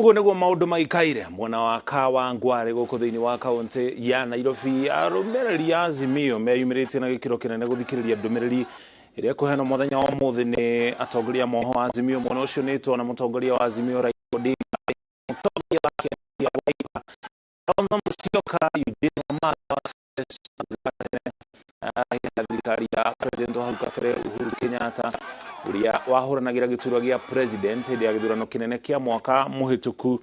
S25: Ũguo nĩguo maũndũ maikaire mwena wa Kawangware gũkũ thĩinĩ wa kaũntĩ ya Nairobi. Arũmĩrĩri a Azimio meyumĩrĩtie na gĩkĩro kĩnene gũthikĩrĩria ndũmĩrĩri ĩrĩa ĩkũheanwo mũthenya wa ũmũthĩ nĩ atongoria moho wa Azimio. Mwena ũcio nĩ tuona mũtongoria wa Azimio Raila Odinga, mũtongoria wa kĩama kĩa Wiper Kalonzo Musyoka, Eugene Wamalwa ya thirikari ya president wa hau kabere Uhuru Kenyatta ũrĩa wahũranagĩra gĩturwa gĩa president hĩndĩ ya gĩthurano kĩnene kĩa mwaka mũhĩtũku,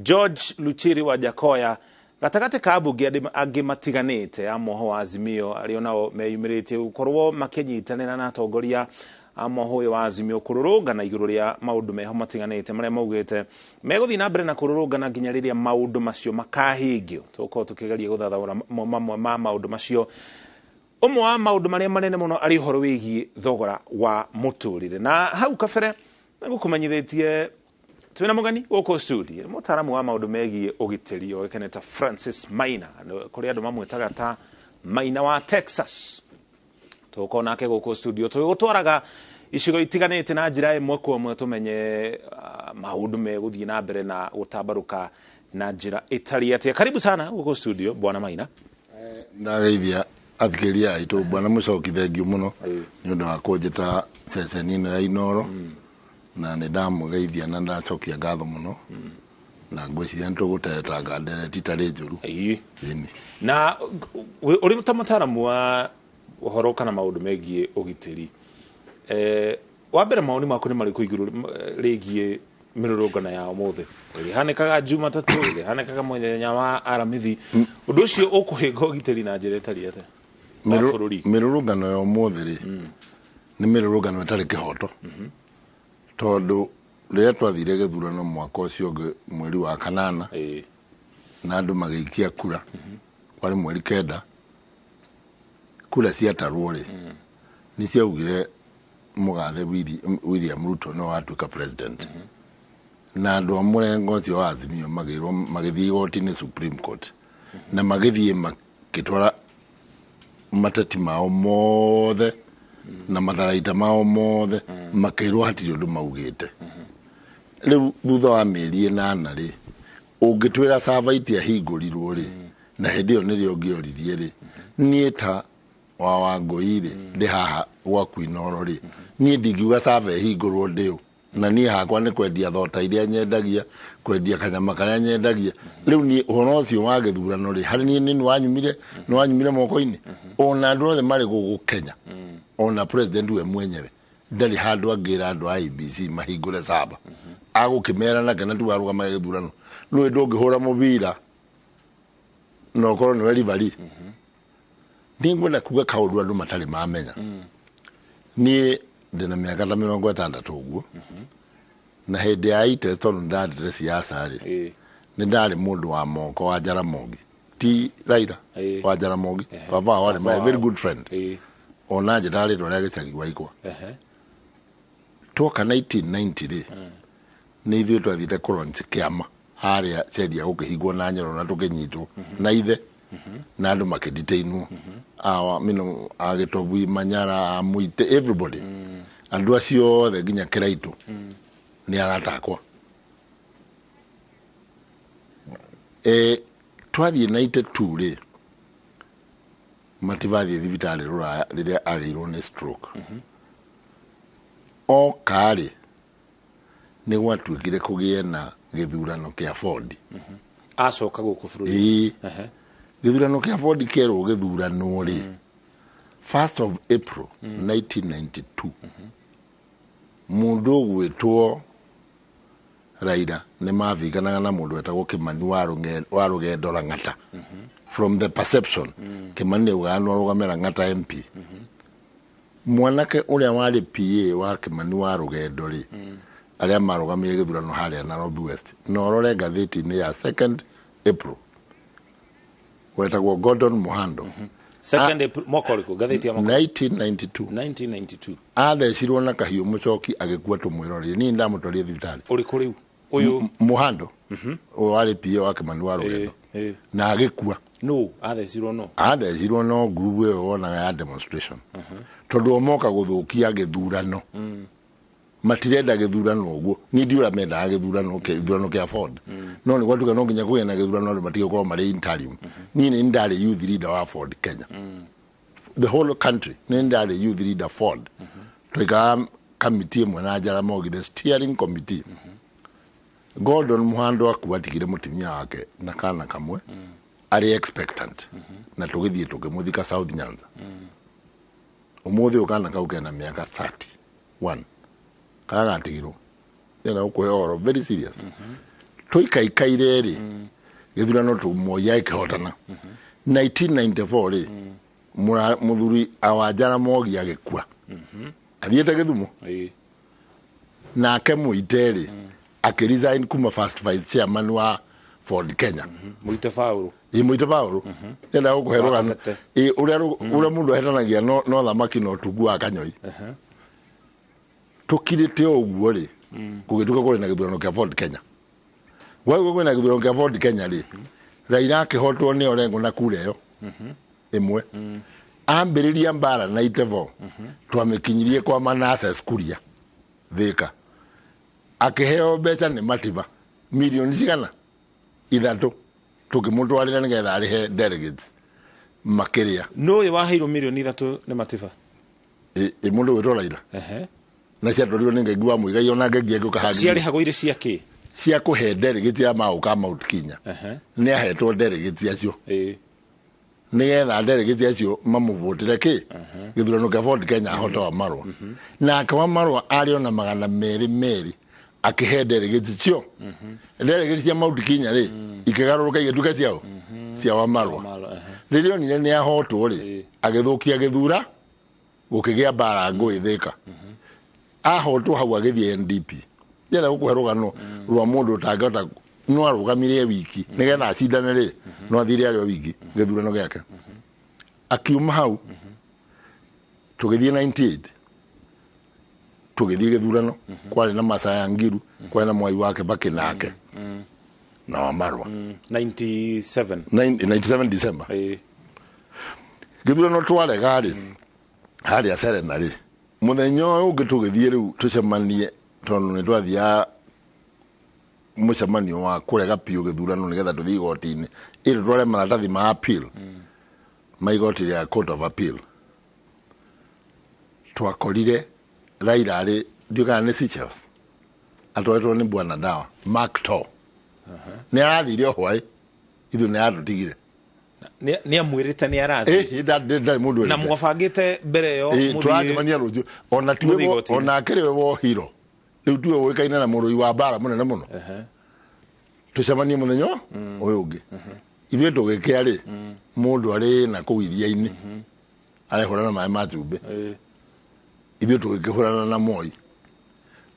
S25: George Luchiri wa Jakoya gatagatĩ ka ambunge angĩ matiganĩte a moho wa Azimio arĩa nao meyumĩrĩtie gũkorwo makĩnyitanĩra na atongoria a moho ũyũ wa Azimio kũrũrũngana igũrũ rĩa maũndũ meho matiganĩte marĩa maugĩte megũthiĩ na mbere na kũrũrũngana nginya rĩrĩa maũndũ macio makahingio. Tũgũkorwo tũkĩgeria gũthathaũra mamwe ma maũndũ macio. Ũmwe wa maũndũ marĩa manene mũno arĩ ũhoro wĩgiĩ thogora wa mũtũrĩre, na hau kabere nĩngũkũmenyithĩtie twĩna mũgeni gũkũ studio, nĩ mũtaaramu wa maũndũ megiĩ ũgitĩri oĩkaine ta Francis Maina, kũrĩ andũ mamwĩtaga ta Maina wa Texas. Tũgũkorwo nake gũkũ studio tũgĩgũtwaraga icigo itiganĩte na njĩra ĩmwe kwa ĩmwe tũmenye maũndũ megũthiĩ na mbere na gũtambarũka na njĩra ĩtariĩ atĩa. Karibu sana gũkũ studio bwana Maina.
S1: Ndageithia athikĩrĩria aitũ bwana Mũcoki, thengiũ mũno nĩ ũndũ wa kũnjĩta ceceni ĩno ya Inoro, na nĩ ndamũgeithia na ndacokia ngatho mũno, na ngwĩciria nĩ tũgũteretanga ndereti itarĩ njũru. Ĩni.
S25: Na ũrĩ ta mũtaaramu wa ũhoro kana maũndũ megiĩ ũgitĩri, wa mbere mawoni maku nĩ marĩkũ igũrũ rĩgiĩ mĩrũrũngano ya ũmũthĩ ĩrĩa ĩhanĩkaga Jumatatũ, ĩrĩa ĩhanĩkaga mũthenya wa Aramithi? Ũndũ ũcio ũkũhĩnga ũgitĩri na njĩra ĩtariĩ atĩa wa bũrũri?
S1: Mĩrũrũngano ya ũmũthĩ rĩ, nĩ mĩrũrũngano ĩtarĩ kĩhoto, tondũ rĩrĩa twathire gĩthurano mwaka ũcio ũngĩ mweri wa kanana na andũ magĩikia kura, kwarĩ mweri 9, kura ciatarwo rĩ, nĩ ciaugire mũgathe William Ruto no watuĩka president, na andũ a mũrengo ũcio wa Azimio magĩrwo magĩthiĩ igoti-inĩ Supreme Court, na magĩthiĩ makĩtwara mateti mao mothe na matharaita mao mothe, makĩrwo hatirĩ ũndũ maugĩte. Rĩu thutha wa mĩeri 8 rĩ, ũngĩtwĩra server itiahingũrirwo rĩ, na hĩndĩ ĩyo nĩrĩo ũngĩoririe rĩ, niĩ ta wa Wangũi rĩ, ndĩ haha gwaku Inoro rĩ, niĩ ndingiuga server ĩhingũrwo ndĩũ, na niĩ hakwa nĩ kwendia thota iria nyendagia, kwendia kanyama karĩa nyendagia. Rĩu niĩ ũhoro ũcio wa gĩthurano rĩ, harĩ niĩ nĩ wanyumire moko-inĩ. Ona andũ othe marĩ gũkũ Kenya, ona president we mwenyewe ndarĩ handũ angĩra andũ a IEBC mahingũre server, agũkĩmera nake na tu arũgamaga gĩthurano. Nũĩ ndũngĩhũra mũbira na ũkorwo nĩwe referee. Nĩngwenda kuga kaũndũ andũ matarĩ mamenya. Niĩ ndĩna mĩaka ta 60 ũguo, na hĩndĩ ya ITES tondũ nĩndandĩte siasa rĩ, nĩ ndarĩ mũndũ wa moko wa Jaramogi, ti Raila, wa Jaramogi, baba wao warĩ my very good friend, ona njĩtaga rĩtwa rĩa gĩcagi gwaikwa. Twoka 1990 rĩ, nĩ ithuĩ twathiĩte kũlaunch kĩama harĩa Cheria gũkĩhingwo na Nyoro na tũkĩnyitwo na ithe na andũ makĩdetainwo, awa mino agĩtobui Manyara, Mũite, everybody, andũ acio othe nginya Kĩraitũ nĩ arata akwa. Twathiĩ 92 rĩ, matibathiĩ thibitarĩ Rũraya rĩrĩa agĩirwo nĩ stroke. Oka rĩ, nĩ gwatuĩkire kũgĩe na gĩthurano kĩa Ford.
S25: Acoka gũkũ bũrũri.
S1: Ĩĩ. Gĩthurano kĩa Ford kĩerwo gĩthuranwo rĩ, 1st of April 1992, mũndũ ũgwĩtwo Raila nĩ mathinganaga na mũndũ wetagwo Kimani wa Rũgendo Lang'ata. From the perception, Kimani nĩ augaga no arũgame Lang'ata MP. Mwanake ũrĩa warĩ PA wa Kimani wa Rũgendo rĩ, arĩa marũgamire gĩthurano harĩa Nairobi West, na ũrore ngathĩti-inĩ ya 2nd April, wetagwo Gordon Muhando.
S25: 2nd April mwaka ũrĩkũ? Ngathĩti ya mwaka
S1: 1992.
S25: 1992.
S1: Athecirwo na kahiũ Mũcoki agĩkua tũmwĩrorire. Niĩ ndamũtwarire thibitarĩ.
S25: Ũrĩkũ rĩu? Ũyũ
S1: Muhando ũyũ warĩ PA wa Kimani wa Rũgendo, na agĩkua.
S25: No athecirwo no
S1: athecirwo no group ĩyo wonaga ya demonstration, tondũ o moka gũthũkia gĩthurano. Matirenda gĩthurano ũguo. Niĩ ndiũĩ ũrĩa mendaga gĩthurano gĩthurano kĩa Ford. No nĩ gwatuĩka no nginya kũgĩe na gĩthurano andũ matige gũkorwo marĩ interim. Niĩ nĩ ndarĩ youth leader wa Ford Kenya. The whole country nĩ ndarĩ youth leader Ford. Twaikaraga kamiti ĩmwe na Jaramogi, the steering committee. Gordon Muhando akua atigire mũtumia wake na kana kamwe arĩ expectant na tũgĩthiĩ tũkĩmũthika South Nyanza. Ũmũthĩ ũyũ kana kau kena mĩaka 31 kana gatigirwo ndĩrenda gũkũhe ũhoro very serious. Tũikaikaire rĩ gĩthurano Moi agĩkĩhotana 1994 rĩ, mũthuri wa Jaramogi agĩkua athiĩte Gĩthumo, nake Mũite rĩ akĩresign kuma first vice chairman wa Ford Kenya.
S25: Mũite Paũlũ.
S1: Ĩ, Mũite Paũlũ. Ndĩrenda gũkũhe rũgano.
S25: Kabete.
S1: Ĩ, ũrĩa ũrĩa mũndũ ahetanagia no thamaki no tungu wa kanyoi. Tũkirĩte o ũguo rĩ, gũgĩtuĩka kũrĩ na gĩthurano kĩa Ford Kenya. Gwagĩtuĩka kwĩna gĩthurano kĩa Ford Kenya rĩ, Raila akĩhotwo nĩ Orengo na kura ĩyo ĩmwe. Ambĩrĩria mbara 94 twamĩkinyirie kwa Manasseh Kuria Thika. Akĩheo mbeca nĩ Matiba milioni cigana 3 tũkĩmũtwarĩra nĩgetha arĩhe delegates makĩrĩa.
S25: Nũ ũyũ waheirwo milioni 3 nĩ Matiba?
S1: Ĩ, mũndũ gwĩtwo Raila. Na ciatwarirwo nĩ Ngengi wa Muigai, ona Ngengi agĩũka hangĩ.
S25: Ciarĩhagwo irĩ cia kĩ?
S1: Cia kũhe delegate ya maũka Mount Kenya. Nĩ ahetwo delegate acio. Nĩgetha delegate acio mamũvotĩre kĩ? Gĩthurano kĩa Ford Kenya ahote wa marũa. Nake wa marũa arĩ ona 200 akĩhe delegate cio. Delegate cia Mount Kenya rĩ, ikĩgarũrũka igĩtuĩka ciao cia wa marũa. Rĩrĩa onire nĩ ahotwo rĩ, agĩthũkia gĩthura, gũkĩgĩa mbara ngũĩ Thika. Ahotwo hau agĩthiĩ NDP. Ndĩrenda gũkũhe rũgano rwa mũndũ ũtangĩhota, no arũgamire wiki nĩgetha acindane rĩ, no athire arĩ o wiki gĩthurano gĩake. Akiuma hau tũgĩthiĩ 98 tũgĩthiĩ gĩthurano, kwarĩ na Masaya Ngiru, kwarĩ na Mwai wa Kibaki nake na wa Marũa.
S25: 97.
S1: 97 December. Gĩthurano twarega rĩ, harĩa Serena rĩ, mũthenya ũyũ ũngĩ tũgĩthiĩ rĩu tũcemanie, tondũ nĩ twathiaga mũcemanio wa kũrega biũ gĩthurano nĩgetha tũthiĩ igoti-inĩ, ĩ tũtware maratathi ma appeal ma igoti rĩa Court of Appeal. Twakorire Raila arĩ ndiũĩ kana nĩ Seychelles, atwaretwo nĩ Bwana Dawa Mark Too. Nĩ arathire o hwaĩ, ithuĩ nĩ aratũtigire.
S25: Nĩ amwĩrĩte nĩ arathiĩ?
S1: Ĩ, ndarĩ mũndũ
S25: Na
S1: werĩte.
S25: mwabangĩte mbere ĩyo
S1: Ĩ,
S25: mũthiĩ
S1: tũracemania rũciũ. Ona tiwe
S25: mũthiĩ igoti-inĩ.
S1: ona akĩrĩ we wohiro. Rĩu tiwe ũĩkaine na mũrũi wa mbara mũnene mũno. Tũcemanie mũthenya ũyũ ũngĩ. Ithuĩ tũgĩkĩa rĩ, mũndũ arĩ na kũu iria-inĩ, arehũrana maĩ ma cumbĩ. Ithuĩ tũgĩkĩhũrana na Moi.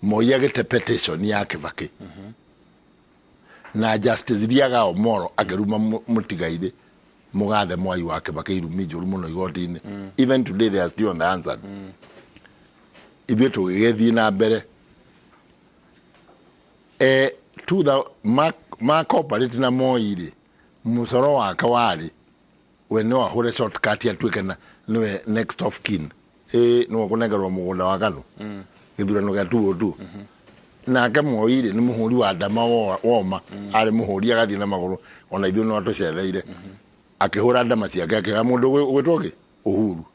S1: Moi agĩte petition ya Kibaki. Na Justice Riaga Omoro akĩruma mũtigairĩ mũgathe Mwai wa Kibaki irumi njũru mũno igoti-inĩ. Even today they are still unanswered. Ithuĩ tũgĩgĩthiĩ na mbere. Ma cooperate na Moi rĩ, mũcoro wake warĩ we no ahũre shortcut atuĩke na nĩwe next of kin. Nĩwe ũkũnengerwo mũgũnda wa KANU. Gĩthurano gĩa 202. Nake Moi rĩ, nĩ mũhũri wa ndama woma, arĩ mũhũri agathiĩ na magũrũ, ona ithuĩ no atũcereire. Akĩhũra ndama ciake, akĩoya mũndũ ũgwĩtwo kĩ? Uhuru.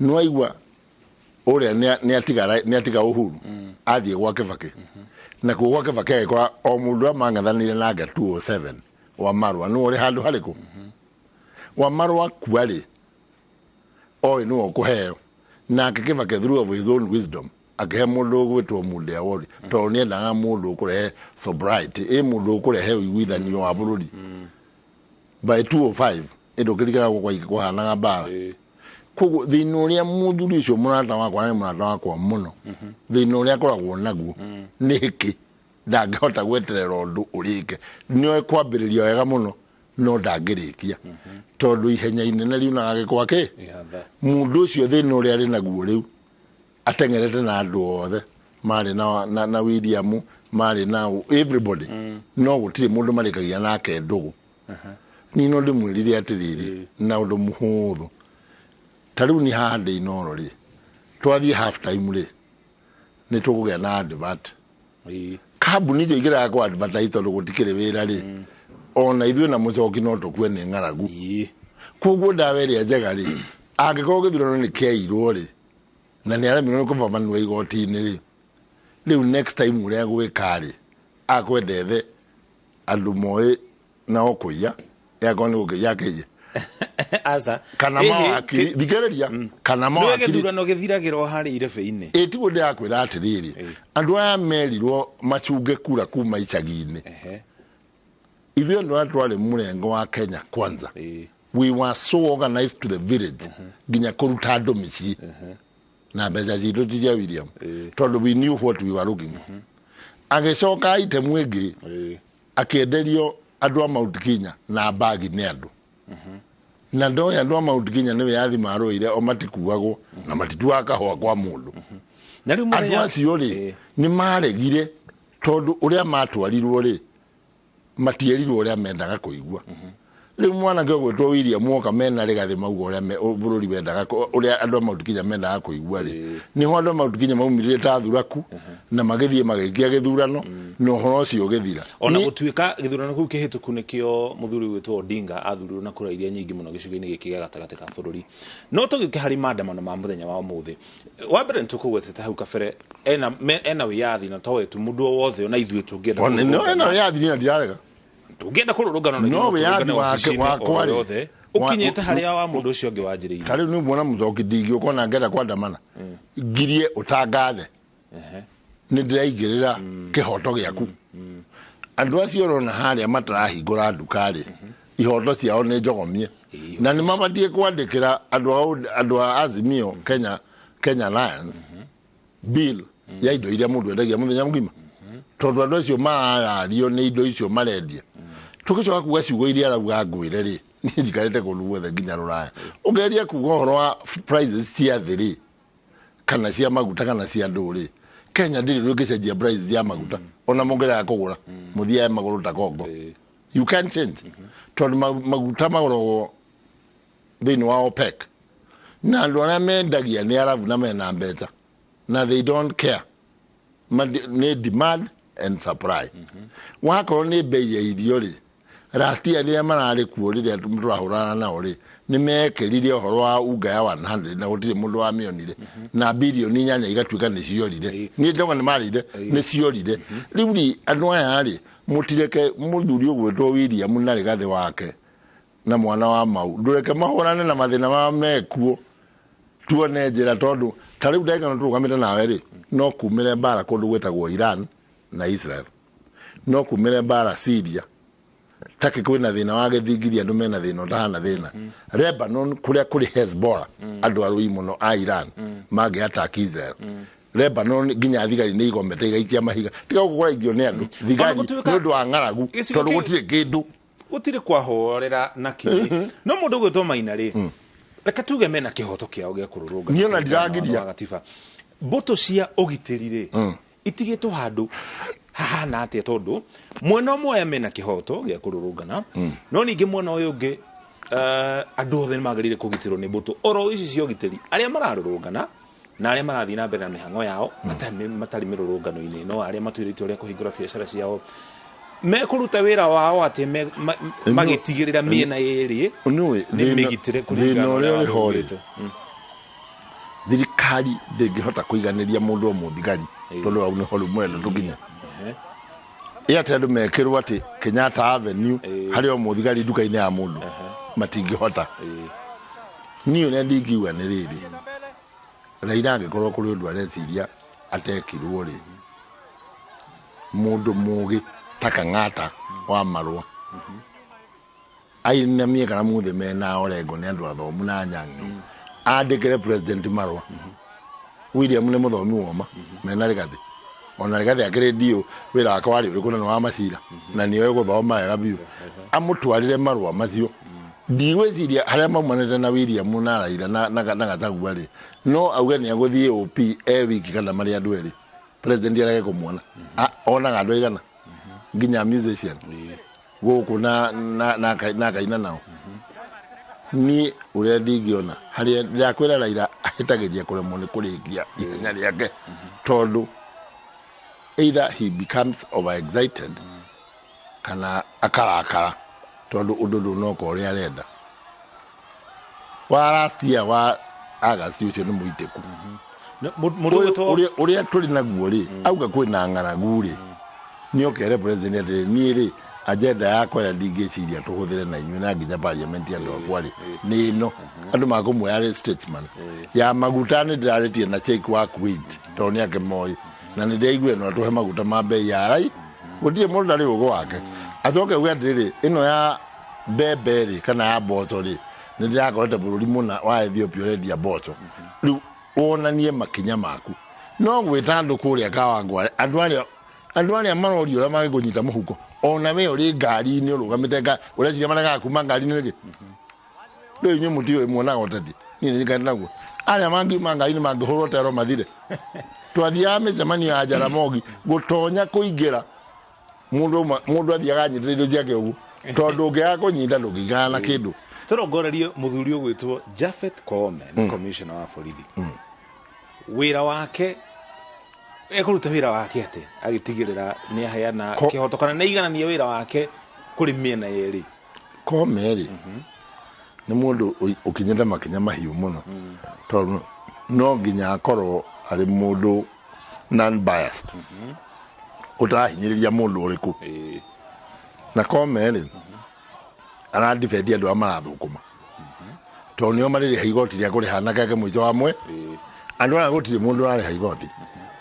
S1: Nĩwaigua ũrĩa nĩ atiga Uhuru, athiĩ gwa Kibaki. Na kuo gwa Kibaki agĩkora o mũndũ ũrĩa mang'ethanĩire nake 207 wa Marũa, nĩwe ũrĩ handũ harĩkũ? Wa Marũa akua rĩ, oĩ nĩwe ũkũheo. Nake Kibaki through of his own wisdom akĩhe mũndũ ũgwĩtwo Munde Awori, tondũ nĩendaga mũndũ ũkũrehe sobriety, ĩ mũndũ ũkũrehe ũiguithanio wa bũrũri. By 205 ĩndũ ũkĩririkana gũkũ kũhanaga mbara. Koguo thĩna ũrĩa mũthuri ũcio mũrata wakwa nĩ mũrata wakwa mũno, thĩna ũrĩa akoragwo naguo nĩ hĩkĩ ndangĩhota gweterera ũndũ ũrĩke. Nĩoĩ kwambĩrĩria wega mũno no ndangĩrĩkia, tondũ ihenya inene riunaga gĩkwa kĩ? Mũndũ ũcio thĩna ũrĩa arĩ naguo rĩu ateng'erete na andũ othe, marĩ na William, marĩ na everybody, no gũtirĩ mũndũ marĩkagia nake ndũgũ. Niĩ no ndĩmwĩrire atĩrĩrĩ, na ũndũ mũhũthũ, ta rĩu niĩ haha ndĩ Inooro rĩ, twathiĩ half time rĩ, Nĩ tũkũgĩa na advert. Kambuni icio igĩraga kũ advertise tondũ gũtikĩrĩ wĩra rĩ, ona ithuĩ na mũcoki no tũkue nĩ ng'aragu. Koguo ndawa ĩrĩa njega rĩ, angĩkorwo gĩthurano nĩ kĩairwo rĩ, na nĩ aremirwo nĩ kũbabanua igoti-inĩ rĩ, rĩu next time ũrĩa gwĩka rĩ, akwenda ethe andũ moĩ nao kũiya, akorwo nĩ gũkĩiya akĩiye.
S25: Aca.
S1: Kana mawakiri, thikĩrĩria, kana
S25: nĩwe
S1: mawakiri.
S25: Gĩthurano gĩthiragĩrwo harĩ irebe-inĩ.
S1: Ĩ tiguo ndĩrakwĩra atĩrĩrĩ, andũ aya merirwo macunge kura kuma icagi-inĩ. Ithuĩ andũ arĩa twarĩ mũrengo wa Kenya Kwanza, we were so organized to the village, nginya kũruta andũ mĩciĩ na mbeca citũ ti cia William, tondũ we knew what we were looking for. Agĩcoka item ĩngĩ, akĩenderio andũ a Mount Kenya na mbagi nĩ andũ, na ndoĩ andũ a Mount Kenya nĩ wĩyathi marũĩire, o matikuagwo na matituaga kahũa kwa mũndũ.
S25: Na rĩu
S1: andũ acio rĩ, nĩ maregire tondũ ũrĩa matwarirwo rĩ, matierirwo ũrĩa mendaga kũigua. Rĩu mwanake ũgwĩtwo William woka mena Rigathĩ mauga ũrĩa bũrũri wendaga ũrĩa andũ a Mount Kenya mendaga kũigua rĩ, nĩho andũ a Mount Kenya maumirire ta thuraku na magĩthiĩ magĩikia gĩthurano na ũhoro ũcio ũgĩthira.
S25: Ona gũtuĩka gĩthurano kĩu kĩhĩtũku nĩkĩo mũthuri gwĩtwo Odinga athurirwo na kura iria nyingĩ mũno gĩcigo-inĩ gĩkĩ gĩa gatagatĩ ka bũrũri. No tũgĩũke harĩ maandamano ma mũthenya wa ũmũthĩ, wa mbere nĩ tũkũgwetete hau kabere ena wĩyathi na towe tu mũndũ o wothe, ona ithuĩ tũngĩenda
S1: Ona- no,
S25: kũrũrũngana.
S1: ena wĩyathi niĩ ndirarega.
S25: Tũngĩenda kũrũrũngana na
S1: No
S25: ithuĩ
S1: wĩyathi
S25: tũrũrũngane
S1: wake
S25: wabici-inĩ
S1: wakwa
S25: o
S1: rĩ,
S25: yothe ũkinyĩte harĩa wa mũndũ ũcio ũngĩ wanjĩrĩirie.
S1: Ta rĩu nĩ muona mũcoki ndingĩũka ona ngenda kwandamana ngirie ũtangathe nĩ ndĩraingĩrĩra kĩhoto gĩaku. Andũ acio ũrona harĩa matarahingũra nduka rĩ, ihoto ciao nĩ njogomie na nĩ mabatiĩ kwandĩkĩra andũ a Azimio Kenya Alliance bill ya indo iria mũndũ endagia mũthenya mũgima, tondũ andũ acio marario nĩ indo icio marendia. Tũgĩcoka kuga ciugo iria arauga ngwĩre rĩ, niĩ njikarĩte kũndũ guothe nginya rũraya, ũgeria kuga ũhoro wa prices cia thĩ rĩ, kana cia maguta kana cia ndũ rĩ, Kenya ndĩrĩ rũngĩcenjia prices ya maguta, ona mũngĩrega kũgũra mũthiae magũrũ ta Kongo, you can change, tondũ maguta magũragwo thĩinĩ wa OPEC na andũ arĩa mendagia nĩ Arabu na mena mbeca na they don't care. Nĩ demand and supply. Wakorwo nĩ bei ya irio rĩ, last year rĩrĩa mararĩ kuo, rĩrĩa tũrahũrana nao rĩ, nĩ mekĩrire ũhoro wa unga ya 100 na gũtirĩ mũndũ wamĩonire, na birioni 8 igatuĩka nĩ ciorire. Niĩ ndauga nĩ marĩire, nĩ ciorire. Rĩu rĩ, andũ aya rĩ, mũtireke mũthuri ũgwĩtwo William na Rigathĩ wake na mwana wa Mau, ndũreke mahũrane na mathĩna mao mekuo, tuone njĩra, tondũ ta rĩu ndagĩka ĩno tũrũgamĩte nawe rĩ, no kumĩre mbara kũndũ gwĩtagwo Iran na Israel, no kumĩre mbara Syria, taki kwĩna thĩna wa gĩthingithia, andũ mena thĩna ũtahana thĩna Lebanon kũrĩa kũrĩ Hezbollah, andũ arũi mũno a Iran mangĩ attack Israel. Lebanon nginya thigari nĩ igomete igaikia mahiga, tiga gũkũ kũraingio nĩ andũ thigari
S25: Ona gũtuĩka-
S1: nĩ ũndũ wa ng'aragu,
S25: Gĩcigo
S1: tondũ gũtirĩ kĩndũ.
S25: Gũtirĩ kwahorera na kĩ no mũndũ ũgwĩtwo Maina rĩ, reke tuge mena kĩhoto kĩao gĩa kũrũrũngana
S1: Niĩ ona
S25: kũringana na watho
S1: ndiragiria.
S25: wa gatiba. Mbũtũ cia ũgitĩri rĩ, itigĩtwo handũ hahana atĩa? Tondũ mwena ũmwe aya mena kĩhoto gĩa kũrũrũngana, no ningĩ mwena ũyũ ũngĩ, andũ othe nĩ magĩrĩire kũgitĩrwo nĩ mbũtũ oro ici cia ũgitĩri, arĩa mararũrũngana na arĩa marathiĩ na mbere na mĩhang'o yao matarĩ mĩrũrũngano-inĩ, no arĩa matuĩrĩte ũrĩa kũhingũra biacara ciao mekũruta wĩra wao atĩ magĩtigĩrĩra mĩena ĩrĩ
S1: nĩ
S25: nĩ mĩgitĩre
S1: thĩna
S25: kũringana na
S1: ũrĩa
S25: ũrĩa
S1: ũrĩ ho rĩ,
S25: watho ugĩte.
S1: Thirikari ndĩngĩhota kũiganĩria mũndũ o mũthigari, tondũ hau nĩho rĩu mũrenda tũkinya. Ĩ atĩ andũ mekĩrwo atĩ Kenyatta Avenue harĩ o mũthigari nduka-inĩ ya mũndũ, matingĩhota. Niĩ ũrĩa ndingiuga nĩ rĩrĩ, Raila angĩkorwo kũrĩ ũndũ areciria atekirwo rĩ, mũndũ mũgĩ ta Kang'ata wa Marũa ainamie kana muthĩ mena Orengo nĩ andũ athomu na Anyang'o, andĩkĩre president marũa. William nĩ mũthomi woma mena Rigathĩ, ona Rigathĩ akĩrĩ ndiũ wĩra wake warĩ ũrĩkũ, na nĩ wa macira na nĩoĩ gũthoma wega biũ, amũtwarĩre marũa macio. Ndigwĩciria harĩa maumanĩte na William na Raila na Gachagua rĩ, no auge nĩ agũthiĩ OP e wiki kana marĩ andũ erĩ, president arege kũmuona. Onaga andũ aigana nginya musician gũkũ na akaina nao. Niĩ ũrĩa ndingĩona harĩa ndĩrakwĩra, Raila ahĩtagĩria kũremwo nĩ kũrĩkia ihenya rĩake, tondũ Either he becomes overexcited kana akarakara tondũ ũndũ ndũnoka ũrĩa arenda. Wa last year wa August ũcio nĩ mũitĩku.
S25: Mũndũ ũgwĩtwo
S1: Ũrĩa tũrĩ naguo rĩ, auga kwĩna ng'aragu rĩ, nĩ okere president atĩrĩ, niĩ rĩ, agenda yakwa ĩrĩa ndingĩciria tũhũthĩre na inyuĩ na nginya parliament andũ akwa rĩ, nĩ ĩno. Andũ makũmuoya arĩ statesman. Ya maguta nĩ ndĩrarĩtie na Sheikh wa Kuwait tondũ nĩ ake moĩ, na nĩ ndĩraiguire no atũhe maguta ma bei ya rai, gũtirĩ mũndũ ndarĩ ũgũ wake. Acoke auge atĩrĩrĩ, ĩno ya mbembe rĩ kana ya mboco rĩ, nĩ ndĩrakorete bũrũri mũna wa Ethiopia ũrendia mboco, rĩu wonanie makinya maku. No gwĩta andũ kũrĩa Kawangware, andũ arĩa maroria ũrĩa mangĩkũnyita mũhuko, ona we ũrĩ ngari-inĩ ũrũgamĩte ũreciria maregaga kuma ngari-inĩ nĩkĩ? Rĩu inyuĩ mũtiũĩ muonaga ũteti, niĩ nĩ njikarĩte naguo. Arĩa mangiuma ngari-inĩ mangĩhũrwo tero mathire. Twathiaga mĩcemanio ya Jaramogi gũtonya kũingĩra, mũndũ athiaga anyitĩte indo ciake ũguo, tondũ ũngĩaga kũnyita ndũngĩikara na kĩndũ.
S25: Tũrongorerie mũthuri ũgwĩtwo Japhet Koome, nĩ commissioner wa borithi. Wĩra wake ekũruta wĩra wake atĩa agĩtigĩrĩra nĩ aheana kĩhoto kana nĩ aiganania wĩra wake kũrĩ mĩena yerĩ?
S1: Koome rĩ, nĩ mũndũ ũkinyĩte makinya mahiũ mũno, tondũ no nginya akorwo arĩ mũndũ non-biased, ũtarahinyĩrĩria mũndũ ũrĩkũ. Na Koome rĩ, aradefend andũ arĩa marathũkũma, tondũ nĩo marĩrĩha igoti rĩa kũrĩha anake ake mũico wa mwe. Andũ aya gũtirĩ mũndũ ũrarĩha igoti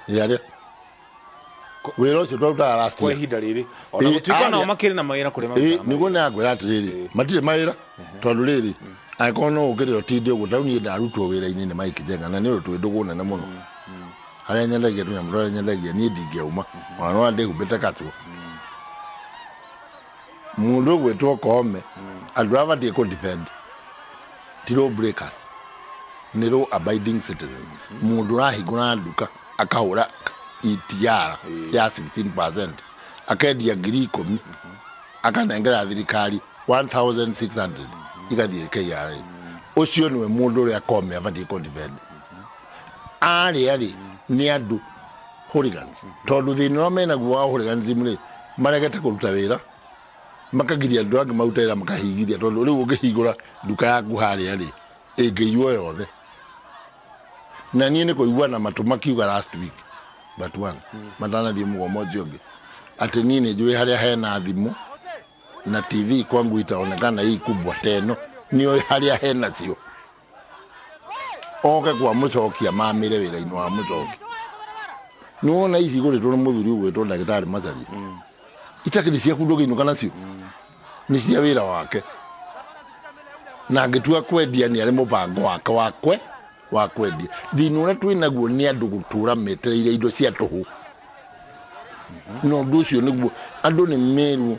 S1: yarĩa wĩra ũcio twarutaga last
S25: kwa
S1: year.
S25: Ihinda rĩrĩ ona gũtuĩka nao makĩrĩ na mawĩra kũrĩa marutaga.
S1: Nĩguo nĩakwĩra atĩrĩrĩ, matirĩ mawĩra, tondũ rĩrĩ, angĩkorwo no ũkĩrĩ ũtinde ũguo, ta rĩu niĩ ndarutwo wĩra-inĩ nĩ Mike Njenga, na nĩ ũndũ twĩ ndũgũ nene mũno, harĩa nyendagia tũnyamũ tũrĩa nyendagia, niĩ ndingĩauma ona no ndĩhumbĩte katuo. Mũndũ ũgwĩtwo Koome, andũ arĩa abatiĩ kũ defend ti law breakers, nĩ law abiding citizens. Mũndũ ũrahingũra nduka akahũra ETR ya 16%, akendia 10,000, akanengera thirikari 1600 igathiĩ KRA, ũcio nĩwe mũndũ ũrĩa Koome abatiĩ kũ defend. Arĩa rĩ, nĩ andũ hooligans, tondũ thĩna ũrĩa menaguo wa hooliganism rĩ, maregete kũruta wĩra, makagiria andũ angĩ marute wĩra, makahingithia, tondũ rĩu ũngĩhingũra nduka yaku harĩa rĩ, ĩngĩiywo yothe. Na niĩ nĩ kũigua na matũ makiuga last week but one matanathiĩ mũgomo ũcio ũngĩ, atĩ niĩ nĩ njũĩ harĩa hena thimũ na TV kwangu itaonekana hii kubwa teno, nĩoĩ harĩa hena cio, oke kwa mũcokia mamĩre wĩra-inĩ wa mũcoki. Nĩwona ici igũrĩtwo nĩ mũthuri ũgwĩtwo ndagĩtarĩ Macharia, itakĩrĩ ciaku ndũngĩinũka nacio, nĩ cia wĩra wake, na angĩtua kwendia nĩ arĩ mũbango wake wakwe wa kwendia. Thĩna ũrĩa twĩ naguo nĩ andũ gũtũra metereire indo cia tũhũ, na ũndũ ũcio nĩguo andũ nĩ merwo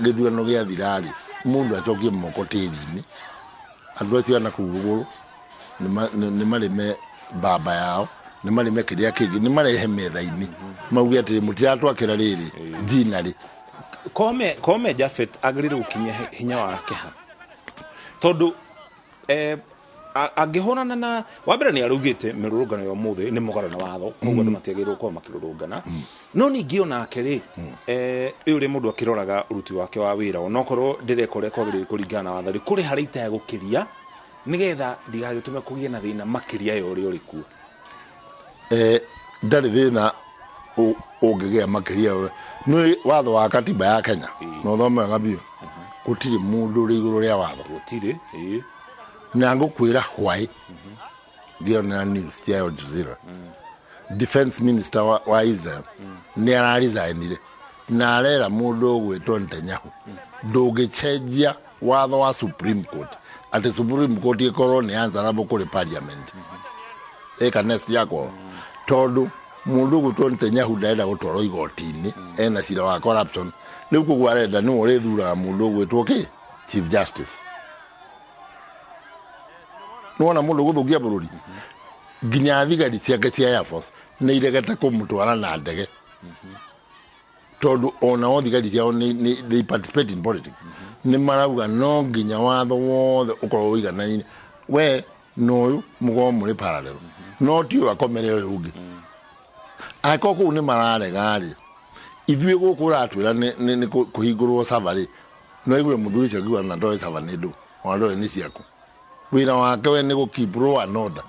S1: gĩthurano gĩathira rĩ, mũndũ acokie moko tĩri-inĩ. Andũ acio ana kũu rũgũrũ nĩ marĩme mbamba yao, nĩ marĩme kĩrĩa kĩngĩ, nĩ marehe metha-inĩ, mauge atĩrĩ, mũtiratwakĩra rĩrĩ njina rĩ.
S25: Koome Japhet agĩrĩire gũkinyia hinya wake ha, tondũ angĩhũrana na wa mbere nĩ araugĩte mĩrũrũngano ya ũmũthĩ nĩ mũgarũ na watho, koguo andũ matiagĩrĩirwo gũkorwo makĩrũrũngana. No ningĩ onake rĩ, ĩ ũrĩa mũndũ akĩroraga ũruti wake wa wĩra, onokorwo ndĩreka ũrĩa kwagĩrĩire kũringana na watho rĩ, kũrĩ harĩa itegũkĩria nĩgetha ndigagĩtũme kũgĩe na thĩna makĩria ya ũrĩa ũrĩ kuo.
S1: Ndarĩ thĩna ũngĩgĩa makĩria ũrĩa nĩ watho wa katiba ya Kenya, na ũthome wega biũ, gũtirĩ mũndũ ũrĩ igũrũ rĩa watho.
S25: Gũtirĩ, ĩĩ.
S1: Na ngũkwĩra why, ngĩonera news cia Al Jazeera, defense minister wa Israel nĩ araresignire na arera mũndũ ũgwĩtwo Netanyahu, ndũngĩcenjia watho wa Supreme Court, atĩ Supreme Court ĩkorwo nĩ answerable kũrĩ parliament ĩka next yakwa, tondũ mũndũ ũgwĩtwo Netanyahu ndarenda gũtwarwo igoti-inĩ, ena cira wa corruption. Rĩu koguo arenda nĩwe ũrĩthuraga mũndũ ũgwĩtwo kĩ Chief Justice. Nĩwona mũndũ gũthũkia bũrũri, nginya thigari ciake cia Air Force nĩ iregete kũmũtwara na ndege, tondũ onao thigari ciao they participate in politics. Nĩ marauga no nginya watho wothe ũkorwo ũiganaine, we na ũyũ mũkorwo mũrĩ parallel, no ti ũyũ akomere ũyũ ũngĩ. Angĩkorwo kũu nĩ mararega rĩ, ithuĩ gũkũ ũratwĩra nĩ kũhingũrwo sava rĩ, no igue mũthuri ũcio akiuga na ndoĩ sava nĩ ndũ, ona ndoĩ nĩ ciaku. Wĩra wake we nĩ gũ keep law and order.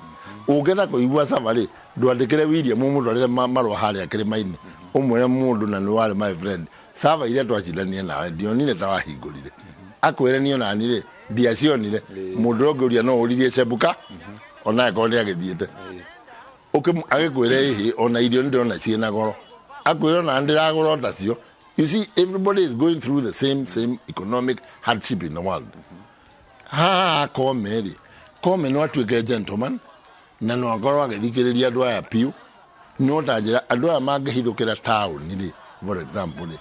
S1: Ũngĩenda kũigua sava rĩ, ndwandĩkĩre William ũmũtwarĩre marũa harĩa kĩrĩma-inĩ, ũmwĩre mũndũ na nĩ warĩ my friend, sava iria twacindanie nawe ndionire ta wahingũrire. Akwĩre niĩ onani rĩ, ndiacionire. Mũndũ ũrĩa ũngĩũria no ũririe Chebuka, ona angĩkorwo nĩ agĩthiĩte. Agĩkwĩre ĩhĩ, ona irio nĩndĩrona ciĩna goro. Akwĩre ona ndĩragũra o tacio. You see, everybody is going through the same economic hardship in the world. Haha Kome rĩ, Kome no atuĩke gentleman, na no akorwo agĩthikĩrĩria andũ aya piũ, no ta njĩra andũ aya mangĩhithũkĩra taũni rĩ, for example rĩ,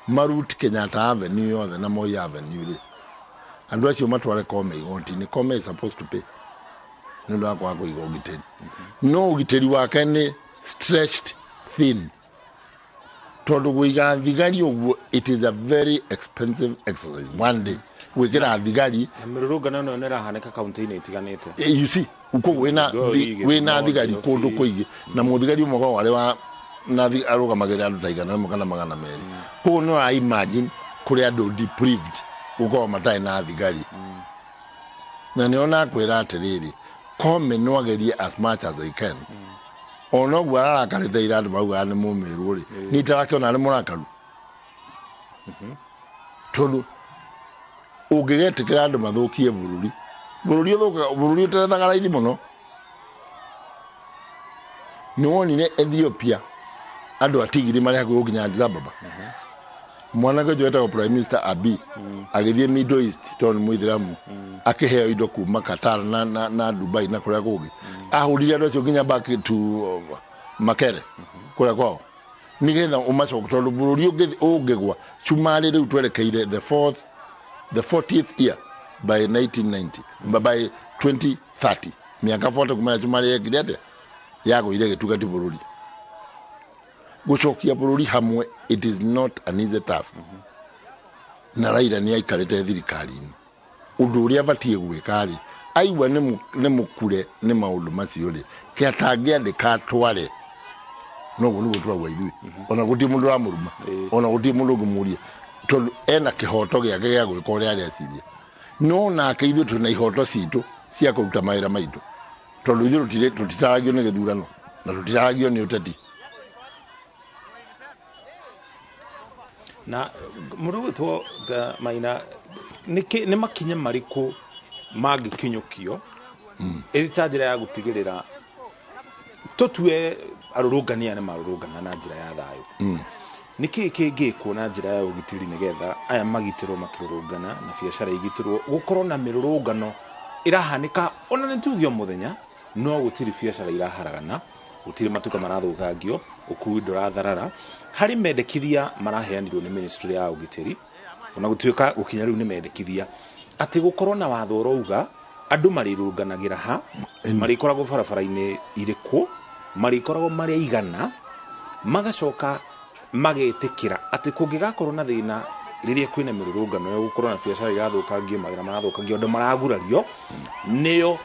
S1: marute Kenyatta Avenue yothe na Moi Avenue rĩ, andũ acio matware Kome igoti-inĩ. Kome is supposed to pay nĩ ũndũ wa kwaga kũiga ũgitĩri. No ũgitĩri wake nĩ stretched thin, tondũ kũiga thigari ũguo, it is a very expensive exercise. One day gwĩkĩra thigari
S25: na mĩrũrũngano ĩno nĩ ĩrahanĩka kaunti-inĩ itiganĩte.
S1: You see, koguo wĩna thigari kũndũ kũingĩ, na mũthigari ũmwe akoragwo arĩ wa na arũgamagĩrĩra andũ ta 100 kana 200. Koguo no I imagine kũrĩ andũ deprived gũkorwo matarĩ na thigari. Na nĩ ona kwĩra atĩrĩrĩ, Kome no agerie as much as I can. Ona ũguo ararakarĩte ira andũ maugaga nĩ mũmĩrũ rĩ, niĩ itarakĩona nĩ mũrakaru. Tondũ ũngĩgetĩkĩra andũ mathũkie bũrũri, bũrũri ũthũkaga, bũrũri ũterethaga raithi mũno. Nĩ wonire Ethiopia andũ a Tigray marĩ hakuhĩ gũkinya Addis Ababa. Mwanake ũcio wetagwo Prime Minister Abiy agĩthiĩ Middle East tondũ nĩ Mũithĩramu, akĩheo indo kuma Qatar na Dubai na kũrĩa kũngĩ. Ahũrire andũ acio nginya back to Makere kũrĩa kwao, nĩgetha ũmacoke, tondũ bũrũri ũngĩgwa cumarĩ rĩu twerekeire the 40th year by 1990, by 2030, mĩaka 40 kuma cumarĩ yekire atĩa, yagũire gĩtuga ti bũrũri. Gũcokia bũrũri hamwe, it is not an easy task. Na Raila nĩ aikarĩte thirikari-inĩ, ũndũ ũrĩa abatiĩ gwĩka rĩ, aigua nĩ mũkure nĩ maũndũ macio rĩ, kĩ atangĩandĩka atware, noguo nĩguo tũrauga ithuĩ. Ona gũtirĩ mũndũ ũramũruma, ona gũtirĩ mũndũ ũngĩmũria, tondũ ena kĩhoto gĩake gĩa gwĩka ũrĩa areciria. No nake ithuĩ twĩna ihoto citũ cia kũruta mawĩra maitũ, tondũ ithuĩ tũtitaragio nĩ gĩthurano na tũtitaragio nĩ ũteti.
S25: Na mũndũ ũgwĩtwo Maina, nĩ makinya marĩkũ mangĩkinyũkio ĩrĩ ta njĩra ya gũtigĩrĩra tũtue arũrũngani aya nĩ marũrũngana na njĩra ya thayũ? Nĩ kĩĩ kĩngĩkwo na njĩra ya ũgitĩri nĩgetha aya magitĩrwo makĩrũrũngana na biacara igitĩrwo, gũkorwo na mĩrũrũngano ĩrahanĩka ona nĩ tuge o mũthenya, no gũtirĩ biacara iraharagana, gũtirĩ matuka marathũkangio, ũkui ndũratharara. Harĩ mendekithia maraheanirwo nĩ ministry ya ũgitĩri, ona gũtuĩka gũkinya rĩu nĩ mendekithia atĩ gũkorwo na watho ũrauga andũ marĩrũnganagĩra ha, marĩkoragwo barabara-inĩ irĩkũ, marĩkoragwo marĩ aigana, magacoka magetĩkĩra atĩ kũngĩgakorwo na thĩna rĩrĩa kwĩna mĩrũrũngano ĩyo, gũkorwo na biacara irathũkangio, mawĩra marathũkangio, andũ maragurario, nĩo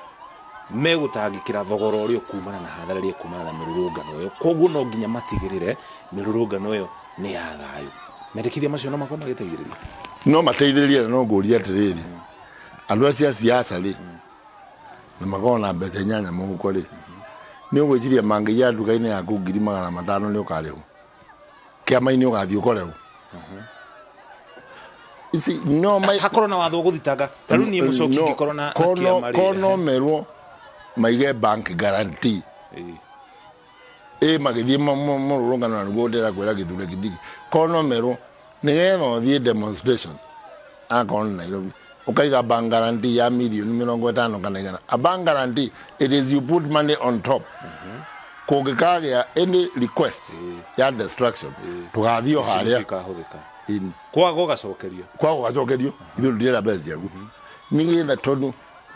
S25: megũtangĩkĩra thogora ũrĩa ũkumana na hathara ĩrĩa ĩkumana na mĩrũrũngano ĩyo. Koguo no nginya matigĩrĩre mĩrũrũngano ĩyo nĩ ya thayũ. Mendekithia macio no makorwo magĩteithĩrĩria?
S1: No mateithĩrĩrie, na no ngũrie atĩrĩrĩ, andũ acio a siasa rĩ, na makoragwo na mbeca 8 mũhuko rĩ, nĩ ũgwĩciria mangĩiya nduka-inĩ yaku 500,000 nĩ ũkarĩhwo? Kĩama-inĩ ũgathiĩ ũkorerwo. Ici no
S25: hakorwo na watho ũgũthitanga. Ta rĩu niĩ mũcoki ngĩkorwo na kĩama rĩ,
S1: kono merwo maige bank guarantee. Magĩthiĩ mũrũrũngano na nĩguo ndĩra kwĩra Kithure Kindiki. Kono merwo nĩgetha ũthiĩ demonstration akorwo nĩ Nairobi, ũkaiga bank guarantee ya mirioni 50 kana 100. A bank guarantee, it is you put money on top. Kũngĩkagĩa any request ya destruction, tũgathiĩ o harĩa.
S25: Kwaga gũgacokerio.
S1: Kwaga gũgacokerio, ithuĩ tũtirenda mbeca ciaku. Nĩgetha tondũ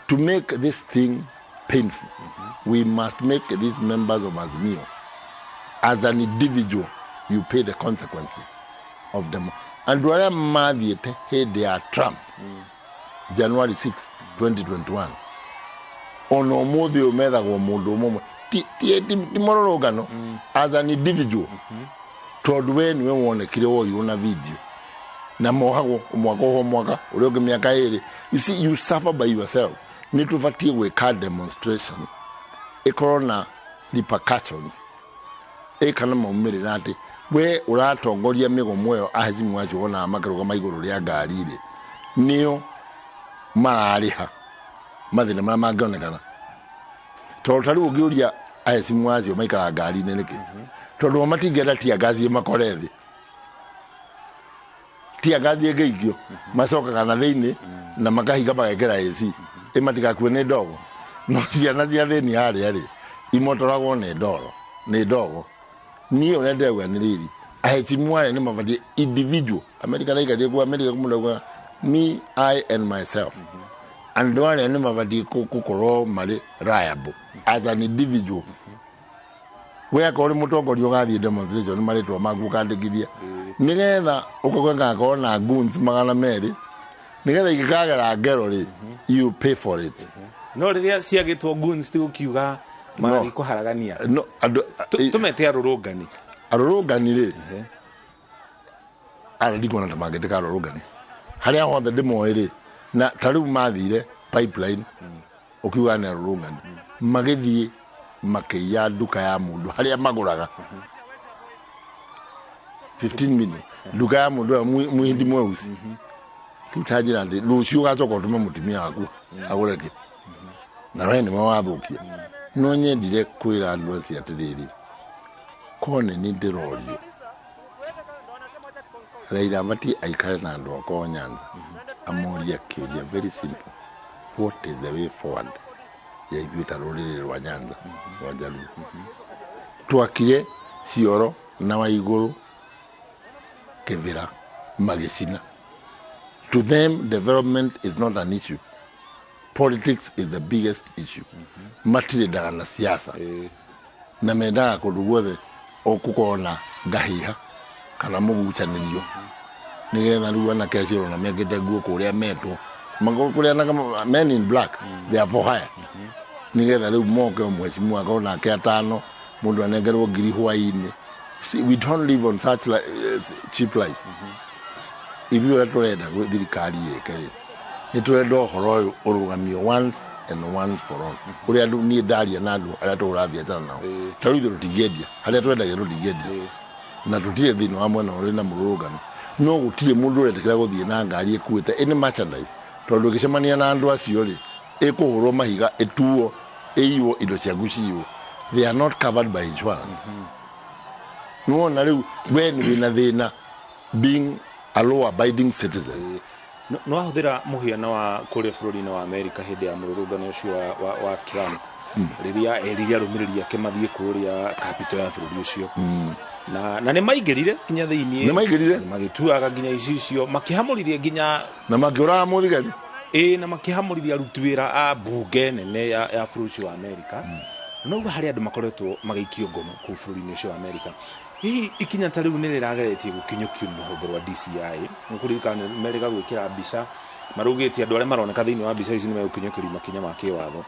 S1: to make this thing painful, we must make these members of Azimio, as an individual, you pay the consequences of them. Andũ arĩa mathiĩte hĩndĩ ya Trump, January 6, 2021, ona ũmũthĩ ũyũ methagwo mũndũ ũmwe. Ti mũrũrũngano as an individual, tondũ we nĩwe wonekire woirwo na video na mohagwo mwaka ũho mwaka ũrĩa ũngĩ mĩaka 2. You see, you suffer by yourself. Nĩ tũbatiĩ gwĩka demonstration ĩkorwo na repercussions, ĩkana maumĩrĩra atĩ we ũratongoria mĩgomo ĩyo, ahecimu acio wonaga makĩrũgama igũrũ rĩa ngari rĩ, nĩo mararĩha mathĩna marĩa mangĩonekana. Tondũ ta rĩu ũngĩũria ahecimu acio maikaraga ngari-inĩ nĩkĩ, tondũ o matingĩenda tear gas ĩmakore thĩ, tear gas ĩngĩikio macokaga na thĩinĩ na makahinga magekĩra AC ĩmatigakue nĩ ndogo. No ciana cia thĩni harĩa rĩ imotoragwo nĩ ndoro nĩ ndogo. Niĩ ũrĩa ndĩrauga nĩ rĩrĩ, ahecimu arĩa nĩ mabatiĩ individual. America naikarire kuo, America kũmũndauga me, I and myself. Andũ arĩa nĩ mabatiĩ gũkorwo marĩ liable as an individual. We akorwo nĩ mũtongoria ũgathiĩ demonstration nĩ marĩtwa maku ũkandĩkithia, nĩgetha ũkoke gakorwo na goons 200, nĩgetha ingĩkagera ngero rĩ, you pay for it.
S25: No rĩrĩa ciagĩtwo goons ti gũkiuga marathiĩ kũharagania.
S1: No, andũ
S25: tũmete arũrũngani.
S1: Arũrũngani rĩ, arĩa ndikuona ta mangĩtĩka arũrũngani harĩa hothe ndĩmoĩ rĩ, na ta rĩu mathire pipeline ũkiuga nĩ arũrũngani, magĩthiĩ makĩiya nduka ya mũndũ harĩa magũraga 15 million, nduka ya mũndũ ũyũ mũhindi mweusi. Rĩu ta njĩra atĩ rũciũ ũgacoka ũtũme mũtumia waku agũre kĩ, na we nĩwe wathũkia. No nyendire kwĩra andũ acio atĩrĩrĩ, kone nĩ ndĩrorio Raila abatiĩ aikare na andũ akwa Nyanza amorie kĩũria very simple: what is the way forward ya ithuĩ ta rũrĩrĩ rwa Nyanza rwa Jaluo? Twakire Cioro na Waigũrũ Kĩbĩra magĩcina. To them, development is not an issue, politics is the biggest issue. Matirĩ na siasa na mendaga kũndũ guothe ũkũkorwo na ngahiha kana mũgucanĩrio, nĩgetha rĩu anake acio ona mekĩte nguo kũrĩa metwo kũrĩa anake men in black, they are for hire, nĩgetha rĩu moke mheshimiwa akorwo nake atano, mũndũ anengerwo ngiri hwaĩ-inĩ. See, we don't live on such cheap life. Ithuĩ ũrĩa tũrenda thirikari ĩke rĩ, nĩ tũrenda ũhoro ũyũ ũrũgamio once and once for all. Ũrĩa andũ niĩ ndaria na andũ arĩa tũhũraga biacara nao, ta rĩu ithuĩ tũtingĩendia harĩa twendagia, tũtingĩendia na tũtirĩ thĩinĩ wa mwena ũrĩ na mũrũrũngano, no gũtirĩ mũndũ ũretĩkĩra gũthiĩ na ngari ĩkuĩte any merchandise, tondũ ĩgĩcemania na andũ acio rĩ, ĩkũhũrwo mahiga, ĩtuo, ĩiywo indo ciaku ciywo. They are not covered by insurance. Nĩwona rĩu we nĩ wĩna thĩna being a law abiding citizen.
S25: No wahũthĩra mũhiano wa kũrĩa bũrũri-inĩ wa Amerika hĩndĩ ya mũrũrũngano ũcio wa Trump, rĩrĩa erire arũmĩrĩri ake mathiĩ kũrĩa capital ya bũrũri ũcio, na nĩ maingĩrire nginya thĩinĩ.
S1: Nĩ maingĩrire.
S25: Magĩtuaga nginya icicio, makĩhamũririe nginya
S1: na makĩũraga mũthigari.
S25: Ĩĩ, na makĩhamũrithia aruti wĩra a mbunge nene ya bũrũri ũcio wa Amerika. No uga harĩ andũ makoretwo magĩikio ngono kũu bũrũri-inĩ ũcio wa Amerika. Hihi ikinya ta rĩu nĩ rĩrageretie gũkinyũkio nĩ rũhonge rwa DCI? Nĩkũririkana merĩga gwĩkĩra mbica, maraugĩte andũ arĩa maroneka thĩinĩ wa mbica ici nĩ megũkinyũkĩrio makinya ma kĩwatho.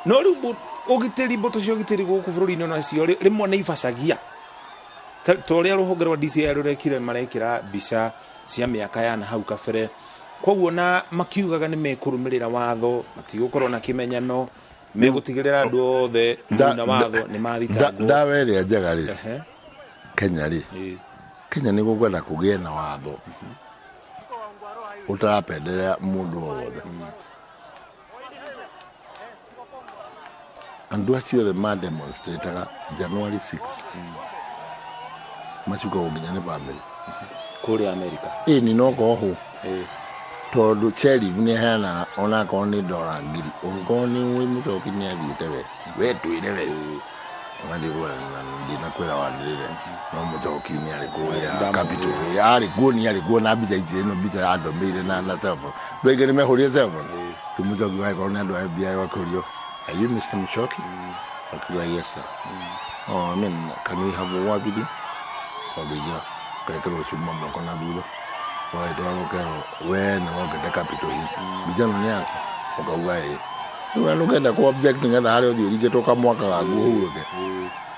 S25: No rĩu ũgitĩri, mbũtũ cia ũgitĩri gũkũ bũrũri-inĩ nacio rĩmwe nĩ ibacagia ta ũrĩa rũhonge rwa DCI rũrekire, marekĩra mbica cia mĩaka ya na hau kabere, koguo na makiugaga nĩ mekũrũmĩrĩra watho, matigũkorwo na kĩmenyano, megũtigĩrĩra andũ othe na watho nĩ mathitangwo.
S1: Ndawa ĩrĩa njega rĩ Kenya rĩ, Kenya nĩ gũkwenda kũgĩe na watho ũtarapenderea mũndũ o wothe. Andũ acio othe ma demonstrataga January 6 macukagwo nginya nĩ family
S25: kũrĩa Amerika.
S1: Ĩni no koho tondũ sheriff nĩ aheanaga onakorwo nĩ ndora 1000, ũngĩkorwo nĩ ũĩ mũcoki nĩ athiĩte we twĩre we ũgathiĩ ndinakwĩra wanĩrĩre, no mũcoki nĩ arĩ kũrĩa Capitol, arĩ kuo, nĩ arĩ kuo na mbica ici, ĩno mbica andũmĩire na cellphone, andũ aingĩ nĩ mehũrire cellphone. Rĩu mũcoki wagĩkorwo nĩ andũ a FBI wakũrio, "Are you Mr. Muchoki?" Akiuga, "Yes sir." "Oh, I mean, can we have a word with you?" Ũngĩingĩra ũgekĩrwo cuma moko na thutha, ũgagĩtwarwo ũkerwo we nĩ wokĩte Capitol Hill, mbica ĩno nĩ yaku, ũkauga ĩĩ. Rĩu ndũngĩenda kũ object nĩgetha harĩa ũthiĩ ũringĩtwo kamwaka gaku ũhurũke.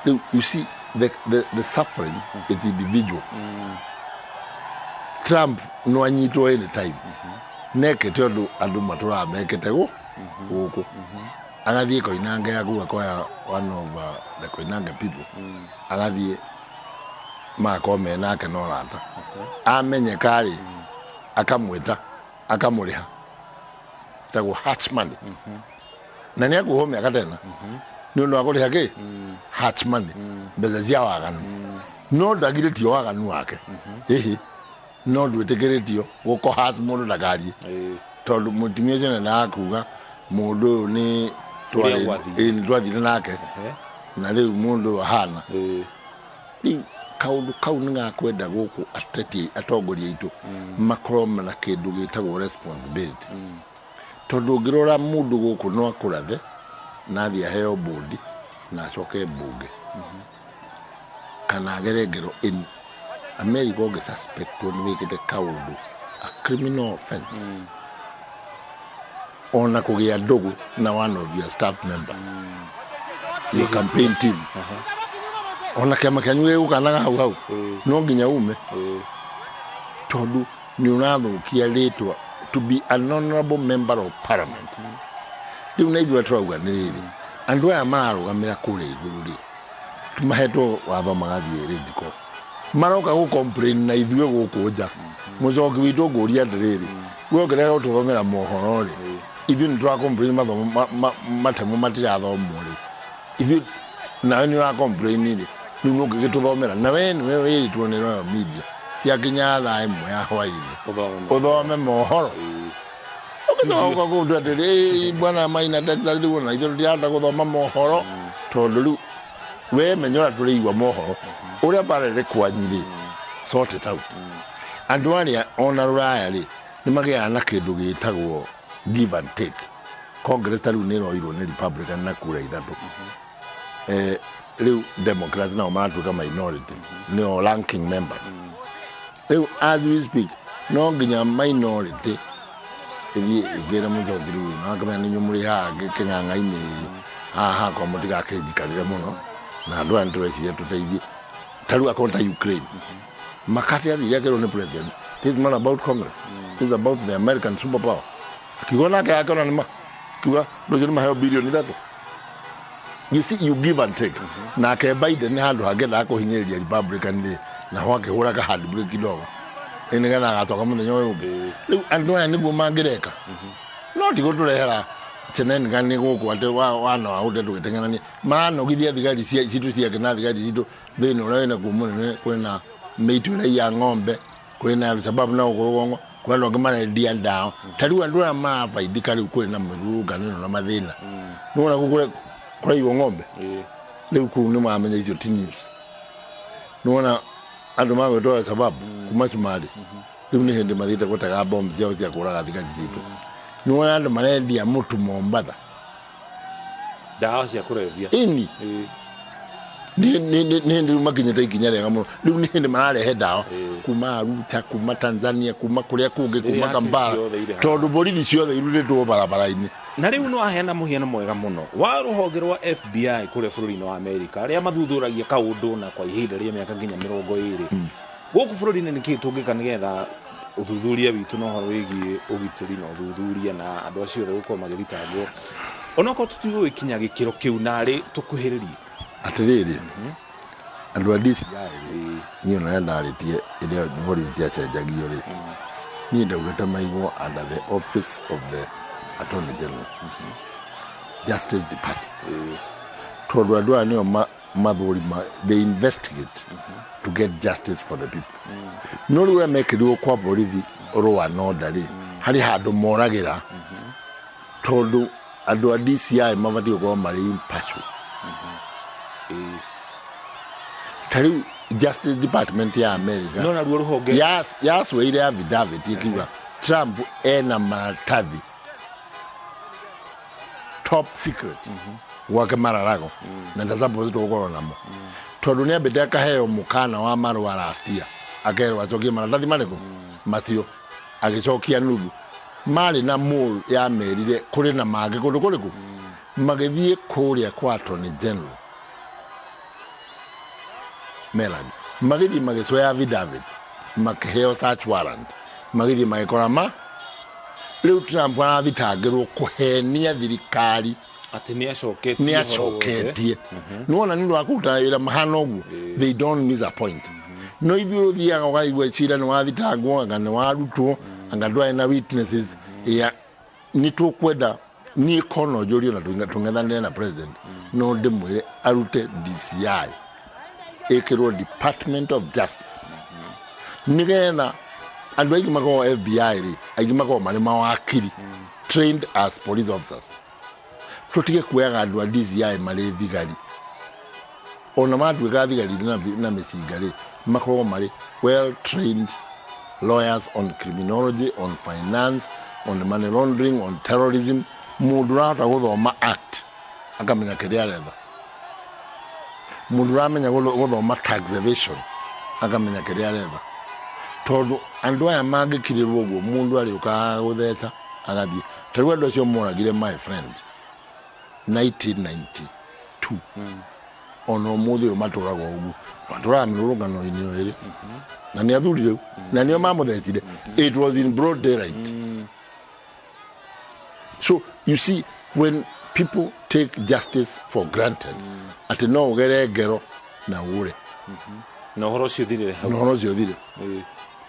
S1: Rĩu you see the suffering is individual. Trump no anyitwo anytime nekete ũndũ andũ matũraga mekete gũkũ agathiĩ Koinange yaku akoya one of the Koinange people, agathiĩ magakorwo me nake na ũrata, amenyeka rĩ akamwĩta akamũrĩha ĩtagwo hush money, na nĩ akuohwo mĩaka tena nĩ ũndũ wa kũrĩha kĩ hush money, mbeca cia waganu, no ndagirĩtio waganu wake ĩhĩ, no ndwĩtĩkĩrĩtio gũkohas mũndũ ndakarie tondũ mũtumia ũcio nendaga kuga mũndũ ũyũ nĩ
S25: Ũrĩa gwathire.
S1: Nĩ twathire nake na rĩu mũndũ ũyũ ahana rĩu kaũndũ kau nĩ gakwenda gũkũ ateti atongoria aitũ makorwo na kĩndũ gĩtagwo responsibility, tondũ ũngĩrora mũndũ gũkũ no akũrathe na athiĩ aheo bũndi na acoke mbunge kana agere ngero ĩni. America ũngĩ suspectwo nĩ wĩkĩte kaũndũ a criminal offense, ona kũgĩa ndũgũ na one of your staff members, your campaign team, ona kĩama kĩanyu gĩgũkanaga hau hau no nginya ume tondũ nĩ ũrathũkia rĩtwa to be an honorable member of parliament. Rĩu na ithuĩ tũrauga nĩ rĩrĩ, andũ aya mararũgamĩra kũrĩa igũrũ rĩ mahetwo watho magathiĩ rĩthiko maroka gũ complain na ithuĩ gũkũ nja. Mũcoki witũ ngũria atĩrĩrĩ, we ũngĩrega gũtũthomera mohoro rĩ, ithuĩ nĩ tũra complain mathomo matemo matirathomwo rĩ, ithuĩ nawe nĩ ũra complain rĩ, rĩu nĩ ũngĩgĩtũthomera na we nĩwe wĩrĩtwo nĩ Royal Media ciakinya thaa 1 ya hwaĩ-inĩ ũthome mohoro ũgĩcoka kũndũ atĩrĩ bwana Maina Texas rĩu ona ithuĩ tũtirahota gũthoma mohoro tondũ rĩu we menya ũrĩa tũrĩigua mohoro ũrĩa barere kwanyu rĩ, sort it out. Andũ arĩa ona rũraya rĩ nĩ magĩaga na kĩndũ gĩtagwo give and take. Congress ta rĩu nĩ ĩroirwo nĩ Republican na kura 3, rĩu Democrats nao maratuĩka minority, nĩo ranking members. Rĩu as we speak no nginya minority ĩthiĩ ĩngĩra mũcoki rĩu na akamenya nĩ inyuĩ mũrĩ haha kĩng'ang'a-inĩ haha hakwa mũtigakĩnjikarĩre mũno na andũ aya nĩtũreciria tũteithie. Ta rĩu akorwo ta Ukraine McCarthy athire akĩrwo nĩ president, this is not about Congress, this is about the American superpower. Akiuga nake akĩona nĩ ma kiuga rũciũ nĩ maheo bilioni 3. You see, you give and take. Nake Biden nĩ handũ hangĩendaga kũhinyĩrĩria Republican rĩ, naho akĩhũra ka handbrake kidogo nĩgetha agatoka mũthenya ũyũ ũngĩ. Rĩu andũ aya nĩguo mangĩreka, no ti gũtũrehera shenanigan nĩ gũkũ atĩ wana wa ũte tũgĩteng'erania maranogithia thigari citũ ciake na thigari citũ thĩna ũrĩa wĩna kuo mũnene. Kwĩna mĩitũ ĩrĩa ya ng'ombe, kwĩna sababu na gũkũ rũgongo kwĩna andũ angĩ marendia ndawa. Ta rĩu andũ aya marabaidika rĩu kwĩna mĩrũrũngano ĩno na mathĩna nĩwona gũkũ kũraiywo ng'ombe rĩu kũu nĩ mamenya icio ti news. Nĩwona andũ magwĩtwara sababu kuma Somalia rĩu nĩ hĩndĩ mathiĩte gũtega bomu ciao cia kũraga thigari citũ. Nĩwona andũ marendia mũtu Mombatha,
S25: ndawa cia kũrebia
S1: ĩni nĩ hĩndĩ rĩu makinyĩte ikinya rĩega mũno. Rĩu nĩ hĩndĩ mararehe ndawa kuma Arusha, kuma Tanzania, kuma kũrĩa kũngĩ, kuma Kampala, tondũ borithi ciothe irutĩtwo barabara-inĩ.
S25: Na rĩu no aheana mũhiano mwega mũno wa rũhonge rwa FBI kũrĩa bũrũri-inĩ wa Amerika arĩa mathuthuragia kaũndũ na kwa ihinda rĩa mĩaka nginya 20. Gũkũ bũrũri-inĩ nĩkĩĩ tũngĩka nĩgetha ũthuthuria witũ na ũhoro wĩgiĩ ũgitĩri na ũthuthuria na andũ acio othe gũkorwo magĩthitangwo onokorwo tũtigũgĩkinya gĩkĩro kĩu narĩ tũkuhĩrĩrie?
S1: Atĩrĩrĩ, andũ a DCI rĩ, niĩ ona ndarĩtie ĩrĩa borithi ciacenjagio rĩ, niĩ ndaugĩte maigwo under the office of the Attorney General, Justice Department, tondũ andũ aya nĩo mathũrima, they investigate to get justice for the people. No rĩu ũrĩa mekĩrirwo kwa borithi law and order rĩ, harĩ handũ moragĩra tondũ andũ a DCI mabatiĩ gũkorwo marĩ impartial. Ta rĩu Justice Department ya America
S25: no naruo rũhonge
S1: yacweire affidavit ĩkiuga Trump ena maratathi top secret gwake Mar-a-Lago na ndasupposed gũkorwo namo tondũ nĩ ambĩte akaheo mũkana wa marũa last year akerwo acokie maratathi marĩkũ macio, agĩcokia nuthu. Marĩ na mole ya merire kũrĩ na mangĩ kũndũ kũrĩkũ. Magĩthiĩ kũrĩa kwa Attorney General Melanie, magĩthiĩ magĩcoya affidavit, makĩheo search warrant, magĩthiĩ magĩkora ma rĩu Trump arathitangĩrwo kũhenia thirikari
S25: atĩ nĩ acoketie.
S1: Nĩ acoketie. Nĩwona, nĩ ũndũ wa kũruta wĩra mahana ũguo, they don't miss a point. No ithuĩ ũthiaga ũkaigua cira nĩ wathitangwo, anga nĩ warutwo, anga ndwarĩ na witnesses ya. Nĩ tũkwenda niĩ kono njũrio na tũng'ethanĩre na president, no ndĩmwĩre arute DCI, ĩkĩrwo Department of Justice, nĩgetha andũ aingĩ makoragwo FBI rĩ, aingĩ makoragwo marĩ mawakiri trained as police officers. Tũtige kuoyaga andũ a DCI marĩ thigari. Ona matuĩka thigari na mĩcinga rĩ, makoragwo marĩ well trained lawyers on criminology, on finance, on money laundering, on terrorism. Mũndũ ũrahota gũthoma act akamenya kĩrĩa aretha, mũndũ ũramenya gũthoma tax evasion akamenya kĩrĩa aretha, tondũ andũ aya mangĩkirĩrwo ũguo, mũndũ arĩũkaga gũtheca agathiĩ. Ta rĩu andũ acio moragire my friend 1992, ona ũmũthĩ ũyũ matũraga ũguo, matũraga mĩrũrũngano-inĩ ĩyo ĩrĩ na nĩ athuri rĩu, na nĩo mamũthecire. It was in broad daylight. So you see, when people take justice for granted, atĩ no ũgere ngero na ũre.
S25: Na ũhoro ũcio ũthirĩre hau.
S1: Na ũhoro ũcio ũthire.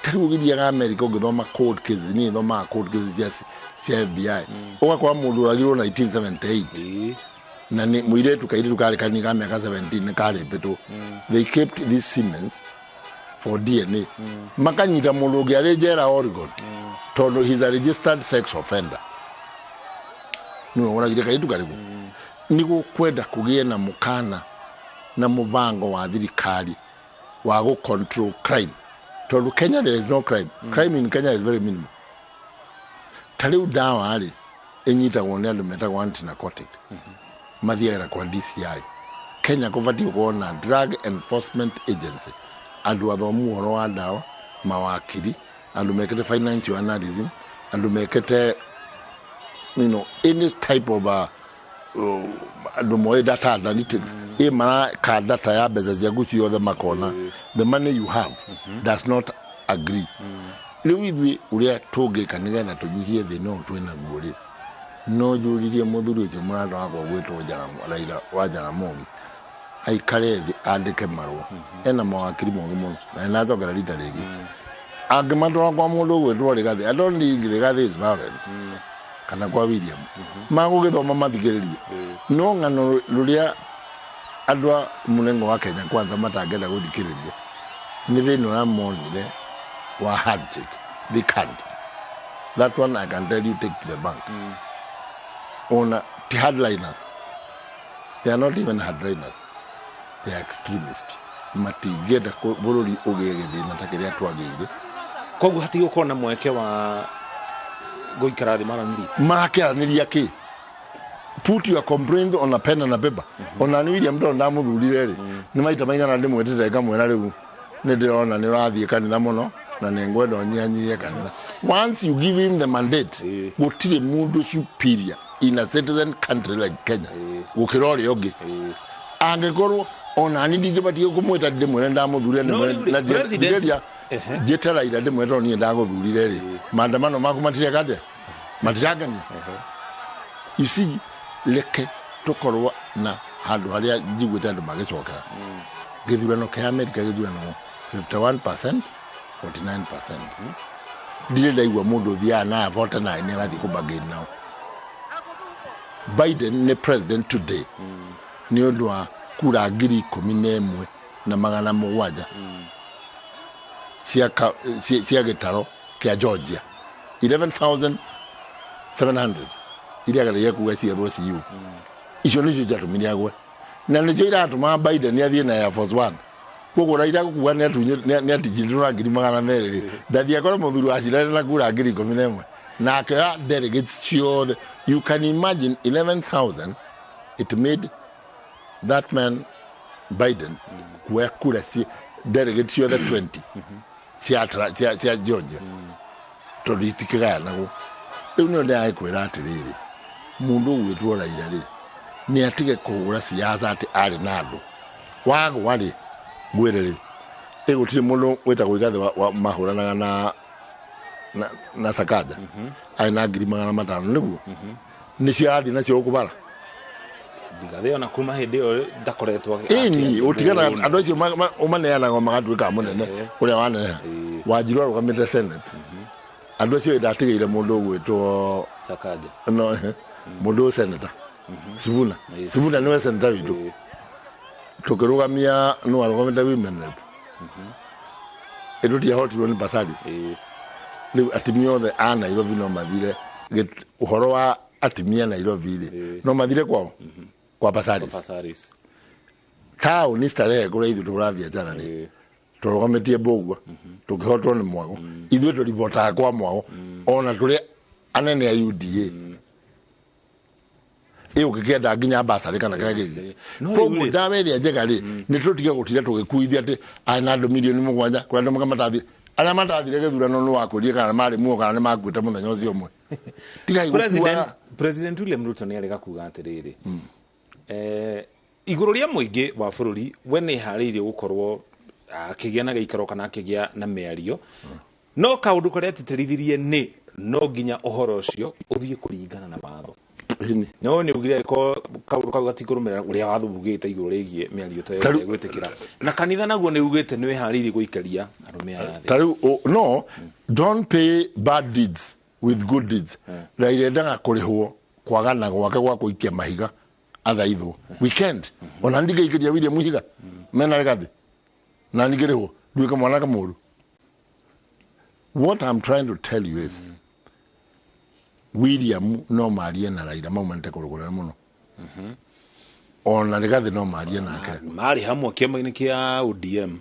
S1: Ta rĩu ũgĩthiaga America ũgĩthoma cold cases, niĩ thomaga cold cases cia FBI, ũgakora mũndũ ũragirwo 1978 na nĩ mũirĩtu, kairĩtu karĩ kanini ka mĩaka 17 nĩ karĩmbĩtwo. They kept these semens for DNA. Makanyita mũndũ ũngĩ arĩ njera Oregon, tondũ he's a registered sex offender, nĩwe ũragire kairĩtu karĩkũ. Nĩ gũkwenda kũgĩe na mũkana na mũbango wa thirikari wa gũ control crime, tondũ Kenya there is no crime. Crime in Kenya is very minimal. Ta rĩu ndawa rĩ, ĩnyitagwo nĩ andũ metagwo anti-narcotic, mathiagĩra kwa DCI. Kenya kũbatiĩ gũkorwo na Drug Enforcement Agency, andũ athomu ũhoro wa ndawa, mawakiri, andũ mekĩte financial analysis, andũ mekĩte any type of andũ moĩ data analytics, ĩ maraka data ya mbeca ciaku ciothe, makona the money you have does not agree. Rĩu ithuĩ ũrĩa tũngĩka nĩgetha tũnyihie thĩna ũyũ twĩ naguo rĩ, no njũririe mũthuri ũcio mũrata wakwa gwĩtwo Raila wa Jaramogi aikare thĩ andĩke marũa. Ena mawakiri mogĩ mũno na nĩndacokera rita rĩngĩ angĩmatwara kwa mũndũ ũgwĩtwo Rigathĩ. I don't think Rigathĩ is violent, kana kwa William, magũgĩthoma mathikĩrĩrie. No ng'ano rũrĩa andũ a mũrengo wa Kenya Kwanza matangĩenda gũthikĩrĩria nĩ thĩna ũrĩa monire wa handshake. They can't. That one I can tell you, take to the bank. Ona ti hardliners, they are not even hardliners, they are extremist. Matingĩenda bũrũri ũgĩe gĩthĩna ta kĩrĩa twagĩire.
S25: Koguo hatigũkorwo na mweke wa gũikara thĩ maranĩrie?
S1: Marakĩaranĩria kĩ? Put your complaints on a pen and a paper. Ona nĩ William Ruto ndamũthurire rĩ, nĩ maita maigana ndĩmwĩtĩte ngamwĩra, rĩu nĩ ndĩrona nĩ ũrathiĩ kanitha mũno na nĩ ngwenda ũnyihanyihie kanitha. Once you give him the mandate, gũtirĩ mũndũ superior in a citizen country like Kenya gũkĩra ũrĩa ũngĩ. Angĩkorwo ona ni ndingĩbatiĩ kũmwĩta ndĩmwĩre ndamũthurire.
S25: No, rĩu rĩ, president-
S1: Njĩte Raila ndĩmwĩre tondũ niĩ ndagũthurire rĩ, maandamano maku matireka atĩa, matirangenia. You see, reke tũkorwo na handũ harĩa njiguĩte andũ magĩcokera gĩthurano kĩa Amerika, gĩthurano 51% 49%. Ndirĩ ndaigua mũndũ ũthiaga na 49 agathiĩ kũbargain nao. Biden nĩ president today nĩ ũndũ wa kura 11,700 cia gĩtaro kĩa Georgia, 11,700 iria ageragia kuga ciethwo ciu. Icio nĩcio ciatũmire agwe, na nĩcio iratũma Biden athiĩ na Air Force One. Koguo Raila gũkuga nĩ atigithũra 200,000 rĩ, ndathiĩ akore mũthuri wa cirare na kura 11,000 na akĩoya delegates ciothe. You can imagine, 11,000, it made that man Biden kuoya kura ci delegates ciothe 20 cia Georgia, tondũ itikĩgayanagwo. Rĩu nĩyo ndĩragĩkwĩra atĩrĩrĩ, mũndũ ũgwĩtwo Raila rĩ, nĩ atige kũhũra siasa atĩ arĩ na andũ. Wagwa rĩ, ngwĩre rĩ, ĩ gũtirĩ mũndũ wĩtagwo Igathe mahũranaga na Sakaja. Arĩ na 500,000 nĩguo. Nĩcio arathiĩ nacio gũkũ bara.
S25: Rigathi ona kuma hĩndĩ ĩyo ndakoretwo
S1: Ĩni, ũtigana andũ acio ũmaneanaga magatuĩka mũnene ũrĩa waneneha. Wanjiru arũgamĩte Senate. Andũ acio ndatigĩire mũndũ ũgwĩtwo
S25: Sakaja.
S1: No, mũndũ senator. Sivuna. Sivuna nĩwe senator witũ. Tũkĩrũgamia no arũgamĩte women rep. Ĩndũ tiahotirwo nĩ Pasaris. Rĩu atumia othe a Nairobi no mathire ũhoro wa atumia Nairobi rĩ, no mathire kwao kwa Pasaris.
S25: Pasaris.
S1: Taũni starehe kũrĩa ithuĩ tũhũraga biacara rĩ, tũrũgamĩtie Mbũgua, tũkĩhotwo nĩ Mwago. Ithuĩ tũribotaga kwa Mwago, ona tũrĩ anene a UDA. Ĩ ũngĩkĩenda nginya basarĩ kana kĩrĩa kĩngĩ. Koguo ndawa ĩrĩa njega rĩ, nĩ tũtige gũtinda tũgĩkuithia atĩ arĩ na andũ 7 million, kũrĩa andũ matathire. Arĩa matathire gĩthurano nĩ wakwĩrire kana marĩ muoyo kana nĩ makuĩte mũthenya ũcio ũmwe. Tigai gũkuaga.
S25: President William Ruto nĩ arega kuga atĩrĩrĩ, igũrũ rĩa mũingĩ wa bũrũri, we nĩ harĩirie gũkorwo akĩgĩa na gĩikaro kana akĩgĩa na mĩario, no kaũndũ karĩa atĩtĩrithirie nĩ no nginya ũhoro ũcio ũthiĩ kũringana na watho. No nĩ ugire ko kaũndũ kau gatikũrũmĩrĩra ũrĩa watho ugĩte igũrũ rĩgiĩ mĩario ta ĩyo gwĩtĩkĩra, na kanitha naguo nĩ ugĩte nĩ wĩharĩirie gũikaria arũme aya thĩ.
S1: Ta rĩu no don't pay bad deeds with good deeds. Raila endaga kũrĩhwo kwagana gwake gwa kũikia mahiga athaithwo weekend. Ona ndingĩikĩria William ihiga mena Rigathi na ningĩrĩhwo nduĩke mwanake mũru. What I'm trying to tell you is, William no marie na Raila maumanĩte kũndũ kũnene mũno, ona Rigathi no marie nake.
S25: Marĩ hamwe kĩama-inĩ kĩa ODM.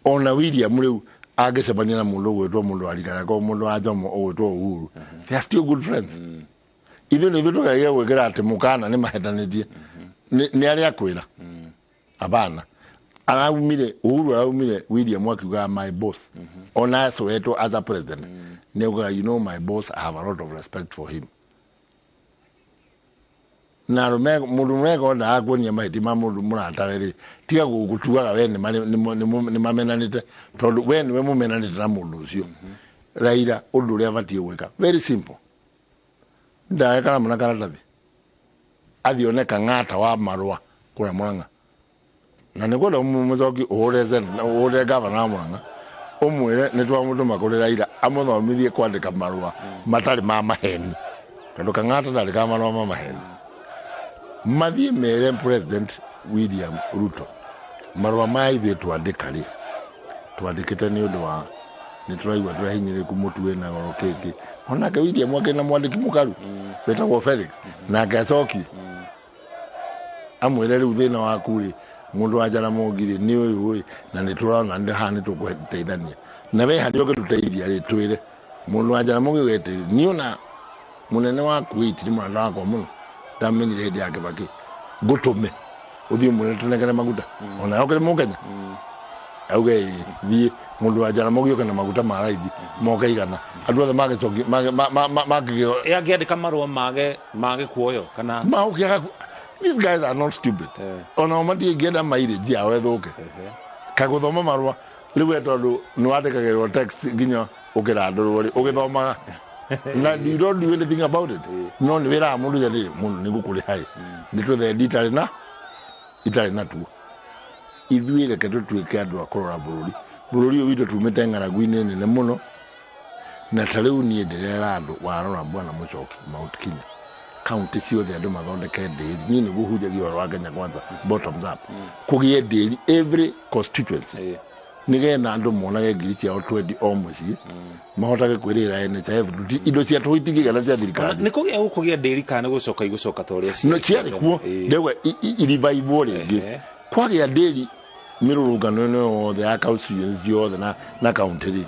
S1: Ona William rĩu angĩcemania na mũndũ ũgwĩtwo mũndũ wa rika rĩakwa, mũndũ wa Jomo ũgwĩtwo Uhuru, they are still good friends. Ithuĩ nĩ ithuĩ tũgeria gwĩkĩra atĩ mũkana nĩ mahetanĩtie nĩ arĩa akwĩra abana araumire Uhuru, araumire William akiugaga my boss. Ona acoetwo as a president nĩ augaga, "You know my boss, I have a lot of respect for him." Na arũme mũndũ mũreka endaga kuonia mahĩtia ma mũndũ mũratawe rĩ, tiga gũtuaga we nĩ mamenanĩte, tondũ we nĩwe mũmenanĩte na mũndũ ũcio. Raila ũndũ ũrĩa abatiĩ gwĩka, very simple, ndage karamu na karatathi, athiĩ one kang'ata wa marũa kũrĩa Mũrang'a, na nĩ kwenda mũcoki ũhũre gavana wa Mũrang'a, ũmwĩre nĩ twamũtũma kũrĩ Raila amũthomithie kwandĩka marũa matarĩ ma maheni, tondũ kang'ata ndandĩkaga marũa ma maheni. Mathiĩ mere President William Ruto marũa ma ithuĩ twandĩka rĩ, twandĩkĩte nĩ ũndũ wa nĩ tũraigua tũrahinyĩrĩku, mũtu wĩna goro kĩngĩ. Onake William akĩrĩ na mwandĩki mũkaru wĩtagwo Felix, nake acokie amwĩre rĩu thĩna waku rĩ, mũndũ wa Jaramogi rĩ, nĩ ũyũ ĩ, na nĩ tũrona nĩ haha nĩ tũkũteithania na we harĩa ũngĩtũteithia rĩ, twĩre mũndũ wa Jaramogi ũgetĩrĩ niĩ ona mũnene wa Kuwait nĩ mũrata wakwa mũno, ndamenyire hĩndĩ ya Kibaki, ngũtũme ũthiĩ ũmwĩre tũnengere maguta ona okĩrĩ mũkenya, auge ĩĩ, thiĩ mũndũ wa Jaramogi ũke na maguta ma raithi moke igana, andũ othe magĩcoki makĩgĩo.
S25: Angĩandĩka marũa mage kuoyo kana
S1: maũkĩaga. These guys are not stupid. Ona o matingĩenda mileage yao ĩthũke kagũthoma marũa rĩu we, tondũ nĩ wandĩkagĩrwo text nginya ũkĩrandũrwo rĩ, ũgĩthomaga na you don't do anything about it. No nĩ wĩraga mũndũ atĩ mũndũ nĩ ngũkũrĩha ĩ, nĩ tũthendi itarĩ na tuo. Ithuĩ reke tũtuĩke andũ a kũrora bũrũri. Bũrũri ũyũ witũ tumĩte ng'aragu-inĩ nene mũno, na ta rĩu niĩ ndĩrera andũ, warora bwana Mũchoki, Mount Kenya kaunti ciothe andũ mathondeke ndĩri. Niĩ nĩguo hunjagia ũhoro wa Kenya Kwanza, bottoms up, kũgĩe ndĩri every constituency, nĩgetha andũ monage ngiri ciao 20 o mũciĩ, mahotage kwĩrĩra NHIF. Indo cia tũhũ itingĩgĩa na cia thirikari.
S25: Nĩ kũgĩa gũkũgĩa ndĩri kana nĩ gũcoka igũcoka ta ũrĩa
S1: No ciarĩ kuo, ndauga irivaivwo rĩngĩ. Kwagĩa ndĩri mĩrũrũngano ĩno yothe ya constituency yothe na kaunti rĩ,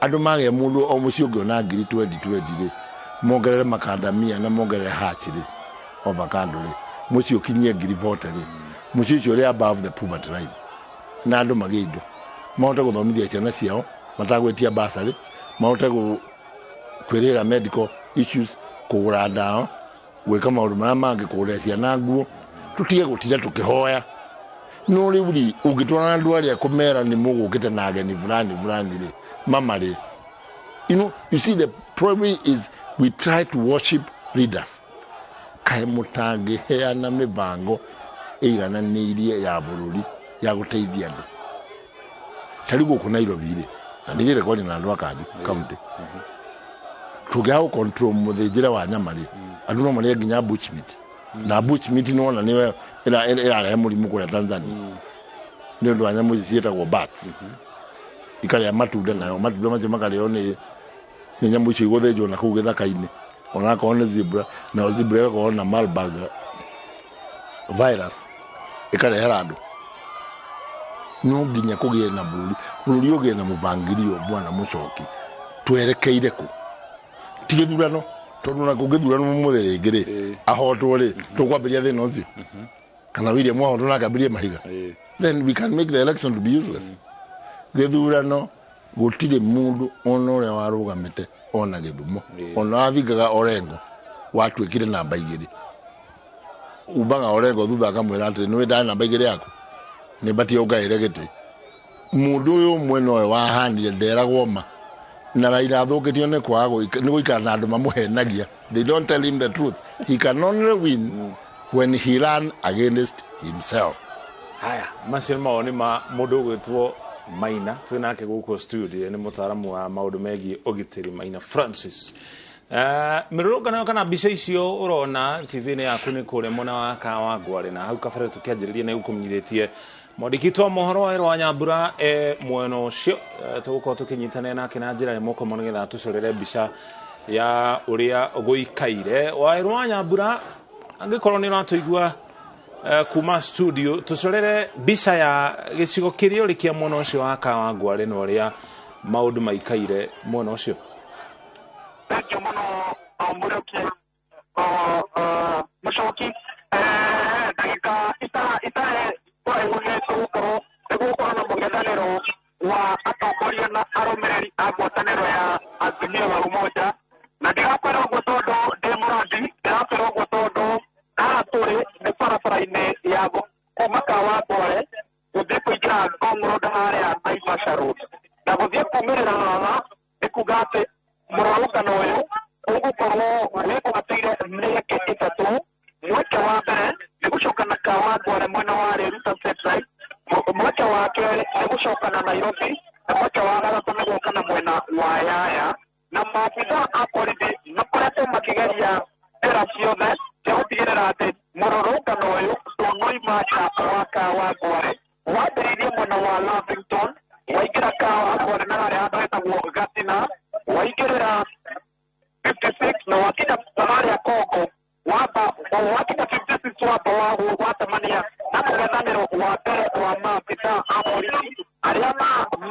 S1: andũ magĩa mũndũ o mũciĩ ũngĩona ngiri 20 20 rĩ, mongerere makandamia na mongerere hatch rĩ, avocado rĩ, mũciĩ ũkinyie ngiri 40 rĩ, mũciĩ ũcio ũrĩ above the poverty line, na andũ magĩe indo mahote gũthomithia ciana ciao matagwĩtia basarĩ, mahote Kwĩrĩra medical issues, kũgũra ndawa, gwĩka maũndũ marĩa mangĩ, kũgũrĩra ciana nguo, tũtige gũtinda tũkĩhoya. No rĩu rĩ, ũngĩtwarana andũ arĩa kũmera nĩ mũgũkĩte na ageni fulani fulani rĩ, mamarĩ. You know, you see, the problem is we try to worship leaders. Kaĩ mũtangĩheana mĩbango ĩigananĩirie ya bũrũri ya gũteithia andũ? Ta rĩu gũkũ Nairobi rĩ, na ndigĩre kwaria na andũ a Kanju county, tũngĩaga gũ control mũthĩnjĩre wa nyama rĩ, andũ no marĩe nginya bush meat, na bush meat nĩwona nĩyo ĩrarehe mũrimũ kũrĩa Tanzania nĩ ũndũ wa nyamũ ici ciĩtagwo bats ikarĩa matunda, nayo matunda macio makarĩo nĩ nyamũ icio igũthĩnjwo na kũu gĩthaka-inĩ, onakorwo nĩ zebra, nayo zebra ĩgakorwo na Marburg virus ĩkarehera andũ. No nginya kũgĩe na bũrũri ũgĩe na mũbangĩrio. Bwana Mũcoki, twerekeire kũ? Ti gĩthurano, tondũ na kũngĩthurano mũthĩ rĩngĩ rĩ, ahotwo rĩ, tũkwambĩrĩria thĩna ũcio, kana William ahotwo na akambĩrĩrie mahiga, then we can make the election to be useless. Gĩthurano gũtirĩ mũndũ ona ũrĩa warũgamĩte ona Gĩthumo, ona wathingaga Orengo watuĩkire namba 2, umbaga Orengo thutha akamwĩra atĩrĩ, nĩwĩ ndarĩ namba 2 yaku, nĩ mbatie ũngaĩre gĩtĩ. Mũndũ ũyũ ũmwe nowe wahanire nderagwo ma, na Raila athũkĩtio nĩ kwaga nĩ gũikara na andũ mamũhenagia. They don't tell him the truth. He can only win when he run against himself.
S25: Haya, macio nĩ mawoni ma mũndũ ũgwĩtwo Maina, twĩ nake gũkũ studio, nĩ mũtaaramu wa maũndũ megiĩ ũgitĩri, Maina Francis. Mĩrũrũngano kana mbica icio ũrona TV-inĩ yaku nĩ kũrĩa mwena wa Kawangware, na hau kabere tũkĩanjĩrĩria nĩ gũkũmenyithĩtie mwandĩki wa mohoro wa Nyambura mwena ũcio, tũgũkorwo tũkĩnyitanĩra nake na njĩra ĩmwe kwa ĩmwe nĩgetha tũcorere mbica ya ũrĩa gũikaire. Waĩrũ wa Nyambura, angĩkorwo nĩ ũratũigua kuma studio, tũcorere mbica ya gĩcigo kĩrĩa ũrĩ kĩa mwena ũcio wa Kawangware na ũrĩa maũndũ maikaire mwena ũcio.
S11: Thank you mũno Mũrĩũki Mũcoki. Ndagĩka itarĩ tũgũkorwo nĩgũgũkorwo na mũng'ethanĩro wa atongoria na arũmĩrĩri a ngwatanĩro ya Azimio la Umoja, na ndĩrakwĩra ũguo tondũ ndĩ mũrandi, ndĩrakwĩra ũguo tondũ haha tũrĩ nĩ barabara-inĩ ya kuma Kawangware gũthiĩ kũingĩra Ngong Road harĩa Naivasha Road, na gũthiĩ kumĩrĩra haha nĩ kuga atĩ mũrũrũngano ũyũ ũgũkorwo wĩgwatĩire mĩeke 3. Mweke wa mbere nĩ gũcoka na Kawangware mwena wa Riruta Satellite, mweke wa kerĩ nĩ gũcoka na Nairobi, na mweke wa gatatũ nĩ gũka na mwena wa Yaya. Na maabitha a borithi makoretwo makĩgeria njĩra ciothe cia gũtigĩrĩra atĩ mũrũrũngano ũyũ ndũnoima nja wa Kawangware. Wambĩrĩirie mwena wa Lavington, waingĩra Kawangware na harĩa handũ hetagwo Gatina, waingĩrĩra 56 na wakinya harĩa Kongo, wamba wakinya 56 wamba wacemania na mũng'ethanĩro wa mbere wa maabitha a borithi arĩa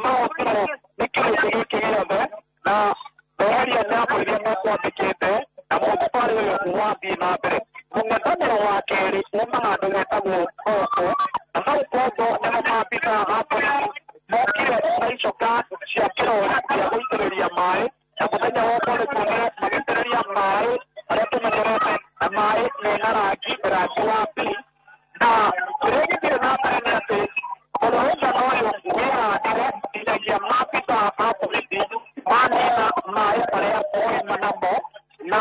S11: mahotirwo nĩ kĩrĩndĩ gĩkĩ gĩothe, na beheria nyamũ iria mekwandĩkĩte, na mũthabarĩ ũyũ wathiĩ na mbere. Mũng'ethanĩro wa kerĩ uma handũ hetagwo Kongo, na hau Kongo nĩho maabitha a borithi mokire na icoka cia kĩrori gĩa gũitĩrĩria maĩ, na mũthenya wa ũmũthĩ tuonire magĩitĩrĩria maĩ marĩa tũmenyerete, na maĩ mena rangi wa blue. Na kĩrĩa gĩthiĩ na mbere nĩ atĩ mũrũrũngano ũyũ wĩhandire nginyagia maabitha a borithi manina maĩ marĩa moima namo, na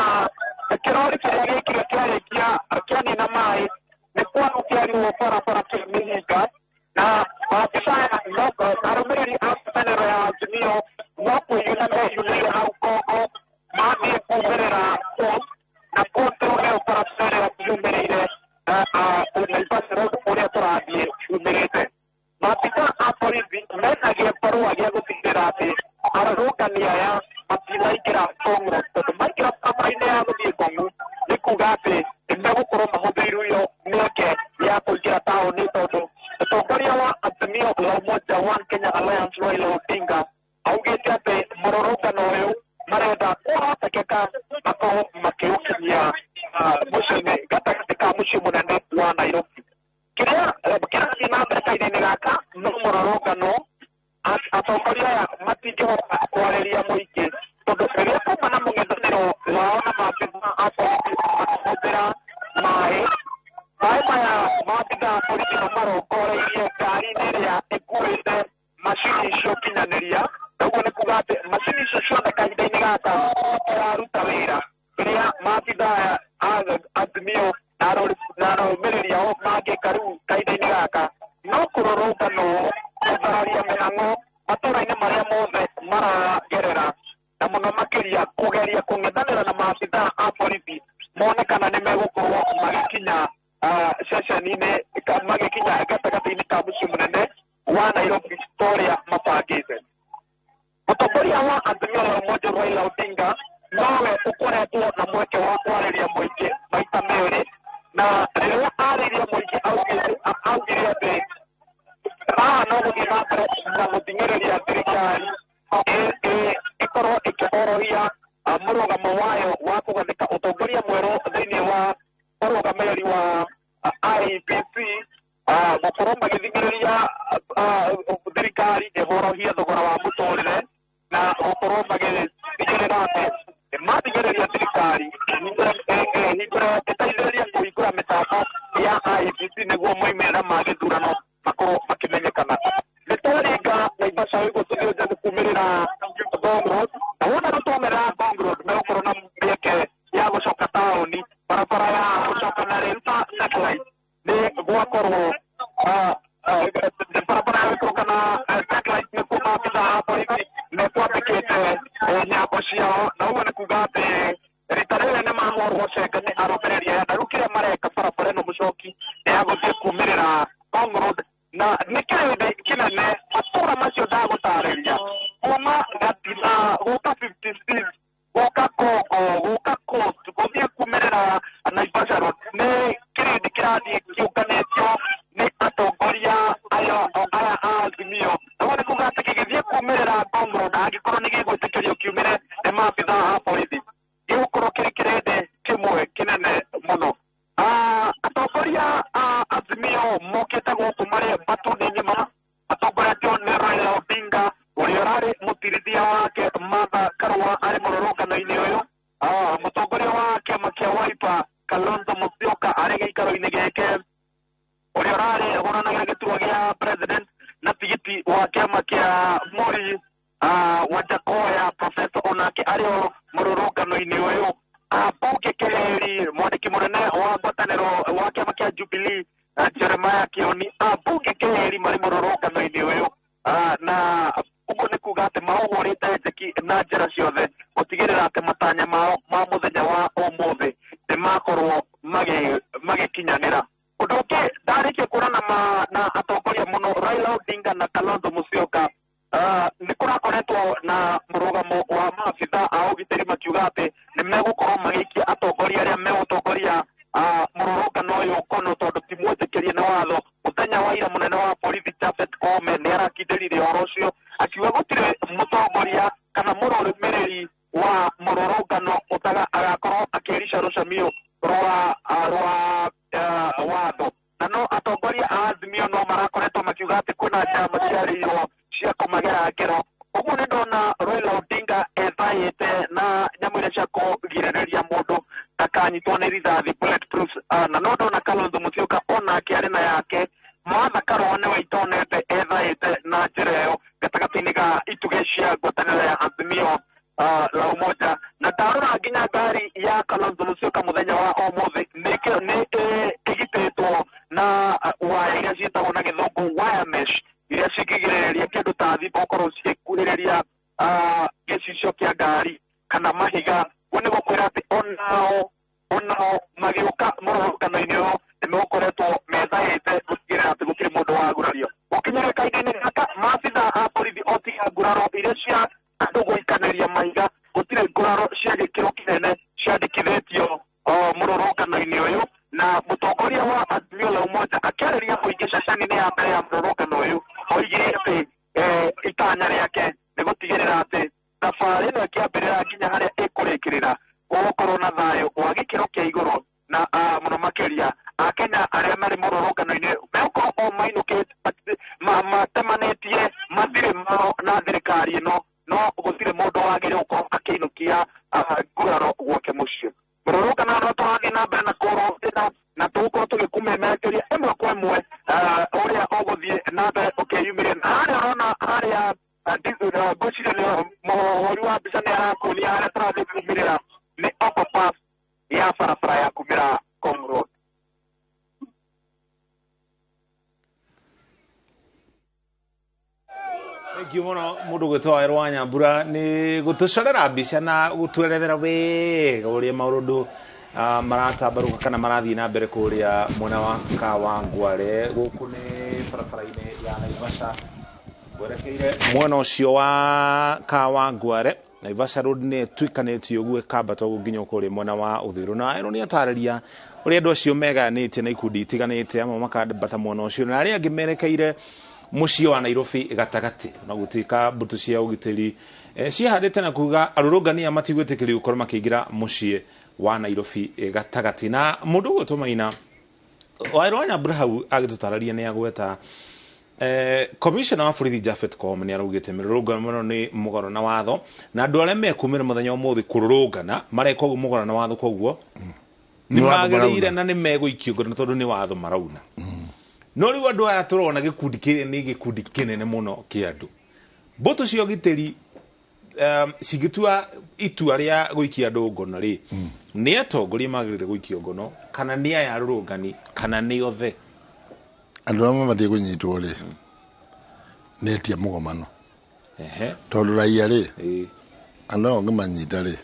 S11: kĩrori kĩrĩa gĩkire kĩarĩkia kĩanina maĩ nĩ kwanũkĩariwo barabara kĩmĩhinga, na maabitha arũmĩrĩri a ngwatanĩro ya Azimio no kwĩyuna meyunĩire hau Kongo, mathiĩ kumĩrĩra Coast, na Coast nĩyo barabara ĩrĩa yumĩrĩire Naivasha Road ũrĩa tũrathiĩ yumĩrĩte. Maabitha a borithi mena gĩbarũa gĩa gũtigĩrĩra atĩ arũrũngani aya matinaingĩra Ngong Road, tondũ maingĩra barabara-inĩ ya gũthiĩ Ngong nĩ kuga atĩ nĩ megũkorwo mahũthĩirwo mĩeke ya kũingĩra taũni, tondũ mũtongoria wa Azimio la Umoja One Kenya Alliance Raila Odinga augĩte atĩ mũrũrũngano ũyũ marenda kwahotekeka makorwo makĩũkinyia mũciĩ-inĩ gatagatĩ ka mũciĩ mũnene wa Nairobi. Kĩrĩa kĩrathiĩ na mbere kahinda-inĩ gaka no mũrũrũngano, atongoria aya matingĩhota kwarĩria mũingĩ tondũ rĩrĩa kuma na mũng'ethanĩro Azimio na arũmĩrĩri ao mangĩka rĩu kahinda-inĩ gaka no kũrũrũngano gũthararia mĩhang'o matũũra-inĩ marĩa mothe maragerera na mũno makĩria kũgeria kũng'ethanĩra na maabitha a borithi mone kana nĩ megũkorwo magĩkinya ceceni-inĩ magĩkinya gatagatĩ-inĩ ka mũciĩ mũnene wa Nairobi torĩa mabangĩte. Mũtongoria wa Azimio la Umoja Raila Odinga nowe ũkoretwo na mweke wa kwarĩria mũingĩ maita merĩ, na rĩrĩa arĩirie mũingĩ augire atĩ haha no gũthiĩ na mbere na gũthing'ĩrĩria thirikari ĩkorwo ĩkĩhorohia mũrũgamo wayo wa kũgathĩka ũtongoria mwerũ thĩinĩ wa ũrũgamĩrĩri wa IEBC, gũkorwo magĩthing'ĩrĩria thirikari ĩhorohie thogora wa mũtũrĩre na gũkorwo magĩthing'ĩrĩra atĩ nĩmathing'ĩrĩria thirikari ĩteithĩrĩrie kũhingũra mĩtambo ya IEBC nĩguo moimĩrĩra ma gĩthurano makorwo makĩmenyekana. Nĩtwaringa Naivasha ũguo tũthiĩte gũkumĩrĩra Ngong Road, na wona twaumĩrĩra Ngong Road megũkorwo na mĩeke ya gũcoka taũni, barabara ya gũcoka na Rĩruta Satellite nĩ gwakorwo barabara ya gũikũrũka na Satellite nĩkuo maabitha a borithi mekwambĩkĩte nyambo ciao, na ũguo nĩ kuga atĩ rita rĩrĩ nĩ mahũrwo cenga nĩ arũmĩrĩri aya, na rĩu kĩrĩa mareka barabara ĩno mũcoki nĩ ya gũthiĩ kumĩrĩra Ngong Road, na nĩ kĩrĩndĩ kĩnene matũũra macio ndagũtarĩria kuma gũka 56 gũka Kongo gũka Coast gũthiĩ kumĩrĩra Naivasha Road nĩ kĩrĩndĩ kĩrathiĩ kĩũnganĩtio nĩ atongoria aya a Azimio, na ũguo nĩ kuga atĩ gĩgĩthiĩ kumĩrĩra Ngong Road angĩkorwo nĩ gĩgwĩtĩkĩrio kiumĩre nĩ maabitha a borithi gĩgũkorwo kĩrĩ kĩrĩndĩ kĩmwe kĩnene mũno. Atongoria a Azimio mokĩte gũkũ marĩ mbatũ nĩ ng'ima matongoretio nĩ Raila Odinga ũrĩa ũrarĩ mũtirithia wake Martha Karua arĩ mũrũrũngano-inĩ ũyũ, mũtongoria wa kĩama kĩa Wiper Kalonzo Musyoka arĩ gĩikaro-inĩ gĩake, ũrĩa ũrarĩ ũhũranagĩra gĩturwa gĩa president na tigiti wa kĩama kĩa Moi Wajackoyah professor onake arĩ o mũrũrũngano-inĩ ũyũ. Ambunge Keheri mwandĩki mũnene wa ngwatanĩro wa kĩama kĩa Jubilee Jeremiah Kioni, ambunge Keheri marĩ mũrũrũngano-inĩ ũyũ, na ũguo nĩ kuga atĩ maũhũrĩte njeki na njĩra ciothe gũtigĩrĩra atĩ matanya mao ma mũthenya wa ũmũthĩ nĩ makorwo magĩkinyanĩra. Ũndũ ũngĩ ndarĩkia kuonana na atongoria mũno Raila Odinga na Kalonzo Musyoka, nĩ kũrakoretwo na mũrũgamo wa maabitha a ũgitĩri makiuga atĩ nĩ megũkorwo magĩikia atongoria arĩa megũtongoria mũrũrũngano ũyũ kono tondũ ti mwĩtĩkĩrie nĩ watho. Mũthenya wa ira mũnene wa borithi Japhet Koome nĩ arakindĩrire ũhoro ũcio akiuga gũtirĩ mũtongoria kana mũrũmĩrĩri wa mũrũrũngano agakorwo akĩrica rũcamio rwa watho, na no atongoria a Azimio no marakoretwo makiuga atĩ kwĩna njama ciarĩirwo cia kũmagera ngero. Ũguo nĩ ndona Raila Odinga ethaĩte na nyamũ iria cia kũgirĩrĩria mũndũ ndakanyitwo nĩ rithathi bulletproof, na no ndona Kalonzo Musyoka onake arĩ na yake. Martha Karua nĩwe itonete ethaĩte na njĩra ĩyo gatagatĩ-inĩ ga itugĩ cia ngwatanĩro ya Azimio la Umoja, na ndarora nginya ngari ya Kalonzo Musyoka mũthenya wa ũmũthĩ nĩ ĩgitĩtwo na waya iria ciĩtagwo na gĩthũngũ wire mesh iria cingĩgirĩrĩria kĩndũ ta thiba okorwo cigĩkuhĩrĩria gĩcicio kĩa ngari kana mahiga. Ũguo nĩ gũkwĩra atĩ onao magĩũka mũrũrũngano-inĩ ũyũ nĩ megũkoretwo methaĩte gũtigĩrĩra atĩ gũtirĩ mũndũ wagurario. Gũkinyĩria kahinda-inĩ gaka maabitha a borithi o tiga nguraro iria cia andũ gũikanĩria mahiga gũtirĩ nguraro cia gĩkĩro kĩnene ciandĩkithĩtio mũrũrũngano-inĩ ũyũ, na mũtongoria wa Azimio la Umoja akĩarĩria mũingĩ ceceni-inĩ ya mbere ya mũrũrũngano ũyũ oigire atĩ itanya rĩake nĩ gũtigĩrĩra atĩ thabarĩ ĩno ĩkĩambĩrĩra nginya harĩa ĩkũrĩkĩrĩra gũgũkorwo na thayũ wa gĩkĩro kĩa igũrũ, na mũno makĩria akenya arĩa marĩ mũrũrũngano-inĩ megũkorwo o mainũkĩte matemanĩtie mathirĩ mao na thirikari ĩno, no gũtirĩ mũndũ wagĩrĩirwo gũkorwo akĩinũkia nguraro gwake mũciĩ. Mũrũrũngano no tũrathiĩ na mbere na kũrũmĩrĩra na tũgũkorwo tũgĩkũmemerekeria ĩmwe kwa ĩmwe ũrĩa ũgũthiĩ na mbere ũkĩyumĩria. Na harĩa ũrona harĩa ngwĩciria nĩ mũhũri wa mbica nĩ arakuonia harĩa tũrathiĩ kumĩrĩra nĩ overpass ya barabara ya kumĩra Ngong
S25: Thank you muno mundu gwitwo Waweru wa Nyambura ni gutucorera mbica na gutwerethera wega uria maundu maratambaruka kana marathie na mbere kuria mwena wa Kawangware. Guku ni barabara-ini ya Naivasha gwerekeire mwena ucio wa Kawangware. Naivasha Road ni ĩtuĩkanĩtie ũguo ĩkambata ũguo nginya kũrĩa mwena wa ũthũĩro, na Waweru nĩ atarĩria ũrĩa andũ acio megayanĩtie na ikundi itiganĩte, amwe makambata mwena ũcio na arĩa angĩ merekeire mũciĩ wa Nairobi gatagatĩ, na gũtuĩka mbũtũ cia ũgitĩri ciĩhandĩte na kuga arũrũngani aya matigwĩtĩkĩrio gũkorwo makĩingĩra mũciĩ wa Nairobi gatagatĩ. Na mũndũ ũgwĩtwo Maina, Waweru wa Nyambura hau agĩtũtarĩria nĩ agweta Commissioner wa borithi Japhet Koome nĩ araugĩte mĩrũrũngano mũno nĩ mũgarũ na watho, na andũ arĩa mekumĩra mũthenya ũmũthĩ kũrũrũngana mareka ũguo mũgarũ na watho, koguo nĩ magĩrĩire na nĩ megũikio ngono tondũ nĩ watho marauna. No rĩu andũ aya tũrona gĩkundi kĩrĩ nĩ gĩkundi kĩnene mũno kĩa andũ, mbũtũ cia ũgitĩri cingĩtua itua rĩa gũikia andũ ngono rĩ, nĩ atongoria magĩrĩire gũikio ngono kana nĩ aya arũrũngani kana nĩ othe?
S1: Andũ arĩa mabatiĩ kũnyitwo rĩ nĩ etia mũgomano, tondũ raia rĩ andũ aya ũngĩmanyita rĩ,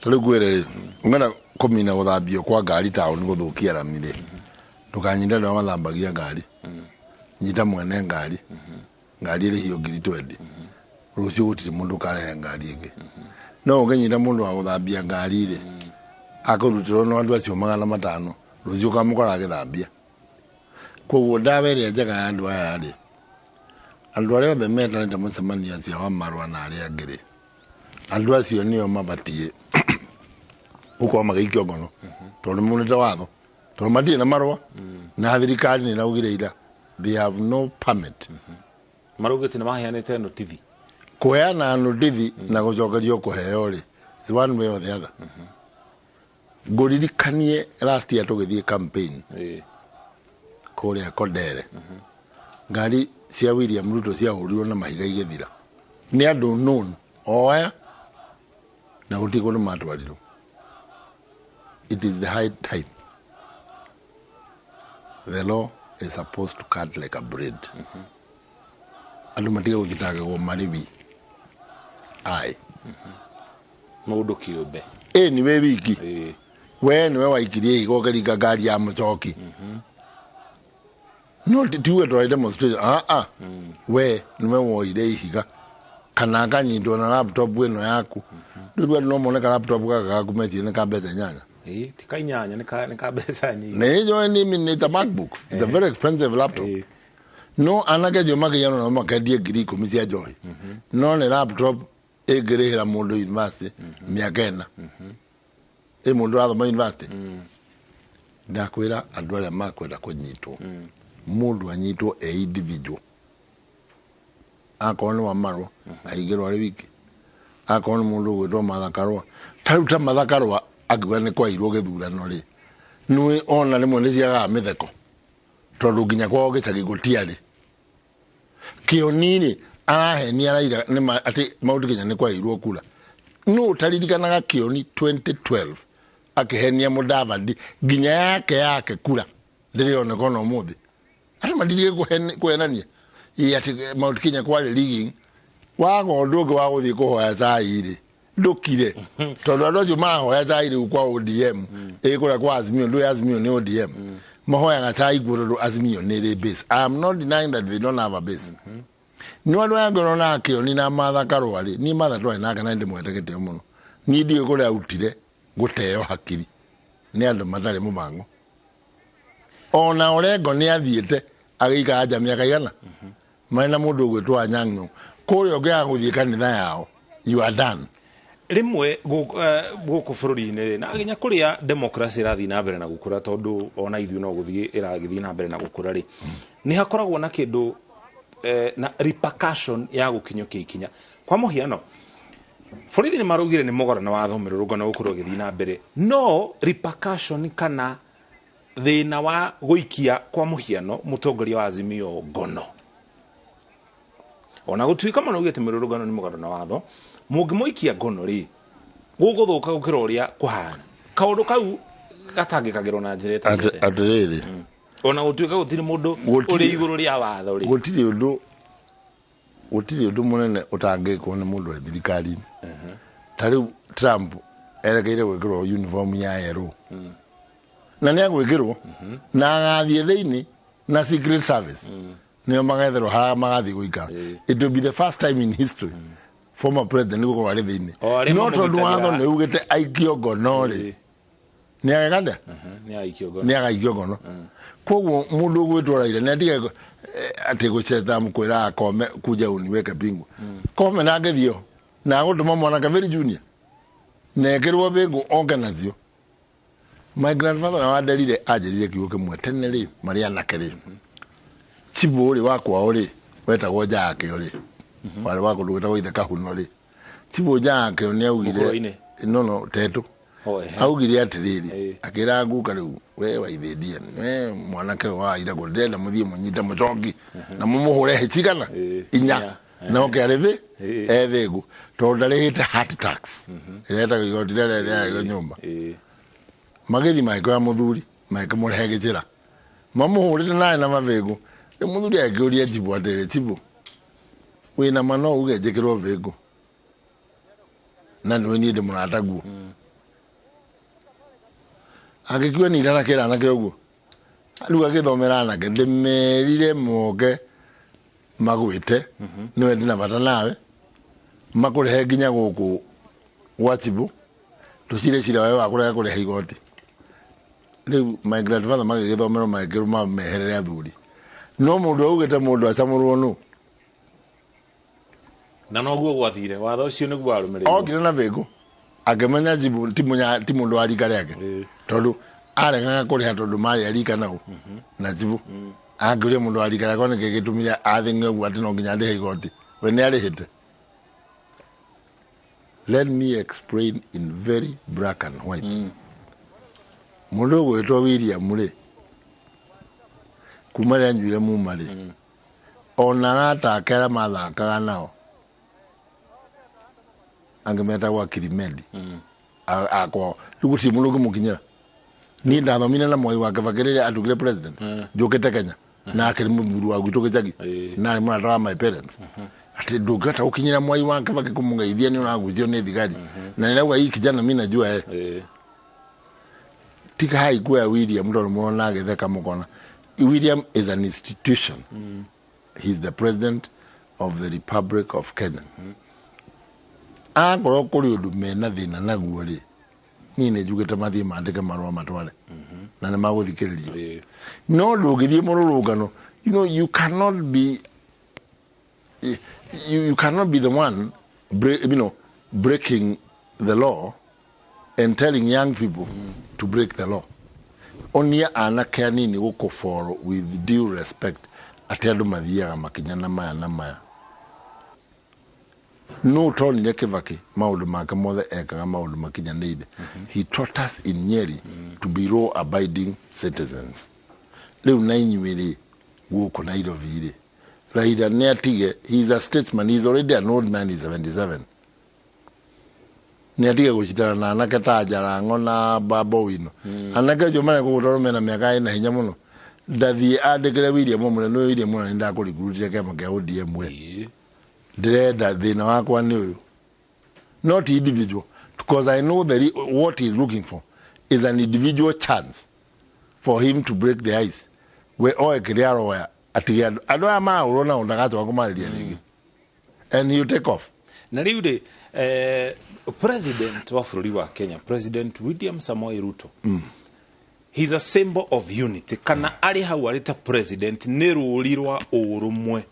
S1: ta rĩu ngwĩre rĩ, ũngĩenda kũmina gũthambio kwa ngari taũni gũthũkia rami rĩ, ndũkanyite andũ arĩa mathambagia ngari, nyita mwene ngari, ngari ĩrĩhio 20,000, rũciũ gũtirĩ mũndũ ũkarehe ngari ĩngĩ. No ũngĩnyita mũndũ wa gũthambia ngari rĩ, akũrutĩrwo no andũ acio 500, rũciũ ũkamũkora agĩthambia. Koguo ndawa ĩrĩa njega ya andũ aya rĩ, andũ arĩa othe metanĩte mũcemanio acio wa marũa na arĩa angĩ rĩ, andũ acio nĩo mabatiĩ gũkorwo magĩikio ngono, tondũ nĩmaunĩte watho, tondũ matirĩ na marũa, na thirikari nĩ ĩraugire ira they have no permit.
S25: Maraugĩte nĩ maheanĩte notithi.
S1: Kũheana notithi na gũcokerio kũheo rĩ, it's one way or the other. Ngũririkanie last year tũgĩthiĩ campaign kũrĩa Kondere, ngari cia William Ruto ciahũrirwo na mahiga igĩthira nĩ andũ known o aya, na gũtirĩ kũndũ matwarirwo. It is the high time. The law is supposed to cut like a blade. Andũ matige gũthitangagwo marĩ wi ai
S25: mũndũ kĩũmbe.
S1: Ĩ nĩ we wiki, we nĩwe waikirie ihiga ũkĩringa ngari ya mũcoki. No tiwe twarĩ demonstration, we nĩwe woire ihiga kana akanyitwo na laptop ĩno yaku. Rĩu andũ no mone ka laptop gaka gaku mecirie nĩ ka mbeca 8.
S25: Ti ka 8, nĩ ka mbeca nyingĩ.
S1: Nĩ njũĩ nĩ it's a MacBook. It's a very expensive laptop. No anake acio makĩiyana nao makendie 10,000 cia njohi. No nĩ laptop ĩngĩrĩhĩra mũndũ university mĩaka 4. Ĩ mũndũ ũrathoma university. Ndakwĩra andũ arĩa makwenda kũnyitwo, mũndũ anyitwo e individual. Akorwo nĩ wa marũa aingĩrwo arĩ wiki, akorwo nĩ mũndũ ũgwĩtwo Martha Karũa, ta rĩu ta Martha Karũa akiuga nĩ kwairwo gĩthurano rĩ, nĩwe ona rĩmwe nĩ ciagaga mĩtheko, tondũ nginya kwao gĩcagi gũtiarĩ. Kĩoni rĩ arahenia Raila atĩ Mount Kenya nĩ kwairwo kura. Nũ ũtaririkanaga Kĩoni 2012 akĩhenia Mũdavadi nginya yake kura ndĩrĩoneka ona ũmũthĩ. Andũ matirige kũhenania ĩ atĩ Mount Kenya kwarĩ rigging. Waga ũndũ ũngĩ wa gũthiĩ kũhoya cai rĩ, ndũkire, tondũ andũ acio marahoya cai rĩu kwa ODM, ĩ kũrĩa kwa Azimio, ndũĩ Azimio nĩ ODM, mahoyaga cai kuo tondũ Azimio nĩ ĩrĩ base. I am not denying that they don't have a base. No andũ aya ngorona Kĩoni na Martha Karũa rĩ, niĩ Martha twarĩ nake na nĩndĩmwendete gĩtĩo mũno. Niĩ ndiũĩ kũrĩa arutire gũteo hakiri nĩ andũ matarĩ mũbango. Ona Orengo nĩ athiĩte agĩikara nja mĩaka igana, marĩ na mũndũ ũgwĩtwo Anyang' Nyong'o. Kũrĩa ũngĩaga gũthiĩ kanitha yao, you are done.
S25: Rĩmwe gũkũ bũrũri-inĩ rĩ, na nginya kũrĩa democracy ĩrathiĩ na mbere na gũkũra, tondũ ona ithuĩ no gũthiĩ ĩragĩthiĩ na mbere na gũkũra rĩ, nĩ hakoragwo na kĩndũ na repercussion ya gũkinyũkia ikinya. Kwa mũhiano, borithi nĩ maraugire nĩ mũgarũ na watho mĩrũrũngano gũkorwo ĩgĩthiĩ na mbere, no repercussion kana thĩna wa gũikia kwa mũhiano mũtongoria wa Azimio ngono, ona gũtuĩka maraugĩte mĩrũrũngano nĩ mũgarũ na watho, mũngĩmũikia ngono rĩ, gũgũthũka gũkĩra ũrĩa kũhana. Kaũndũ kau gatangĩkagĩrwo na njĩra ĩtagĩrĩte.
S1: Atĩrĩrĩ,
S25: ona gũtuĩka gũtirĩ mũndũ ũrĩ igũrũ rĩa watho rĩ,
S1: gũtirĩ ũndũ Gũtirĩ ũndũ mũnene ũtangĩkwo nĩ mũndũ e thirikari-inĩ. Ta rĩu Trump erekeire gwĩkĩrwo uniform ya yerũ, na nĩ agwĩkĩrwo na agathiĩ thĩinĩ na Secret Service nĩo magetherwo harĩa magathiĩ gũikara. It will be the first time in history former president gũkorwo arĩ thĩinĩ.
S25: O arĩa
S1: No tondũ
S25: mamũgitagĩra.
S1: watho nĩ ugĩte aikio ngono rĩ, nĩ agekanda.
S25: Nĩ aikio ngono.
S1: Nĩ agaikio ngono. Koguo mũndũ ũgwĩtwo Raila nĩ atige atĩ gũceta kwĩra akome kuja uniweke pingu. Kome ndangĩthio na agũtũma mwanake very junior na ekĩrwo bĩngũ oke nacio. My grandfather na wanderire anjĩrire kiugo kĩmwe tene rĩ, marĩ anake rĩ, chibũ rĩ wa kwao rĩ wetagwo Njakĩo rĩ, warĩ wa kũndũ gwĩtagwo Ithe Kahuno rĩ, chibũ Njakĩo nĩ augire
S25: Mũkũrũ-inĩ?
S1: No tetũ.
S25: Oh, ehe.
S1: Augire atĩrĩrĩ, akĩra nguka rĩu we waithĩndie we mwanake ũyũ wa Iragũ, ndĩrenda mũthiĩ mũnyite mũcoki na mũmũhũre hĩ cigana inya na oke arĩ thĩ ethĩngu tondũ ndarĩhĩte hat tax ĩrĩa ĩtagwo igoti rĩrĩa rĩarĩhagwo nyũmba. Magĩthiĩ magĩkoya mũthuri, magĩkĩmũrehe gĩcĩra, mamũhũrĩte nawe na mabĩngũ. Rĩu mũthuri agĩkĩũria chibũ atĩrĩ, chibũ wĩna ma no uge njĩkĩrwo bĩngũ na nĩwe niĩ ndĩ mũrataguo? Agĩkua nĩ iranakĩra anake ũguo rĩu agĩthomera anake, ndĩmerire moke magwĩte, nĩwe ndĩna bata nawe, makũrehe nginya gũkũ gwa chibũ tũcire cira wawe wa kũrega kũrehe igoti. Rĩu my grandfather magĩgĩthomerwo magĩkĩrwo mameherere athuri, no mũndũ augĩte mũndũ acamũrwo nũ.
S25: Na noguo gwathire, watho ũcio nĩguo warũmĩrĩirwo.
S1: Okire na bĩngũ akĩmenya chibũ ti mũndũ wa rika rĩake, tondũ aregaga kũrĩha tondũ marĩ a rika nao na chibũ angĩũria mũndũ wa rika rĩakwa nĩkĩ gĩtũmire athĩng'e ũguo atĩ no nginya ndĩhe igoti, we nĩ arĩhĩte. Let me explain in very black and white. Mũndũ ũgwĩtwo William rĩ, kuma rĩrĩa anyuire muma rĩ, ona arata ake arĩa mathakaga nao angĩ metagwo Akirimedi akwao, rĩu gũtirĩ mũndũ ũngĩmũkinyĩra. Niĩ ndathomire na Mwai wa Kibaki rĩrĩa atuĩkire president njũkĩte Kenya, na akĩrĩ mũthuri wa gwitũ gĩcagi na arĩ mũrata wa my parents, atĩ ndũngĩhota gũkinyĩra Mwai wa Kibaki kũmũgeithia nĩ ũragucio nĩ thigari. Na nĩrauga hii kijana mi najua tiga hai kuoya William tondũ mũrona agĩtheka mũkona William is an institution. He is the president of the Republic of Kenya. Akorwo kũrĩ ũndũ mena thĩna naguo rĩ, niĩ nĩ njugĩte mathiĩ mandĩke marũa matware na nĩ magũthikĩrĩrio. No ndũngĩthiĩ mũrũrũngano, you know, you cannot be the one breaking the law and telling young people to break the law. Onia anake anini gũkũ follow with due respect atĩ andũ mathiaga makinya na maya na maya. No tonire Kibaki maũndũ make mothe ekaga maũndũ makinyanĩire. He taught us in Nyeri to be law abiding citizens. Rĩu na inyuĩ rĩ gũkũ Nairobi rĩ, Raila nĩ atige, he is a statesman, he is already an old man, he is 77. Nĩ atige gũcindana na anake ta Jarango na Babu Owino. Anake acio marĩa gũgũtwarwo mena mĩaka ĩna hinya mũno. Ndathiĩ andĩkĩre William Mũnene, nĩwe William Mũnene ndakũrigurutire kĩama kĩa ODM we. Ndĩrenda thĩna wakwa nĩ ũyũ. Not individual, because I know that what he is looking for is an individual chance for him to break the ice. We oe kĩrĩa aroya atige andũ andũ aya mahũrwo nao ndagacoka kũmarĩria rĩngĩ, and he will take off.
S25: Na rĩu rĩ, president wa bũrũri wa Kenya, President William Samoei Ruto, he's a symbol of unity, kana arĩ hau arĩ ta president nĩ rũri rwa ũrũmwe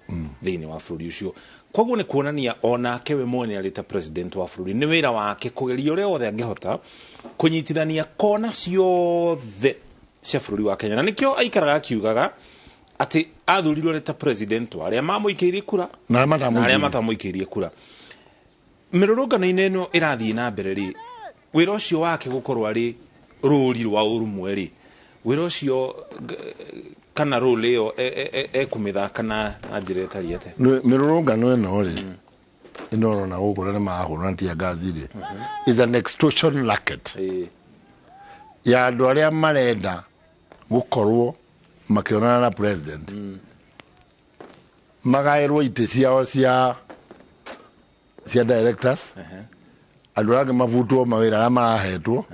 S25: thĩinĩ wa bũrũri ũcio. Koguo nĩ kuonania onake we mwene arĩ ta president wa bũrũri nĩ wĩra wake kũgeria ũrĩa wothe angĩhota kũnyitithania kona ciothe cia bũrũri wa Kenya, na nĩkĩo aikaraga akiugaga atĩ athurirwo arĩ ta president wa arĩa mamũikĩirie kura
S1: na
S25: na arĩa matamũikĩirie kura. Mĩrũrũngano-inĩ ĩno ĩrathiĩ na mbere rĩ, wĩra ũcio wake gũkorwo arĩ rũri rwa ũrũmwe rĩ, wĩra ũcio kana role ĩyo ekũmĩthaka na njĩra ĩtariĩ atĩa?
S1: Mĩrũrũngano ĩno rĩ, ĩno ũrona gũkũ na nĩmarahũrana tear gas rĩ, is an extortion racket ya andũ arĩa marenda gũkorwo makĩonana na president. Magaĩrwo itĩ ciao cia directors. Andũ arĩa angĩ mabutwo mawĩra arĩa marahetwo.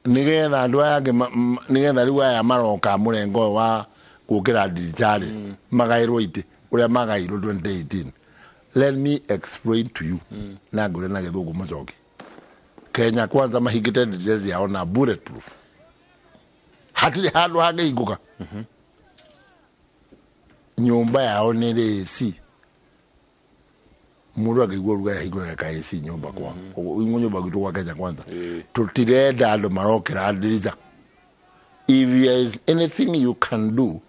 S1: Nĩgetha andũ aya angĩ nĩgetha rĩu aya maroka mũrengo ũyũ wa gũkĩra ndiricharĩ magaĩrwo itĩ ũrĩa magaĩirwo 2018. Let me explain to you. Na ngũre na gĩthũngũ mũcoki. Kenya Kwanza mahingĩte ndirica ciao na bulletproof. Hatirĩ handũ hangĩhingũka. Nyũmba yao nĩ rĩ AC. Mũndũ angĩigua ruga yahingũraga ka AC nyũmba kwa. Ũguo nyũmba gwitũ gwa Kenya Kwanza. Tũtirenda andũ marokĩra ndirica. If there is anything you can do,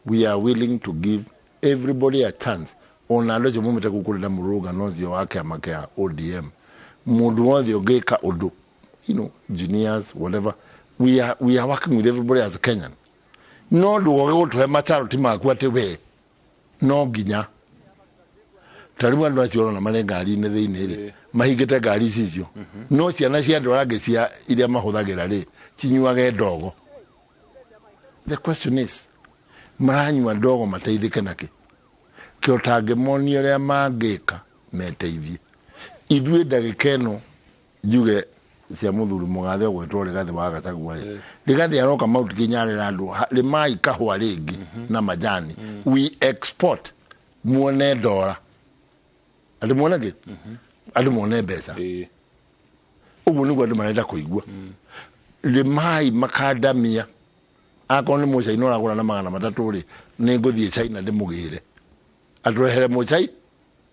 S1: we are willing to give everybody a chance. Ona andũ acio maumĩte kũu kũrĩ na mũrũrũngano ũcio wa kĩama kĩa ODM. Mũndũ wothe ũngĩka ũndũ, you know, engineers, whatever, we are working with everybody as a Kenyan. No ndũgoke gũtũhe macharoti maku atĩ we no nginya. Ta rĩu andũ acio ũrona marĩ ngari-inĩ thĩinĩ rĩ, mahingĩte ngari ici icio. No ciana cia andũ arĩa angĩ cia iria mahũthagĩra rĩ, cinyuage ndogo. The question is, maranyua ndogo mateithĩke nakĩ? Kĩo tangĩmonia ũrĩa mangĩka meteithie. Ithuĩ ndagĩka ĩno njuge cia mũthuri mũgathe ũgwĩtwo Rigathĩ wa Gachagua rĩ, Rigathĩ aroka Mount Kenya arera andũ rĩmai kahũa rĩngĩ na majani. We export muone ndora. Andũ muone kĩ? Andũ muone mbeca. Ũguo nĩguo andũ marenda kũigua. Rĩmai makandamia. Akorwo nĩ mũcaina ũragũra na 300 rĩ, nĩ ngũthiĩ China ndĩmũgĩre. Atũrehere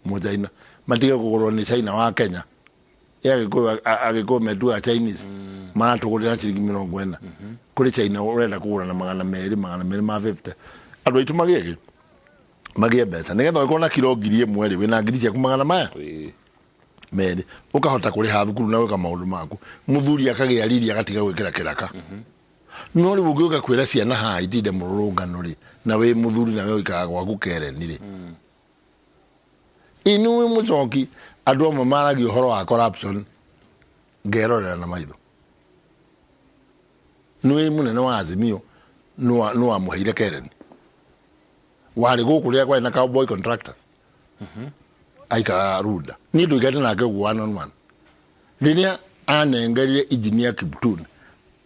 S1: mũcaina. Matige kũgũrwo nĩ China wa Kenya. Agĩkũyũ metuaga Chinese. Maratũgũrĩra ciringi 40. Kũrĩ China ũrenda kũgũra na 200, 250. Andũ aitũ magĩe kĩ? Magĩe mbeca. Nĩgetha ũgĩkorwo na kiro 1000 rĩ, wĩna ngiri ciaku 200. Ũkahota kũrĩha thukuru na gwĩka maũndũ maku. Mũthuri akagĩa riri agatiga gwĩkĩra kĩraka. No rĩu ũngĩũka kwĩra ciana haha itinde mũrũrũngano rĩ, na wĩ mũthuri na we ũikaraga gwaku Karen rĩ. Inuĩ mũcoki andũ amwe maragia ũhoro wa corruption ngerorera na maitho. Nĩwe mũnene wa Azimio nĩ wamũheire Karen. Warĩ gũkũ rĩrĩa kwarĩ na cowboy contractors. Aikaraga Runda. Niĩ ndũikarĩte nake ũguo one on one. Rĩrĩa anengerire engineer Kiptun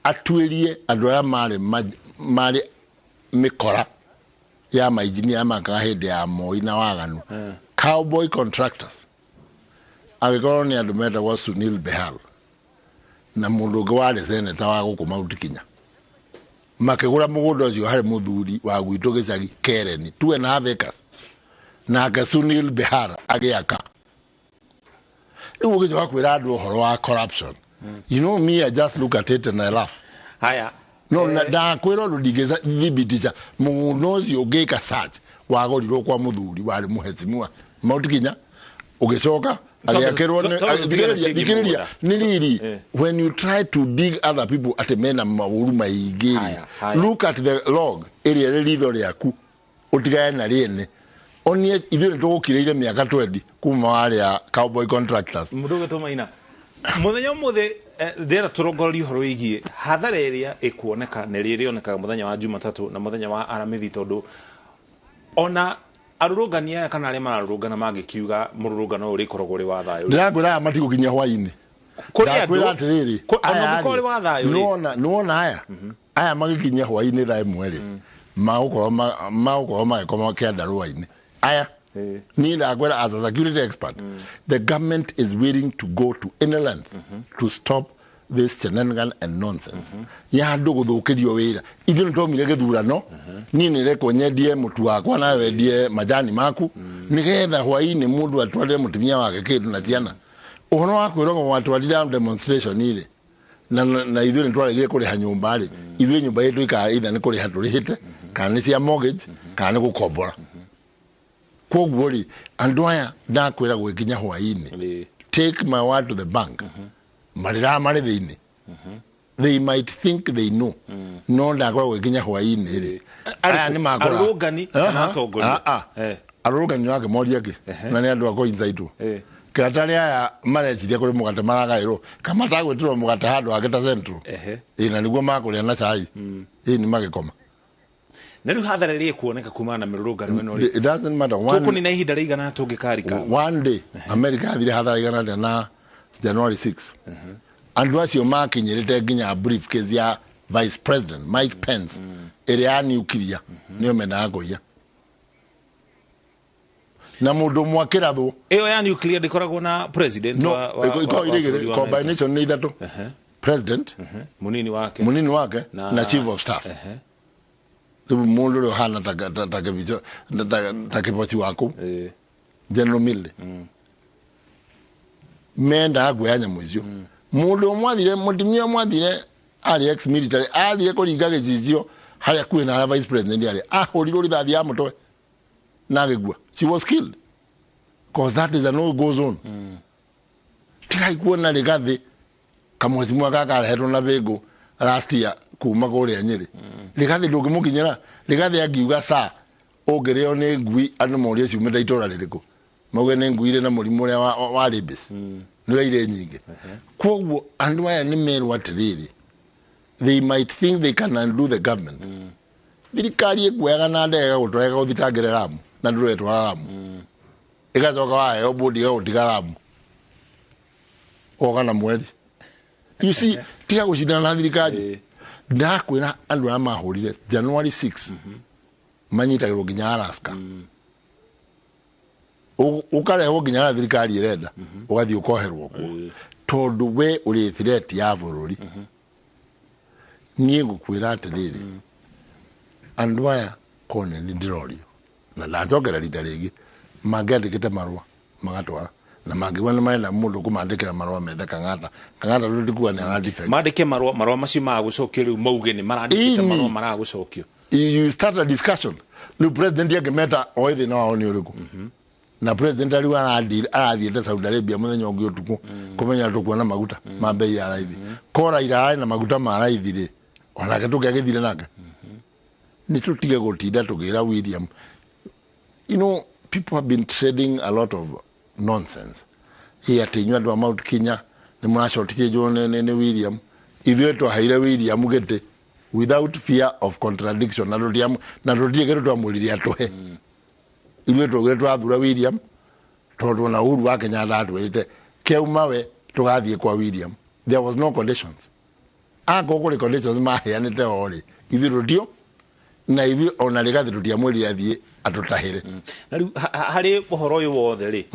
S1: atuĩrie andũ arĩa marĩ mĩkora ya mainjinia makaga hĩndĩ ya Moi na waganu. Cowboy contractors agĩkorwo nĩ andũ metagwo Sunil Behal na mũndũ ũngĩ warĩ seneta wa gũkũ Mount Kenya. Makĩgũra mũgũnda ũcio harĩ mũthuri wa gwitũ gĩcagi Keren, 2.5 acres. Nake Sunil Behal agĩaka. Rĩu ũgĩcoka kwĩra andũ ũhoro wa corruption. You know me, I just look at it and I laugh.
S25: Haya.
S1: No, ndakwĩra ũndũ ndingĩthibitica mũgũnda ũcio ũngĩka search wagũrirwo kwa mũthuri warĩ mũhecimiwa Mount Kenya ũgĩcoka agĩakĩrwo thikĩrĩria nĩ riri. When you try to dig other people atĩ mena maũru maingĩ, look at the log ĩrĩa ĩrĩ ritho rĩaku ũtigane na rĩene. Onie ithuĩ nĩ tũgũkirĩire mĩaka 20 kuma warĩa cowboy contractors.
S25: Mũndũ ũgĩtwo Maina, mũthenya ũmũthĩ ndĩrenda tũrongorerie ũhoro wĩgiĩ hathara ĩrĩa ĩkuoneka na ĩrĩa ĩrĩonekaga mũthenya wa Jumatatũ na mũthenya wa Aramithi, tondũ ona arũrũngani aya kana arĩa mararũrũngana mangĩkiuga mũrũrũngano ũyũ ũrĩkoragwo ũrĩ wa thayũ.
S1: Ndĩrakwĩra aya matigũkinyia hwaĩ-inĩ.
S25: Kũrĩ andũ
S1: Ndakwĩra atĩrĩrĩ,
S25: ona ũngĩkorwo ũrĩ wa thayũ rĩ,
S1: nĩwona aya magĩkinyia hwaĩ-inĩ thaa 1 rĩ, magũkorwo magĩkoma kĩandarũa-inĩ. Aya niĩ ndakwĩra as a security expert, the government is willing to go to any length to stop this shenanigan and nonsense. Ya andũ gũthũkĩrio wĩra. Ithuĩ nĩtwaumire gĩthurano, niĩ nĩrekwo nyendie mũtu wakwa nawe wendie majani maku, nĩgetha hwaĩ-inĩ mũndũ atwarĩre mũtumia wake kĩndũ na ciana. Ũhoro wa kwĩrwo watwarire demonstration rĩ, na ithuĩ nĩtwaregire kũrĩha nyũmba rĩ, ithuĩ nyũmba ĩtũ ikara either nĩ kũrĩha tũrĩhĩte, kana nĩ cia mortgage, kana nĩ gũkombora. Kwoguo rĩ, andũ aya ndakwĩra gwĩkinya hwaĩ-inĩ, take my word to the bank, marĩraga marĩ thĩinĩ. They might think they know. No ndakwĩra gwĩkinya hwaĩ-inĩ rĩ, aya nĩ makora.
S25: Arũrũngani kana atongoria?
S1: Arũrũngani wakĩmoria kĩ? Na nĩ andũ a kũinsaitwo. Kĩratarĩ aya mareciria kũrĩ mũgate maragaĩrwo, kana matagwĩtĩrwo mũgate handũ hangĩ ta Central. Ĩ na nĩguo makũrĩa na cai. Ĩ nĩ magĩkoma.
S25: Na rĩu hathara ĩrĩa ĩkuoneka kumana na mĩrũrũngano ĩno rĩ,
S1: It doesn't matter. One,
S25: tũkũnina ihinda rĩigana tũngĩkarika?
S1: One day America yathire hathara igana atĩa na January 6? Andũ acio makinyĩrĩte nginya briefcase ya Vice President Mike Pence ĩrĩa ya nuclear, nĩyo mendaga kũiya na mũndũ ũmwe akĩrathwo.
S25: Ĩyo ya nuclear ndĩkoragwo na president
S1: No,
S25: wa
S1: ikoragwo irĩ
S25: bũrũri
S1: igĩrĩ,
S25: wa America?
S1: Combination nĩ ithatũ: president,
S25: munini wake,
S1: munini wake na chief of staff. Rĩu mũndũ ũrĩa ũhana ta kĩboci waku, General Milley, mendaga kuoya nyamũ icio. Mũndũ ũmwe athire, mũtumia ũmwe athire, arĩ ex military, athire kũringa gĩcicio harĩa kuhĩ na harĩa vice president arĩ, ahũrirwo rithathi ya mũtwe na agĩkua. She was killed, cause that is a no go zone. Tigai kuona Rigathi kamwecimwa gaka karehetwo na bĩngũ last year kuma kũrĩa Nyĩrĩ. Rigathi ndũngĩmũkinyĩra. Rigathi angiuga sa ũngĩrĩo nĩ ngui, andũ morie ciumĩte itũra rĩrĩkũ, mauge nĩ ngui irĩ na mũrimũ ũrĩa wa rabies, nĩ ũrĩa irĩ nyingĩ. Koguo andũ aya nĩ merwo atĩrĩrĩ, they might think they can undo the government. Thirikari ĩkuoyaga na ndege ĩgagũtwara, ĩgagũthitangĩre Ramu na ndũretwara Ramu, ĩgacoka waheo bũndi ĩgagũtiga Ramu oga na mweri. You see, tiga gũcindana na thirikari. Ndakwĩra, andũ arĩa mahũrire January 6 manyitagĩrwo nginya Alaska. Ũkarehwo nginya harĩa thirikari ĩrenda, ũgathiĩ ũkoherwo kuo tondũ we ũrĩ threat ya bũrũri. Niĩ ngũkwĩra atĩrĩrĩ, andũ aya kone nĩ ndĩrorio na ndacokera rita rĩngĩ, mangĩandĩkĩte marũa magatwara na mangĩgua nĩ marenda mũndũ kũmandĩkĩra marũa methe Kang'ata. Kang'ata tũtikuga nĩ ara defect.
S25: Mandĩke marũa, marũa macio magagũcokio rĩu, mauge nĩ marandĩkĩte
S1: Ĩni.
S25: marũa maragũcokio.
S1: You start a discussion. Rĩu president angĩmeta oĩ thĩna wao nĩ ũrĩkũ, na president rĩu arathiĩte Saudi Arabia mũthenya ũngĩ ũtukũ kũmenya tũkuona maguta ma bei ya raithi. Ko Raila arĩ na maguta ma raithi rĩ, onake tũngĩagĩthire nake. Nĩ tũtige gũtinda tũkĩra William. People have been trading a lot of nonsense. Ĩ atĩ inyuĩ andũ a Mount Kenya nĩ mũracotithio nĩ William. Ithuĩ twaheire William gĩtĩ without fear of contradiction, na tũtirĩ kĩndũ twamwĩrire atũhe. Ithuĩ twaugire twathura William tondũ ona Uhuru wa Kenyatta atwĩrĩte kĩauma we tũgathiĩ kwa William. There was no conditions. Akorwo kũrĩ conditions maheanĩte o rĩ, ithuĩ tũtio na ithuĩ ona Rigathi tũtiamwĩrire athiĩ atũtahĩre.
S25: Na rĩu harĩ ũhoro ũyũ wothe rĩ,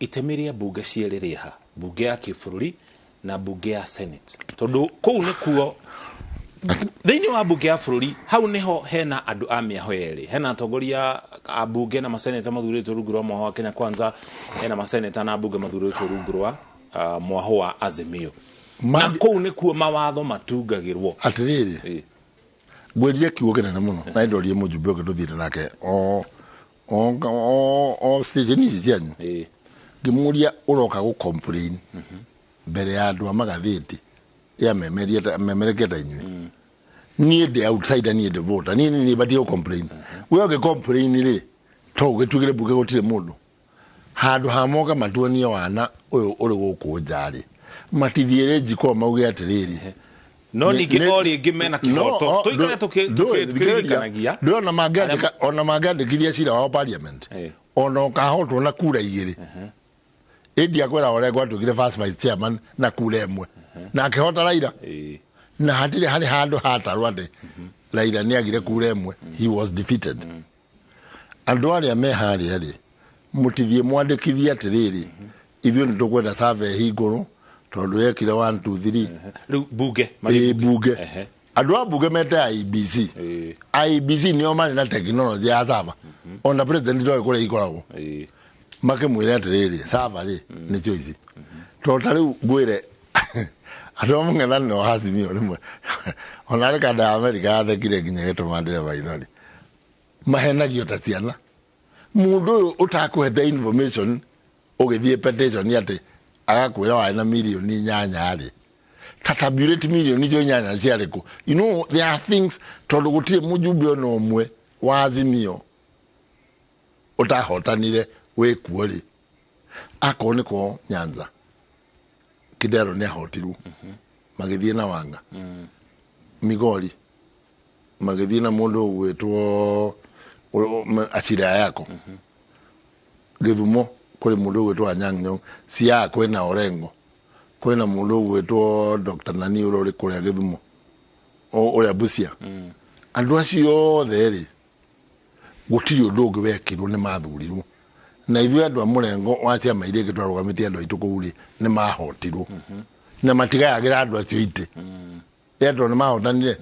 S25: itemi rĩa mbunge cierĩ rĩha, mbunge ya kĩbũrũri na mbunge ya Senate, tondũ kũu nĩkuo thĩinĩ wa mbunge ya bũrũri hau nĩho hena andũ a mĩaho yerĩ, hena atongoria a mbunge na maseneta mathurĩtwo rungu rwa mwaho wa Kenya Kwanza, hena maseneta na mbunge mathurĩtwo rungu rwa mwaho wa Azimio, na kũu nĩkuo mawatho matungagĩrwo.
S1: Atĩrĩrĩ, ngwĩrire kiugo kĩnene mũno na ndorie mũjumbe ũngĩ tũthiĩte nake o station ici cianyu, ngĩmũria, ũroka gũ complain mbere ya andũ a magathĩti ya memerekete inyuĩ, niĩ ndĩ outsider, niĩ ndĩ voter, niĩ nĩ batiĩ gũ complain. We ũngĩ complain rĩ, to ũgĩtuĩkĩre mbunge gũtirĩ mũndũ handũ ha moka matuonie wana ũyũ ũrĩ gũkũ nja rĩ, matithiĩre njiko mauge atĩrĩrĩ.
S25: No ningĩ o rĩngĩ mena kĩhoto tũikare tũkĩririkanagia.
S1: Ndũĩ ona mangĩandĩka, ona mangĩandĩkithia cira wao parliament, ona ũkahotwo na kura igĩrĩ, ĩndi akwĩra ũrĩa gwatuĩkire first vice chairman na kura ĩmwe na akĩhota Raila, na hatirĩ harĩ handũ hatarwo atĩ Raila nĩ agire kura ĩmwe, he was defeated. Andũ arĩa me harĩa rĩ, mũtithiĩ mwandĩkithie atĩrĩrĩ, ithuĩ nĩ tũkwenda survey hingũrwo tondũ yekire 1 2 3.
S25: Rĩu bunge?
S1: Ĩ bunge, andũ a bunge mete IEBC. IEBC nĩo marĩ na technology ya server, ona president ndoĩ kũrĩa ikoragwo, makĩmwĩre atĩrĩrĩ, server rĩ nĩcio ici. Tondũ ta rĩu ngwĩre, andũ a mũng'ethanĩro wa Azimio rĩmwe ona arĩ kanda ya Amerika yathekire nginya ĩgĩtũma ndĩre maithori, mahenagio ta ciana. Mũndũ ũyũ ũtakũhete information ũgĩthiĩ petition atĩ agakwĩra warĩ na mirioni 8 rĩ, ta tabulate mirioni icio 8 ciarĩ kũ? There are things, tondũ gũtirĩ mũjumbe ona ũmwe wa Azimio ũtahotanire wĩkuo rĩ, akorwo nĩ kwao Nyanza, Kidero nĩ ahotirwo magĩthiĩ na Wanga. Migori Magĩthiĩ na mũndũ ũgwĩtwo Achira Yako. Gĩthumo kũrĩ mũndũ ũgwĩtwo Anyang' Nyong'o. Siaya kwĩna Orengo, kwĩna mũndũ ũgwĩtwo Dr. Nani ũrĩa ũrĩ kũrĩa Gĩthumo, ũrĩa Busia. Andũ acio othe rĩ, gũtirĩ ũndũ ũngĩ wekirwo, nĩ mathurirwo. Na ithuĩ andũ a mũrengo wa ciama iria ingĩ twarũgamĩtie andũ aitũ kũu rĩ, nĩ mahotirwo na matigayagĩra andũ acio itĩ. Andũ nĩ mahotanire.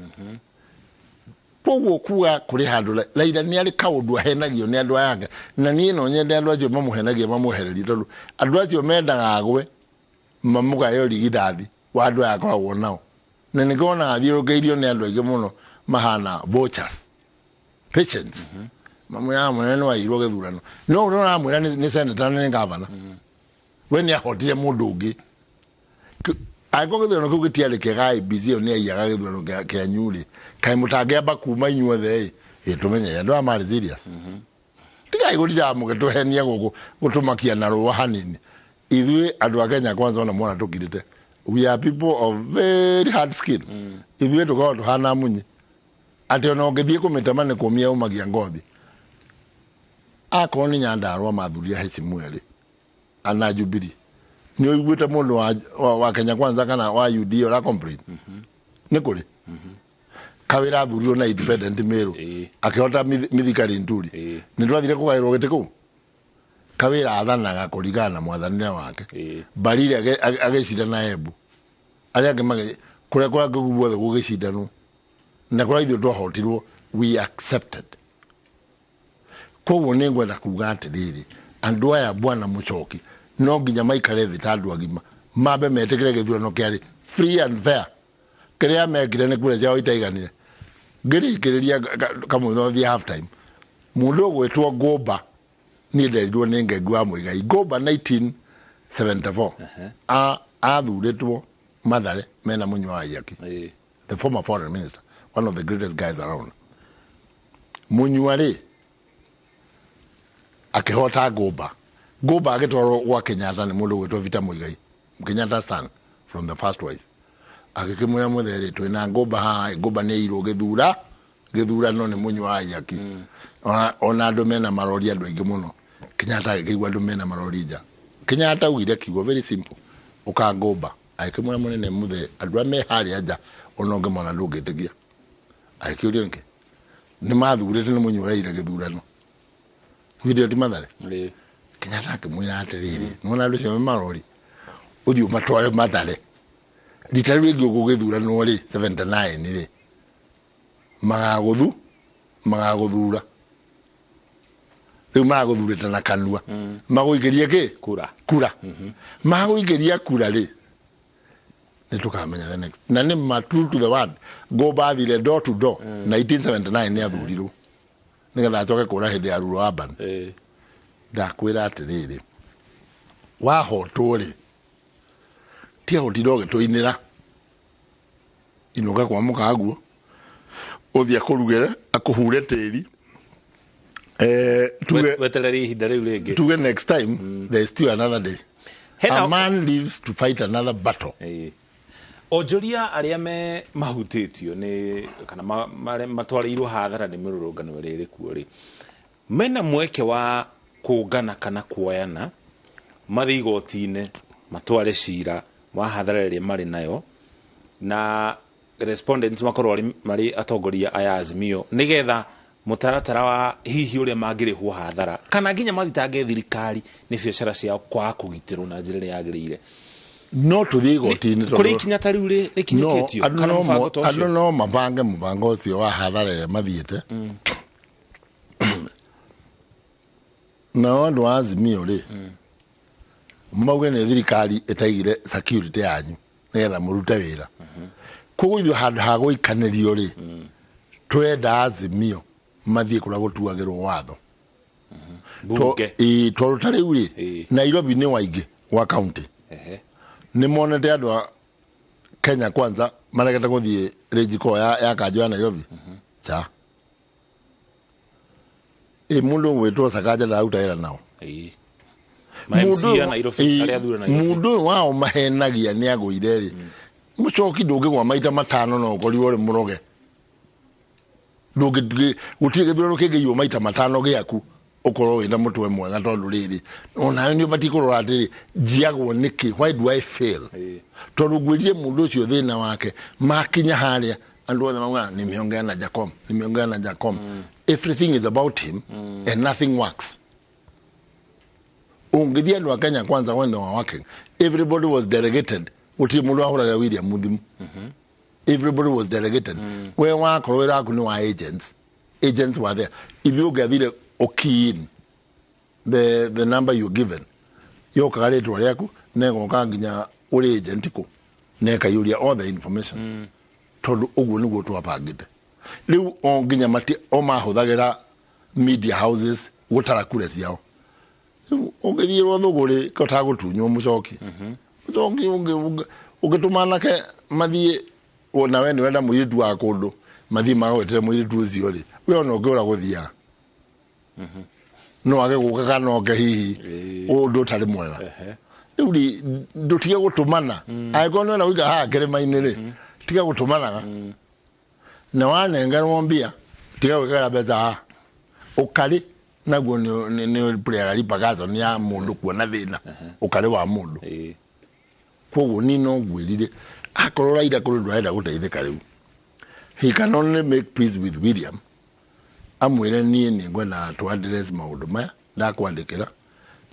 S1: Koguo kuga kũrĩ handũ Raila nĩ arĩ kaũndũ ahenagio nĩ andũ aya angĩ, na niĩ no nyende andũ acio mamũhenagia mamwehererie, tondũ andũ acio mendaga agwe mamũgae ũrigithathi wa andũ aya akoragwo nao. Na nĩkĩo wonaga athiũrũrũkĩirio nĩ andũ aingĩ mũno mahana vultures, patients. Mamwĩraga mũnene nĩ waiyirwo gĩthurano, no ũrĩa ũramwĩra nĩ senator na nĩ gavana, we nĩ ahotire mũndũ ũngĩ. Angĩkorwo gĩthurano kĩu gĩtiarĩ kĩega, IEBC ĩyo nĩ aiyaga gĩthurano kĩanyu rĩ, kaĩ mũtangĩamba kuma inyuothe ĩ? Tũmenye andũ aya marĩ serious. Tigai gũtindaga mũgĩtũhenia gũkũ gũtũmakia na rũa hanini. Ithuĩ andũ a Kenya Kwanza, ona mwana tũkirĩte, we are people of very hard skin. Ithuĩ tũkoragwo tũhana munyi atĩ ona ũngĩthiĩ kũmĩtema nĩ kũmia umagia ngothi. Akorwo nĩ Nyandarũa mathurire Hecimu erĩ ana Jubilee, nĩ ũiguĩte mũndũ wa Kenya Kwanza kana wa UDA ũra complain? Nĩ kũrĩ Kawĩra athurirwo na independent Meru, akĩhota Mithika Linturi. Nĩ twathire kũgaĩrwo gĩtĩ kũu. Kawĩra athanaga kũringana na mwathanĩre wake. Mbarire agĩcinda na Embu, arĩa angĩ kũrĩa kũrĩa guothe gũgĩcindanwo na kũrĩa ithuĩ twahotirwo, we accepted. Koguo nĩ ngwenda kuga atĩrĩrĩ, andũ aya, bwana Mũchoki, no nginya maikare thĩ ta andũ agima, mambe metĩkĩre gĩthurano kĩarĩ free and fair. Kĩrĩa mekire nĩ kura ciao itaiganire. Ngĩrĩkĩrĩria kamũira ũthiĩ half time, mũndũ ũgwĩtwo Ngũmba, niĩ nderirwo nĩ Ngengu wa Mũigai, Ngũmba 1974 athurĩtwo Mathare mena Mũnyua wa Waiyaki, the former foreign minister, one of the greatest guys around. Mũnyua rĩ akĩhota Ngũmba. Ngũmba agĩtwarwo gwa Kenyatta nĩ mũndũ ũgwĩtwo Peter Muigai, Kenyatta son from the first wife. Agĩkĩmwĩra, mũtherĩ, twĩna Ngũmba haha. Ngũmba nĩ irwo gĩthura gĩthurano nĩ Mũnyua wa Waiyaki, ona andũ mena marori, andũ aingĩ mũno. Kenyatta agĩkĩigua andũ mena marori nja. Kenyatta augire kiugo very simple, ũka Ngũmba. Agĩkĩmwĩra, mũnene mũthee, andũ arĩa me harĩa nja ona ũngĩmona ndũngĩtĩkia. Agĩkĩũrio nĩkĩ nĩ mathurĩte nĩ Mũnyua ũraire gĩthurano hĩndĩ ĩyo ti Mathare. Kenyatta akĩmwĩra atĩrĩrĩ, nĩwona andũ acio me marori, ũthiĩ ũmatware Mathare rita rĩu rĩngĩ ũgũgĩthuranwo rĩ 79 rĩ, magagũthura. Rĩu magũthurĩte na kanua, magũikĩrie kĩ?
S25: Kura.
S1: Kura. Magũikĩria kura rĩ, nĩ tũkamenya the next. Na nĩ ma, true to the word, Ngũmba athire door to door 1979, nĩ athurirwo nĩgetha acoke kũra hĩndĩ ya rural urban. Ndakwĩra atĩrĩrĩ, wahotwo rĩ, tiga gũtinda ũgĩtũinĩra. Inũka kwa mũkaguo, ũthiĩ akũrugĩre, akũhure tĩri. Tuge,
S25: Weterere ihinda rĩu rĩngĩ.
S1: Tuge next time there is still another day. A man lives to fight another battle.
S25: Onjoria arĩa me mahutĩtio nĩ kana matwarĩirwo hathara nĩ mĩrũrũngano ĩrĩa ĩrĩ kuo rĩ, mena mweke wa kũngana kana kuoyana mathiĩ igoti-inĩ matware cira wa hathara ĩrĩa marĩ nayo, na respondents makorwo marĩ atongoria aya Azimio, nĩgetha mũtaratara wa hihi ũrĩa mangĩrĩhwo hathara kana nginya mathitange thirikari nĩ biacara ciao kwaga kũgitĩrwo na njĩra ĩrĩa yagĩrĩire.
S1: No tũthiĩ igoti-inĩ tondũ
S25: Kũrĩ ikinya ta rĩu rĩkinyũkĩtio
S1: No, andũ
S25: kana
S1: no
S25: mũbango ta ũcio?
S1: Andũ no mabange mũbango ũcio wa hathara ĩrĩa mathiĩte. Nao andũ a Azimio rĩ, mauge nĩ thirikari ĩtaigire security yanyu nĩgetha mũrute wĩra. Koguo ithuĩ handũ ha gũikanĩrio rĩ, twenda Azimio mathiĩ kũrĩa gũtuagĩrwo watho.
S25: Bunge.
S1: Ĩĩ, tondũ ta rĩu rĩ, Nairobi nĩ waingĩ wa county, nĩ monete andũ a Kenya Kwanza maregete gũthiĩ rĩnjiko ya kanjũ ya Nairobi cha ĩ mũndũ ũgwĩtwo Sakaja ndararuta wĩra nao.
S25: Ma MC
S1: Mũndũ
S25: a Nairobi, arĩa athura Nairobi.
S1: Mũndũ ũyũ wao mahenagia nĩ agũire rĩ, mũcoki, ndũngĩgwa maita matano no ũkorirwo ũrĩ mũroge. Gũtirĩ gĩthurano kĩngĩiywo maita matano gĩaku ũkorwo wĩna mũtwe mwega tondũ rĩrĩ onawe nĩ ũbatiĩ kũrora atĩrĩ njiagwo nĩkĩ, why do I fail? Tondũ ngwĩrire mũndũ ũcio thĩna wake makinya harĩa andũ othe maugaga nimeongea na Jacom, nimeongea na Jacom. Everything is about him and nothing works. Ũngĩthiĩ andũ a Kenya Kwanza when they were working, everybody was delegated. Gũtirĩ mũndũ wahũraga William thimũ. Everybody was delegated. We wakorwo wĩra waku nĩ wa agents. Agents were there. If you ũngĩathire key in the number you given, yokaga rĩtwa rĩaku na ĩgoka nginya ũrĩ agent kũ na ĩkaiyũria all the information. Tondũ ũguo nĩguo twabangĩte. Rĩu o nginya mati o mahũthagĩra media houses gũtara kura ciao. Rĩu ũngĩthiĩrwo thũgũrĩ ũtagũtunywo mũcoki. Mũcoki ũngĩtũma anake mathiĩ na we nĩwenda mũirĩtu wa kũndũ mathiĩ magwĩtĩre mũirĩtu ũcio rĩ, we ona ũngĩũra gũthiaga no age gũka kana oke hihi ũndũ ũtarĩ mwega. Rĩu rĩ ndũtige gũtũmana. Angĩkorwo nĩwenda gũikara haha kĩrĩma-inĩ rĩ, tiga gũtũmanaga. Na wanengerwo mbia tiga gwĩkĩra mbeca haha. Ũkarĩ naguo nĩ playaga repercussion ya mũndũ kuona thĩna ũkarĩ wa mũndũ. Koguo niĩ no ngwĩrire akorwo Raila kũrĩ ũndũ arenda gũteithĩka rĩu, he can only make peace with William. Amwĩre niĩ nĩ ngwendaga tũ address maũndũ maya ndakwandĩkĩra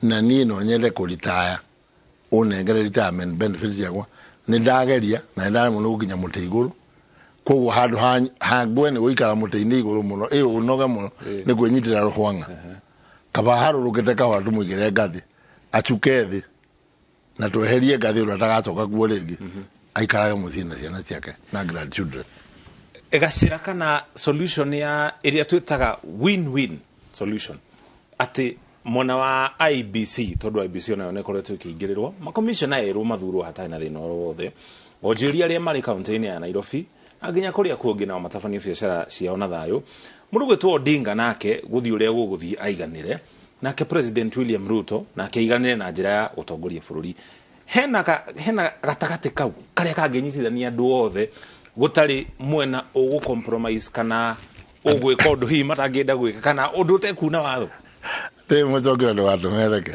S1: na niĩ no nyende kũritaya ũnengere retirement benefits ciakwa. Nĩ ndageria na nĩ ndaremwo nĩ gũkinya mũtĩ igũrũ, koguo handũ ha ngwe nĩ gũikara mũtĩ-inĩ igũrũ mũno ĩ ũnoge mũno nĩ kwĩnyitĩra rũhwang'a. Kaba harũrũkĩte kahora tũmũigĩre ngathĩ acuke thĩ na tweherie ngathĩ ũrĩa atagacoka kuo rĩngĩ, aikarage mũciĩ na ciana ciake na grandchildren.
S25: Gacĩra kana solution ya ĩrĩa twĩtaga win-win solution atĩ mwena wa IBC tondũ IBC onayo nĩ ĩkoretwo ĩkĩingĩrĩrwo makomishona erũ mathurwo hatarĩ na thĩna oro wothe, onjoria arĩa marĩ kaunti-inĩ ya Nairobi na nginya kũrĩa kũngĩ nao matabanie biacara ciao na thayũ. Mũndũ gwĩtwo Odinga nake gũthiĩ ũrĩa gũgũthiĩ aiganĩre, nake President William Ruto nake aiganĩre na njĩra ya gũtongoria bũrũri. Hena gatagatĩ kau karĩa kangĩnyitithania andũ othe gũtarĩ mwena ũgũ compromise kana ũgwĩka ũndũ hihi matangĩenda gwĩka kana ũndũ ũtekuna watho.
S1: Rĩ mũcoki ũndũ watũmereke.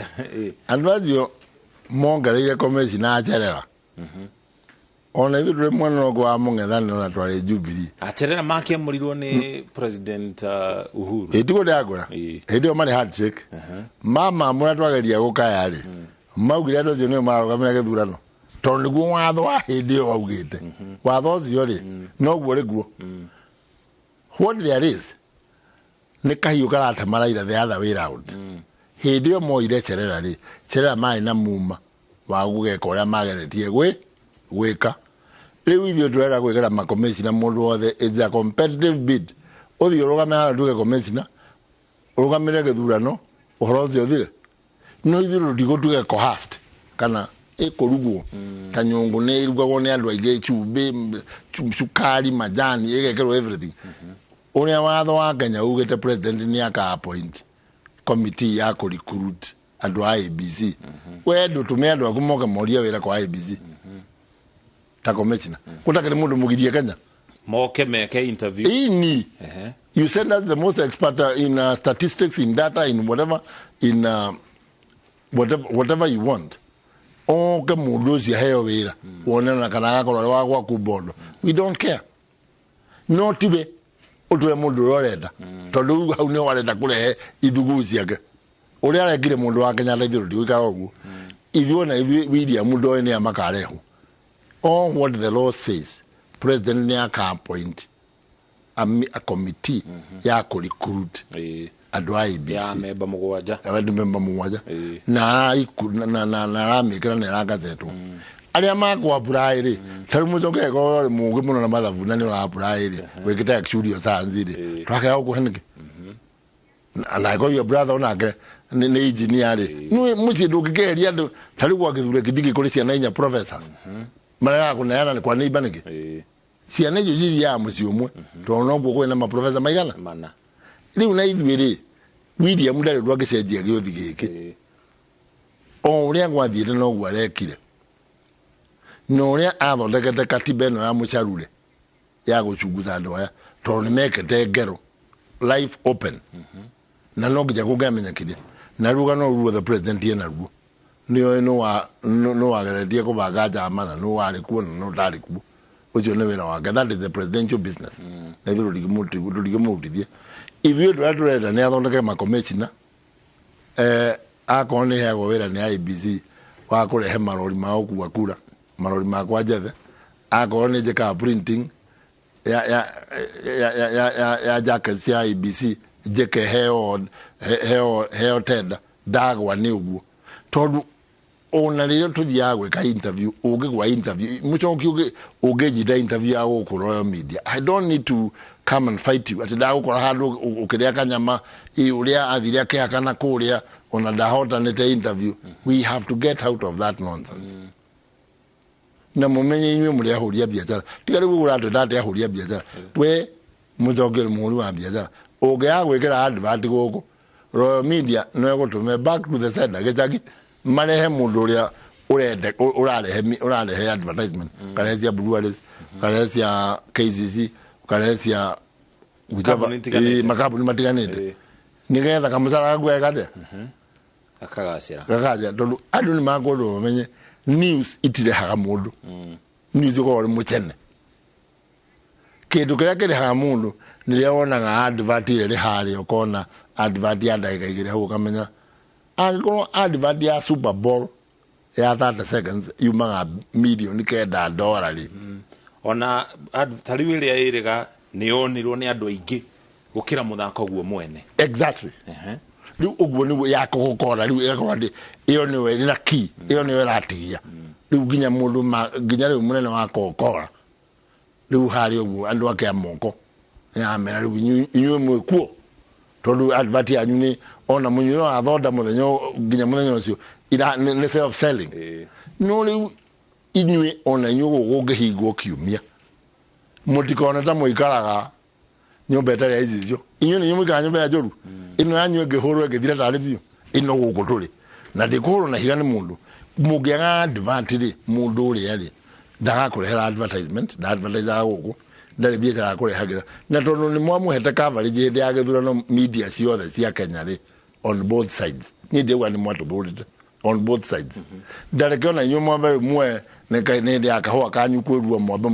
S1: Andũ acio mongereire commissioner acerera. Ona ithuĩ tũrĩ mwena ũngĩ wa mũng'ethanĩro na twarĩ Jubilee.
S25: Acerera makĩamũrirwo nĩ President Uhuru.
S1: Ĩ tiguo ndĩrakwĩra. Hĩndĩ ĩyo marĩ handshake. Mama mũrĩa twageria gũkaya rĩ, maugire andũ acio nĩo mararũgamĩra gĩthurano. Tondũ nĩguo watho wa hĩndĩ ĩyo waugĩte. Watho ũcio rĩ, noguo rĩguo. What there is nĩ kahiũ karatema Raila the other way round. Hĩndĩ ĩyo moire Cherera rĩ, Cherera marĩ na muma wa gũgeka ũrĩa mageretie gwĩka. Rĩu ithuĩ tũrenda gwĩkĩra makomishona mũndũ wothe, it's a competitive bid. Ũthiĩ ũrũgame harĩa ũtuĩke commissioner, ũrũgamĩre gĩthurano, ũhoro ũcio ũthire. No ithuĩ tũtigũtuĩke coerced kana ĩkũrugwo ta nyũngũ nĩ ĩrugagwo nĩ andũ aingĩ, cumbĩ, cukari, majani, ĩgekĩrwo everything. Ũrĩa watho wa Kenya ugĩte president nĩ aka appoint committee ya kũ recruit andũ a IEBC. We ndũtũme andũ aku moke morie wĩra kwa IEBC ta commissioner. Gũtakĩrĩ mũndũ mũgirie Kenya
S25: moke meke interview.
S1: Ini. You send us the most expert in statistics, in data, in whatever, in whatever you want. Oke mũndũ ũcio aheo wĩra wone na kana agakorwo arĩ wa gwaku mbondo. We don't care. No tiwe ũtwe mũndũ ũrĩa ũrenda tondũ rĩu hau nĩho arenda kũrehe ithugu ciake. Ũrĩa arekire mũndũ wa Kenyatta ithuĩ tũtigwĩkaga ũguo. Ithuĩ ona ithuĩ William ndoĩ nĩa makarehwo. All what the law says, president nĩ aka appoint a committee ya kũ recruit andũ a IEBC.
S25: Ya memba mũgwanja.
S1: Ya memba mũgwanja. Na aramĩkĩra na ĩragazetwo. Arĩa makũ apply rĩ, ta rĩu mũcoke angĩkorwo ũrĩ mũũgĩ mũno na mathabu na nĩ ũra apply rĩ, wĩkĩte actuarial science rĩ, twakĩaga gũkũhe nĩkĩ? Na angĩkorwo your brother onake nĩ engineer rĩ, nĩ mũciĩ ndũngĩkĩeheria andũ ta rĩu gwa Kithure Kindiki kũrĩ ciana inya professors. Maregaga kũneana nĩ kwa neighbor nĩkĩ? Ciana icio cithiaga mũciĩ ũmwe tondũ noguo kwĩna maprofessor maigana. Rĩu na ithuĩ rĩ, William ndarĩ ũndũ angĩcenjia gĩũthi gĩkĩ. O ũrĩa gwathiĩte noguo arekire. Na ũrĩa athondekete katiba ĩno ya mũcarure ya gũcunguza andũ aya, Tondũ nĩ mekĩte ngero life open. Na no nginya kũngĩamenyekire na rũgano ruothe president ena ruo nĩoĩ nũ wageretie kũbanga njama na nũ warĩ kuo na nũ ndarĩ kuo. Ũcio nĩ wĩra wake. That is the presidential business. Na ithuĩ tũtingĩmũrutithia. Ithuĩ ũndũ ũrĩa tũrenda nĩ athondeke makomishina, akorwo nĩ heagwo wĩra nĩ IEBC wa kũrehe marori ma gũkua kura, marori makwa njethe, akorwo nĩ njĩkaga printing ya jackets cia IEBC njĩke heo tenda ndagwa nĩ ũguo. Tondũ ona rĩrĩa tũthiaga gwĩka interview, ũngĩgwa interview mũcoki ũngĩnjita interview ya gũkũ Royal Media, I don't need to come and fight you atĩ ndagũkora handũ ũkĩrĩa kanyama ũrĩa athire akĩhakana kũrĩa ona ndahotanĩte interview. We have to get out of that nonsense. Na mũmenye inyuĩ mũrĩ ahũri a biacara, tiga rĩu ũratwĩta atĩ ahũri a biacara. We mũcoki ũrĩ mũhũri wa biacara, ũngĩaga gwĩkĩra advert gũkũ Royal Media no ĩgũtũme back to the sender gĩcagi marehe mũndũ ũrĩa ũrarehe advertisement, karehe cia breweries, karehe cia KCC, karehe cia makambuni matiganĩte nĩgetha kamũcara gaku gekatia
S25: gakagacĩra
S1: tondũ andũ nĩ makwendwo mamenye news itirehaga mũndũ. News ũkoragwo ũrĩ mũchene. Kĩndũ kĩrĩa kĩrehaga mũndũ nĩ rĩrĩa wonaga advert ĩrĩa ĩrĩ harĩa, ũkona advert ya ndagĩka igĩrĩ hau ũkamenya angĩkorwo advert ya Super Bowl ya 30 seconds yumaga mirioni 9 dola rĩ.
S25: Ona ta rĩu ĩrĩa ĩrĩga nĩ yonirwo nĩ andũ aingĩ gũkĩra mũthako guo mwene.
S1: Exactly. Rĩu ũguo nĩguo ya Coca-Cola rĩu ĩgakorwo atĩ ĩyo nĩyo ĩrĩ na key, ĩyo nĩyo ĩratigia. Rĩu nginya mũndũ nginya rĩu mũnene wa Coca-Cola rĩu harĩa ũguo andũ ake a moko nĩaramera rĩu inyuĩ mwĩ kuo tondũ advert yanyu nĩ ona mũnyuĩre wa thonda mũthenya nginya mũthenya ũcio nĩ self selling. No rĩu inyuĩ ona inyuĩ gũkũ kũngĩhingwo kiumia mũtikone ta mũikaraga nyũmba ĩtarĩ ya icicio. Inyuĩ nĩ inyuĩ mũikaraga nyũmba ĩrĩa njũru, ĩno yanyu ĩngĩhũrwo ĩngĩthira tarĩ biũ, ĩno gũkũ tũrĩ na ndĩkũhũrwo na higa nĩ mũndũ. Mũngĩaga advert rĩ, mũndũ ũrĩa rĩ ndagakũrehera advertisement, nda-advertisaga gũkũ, ndarĩ biacara akũrehagĩra. Na tondũ nĩ mwamũhete coverage hĩndĩ ya gĩthurano media ciothe cia Kenya rĩ, on both sides, niĩ ndĩauga nĩ mwatũthũrĩte on both sides. Ndareke ona inyuĩ mwambe muoe nĩ hĩndĩ ya kahũa kanyu kwĩrua mwambe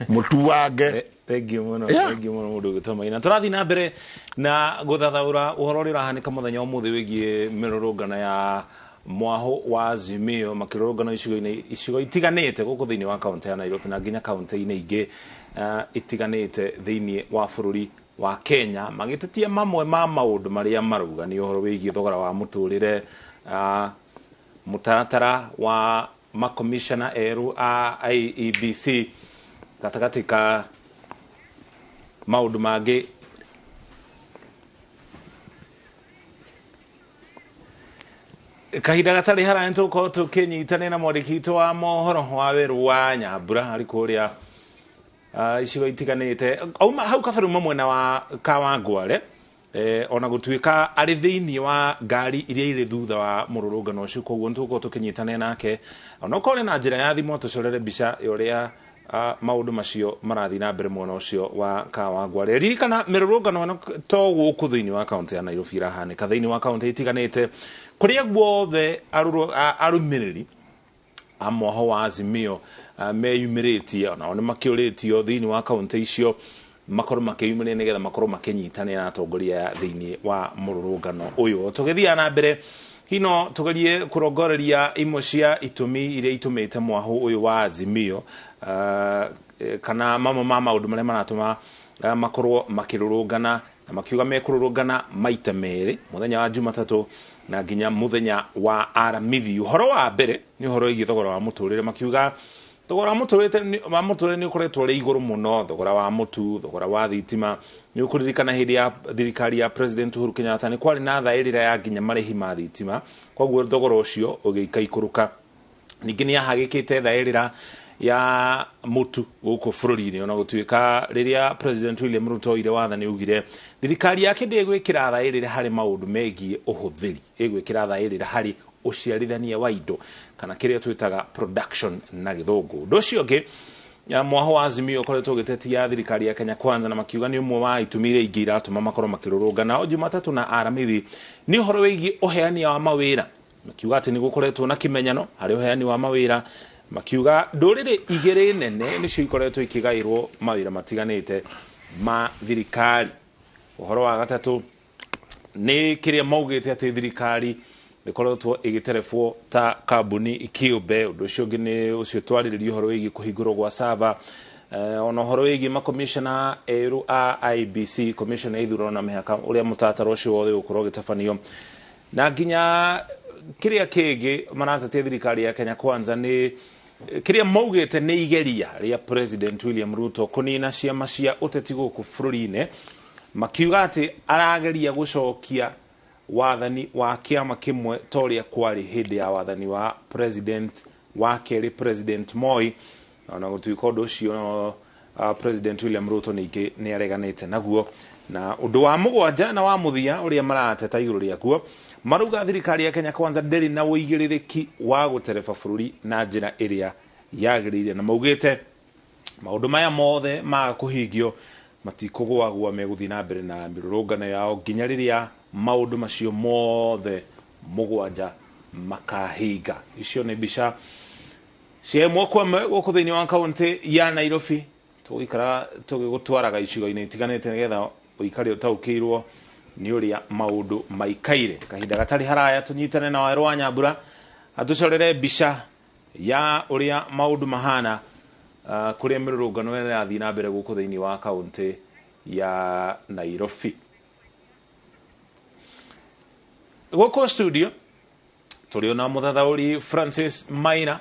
S1: mũtuange.
S25: Thengiũ mũno, thengiũ mũno mũndũ ũgĩtwo Maina. Tũrathiĩ na mbere na gũthathaũra ũhoro ũrĩa ũrahanĩka mũthenya ũmũthĩ wĩgiĩ mĩrũrũngano ya mwahũ wa Azimio makĩrũrũngana icigo itiganĩte gũkũ thĩinĩ wa kaũntĩ ya Nairobi na nginya kaũntĩ-inĩ ingĩ itiganĩte thĩinĩ wa bũrũri wa Kenya, magĩtetia mamwe ma maũndũ marĩa marauga nĩ ũhoro wĩgiĩ thogora wa mũtũrĩre, mũtaratara wa makomishona erũ a IEBC gatagatĩ ka maũndũ mangĩ. Kahinda gatarĩ haraya nĩtũgũkorwo tũkĩnyitanĩra na mwandĩki witũ wa mohoro wa Werũ wa Nyambura arĩ kũrĩa icigo itiganĩte. Auma hau kabere uma mwena wa Kawangware, ona gũtuĩka arĩ thĩinĩ wa ngari iria irĩ thutha wa mũrũrũngano ũcio, koguo nĩtũgũkorwo tũkĩnyitanĩra nake onokorwo nĩ na njĩra ya thimũ atũcorere mbica ya ũrĩa maũndũ macio marathiĩ na mbere mwena ũcio wa Kawangware. Ririkana mĩrũrũngano ĩno to gũkũ thĩinĩ wa kaũntĩ ya Nairobi ĩrahanĩka, thĩinĩ wa kaũntĩ itiganĩte kũrĩa guothe arũmĩrĩri a mwahũ wa Azimio meyumĩrĩtie, onao nĩ makĩũrĩtio thĩinĩ wa kaũntĩ icio makorwo makĩyumĩria nĩgetha makorwo makĩnyitanĩra na atongoria thĩinĩ wa mũrũrũngano ũyũ. Tũgĩthiaga na mbere hino tũgerie kũrongoreria imwe cia itũmi iria itũmĩte mwahũ ũyũ wa Azimio, kana mamwe ma maũndũ marĩa maratũma makorwo makĩrũrũngana na makiuga mekũrũrũngana maita merĩ, mũthenya wa Jumatatũ na nginya mũthenya wa Aramithi. Ũhoro wa mbere nĩ ũhoro wĩgiĩ thogora wa mũtũrĩre, makiuga thogora wa mũtũrĩre nĩ ũkoretwo ũrĩ igũrũ mũno, thogora wa mũtu, thogora wa thitima. Nĩ ũkũririkana hĩndĩ ya thirikari ya President Uhuru Kenyatta nĩ kwarĩ na thaĩrĩra ya nginya marĩhi ma thitima, koguo thogora ũcio ũgĩikaikũrũka. Ningĩ nĩ yahagĩkĩte thaĩrĩra ya mũtu gũkũ bũrũri-inĩ, ona gũtuĩka rĩrĩa President William Ruto oire wathani augire thirikari yake ndĩgwĩkĩra thaĩrĩra harĩ maũndũ megiĩ ũhũthĩri, ĩgwĩkĩra thaĩrĩra harĩ ũciarithania wa indo kana kĩrĩa twĩtaga production na gĩthũngũ. Ũndũ ũcio ũngĩ Mwaho wa Azimio ũkoretwo ũgĩtetia thirikari ya Kenya Kwanza na makiuga nĩ ũmwe wa itũmi iria ingĩ iratũma makorwo makĩrũrũngana. O Jumatatũ na Aramithi nĩ ũhoro wĩgiĩ ũheani wa mawĩra, makiuga atĩ nĩ gũkoretwo na kĩmenyano harĩ ũheani wa mawĩra, makiuga ndũrĩrĩ igĩrĩ nene nĩcio ikoretwo ikĩgaĩrwo mawĩra matiganĩte ma thirikari. Ũhoro wa gatatũ nĩ kĩrĩa maugĩte atĩ thirikari ĩkoretwo ĩgĩterebwo ta kambuni kĩũmbe. Ũndũ ũcio ũngĩ nĩ ũcio twarĩrĩria ũhoro wĩgiĩ kũhingũrwo gwa sava, ona ũhoro wĩgiĩ makomishona erũ a IEBC, commission ya ithurano na mĩhaka, ũrĩa mũtaratara ũcio wothe ũgũkorwo ũgĩtabanio, na nginya kĩrĩa kĩngĩ maratetia thirikari ya Kenya Kwanza nĩ kĩrĩa maugĩte nĩ igeria rĩa President William Ruto kũnina ciama cia ũteti gũkũ bũrũri-inĩ, makiuga atĩ arageria gũcokia wathani wa kĩama kĩmwe ta ũrĩa kwarĩ hĩndĩ ya wathani wa president wa kerĩ President Moi, ona gũtuĩka ũndũ ũcio President William Ruto ningĩ nĩ areganĩte naguo. Na ũndũ wa mũgwanja na wa mũthia ũrĩa marateta igũrũ rĩakuo, marauga thirikari ya Kenya Kwanza ndĩrĩ na ũigĩrĩrĩki wa gũtereba bũrũri na njĩra ĩrĩa yagĩrĩire, na maugĩte maũndũ maya mothe maga kũhingio matikũgũagũa, megũthiĩ na mbere na mĩrũrũngano yao nginya rĩrĩa maũndũ macio mothe mũgwanja makahinga. Icio nĩ mbica cia ĩmwe kwa ĩmwe gũkũ thĩinĩ wa kaũntĩ ya Nairobi. Tũgũikara tũgĩgũtwaraga icigo-inĩ itiganĩte nĩgetha ũikare ũtaũkĩirwo nĩ ũrĩa maũndũ maikaire. Kahinda gatarĩ haraya tũnyitane na Werũ wa Nyambura atũcorere mbica ya ũrĩa maũndũ mahana kũrĩa mĩrũrũngano ĩrathiĩ na mbere gũkũ thĩinĩ wa kaũntĩ ya Nairobi. Gũkũ studio tũrĩ ona mũthathaũri Francis Maina,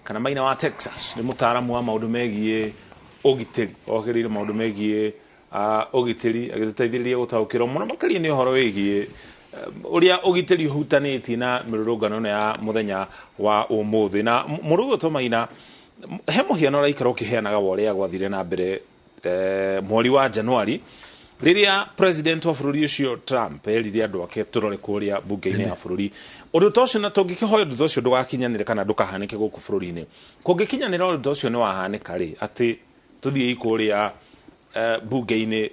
S25: kana Maina wa Texas, nĩ mũtaaramu wa maũndũ megiĩ ũgitĩri, okĩrĩire maũndũ megiĩ ũgitĩri, agĩtũteithĩrĩria gũtaũkĩrwo mũno makĩria nĩ ũhoro wĩgiĩ ũrĩa ũgitĩri ũhutanĩtie na mĩrũrũngano ĩno ya mũthenya wa ũmũthĩ. Na mũrũgũtwo Maina, he mũhiano ũraikara ũkĩheanaga wa ũrĩa gwathire na mbere mweri wa Januari rĩrĩa president wa bũrũri ũcio Trump erire andũ ake tũrore kũrĩa bunge-inĩ ya bũrũri. Ũndũ ta ũcio na tũngĩkĩhoya ũndũ ta ũcio ndũgakinyanĩre kana ndũkahanĩke gũkũ bũrũri-inĩ, kũngĩkinyanĩra ũndũ ta ũcio nĩ wahanĩka rĩ, atĩ tũthiĩi kũrĩa bunge-inĩ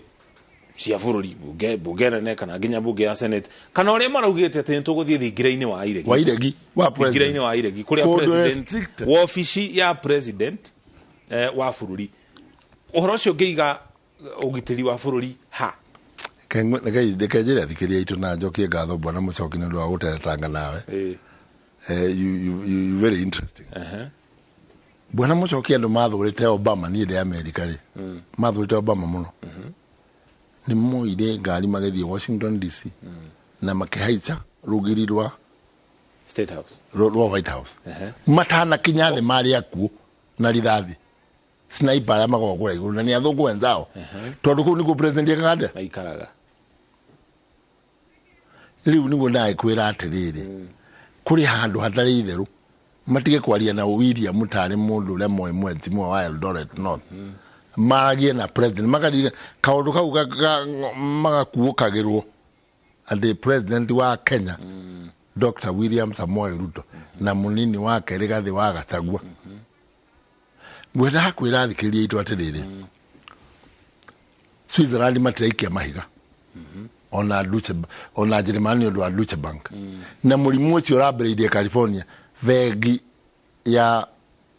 S25: cia bũrũri, bunge nene kana nginya bunge ya Senate, kana ũrĩa maraugĩte atĩ nĩtũgũthiĩ thingira-inĩ wa iregi,
S1: wa iregi wa president,
S25: thingira-inĩ wa iregi kũrĩa president wa obici ya president wa bũrũri. Ũhoro ũcio ũngĩiga ũgitĩri wa bũrũri ha?
S1: Reke njĩre athikĩrĩria aitũ na njokie ngatho bwana Mũchoki nĩ ũndũ wa gũteretanga nawe. You very interesting. Bwana Mũchoki, andũ mathũrĩte Obama, niĩ ndĩ Amerika rĩ, mathũrĩte Obama mũno. Nĩ moire ngari magĩthiĩ Washington DC na makĩhaica rũgiri rwa
S25: State House,
S1: rwa White House. Matanakinya thĩ marĩ akuũ na rithathi. Sniper arĩa makoragwo kũrĩa igũrũ na nĩ athũngũ wenzao, tondũ kũu nĩkuo president ekaga atĩa?
S25: Maikaraga.
S1: Rĩu nĩguo ndagĩkwĩra atĩrĩrĩ, kũrĩ handũ hatarĩ itherũ, matige kwaria na William tarĩ mũndũ ũrĩa moĩ mwenzi mwe wa Eldoret North, maragie na president, makariga kaũndũ kau magakuũkagĩrwo atĩ president wa Kenya Dr. William Samoei Ruto na mũnini wake Rigathĩ wa Gachagua. Ngwendaga kwĩra athikĩrĩria aitũ atĩrĩrĩ, Switzerland matiraikia mahiga ona Deutsche, ona Jeremani nĩ ũndũ wa Deutsche Bank, na mũrimũ ũcio ũrambĩrĩirie California, bengi ya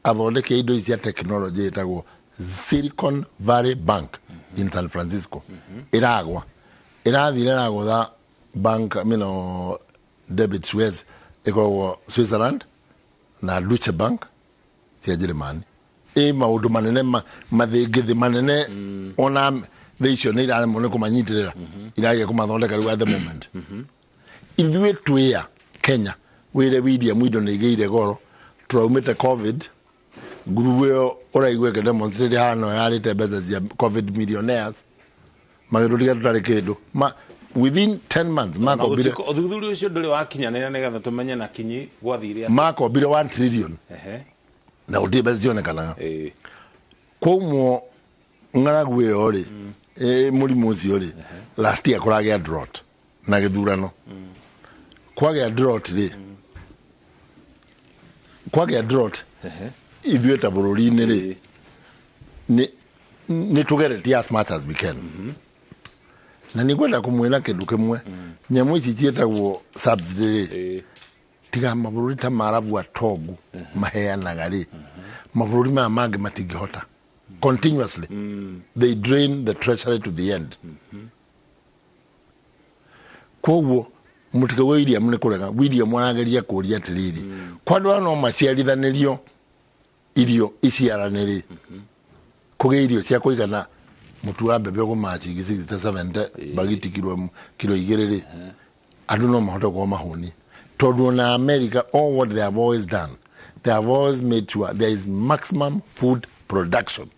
S1: athondeki a indo ici cia technology ĩtagwo Silicon Valley Bank in San Francisco ĩragwa, ĩrathire ĩragũtha bank mino Debit Suisse ĩkoragwo Switzerland na Deutsche Bank cia Jeremani. Ĩ maũndũ manene mathĩngĩthĩ manene, ona thĩ icio nĩ iraremwo nĩ kũmanyitĩrĩra, irageria kũmathondeka rĩu at the moment. Ithuĩ twĩa Kenya wĩre William indo nĩ igĩire goro, tũraumĩte COVID, ngurubu ĩyo ũraigua ĩkĩ demonstrate haha no yarĩte mbeca cia COVID millionaires, magĩtũtiga tũtarĩ kĩndũ. Within 10 months makombire,
S25: ũthuthuria ũcio ndũrĩ wakinyanĩra nĩgetha tũmenye na kinyi gwathire atĩa.
S1: Makombire 1 trillion na gũtirĩ mbeca cionekanaga. Kwaumwo ng'aragu ĩyo rĩ, mũrimũ ũcio rĩ, last year kũragĩa drought na gĩthurano. Kwagĩa drought rĩ, kwagĩa drought ithuĩ ta bũrũri-inĩ rĩ, Nĩ tũgeretie as much as we can. Na nĩ ngwenda kũmwĩra kĩndũ kĩmwe, nyamũ ici ciĩtagwo subsidy rĩ, tiga mabũrũri ta Maarabu atongu maheanaga rĩ, mabũrũri maya mangĩ matingĩhota. Continuously they drain the treasury to the end. Koguo mũtikauge William nĩ kũrega. William arageria kũria atĩrĩrĩ, kwa andũ aya no maciarithanĩrio irio iciarane rĩ, kũgĩe irio cia kũigana, mũtu wa mbembe ũgũmaga ciringi 60 70, bagiti kilo 2 rĩ, andũ no mahote gũkorwo mahũni. Tondũ ona America, all what they have always done, they have always made sure there is maximum food production.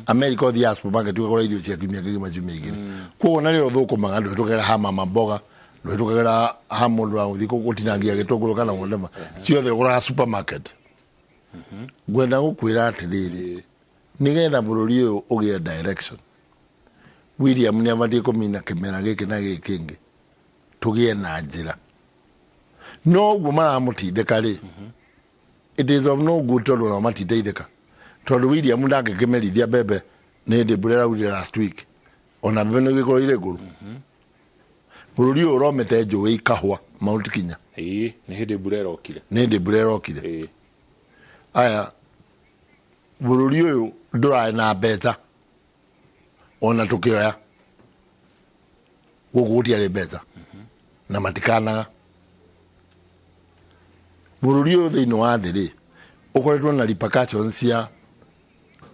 S1: America ũthiaga supermarket ũgakora irio cia kiumia kĩgima, ciumia 2. Koguo na rĩrĩa ũthũkũmaga, ndũhĩtũkagĩra ha mama mboga, ndũhĩtũkagĩra ha mũndũ wa gũthiĩ gũtinangia gĩtũngũrũ kana whatever, ciothe ũgũraga supermarket. Ngwenda gũkwĩra atĩrĩrĩ, nĩgetha bũrũri ũyũ ũgĩe direction, William nĩ abatiĩ kũmina kĩmera gĩkĩ na gĩkĩ kĩngĩ, tũgĩe na njĩra. No ũguo maramũtindĩka rĩ, it is of no good, tondũ nao matiteithĩka, tondũ William ndangĩkĩmerithia mbembe nĩ hĩndĩ mbura ĩraurire last week, ona mbembe nĩ igĩkorwo irĩ ngũrũ. Bũrũri ũyũ ũromete njũĩ ikahwa Mount Kenya.
S25: Ĩĩ, nĩ hĩndĩ mbura ĩrokire.
S1: Nĩ hĩndĩ mbura ĩrokire. Aya, bũrũri ũyũ ndũrarĩ na mbeca ona tũkĩoya gũkũ gũtiarĩ mbeca na matikanaga. Bũrũri ũyũ thĩinĩ wa thĩ rĩ, ũkoretwo na repercussions cia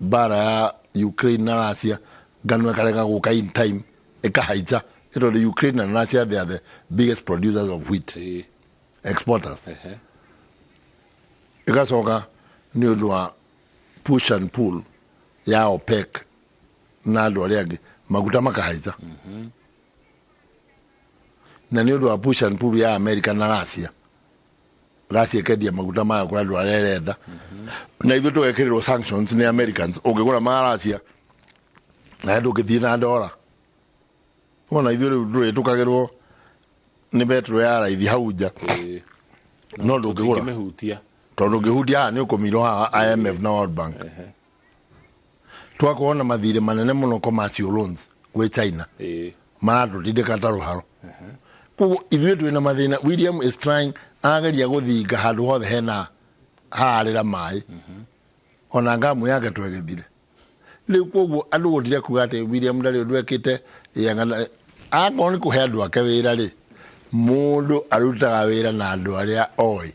S1: mbara ya Ukraine na Russia, ngano ĩkarega gũka in time, ĩkahaica, tondũ Ukraine na Russia, they are the biggest producers of wheat, exporters. Ĩgacoka nĩ ũndũ wa push and pull ya OPEC na andũ arĩa angĩ, maguta makahaica. Na nĩ ũndũ wa push and pull ya America na Russia, Russia ĩkendia maguta mayo kũrĩ andũ arĩa ĩrenda, na ithuĩ tũgekĩrĩrwo sanctions nĩ Americans. Ũngĩgũra ma Russia na ndũngĩthiĩ na ndora, wona ithuĩ rĩu ndũrĩtũkagĩrwo nĩ betro ya raithi hau nja, no ndũngĩgũra,
S25: Tũtingĩmĩhutia.
S1: Tondũ ũngĩhutia haha nĩ ũkũmirwo haha IMF na World Bank. Twakorwo na mathirĩ manene mũno, commercial loans gwĩ China, maratũtindĩka ta rũharo. Koguo ithuĩ twĩna mathĩna. William is trying, arageria gũthinga handũ hothe hena hararĩra maĩ, ona ngamu yake twegethire rĩu. Koguo andũ gũtire kuga atĩ William ndarĩ ũndũ ekĩte. Akorwo nĩ kũhe andũ ake wĩra rĩ, mũndũ arutaga wĩra na andũ arĩa oĩ.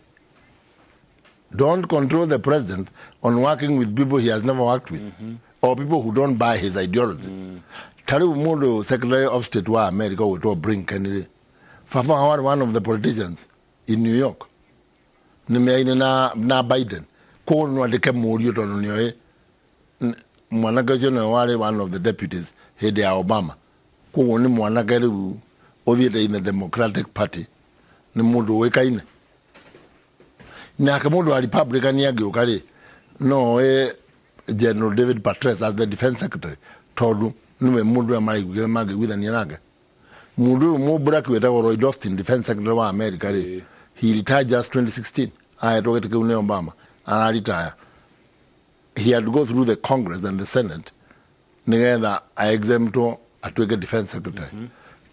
S1: Don't control the president on working with people he has never worked with or people who don't buy his ideology. Ta rĩu mũndũ Secretary of State wa America ũgwĩtwo Blinken rĩ, baba wao warĩ one of the politicians in New York, nĩ meaine na Biden. Koguo no andĩke mũriũ tondũ nĩoĩ mwanake ũcio nĩwe warĩ one of the deputies hĩndĩ ya Obama. Koguo nĩ mwanake rĩu ũthiĩte in the Democratic Party, nĩ mũndũ ũĩkaine. Nake mũndũ wa Republican angĩũka rĩ, no oe General David Petraeus as the defense secretary, tondũ nĩwe mũndũ ũrĩa maraiguithania mangĩiguithania nake. Mũndũ ũyũ mũmburaki wĩtagwo Lloyd Austin, defense secretary wa America rĩ, he retired just 2016, ahetwo gĩtĩ kĩu nĩ Obama, araritaya. He had to go through the Congress and the Senate nĩgetha aexemptwo atuĩke defense secretary,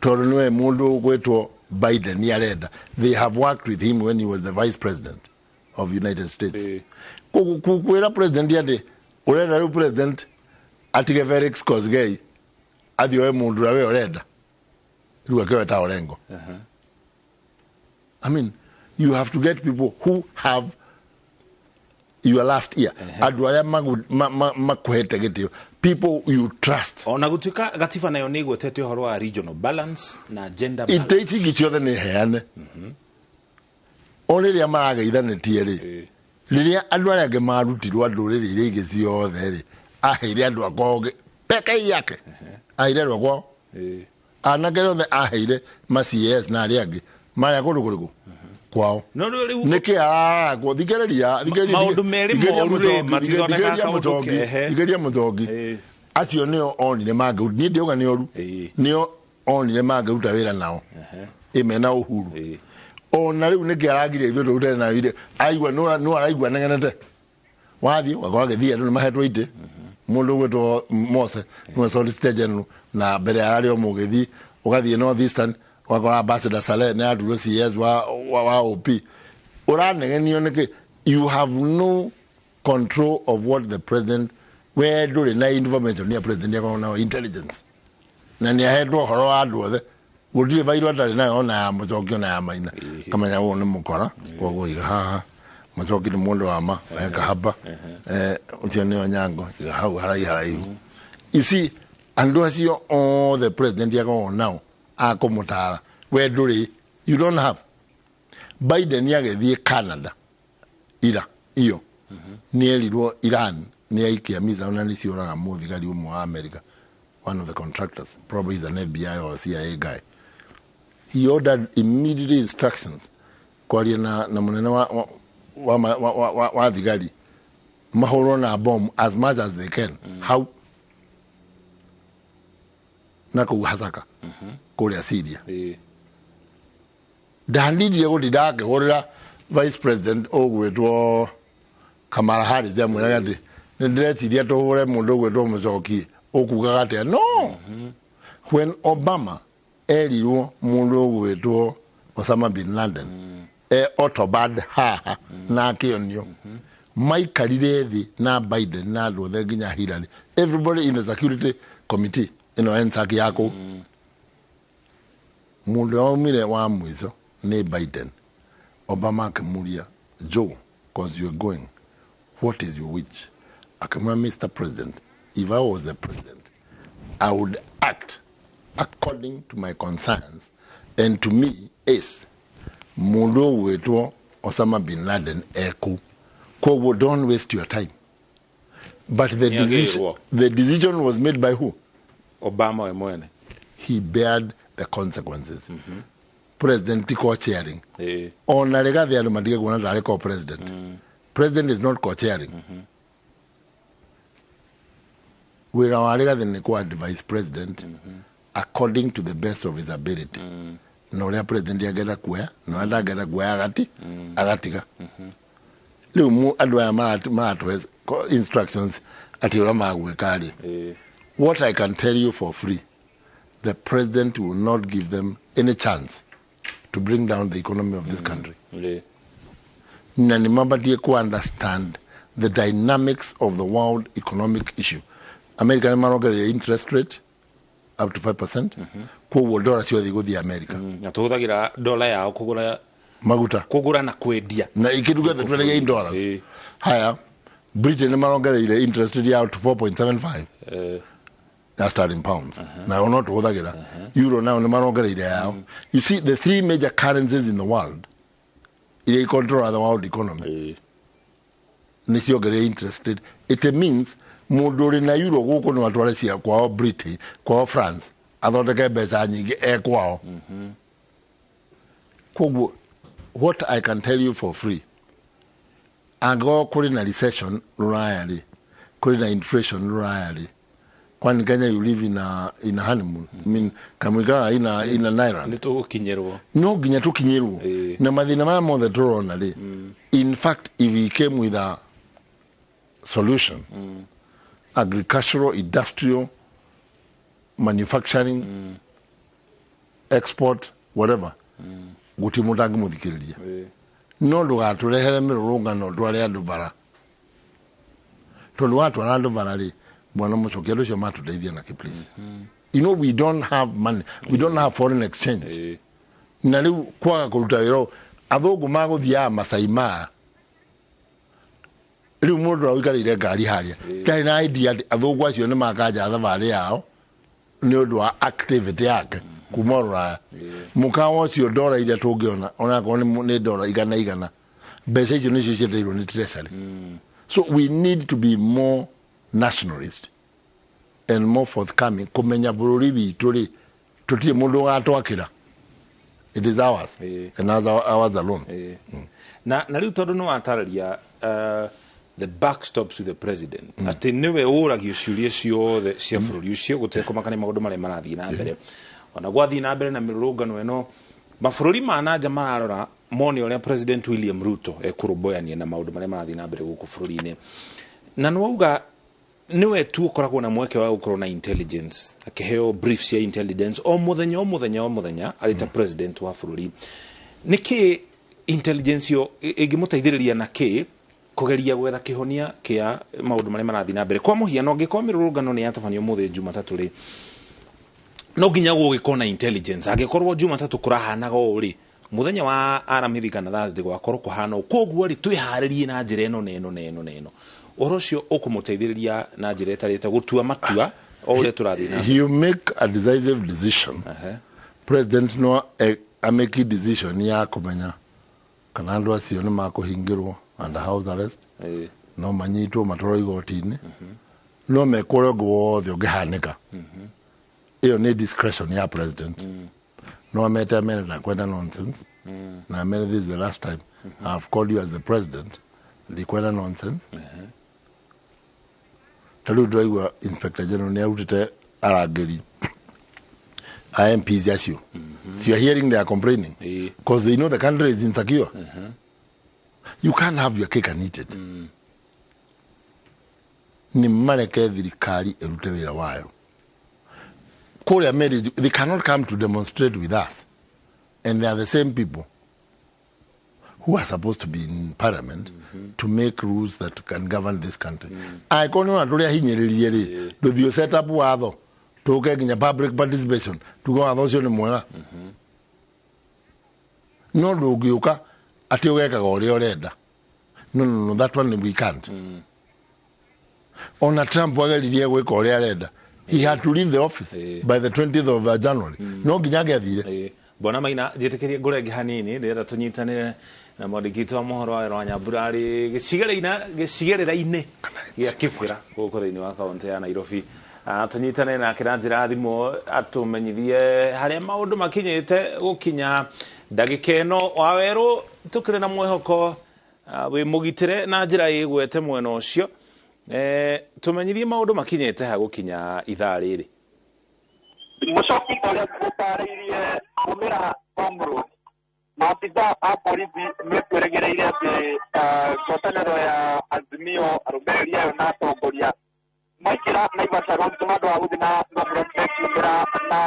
S1: tondũ nĩwe mũndũ ũgwĩtwo Biden nĩ arenda. They have worked with him when he was the vice president of United States. Koguo kwĩra president atĩ ũrenda rĩu president atige Felix Kosgei athiĩ oe mũndũ ũrĩa we ũrenda rĩu akĩoe ta Orengo. I mean, you have to get people who have your last year, andũ arĩa makũhete gĩtĩo, people you trust.
S25: Ona gũtuĩka gatiba nayo nĩ ĩgwetete ũhoro wa regional balance na gender
S1: Itĩ
S25: balance.
S1: ici ingĩ ciothe nĩ heane. O rĩrĩa marageithanĩtie rĩ, rĩrĩa andũ arĩa angĩ marutirwo ndũrĩrĩ iria ingĩ ciothe rĩ, aheire andũ akwao peke yake, aheire andũ akwao anake othe, aheire ma CS na arĩa angĩ marĩa kũndũ kũrĩkũ kwao.
S25: No rĩu
S1: Nĩkĩ ararakwo? Thikĩrĩria, thikĩrĩria.
S25: Maũndũ merĩ
S1: Thikĩrĩria.
S25: moru rĩ,
S1: Mũtongi,
S25: matithondekaga
S1: thikĩrĩria.
S25: kaũndũ
S1: Mũtongi,
S25: kehe.
S1: thikĩrĩria Mũtongi, acio nĩo onire mangĩruta, niĩ ndiauga nĩ oru, nĩo onire mangĩruta wĩra nao ĩ mena uhuru. Ona rĩu nĩkĩ aragiria ithuĩ tũrute nayo ire aigua no araigua nengenete wathiĩ ũgakora gĩthiĩ andũ nĩ mahetwo itĩ. Mundu gwitwo Mose niwe solicitor general na mbere ararĩ o mũgĩthi ũgathiĩ North Eastern ũgakora Ambassador Saleh nĩ atuirwo CS wa OP. Ũranegenio nĩkĩ? You have no control of what the president, we ndũrĩ na information ya president, akoragwo nayo intelligence na nĩ ahetwo ũhoro wa andũ othe, gũtirĩ bairũ atarĩ nayo, ona ya Mũcoki ona ya Maina, kamenya ũyũ nĩ mũkora, koguo iga haha. Mũcoki nĩ mũndũ wa ma eka haba, ũcio nĩ Onyango, iga hau haraihu haraihu. You see, andũ acio othe president akoragwo nao akũmũtara, we ndũrĩ, you don't have. Biden agĩthiĩ Canada ira iyo nĩ erirwo Iran nĩ aikia missile na nĩ ciũraga mũthigari ũmwe wa America, one of the contractors, probably is an FBI or CIA guy. He ordered immediate instructions kwaria na mũnene wa thigari mahũrwo na bomb as much as they can. How na kũu Hasaka kũrĩa Syria. Ndandindire gũtinda akĩhũrĩra vice president ũgwĩtwo Kamala Harris amwĩraga atĩ nĩ ndĩreciria tũhũre mũndũ ũgwĩtwo Mũcoki, ũkugaga atĩa? No, when Obama erirwo mũndũ ũgwĩtwo Osama bin Laden e Otobad haha na akĩonio, maikarire thĩ na Biden na andũ othe nginya Hillary, everybody in the security committee ĩno NSAC ya kũu, mũndũ waumire wa mũico nĩ Biden. Obama akĩmũria, "Joe, cause you're going, what is your wish?" Akĩmwĩra, "Mr. President, if I was the president, I would act according to my concerns, and to me is mũndũ ũgwĩtwo Osama bin Laden eku, koguo don't waste your time." But the decision, the decision was made by who?
S25: Obama we mwene.
S1: He bared the consequences. President ti co-chairing. Ona Rigathi andũ matige kuona tarĩ co-president. President is not co-chairing. Wĩra wa Rigathi nĩ ku advise president according to the best of his ability, na ũrĩa president angĩenda kuoya na ũrĩa ndangĩenda kuoya agati agatiga. Rĩu andũ aya maratũhe instructions atĩ ũrĩa magwĩka rĩ, what I can tell you for free, the president will not give them any chance to bring down the economy of this country. Na nĩ mabatie ku understand the dynamics of the world economic issue. America nĩ marongereire interest rate up to 5%, koguo dola ciothe igũthiĩ America.
S25: Na tũhũthagĩra dola yao kũgũra
S1: maguta,
S25: kũgũra na kwendia.
S1: Na kĩndũ gĩothe twendagia in dollars. Haya, Britain nĩ marongereire interest rate yao to 4.75 ya sterling pounds, nayo no tũhũthagĩra. Euro nayo nĩ marongereire yao. You see, the three major currencies in the world iria control the world economy nĩ ciongereire interest rate. It means mũndũ ũrĩ na euro gũkũ no atware cia kwao Britain, kwao France, athondeke mbeca nyingĩ e kwao. Koguo what I can tell you for free, angĩkorwo kũrĩ na recession rũraya rĩ, kũrĩ na inflation rũraya rĩ, kwani Kenya you live in a honeymoon? I mean, kamũikaraga in a naira.
S25: Nĩ tũgũkinyĩrwo.
S1: No nginya tũkinyĩrwo na mathĩna maya mothe tũrona rĩ. In fact, if we came with a solution, agricultural, industrial, manufacturing, export, whatever, gũtirĩ mũndũ angĩmũthikĩrĩria. No ndũgatũrehere mĩrũrũngano ndware andũ bara, tondũ watwara andũ bara rĩ, bwana Mũcoki, andũ acio matũteithia nakĩ? Please, you know we don't have money, we don't have foreign exchange, na rĩu kwaga kũruta wĩra ũyũ, athũngũ magũthiaga Masai Mara. Rĩu mũndũ ũrĩa ũikarĩire ngari harĩa ndarĩ na idea atĩ athũngũ acio nĩ makanja thabarĩ yao nĩ ũndũ wa activity yake kuma rũraya. Mũkawa ũcio ndora iria tũngĩona onakorwo nĩ ndora igana igana, mbeca icio nĩcio cietereirwo nĩ treasury. So we need to be more nationalist and more forthcoming kũmenya bũrũri witũ rĩ, tũtirĩ mũndũ ũgatwakĩra. It is ours and as ours alone.
S25: Na rĩu tondũ nĩ watarĩria the buck stops with the president, atĩ nĩwe ũragio ciũria ciothe cia bũrũri ũcio gũtekũmakania maũndũ marĩa marathiĩ na mbere, ona gwathiĩ na mbere na mĩrũrũngano ĩno, mabũrũri ma nanja mararora mone ũrĩa President William Ruto ekũrũmbũyania na maũndũ marĩa marathiĩ na mbere gũkũ bũrũri-inĩ, na nĩ wauga Niwe tu ũkoragwo na mweke wa gũkorwo na intelligence, akĩheo brief cia intelligence o mũthenya o mũthenya o mũthenya arĩ ta president wa bũrũri. Nĩkĩ intelligence yo ĩngĩmũteithĩrĩria na kĩ kũgeria gwetha kĩhonia kĩa maũndũ marĩa marathiĩ na mbere? Kwa mũhiano, angĩkorwo mĩrũrũngano nĩ yatabanio ũmũthĩ Jumatatũ rĩ, no nginya gũgĩkorwo na intelligence. Angĩkorwo Jumatatũ kũrahanaga ũũ rĩ, mũthenya wa Aramithi kana Thursday gwakorwo kũhana ũũ, koguo rĩ twĩharĩrie na njĩra ĩno na ĩno na ĩno na ĩno. Ũhoro ũcio ũkũmũteithĩrĩria na njĩra ĩtarĩte gũtua matua o ũrĩa tũrathiĩ na mbere.
S1: You make a decisive decision. President no amake decision ya kũmenya kana andũ acio nĩ makũhingĩrwo under house arrest, no manyitwo matwarwo igoti-inĩ, no mekwo ũrĩa ũngĩ wothe ũngĩhanĩka. Ĩyo nĩ discretion ya president. No amete amere ndakwenda nonsense, na amere this is the last time I've called you as the president, ndikwenda nonsense. Ta rĩu ndĩraigua Inspector General nĩ arutĩte arangĩri a MPs acio. So you are hearing they are complaining because they know the country is insecure. You can't have your cake and eat it. Nĩ mareke thirikari ĩrute wĩra wayo. Kũrĩa marriage, they cannot come to demonstrate with us, and they are the same people who are supposed to be in parliament to make rules that can govern this country. Angĩkorwo nĩ ona tũrĩa hinyĩrĩrie rĩ, ndũthiĩ set up watho tũke nginya public participation tuge watho ũcio nĩ mwega. No ndũngĩũka atĩ ũgekaga ũrĩa ũrenda. No, no, no, that one we can't. Ona Trump ageririe gwĩka ũrĩa arenda, he had to leave the office by the 20th of January. No nginya angĩathire.
S25: Bwana Maina, njĩtĩkĩrie ngũrenge hanini, ndĩrenda tũnyitanĩre na mwandĩki witũ wa mohoro wa Werũ wa Nyambura arĩ gĩcigĩrĩra-inĩ gĩa Kĩbĩra gũkũ thĩinĩ wa kaũntĩ ya Nairobi. Tũnyitane nake na njĩra ya thimũ atũmenyithie harĩa maũndũ makinyĩte gũkinya ndagĩka ĩno. Wa Werũ, tũkĩrĩ na mwĩhoko wĩ mũgitĩre na njĩra ĩgwete mwena ũcio. Tũmenyithie maũndũ makinyĩte ha gũkinya ithaa rĩrĩ.
S11: Mũcoki ũrĩa gũtarĩirie kumĩra Ngong maabitha a borithi mekwĩrĩgĩrĩire atĩ ngwatanĩro ya Azimio arũmĩrĩri ayo na atongoria maingĩra Naivasha Road handũ ha gũthiĩ na Ngong Road mekumĩra na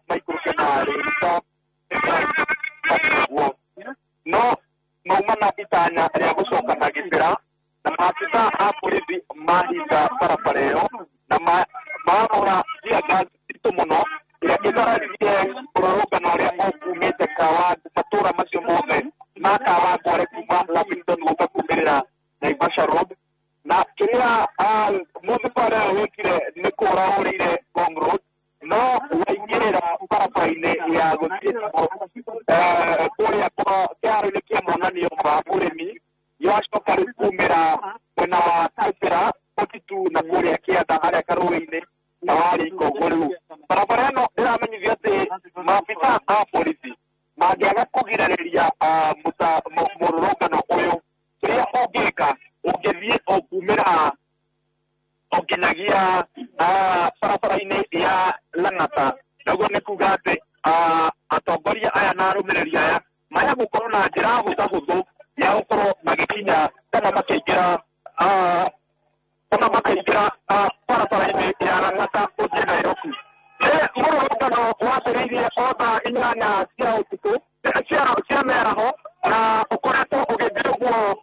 S11: maikũrũke na Ririka no mauma na itanya rĩa gũcoka na Gĩbĩra, na maabitha a borithi mahinga barabara ĩyo na marora tear gas nditũ mũno ĩrĩa ĩthararirie mũrũrũngano ũrĩa ũkumĩte Kawangu, matũra macio mothe ma Kawangware kuma Lavington gũka kumĩrĩra Naivasha Road. Na kĩrĩa mũthibarĩ ũyũ wĩkire nĩ kũra ũrĩire Ngong Road, no waingĩrĩra barabara-inĩ ya gũthiĩ kũrĩa kĩharo-inĩ kĩa monanio ma ũrĩmi, yacoka rĩu kumĩra mwena wa Kĩbĩra 42 na kũrĩa kĩanda harĩa karũĩ-inĩ na warĩ Ikongo. Rĩu barabara ĩno ĩramenyithio atĩ maabitha a borithi mangĩaga kũgirĩrĩria mũrũrũngano ũyũ, kĩrĩa ũngĩka ũngĩthiĩ o kumĩra o nginyagia barabara-inĩ ya Lang'ata. Naguo nĩ kuga atĩ atongoria aya na arũmĩrĩri aya maya gũkorwo na njĩra hũthahũthũ ya gũkorwo magĩkinya kana makĩingĩra barabara-inĩ ya Lang'ata gũthiĩ Nairobi. Mũrũrũngano wambĩrĩirie o thaa 8 cia ũtukũ cia mĩaraho na ũkoretwo ũgĩthiĩ ũguo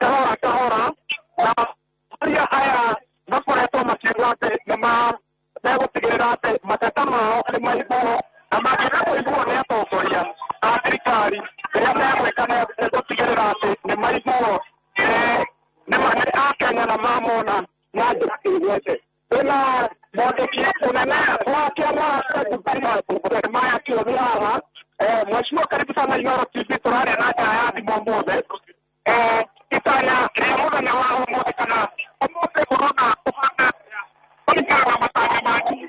S11: kahora kahora, na atongoria aya makoretwo makiuga atĩ nĩmegũtigĩrĩra atĩ mateta mao nĩ maiguo, na mangĩaga kũiguo nĩ atongoria a thirikari, kĩrĩa megwĩka nĩ gũtigĩrĩra atĩ nĩ maiguo nĩ Akenya na mamona na njĩra ĩgwete. Twĩna mwandĩki mũnene wa kĩama Jeremiah Kĩũmi haha. Mheshimiwa, karibu sana Inooro TV, tũraria na njĩra ya thimũ ũmũthĩ. Itanya rĩa mũthenya wa ũmũthĩ kana ũmũthĩ ũrona ũhana atĩa kũringana na matanya manyu?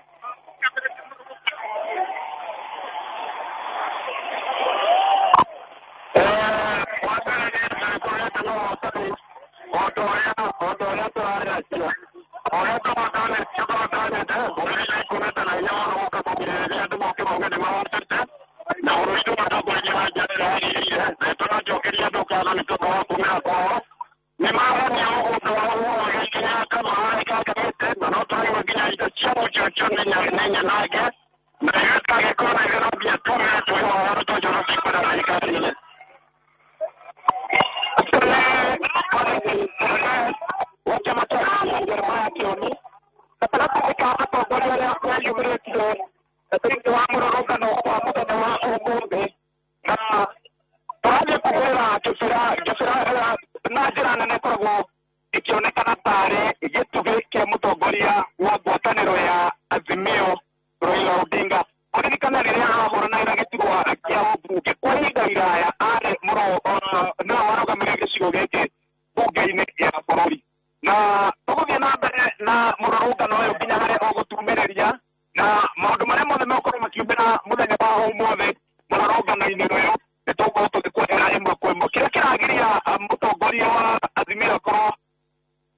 S11: Mũrũrũngano-inĩ ũyũ nĩ tũgũkorwo tũgĩkũrehera ĩmwe kwa ĩmwe. Kĩrĩa kĩragiria mũtongoria wa Azimio akorwo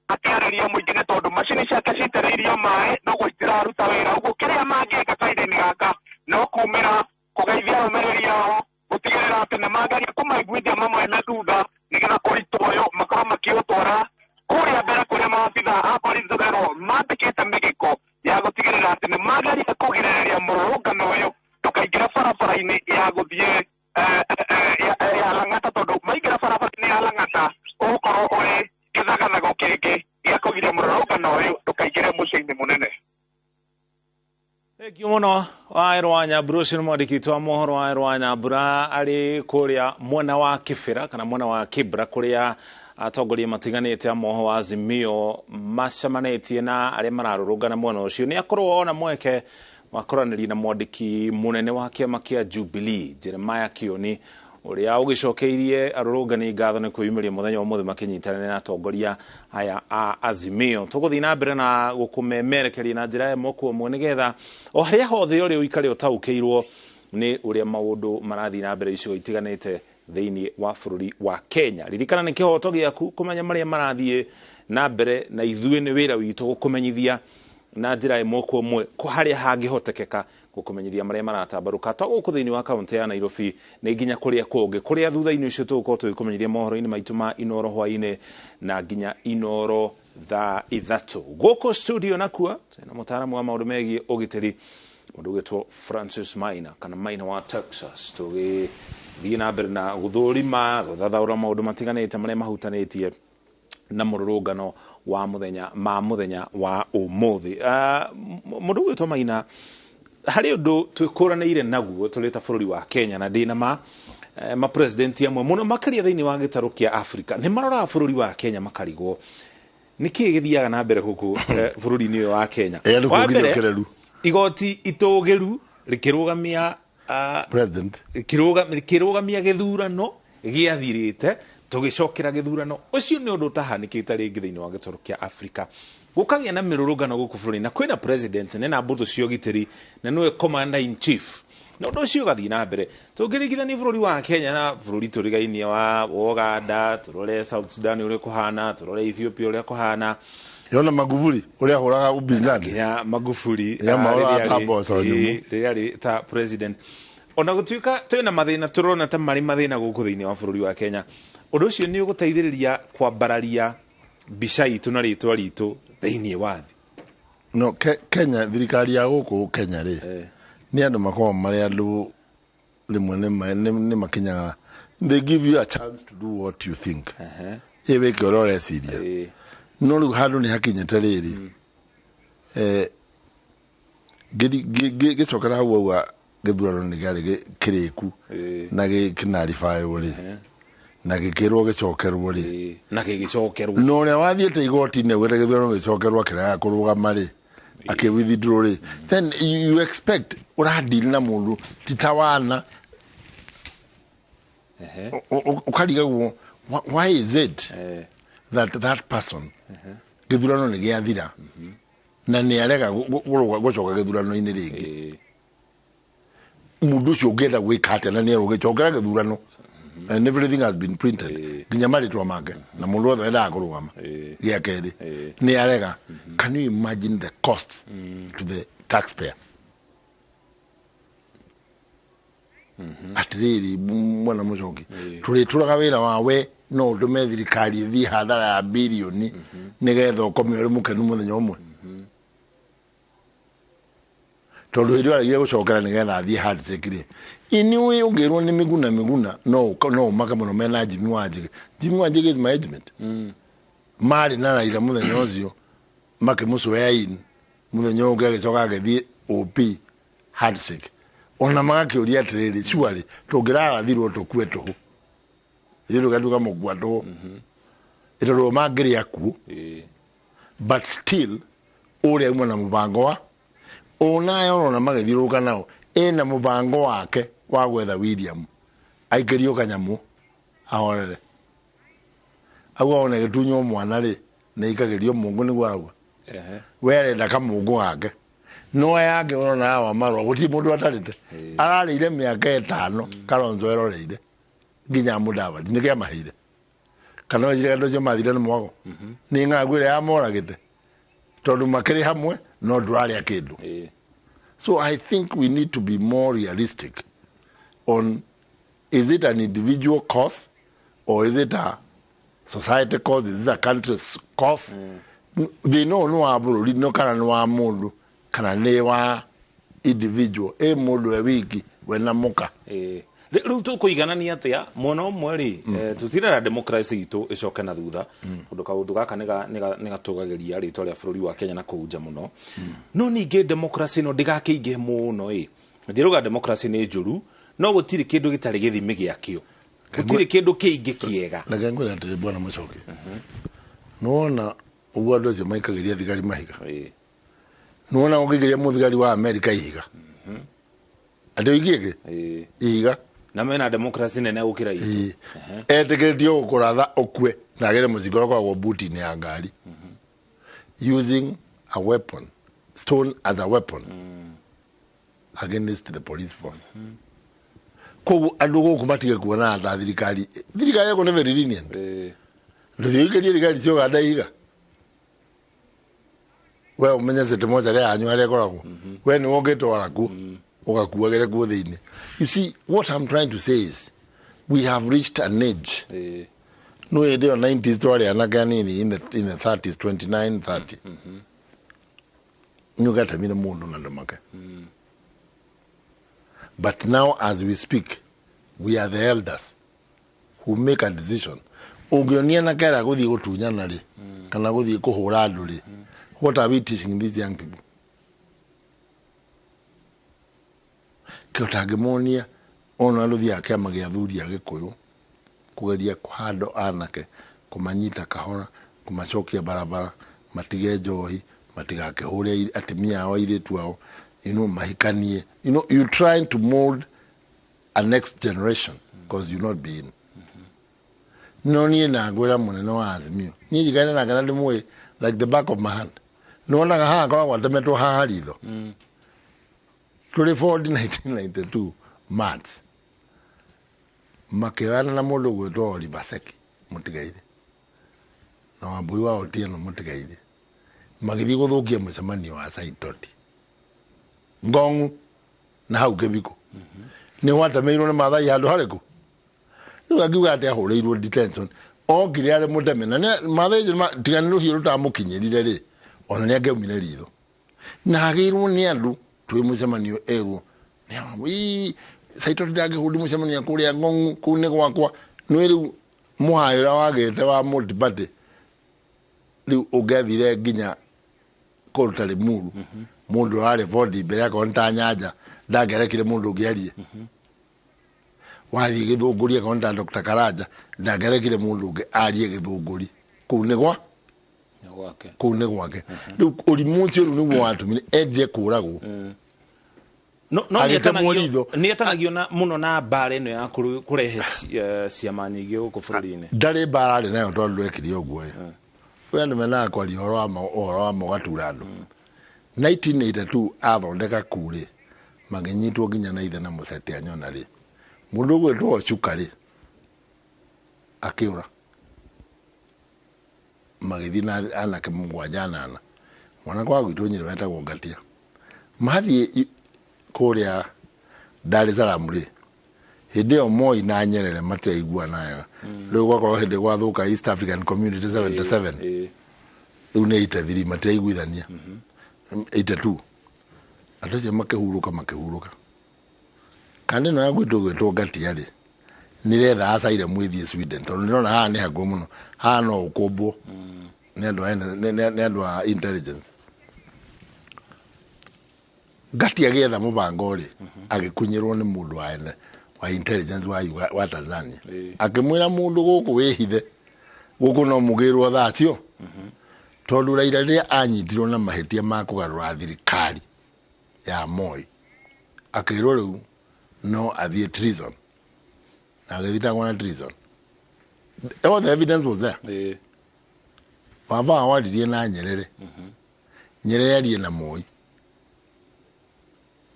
S11: akĩarĩria mũingĩ nĩ tondũ macini ciake citĩrĩirio maĩ noguo itiraruta wĩra. Ũguo kĩrĩa mangĩka kahinda-inĩ gaka no kumĩra kũgeithia arũmĩrĩri ao, gũtigĩrĩra atĩ nĩ mageria kũmaiguithia mamwe na thutha nĩgetha ũritũ ũyũ makorwo makĩũtwara kũrĩa mbere kũrĩa maabitha a borithi tũrerwo mambĩkĩte mĩgĩko ya gũtigĩrĩra atĩ nĩ mageria kũgirĩrĩria mũrũrũngano ũyũ ndũkaingĩre barabara-inĩ ya gũthiĩ ya Lang'ata, tondũ maingĩra barabara-inĩ ya Lang'ata ũgũkorwo ũrĩ gĩthagathago kĩngĩ gĩa kũgiria mũrũrũngano ũyũ ndũkaingĩre mũciĩ-inĩ mũnene.
S25: Thank you mũno Waerũ wa Nyambura. Ũcio nĩ mwandĩki witũ wa mohoro Waerũ wa Nyambura arĩ kũrĩa mwena wa Kĩbĩra kana mwena wa Kibra kũrĩa atongoria matiganĩte a moho wa Azimio macemanĩtie na arĩa mararũrũngana mwena ũcio. Nĩ akorwo ona mweke wa kwaranĩria na mwandĩki mũnene wa kĩama kĩa Jubilee Jeremiah Kioni ũrĩa ũgĩcokeirie arũrũngani ngatho nĩ kwĩyumĩria mũthenya wa ũmũthĩ makĩnyitanĩra na atongoria aya a Azimio. Tũgũthiĩ na mbere na gũkũmemerekeria na njĩra ĩmwe kwa ĩmwe nĩgetha o harĩa hothe ũrĩ ũikare ũtaũkĩirwo nĩ ũrĩa maũndũ marathiĩ na mbere icigo itiganĩte thĩinĩ wa bũrũri wa Kenya. Ririkana nĩ kĩhoto gĩaku kũmenya marĩa marathiĩ na mbere, na ithuĩ nĩ wĩra witũ gũkũmenyithia na njĩra ĩmwe kwa ĩmwe harĩa hangĩhotekeka gũkũmenyithia marĩa maratambarũka to gũkũ thĩinĩ wa kaũntĩ ya Nairobi nĩ nginya kũrĩa kũngĩ kũrĩa thutha-inĩ ũcio tũgũkorwo tũgĩkũmenyithia mohoro-inĩ maitũ ma Inoro hwaĩ-inĩ na nginya Inoro thaa 3. Gũkũ studio nakuo twĩna mũtaaramu wa maũndũ megiĩ ũgitĩri mũndũ ũgwĩtwo Francis Maina kana Maina wa Texas, tũgĩthiĩ na mbere na gũthũrima gũthathaũra maũndũ matiganĩte marĩa mahutanĩtie na mũrũrũngano wa mũthenya ma mũthenya wa ũmũthĩ. Mũndũ ũgwĩtwo Maina, harĩ ũndũ twĩkũranĩire naguo tũrĩ ta bũrũri wa Kenya na ndĩna ma mapresidenti amwe mũno makĩria thĩinĩ wa gĩtarũ kĩa Afrika nĩ maroraga bũrũri wa Kenya makarigwo nĩ kĩĩ gĩthiaga na mbere gũkũ bũrũri-inĩ ũyũ wa Kenya. Wa mbere, igoti itũgĩru rĩkĩrũgamia
S1: president
S25: rĩkĩrũgamia gĩthurano gĩathirĩte tũgĩcokera gĩthurano. Ũcio nĩ ũndũ ũtahanĩkĩte rĩngĩ thĩinĩ wa gĩtarũ kĩa Afrika. Gũkagĩa na mĩrũrũngano gũkũ bũrũri na kwĩna president na mbũtũ cia ũgitĩri na nĩwe commander in chief, na ũndũ ũcio ũgathiĩ na mbere. Tũngĩringithania bũrũri wa Kenya na bũrũri tũrigainie wa Uganda, tũrore South Sudan ũrĩa kũhana, tũrore Ethiopia ũrĩa kũhana,
S1: yona Magufuli ũrĩa ahũraga upinzani
S25: ya Magufuli rĩrĩa arĩ ta president. Ona gũtuĩka twĩna mathĩna tũrona ta marĩ mathĩna gũkũ thĩinĩ wa bũrũri wa Kenya, ũndũ ũcio nĩ ũgũteithĩrĩria kwambararia mbica itũ na rĩtwa ritũ thĩinĩ wa thĩ.
S1: No Kenya, thirikari ya gũkũ Kenya rĩ nĩ andũ makoragwo marĩ andũ rĩmwe nĩ makinyaga, they give you a chance to do what you think. Ĩ wĩke ũrĩa ũreciria. No rĩu handũ nĩ hakinyĩte rĩrĩ gĩcokera hau auga gĩthurano nĩ kĩarĩ kĩrĩku na gĩkĩnaribaywo rĩ na gĩkĩrwo gĩcokerwo rĩ
S25: na gĩgĩcokerwo,
S1: no ũrĩa wathiĩte igoti-inĩ augĩte gĩthurano gĩcokerwo akĩrega kũrũgama rĩ akĩ withdraw rĩ, then you expect ũradeal na mũndũ ti ta wana ũkarigagwo why is it that that person gĩthurano nĩ gĩathira na nĩ arega gũcoka gĩthurano-inĩ rĩngĩ. Mũndũ ũcio ũngĩenda gwĩka atĩa na nĩ erwo gĩcokera gĩthurano and everything has been printed nginya marĩtwa make na mũndũ wothe wendaga kũrũgama gĩa kerĩ nĩ arega. Can you imagine the cost to the taxpayer? Atĩrĩrĩ mwana mũcoki, tũrĩtũraga wĩra wa we no ũtũme thirikari ĩthiĩ hathara ya birioni nĩgetha ũkome ũrĩ mũkenu mũthenya ũmwe, tondũ hĩndĩ ĩyo aregire gũcokera nĩgetha athiĩ handshake rĩ, inyuĩ ũngĩrwo nĩ Miguna Miguna no ũmake mũno mena Jimmy Wanjigi. Jimmy Wanjigi is my agent. Marĩ na Raila mũthenya ũcio makĩmũswear in, mũthenya ũngĩ agĩcoka agĩthiĩ OP handshake. Ona magakĩũria atĩrĩrĩ, surely tũngĩrarathirwo tũkue tũhũ ithuĩ tũgatuĩka mũkua tũhũ ĩtondũ mangĩrĩ akuũ, but still ũrĩa auma na mũbango wa onayo ona magĩthiũrũrũka nao ena mũbango wake wa gwetha William aikĩrio kanyamũ ahorere auga ona gĩtunywo mwana rĩ nĩ aikagĩrio mũngũ nĩguo agua we arenda kamũngũ gake. No aya angĩ ũrona hawa marũa gũtirĩ mũndũ atarĩte. Ararĩire mĩaka 5 Kalonzo eroreire nginya Mudavadi nĩkĩo amaheire. Kana wejire andũ acio mathire nĩ mwago. Nĩ ng'aragu ĩrĩa yamoragĩte tondũ makĩrĩ hamwe no ndũrarĩa kĩndũ. So I think we need to be more realistic on, is it an individual cause or is it a society cause, is it a country's cause? Thĩna ũyũ nĩ wa bũrũri no kana nĩ wa mũndũ kana nĩ wa individual, ĩ mũndũ e wiki we na mũka.
S25: Rĩu tũkũiganania atĩa mwena ũmwe rĩ, tũtirera democracy itũ ĩcoke na thutha, tondũ kaũndũ gaka nĩ gatũgagĩria rĩtwa rĩa bũrũri wa Kenya na kũu nja mũno. No ningĩ democracy ĩno ndĩgakĩingĩhe mũno ĩ. Ndiruga democracy nĩ njũru, no gũtirĩ kĩndũ gĩtarĩ gĩthimi gĩakĩo. Gũtirĩ kĩndũ kĩingĩ kĩega.
S1: Reke ngwĩre atĩrĩ bwana Mũchoki. Nĩwona ũguo andũ acio maikagĩria thigari mahiga. Nĩwona ũngĩikĩria mũthigari wa Amerika ihiga. Andũ aingĩ kĩ? Ihiga.
S25: Na mena democracy nene gũkĩra itũ.
S1: Etĩkĩrĩtio gũkũratha ũkue na agere mũcinga ũrĩa ũkoragwo buti-inĩ ya ngari. Using a weapon, stone as a weapon against the police force. Koguo andũ gũkũ matige kuona ta thirikari yaku nĩ very lenient. Ndũthiũikĩrie thigari cia Uganda ihiga. We ũmenye city moja rĩa yanyu harĩa ĩkoragwo. We nĩwe ũngĩtwara kuo ũgakuagĩre kuo thĩinĩ. You see, what I'm trying to say is we have reached an age. No hĩndĩ ĩyo 90s twarĩ anake anini in the 30s, 29, 30. Nĩ ũgatemire mũndũ na ndũmake. But now as we speak, we are the elders who make a decision. Ũngĩonia anake arĩa gũthiĩ gũtunyana rĩ, kana gũthiĩ kũhũra andũ rĩ, what are we teaching these young people? Kĩo tangĩmonia ona andũ thiaga kĩama gĩa athuri a Gĩkũyũ kũgeria kũhandwo anake, kũmanyita kahora, kũmacokia barabara, matige njohi, matigakĩhũre atumia ao airĩtu ao, you know, mahikanie. You know, you're trying to mold a next generation because you're not being. No niĩ na ngwĩra mũnene wa Azimio. Niĩ njikaine nake na ndĩmũĩ like the back of my hand. Nĩwonaga haha akoragwo atemetwo haha ritho. Tũrĩ Ford 1992 March. Makĩoyana na mũndũ ũgwĩtwo Oliver Seki mũtigaire. Na Wambui wa Otieno mũtigaire. Magĩthiĩ gũthũkia mũcemanio wa Saitoti. Ngong'u na hau Kĩbiko. Nĩ gwatemeirwo nĩ Maathai handũ harĩkũ? Rĩu angiuga atĩ ahũrĩirwo detention. Okire arĩ mũteme na Maathai tiga nĩ rũhiũ rũtamũkinyĩrire rĩ, ona nĩ angĩaumire ritho. Na agĩirwo nĩ andũ twĩ mũcemanio erwo. Saitoti ndangĩhũndi mũcemanio kũrĩa Ngong'u kũu nĩ gwakwa. Nĩ rĩu mũhayo ũrĩa wagĩte wa multi-party rĩu ũngĩathire nginya kũruta Limuru. Mũndũ ũrarĩ bodi mbere akorwo nĩ ta Nyanja ndangĩarekire mũndũ ũngĩ arie. Wathiĩ Gĩthũngũri akorwo nĩ ta Dr. Karanja ndangĩarekire mũndũ ũngĩ arie Gĩthũngũri. Kũu nĩ gwa? Kũu nĩ gwake. Rĩu ũrimũ ũcio rĩu nĩguo watũmire endire kũragwo.
S25: No nĩetanagio mũno na mbara ĩno ya kũrehe ciama nyingĩ gũkũ bũrũri-inĩ.
S1: Ndarĩ mbara arĩ nayo tondũ ndwekire ũguo ĩ. We andũ mendaga kwaria ũhoro wa mũgatura andũ. 1982 athondeka kũ rĩ, magĩnyitwo nginya na ithe na mũcete anyona rĩ. Mũndũ ũgwĩtwo Ochuka rĩ, akĩũra. Magĩthiĩ na anake 7 8. Mwanake wa gwitũ Nyĩrĩ wetagwo Ngatia. Mathiĩ kũrĩa Dar es Salaam rĩ, hĩndĩ ĩyo Moi na Nyerere matiraiguana wega. Rĩu gwakorwo hĩndĩ gwathũka East African Community 77. Rĩu nĩ 83 matiraiguithania. 82. Andũ acio makĩhurũka. Kana ĩno ya gwitũ gwĩtwo Ngatia rĩ, nĩretha asylum ĩthiĩ Sweden tondũ nĩrona haha nĩ hakuhĩ mũno. Haha no ũkũmbwo nĩ andũ a intelligence. Ngatia agĩetha mũbango rĩ, agĩkunyĩrwo nĩ mũndũ wa intelligence wa Tanzania. Akĩmwĩra mũndũ gũkũ wĩhithe, gũkũ no mũgĩrwo thaa cio. Tondũ Raila rĩrĩa anyitirwo na mahĩtia ma kũgarũra thirikari ya Moi, akĩrwo rĩu no athiĩ treason. Na agĩthitangwo na treason. All the evidence was there. Baba waririe na Nyerere. Nyerere arie na Moi.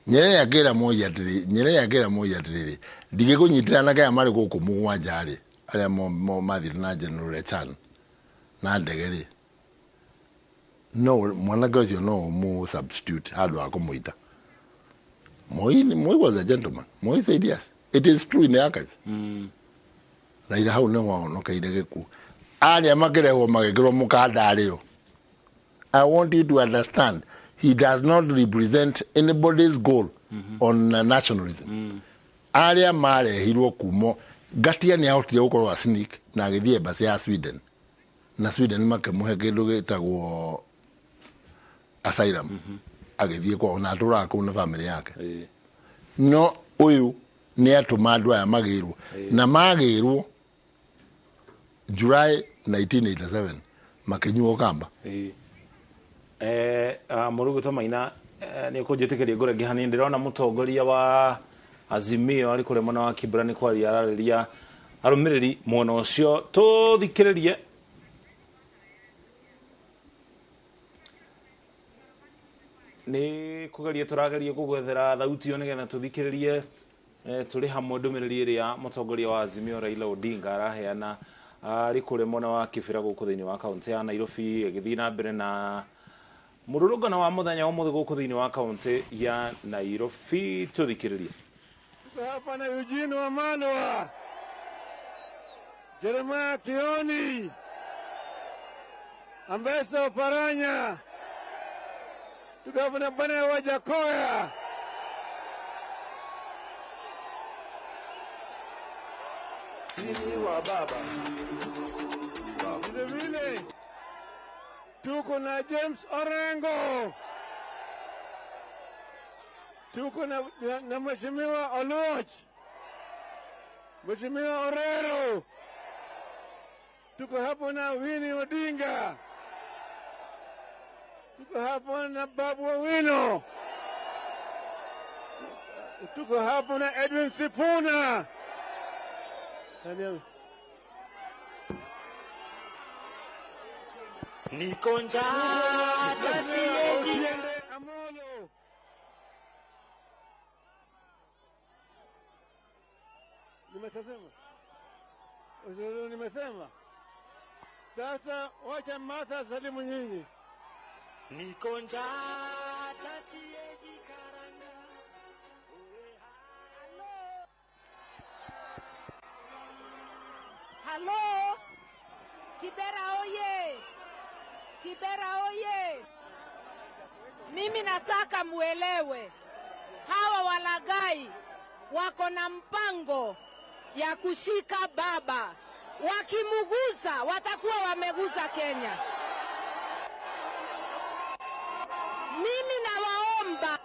S1: Nyerere akĩra Moi atĩrĩ, Nyerere akĩra Moi atĩrĩrĩ, ndingĩkũnyitĩra anake aya marĩ gũkũ mũgwanja rĩ, arĩa mathire na General Lechan na ndege rĩ, no mwanake ũcio no ũmũ substitute handũ ha kũmũita. Moi was a gentleman. Moi said yes. It is true in the archives. Raila hau nĩho ahonokeire gĩkuũ. Arĩa makĩrehwo magĩkĩrwo mũkanda arĩo. I want you to understand, he does not represent anybody's goal on nationalism. Arĩa marehirwo kumo Ngatia nĩ ahotire gũkorwo a sneak na agĩthiĩ embassy ya Sweden, na Sweden makĩmũhe kĩndũ gĩtagwo asylum, agĩthiĩ kwao na atũraga kũu na family yake. No ũyũ nĩ atũma andũ aya magĩrwo na magĩrwo July 1987 makĩnyuo kamba.
S25: Mũrugĩtwo Maina, nĩ ũkũnjĩtĩkĩria ngũrenge hanini. Ndĩrona mũtongoria wa Azimio arĩ kũrĩa mwena wa Kibra nĩ kwaria ararĩria arũmĩrĩri mwena ũcio. Tũthikĩrĩrie. Nĩ kũgeria tũrageria gũgwethera thauti ĩyo nĩgetha tũthikĩrĩrie tũrĩ hamwe ndũmĩrĩri ĩrĩa mũtongoria wa Azimio Raila Odinga araheana arĩ kũrĩa mwena wa Kibera gũkũ thĩinĩ wa kaũntĩ ya Nairobi, ĩgĩthiĩ na mbere na mũrũrũngano wa mũthenya ũmũthĩ gũkũ thĩinĩ wa kaũntĩ ya Nairobi. Tũthikĩrĩrie.
S12: Hapa na Eugene Wamalwa, Jeremiah Kioni, Ambesa Oparanya, tuko hapa na Bwana Wajackoyah.
S6: Sisi wa baba.
S12: Vile vile tuko na James Orengo, tuko na Mheshimiwa Oluoch, Mheshimiwa Orero, tuko hapo na Winnie Odinga, tuko hapo na Babu Owino, tuko hapo na Edwin Sifuna.
S4: Niko njaa siwezi.
S12: Amolo. Nimesema. Nimesema. Sasa wacha Martha salimu nyinyi.
S4: Niko njaa siwezi karanga.
S3: Halo. Kibera oye. Kibera oye. Mimi nataka muelewe, hawa walagai wako na mpango ya kushika baba. Wakimuguza watakuwa wameguza Kenya. Mimi nawaomba,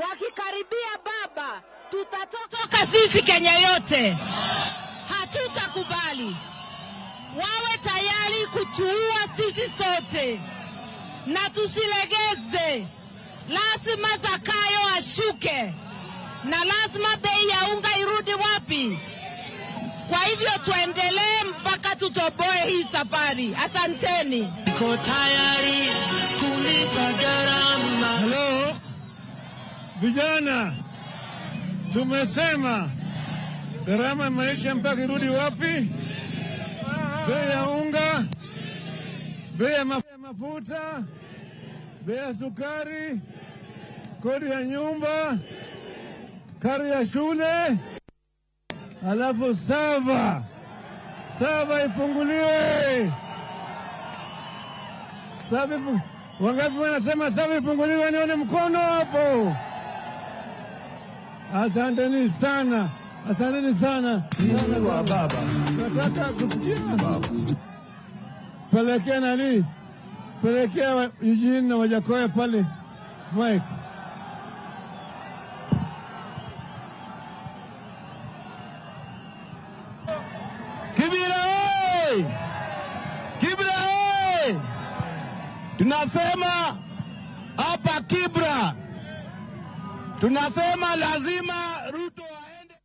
S3: wakikaribia baba tutatoka sisi Kenya yote. Hatutakubali. Wawe tayari kutuua sisi sote. Na tusilegeze. Lazima Zakayo ashuke. Na lazima bei ya unga irudi wapi? Kwa hivyo tuendelee mpaka tutoboe hii safari. Asanteni.
S4: Niko tayari kulipa gharama.
S12: Hello. Vijana, tumesema gharama ya maisha mpaka irudi wapi? Bei ya unga, bei ya mafuta, bei ya sukari, kodi ya nyumba, karo ya shule, alafu sava ipunguliwe. Sava, wangapi wanasema sava ipunguliwe? Nione mkono hapo. Asanteni sana. Asanteni sana.
S6: Sisi wa baba.
S12: Nataka kusikia. Pelekea nani? Pelekea Eugene na Wajackoyah pale. Mike.
S5: Kibira oi! Kibira oi! Tunasema hapa Kibra. Tunasema lazima Ruto aende.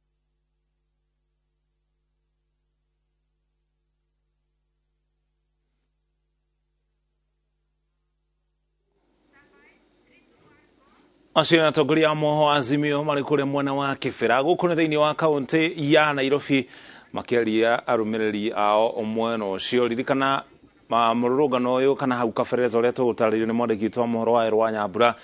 S25: Acio nĩ atongoria a moho Azimio marĩ kũrĩa mwena wa Kĩbĩra gũkũ nĩ thĩinĩ wa kaũntĩ ya Nairobi makĩaria arũmĩrĩri ao mwena ũcio. Ririkana mũrũrũngano ũyũ kana hau kabere ta ũrĩa tũgũtarĩrio nĩ mwandĩki witũ wa mohoro wa Erwa Nyambura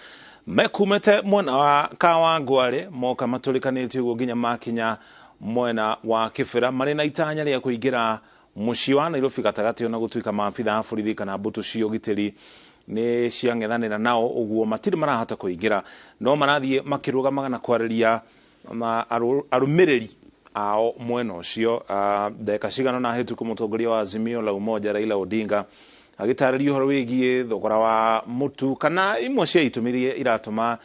S25: mekumĩte mwena wa Kawangware moka matũrĩkanĩtie ũguo nginya makinya mwena wa Kĩbĩra marĩ na itanya rĩa kũingĩra mũciĩ wa Nairobi gatagatĩ ona gũtuĩka maabitha a borithi kana mbũtũ cia ũgitĩri nĩ ciang'ethanĩra nao ũguo matirĩ marahota kũingĩra no marathiĩ makĩrũgamaga na kwarĩria arũmĩrĩri ao mwena ũcio. Ndagĩka cigana ũna hĩtũku mũtongoria wa Azimio la Umoja Raila Odinga agĩtarĩria ũhoro wĩgiĩ thogora wa mũtu kana imwe cia itũmi iria iratũma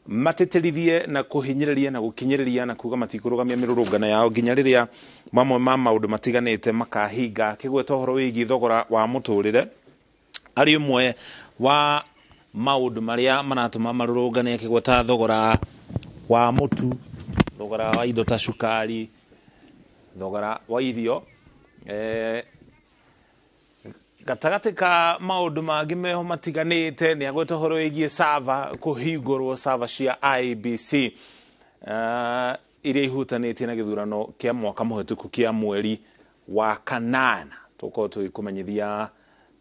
S25: matĩtĩrithie na kũhinyĩrĩria na gũkinyĩrĩria na kuga matikũrũgamia mĩrũrũngano yao nginya rĩrĩa mamwe ma maũndũ matiganĩte makahinga. Akĩgweta ũhoro wĩgiĩ thogora wa mũtũrĩre arĩ ũmwe wa maũndũ marĩa maratũma marũrũngane, akĩgweta thogora wa mũtu, thogora wa indo ta cukari, thogora wa irio, gatagatĩ ka maũndũ mangĩ meho matiganĩte. Nĩ agweta ũhoro wĩgiĩ sava kũhingũrwo, sava cia IEBC iria ihutanĩtie na gĩthurano kĩa mwaka mũhĩtũku kĩa mweri wa kanana. Tũkorwo tũgĩkũmenyithia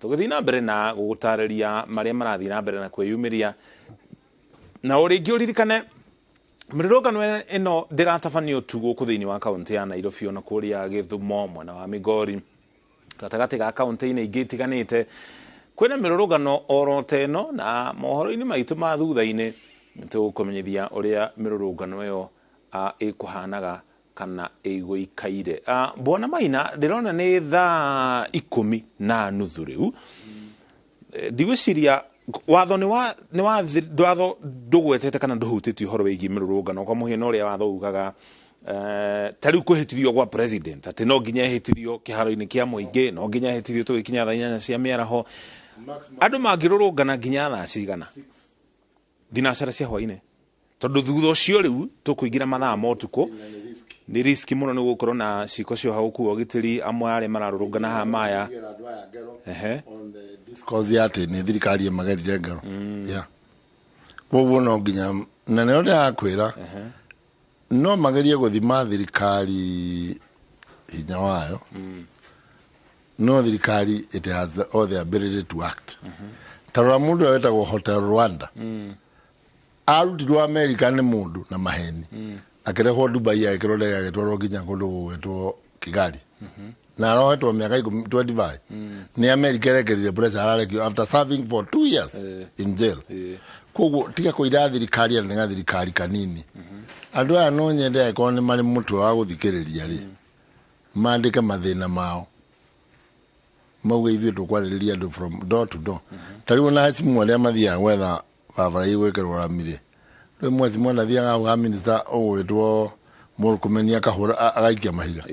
S25: tũgĩthiĩ na mbere na gũgũtarĩria marĩa marathiĩ na mbere na kwĩyumĩria. Na o rĩngĩ ũririkane mĩrũrũngano ĩno ndĩratabanio tu gũkũ thĩinĩ wa kaũntĩ ya Nairobi ona kũrĩa Gĩthumo mwena wa Migori gatagatĩ ga kaũntĩ-inĩ ingĩ itiganĩte kwĩna mĩrũrũngano oro ta ĩno, na mohoro-inĩ maitũ ma thutha-inĩ nĩtũgũkũmenyithia ũrĩa mĩrũrũngano ĩyo ĩkũhanaga kana ĩgũikaire. Bwana Maina, ndĩrona nĩ thaa 10:30 rĩu. Ndigwĩciria watho nĩ watho ndũgwetete kana ndũhutĩtie ũhoro wĩgiĩ mĩrũrũngano kwa mũhiano ũrĩa watho ugaga ta rĩu kwĩhĩtithio gwa president atĩ no nginya ehĩtithio kĩharo-inĩ kĩa mũingĩ, no nginya ehĩtithio tũgĩkinya thaa 8 cia mĩaraho. Andũ mangĩrũrũngana nginya thaa cigana? Thinacara cia hwaĩ-inĩ, tondũ thutha ũcio rĩu tũkũingĩra mathaa ma ũtukũ. Nĩ riski mũno nĩ gũkorwo na ciĩko cia gũkua ũgitĩri amwe arĩa mararũrũngana haha maya.
S1: Discourse ya atĩ nĩ thirikari ĩmagerire ngero. Yeah. Koguo no nginya na nĩo ndĩrakwĩra no magerie gũthima thirikari hinya wayo. No thirikari it has all the ability to act. Ta rora mũndũ ũrĩa wetagwo Hotel Rwanda. Arutirwo America nĩ mũndũ na maheni. Akĩrehwo Dubai agĩkĩrwo ndege agĩtwarwo nginya kũndũ gũgwĩtwo Kigali. Na arohetwo mĩaka 25. Nĩ America ĩrekerire pressure ararekio after serving for 2 years in jail. Koguo tiga kũira thirikari atĩ nĩ gathirikari kanini. Andũ aya no nyende angĩkorwo nĩ marĩ mũtwe wa gũthikĩrĩria rĩ, mandĩke mathĩna mao mauge ithuĩ tũkwarĩrĩria andũ from door to door. Ta rĩu ona acimu arĩa mathiaga gwetha barabara igwĩkĩrwo rami rĩ, rĩu mwecimu ndathiaga hau ha minister ũgwĩtwo Murkomen akahũra agaikia mahiga.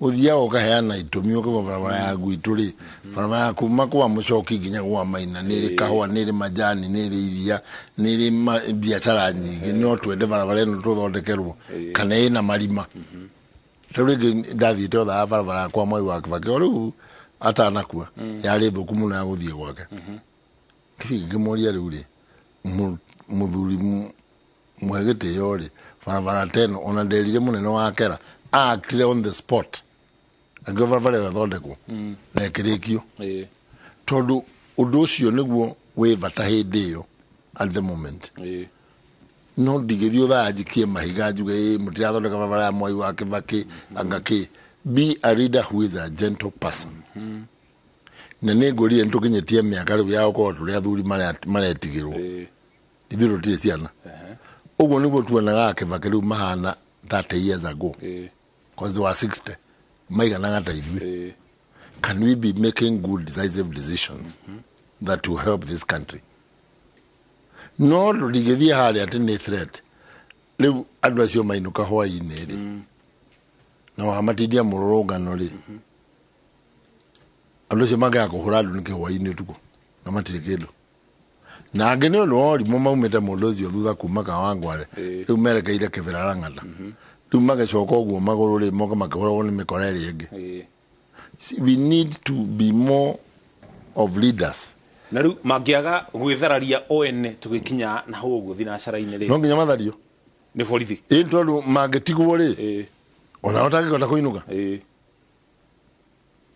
S1: Ũthiaga ũkaheana itũmi ũkauga barabara ya gwitũ rĩ, barabara ya kuma kwa Mũcoki nginya gwa Maina nĩ ĩrĩ kahũa, nĩ ĩrĩ majani, nĩ ĩrĩ iria, nĩ ĩrĩ biacara nyingĩ, no twende barabara ĩno tũthondekerwo kana ĩna marima. Rĩu rĩngĩ ndathiĩte othaga barabara ya kwa Mwai wa Kibaki o rĩu atanakua yarĩ thũku mũno ya gũthiĩ gwake. Kĩbiki ngĩmũria rĩu rĩ, mũthuri mũhe gĩtĩo rĩ, barabara ta ĩno ona nderire mũnene wa Kera actire on the spot akiuga barabara ĩyo ĩthondekwo na ĩkĩrĩkio. Tondũ ũndũ ũcio nĩguo wĩ bata hĩndĩ ĩyo at the moment. No ndigĩthiĩ thaa njikie mahiga njuge ĩ mũtirathondeka barabara ya Mwai wa Kibaki anga kĩ. Be a leader who is a gentle person. Na nĩ ngũrire nĩ tũkinyĩtie mĩaka rĩu ya gũkorwo tũrĩ athuri maretigĩrwo. Ithuĩ tũtirĩ ciana. Ũguo nĩguo tuonaga Kibaki rĩu mahana 30 years ago. Because they were 60. Maiganaga ta ithuĩ. Can we be making good decisive decisions that will help this country? No tũtingĩthiĩ harĩa atĩ nĩ threat. Rĩu andũ acio mainũka hwaĩ-inĩ rĩ, na wamatindia mũrũrũngano rĩ, andũ acio mangĩaga kũhũra andũ nĩkĩ hwaĩ-inĩ ũtukũ na matirĩ kĩndũ. Na angĩ nĩ ũndũ wa ũrimũ maumĩte mũndũ ũcio thutha kuma Kawangware rĩu merekeire Kĩbĩra Lang'ata. Rĩu magĩcoka ũguo magũrũ rĩ, moka makĩhũragwo nĩ mĩkora ĩrĩa ĩngĩ. See, we need to be more of leaders.
S25: Na rĩu mangĩaga gwĩthararia o ene tũgĩkinya na hau ũguo thinacara-inĩ rĩ,
S1: No nginya mathario.
S25: Nĩ borithi.
S1: Ĩ, tondũ mangĩtigwo rĩ, onao tangĩhota kũinũka,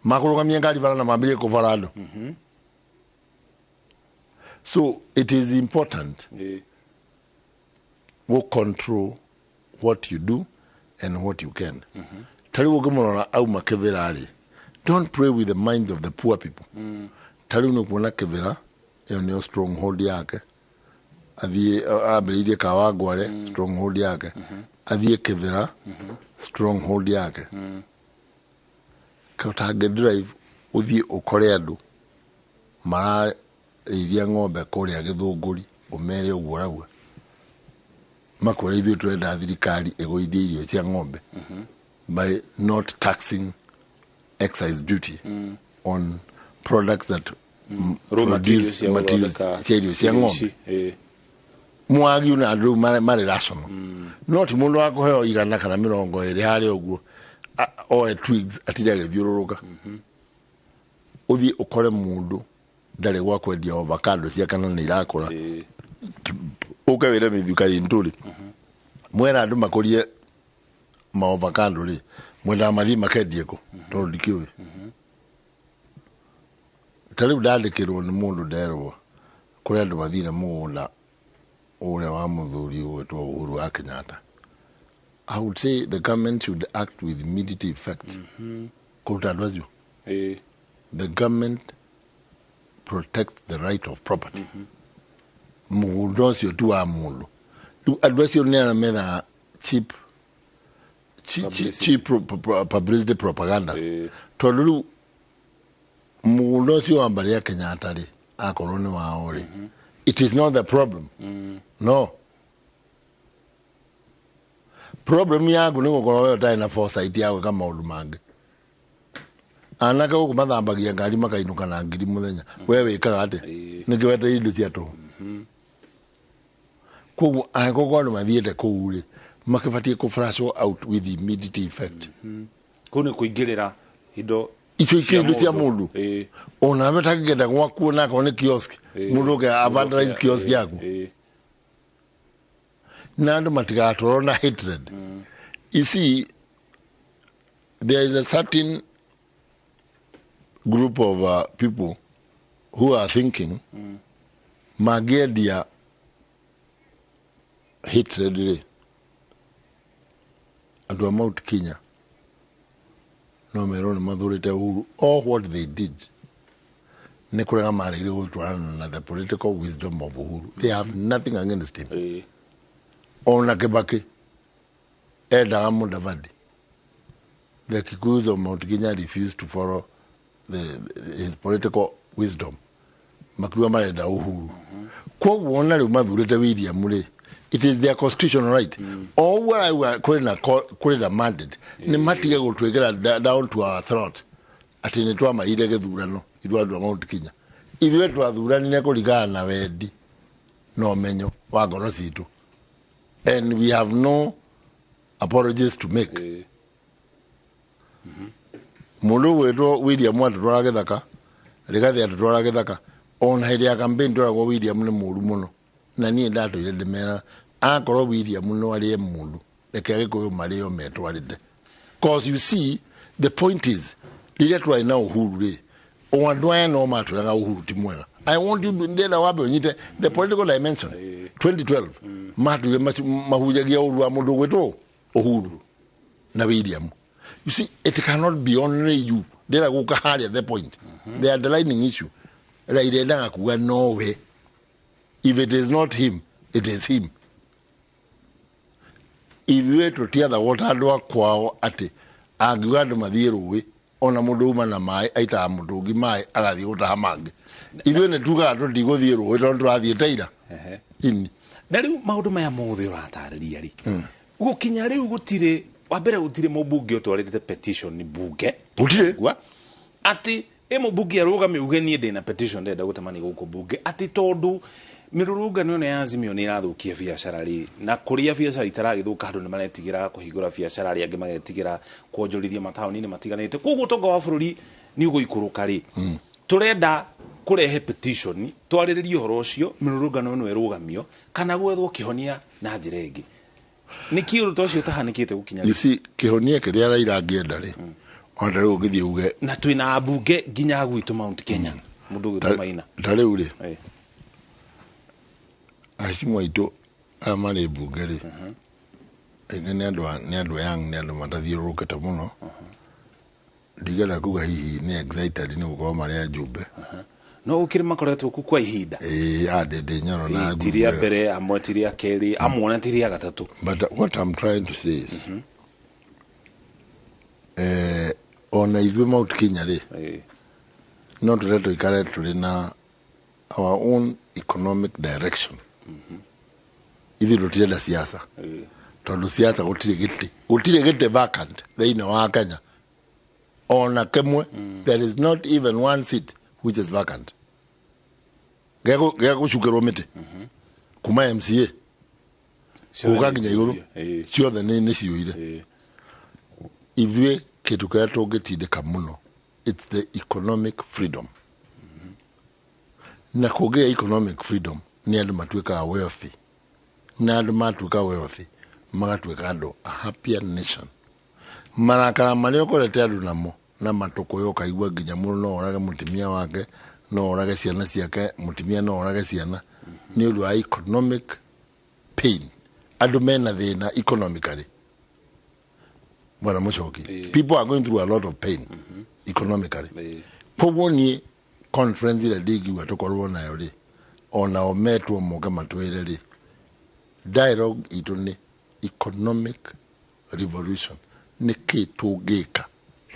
S1: makũrũgamia ngari bara na mambĩrĩrie kũbora andũ. So it is important go control what you do and what you can. Ta rĩu ũngĩmũrora auma Kĩbĩra rĩ, don't play with the minds of the poor people. Ta rĩu nĩ kuona Kĩbĩra ĩyo nĩyo stronghold yake. Athiĩ ambĩrĩirie Kawangware, stronghold yake. Athiĩ Kĩbĩra, stronghold yake. Ũtangĩ drive ũthiĩ ũkore andũ mararĩithia ng'ombe kũrĩa Gĩthũngũri, ũmere ũguo ũrauga, makwĩra ithuĩ tũrenda thirikari ĩgũithie irio cia ng'ombe by not taxing excise duty on products that
S25: Raw materials
S1: produce
S25: cia
S1: materials
S25: gũthondeka
S1: cia irio cia ng'ombe.
S25: ici.
S1: Mwagi na andũ rĩu marĩ rational. No ti mũndũ wa kũheo 120 harĩa ũguo oe twigs atinde agĩthiũrũrũka. Ũthiĩ ũkore mũndũ ndarĩ gwa kwendia avocado cia kana nĩ irakũra, ũke wĩre mĩthuka ntũrĩ mwera andũ makũrie maovacado rĩ, mwendaga mathiĩ makendie kũ? Tondũ ndikĩũĩ. Ta rĩu ndandĩkĩrwo nĩ mũndũ, nderwo kũrĩ andũ mathire mũgũnda ũrĩa wa mũthuri ũgwĩtwo Uhuru wa Kenyatta. I would say the government should act with immediate effect kũruta andũ acio. The government protects the right of property. Mũgũnda ũcio ti wa mũndũ. Rĩu andũ acio nĩ arĩa methaga cheap cheap,
S25: Publicity.
S1: cheap publicity propagandas, tondũ rĩu mũgũnda ũcio wa mbarĩ ya Kenyatta rĩ, akorwo nĩ wao rĩ, it is not the problem. No problem yaku nĩ gũkorwo we ũtarĩ na foresight ya gwĩka maũndũ mangĩ. Anake gũkũ mathambagia ngari makainũka na 1,000 mũthenya. We wĩkaga atĩa? Nĩkĩ wetereire indo cia tũhũ? Koguo angĩkorwo andũ mathiĩte kũu rĩ, makĩbatiĩ kũ flush out with immediate effect.
S25: Kũu nĩ kũingĩrĩra indo
S1: icio
S25: cia
S1: indo cia mũndũ. Onawe tangĩenda gwakuo nakorwo nĩ kiosk, mũndũ ũke avandalize kiosk yaku na andũ matigatwarwo na hatred. You see, there is a certain group of people who are thinking mangĩendia hatred rĩ, andũ a Mount Kenya no merwo nĩ mathũrĩte Uhuru. All what they did nĩ kũrega maregire gũtwarana na the political wisdom of Uhuru. They have nothing against him. Ona Kibaki endaga Mudavadi. The Kikuyus of Mount Kenya refused to follow his political wisdom, makiuga marenda Uhuru. Koguo ona rĩu mathurĩte William rĩ, it is their constitutional right. O ũguo arauga kũrĩ na mandate, nĩ matige gũtwĩkĩra down to our throat atĩ nĩ twamaire gĩthurano. Ithuĩ andũ a Mount Kenya, ithuĩ twathuranire kũringana na wendi na ũmenyo wa ngoro citũ, and we have no apologies to make. Mũndũ ũgwĩtwo William atũtwara gĩthaka, Rigathi atũtwara gĩthaka. Ona hĩndĩ ya campaign tweragwo William nĩ mũũru mũno, na niĩ ndatũire ndĩmera akorwo William no arĩe mũndũ, reke Agĩkũyũ marĩo metwarĩte. Cause you see, the point is, rĩrĩa twarĩ na Uhuru rĩ, o andũ aya no matwĩraga Uhuru ti mwega. I want you, ndĩrenda wambe ũnyite the political dimension. 2012 matwire mahunjagia ũru wa mũndũ ũgwĩtwo Uhuru na William. You see, it cannot be only you. Ndĩrenda gũka harĩa the point, the underlining issue. Raila endaga kuga nowe. If it is not him, it is him. Ithuĩ tũtiathagwo ta andũ a kwao atĩ angiuga andũ mathiĩ rũĩ, ona mũndũ uma na maĩ aitaga mũtũngi maĩ agathiĩ gũtaha mangĩ. Ithuĩ nĩ tugaga tũtigũthiĩ rũĩ tondũ tũrathiĩ ira ini.
S25: Na rĩu maũndũ maya mothe ũratarĩria rĩ, gũkinya rĩu gũtirĩ wa mbere, gũtirĩ mũmbunge ũtwarĩte petition bunge.
S1: Gũtirĩ.
S25: Gua atĩ ĩ mũmbunge arũgame uge niĩ ndĩna petition ndĩrenda gũtemania gũkũ bunge atĩ tondũ mĩrũrũngano ĩno ya Azimio nĩ ĩrathũkia biacara rĩ, na kũrĩa biacara itaragĩthũka andũ nĩ maretigĩra kũhingũra biacara, arĩa angĩ magetigĩra kuonjorithia mataũni-inĩ matiganĩte, koguo ũtonga wa bũrũri nĩ ũgũikũrũka rĩ, tũrenda Kũrehe petition twarĩrĩrie ũhoro ũcio, mĩrũrũngano ĩno ĩrũgamio kana gwethwo kĩhonia na njĩra ĩngĩ. Nĩkĩ ũndũ ta ũcio ũtahanĩkĩte gũkinya?
S1: You see, kĩhonia kĩrĩa Raila angĩenda rĩ, ona ta rĩu ũngĩthiĩ uge
S25: na twĩna ambunge nginya gwitũ Mount Kenya, mũndũ ũgwĩtwo Maina.
S1: Ta rĩu rĩ, acimu aitũ arĩa marĩ mbunge rĩ, aingĩ nĩ andũ nĩ andũ young, nĩ andũ matathiũrũrũkĩte mũno. Ndingĩenda kuga hihi nĩ excited nĩ gũkorwo marĩ ajumbe.
S25: No gũkĩrĩ makoretwo ku kwa ihinda.
S1: Ĩĩ, andĩndĩ Nyoro na
S25: Ti rĩa mbere, amwe ti rĩa kerĩ, amwe ona ti rĩa gatatũ.
S1: But what I'm trying to say is, ona ithuĩ Mount Kenya rĩ, no tũre tũikare tũrĩ na our own economic direction. Ithuĩ tũtirenda siasa, tondũ siasa gũtirĩ gĩtĩ, gũtirĩ gĩtĩ vacant thĩinĩ wa Kenya ona kĩmwe. There is not even one seat which is vacant gĩa gũcukĩrwo mĩtĩ, kuma MCA gũka nginya igũrũ, ciothe nĩ ciũire. Ithuĩ kĩndũ kĩrĩa tũngĩtindĩka mũno, it's the economic freedom. Na kũngĩgĩa economic freedom, nĩ andũ matuĩkaga wealthy, na andũ matuĩka wealthy magatuĩka andũ a happier nation. Marakara marĩa ũkorete andũ namo na matũkũya, ũkaigua nginya mũndũ no orage mũtumia wake, no orage ciana ciake, mũtumia no orage ciana nĩ ũndũ wa economic pain. Andũ mena thĩna economically, bwana Mũcoki. People are going through a lot of pain economically. Koguo niĩ conference ĩrĩa ndingiuga tũkorwo nayo rĩ, onao metwo moke matwĩre rĩ, dialogue itũ nĩ economic revolution. Nĩ kĩ tũngĩka,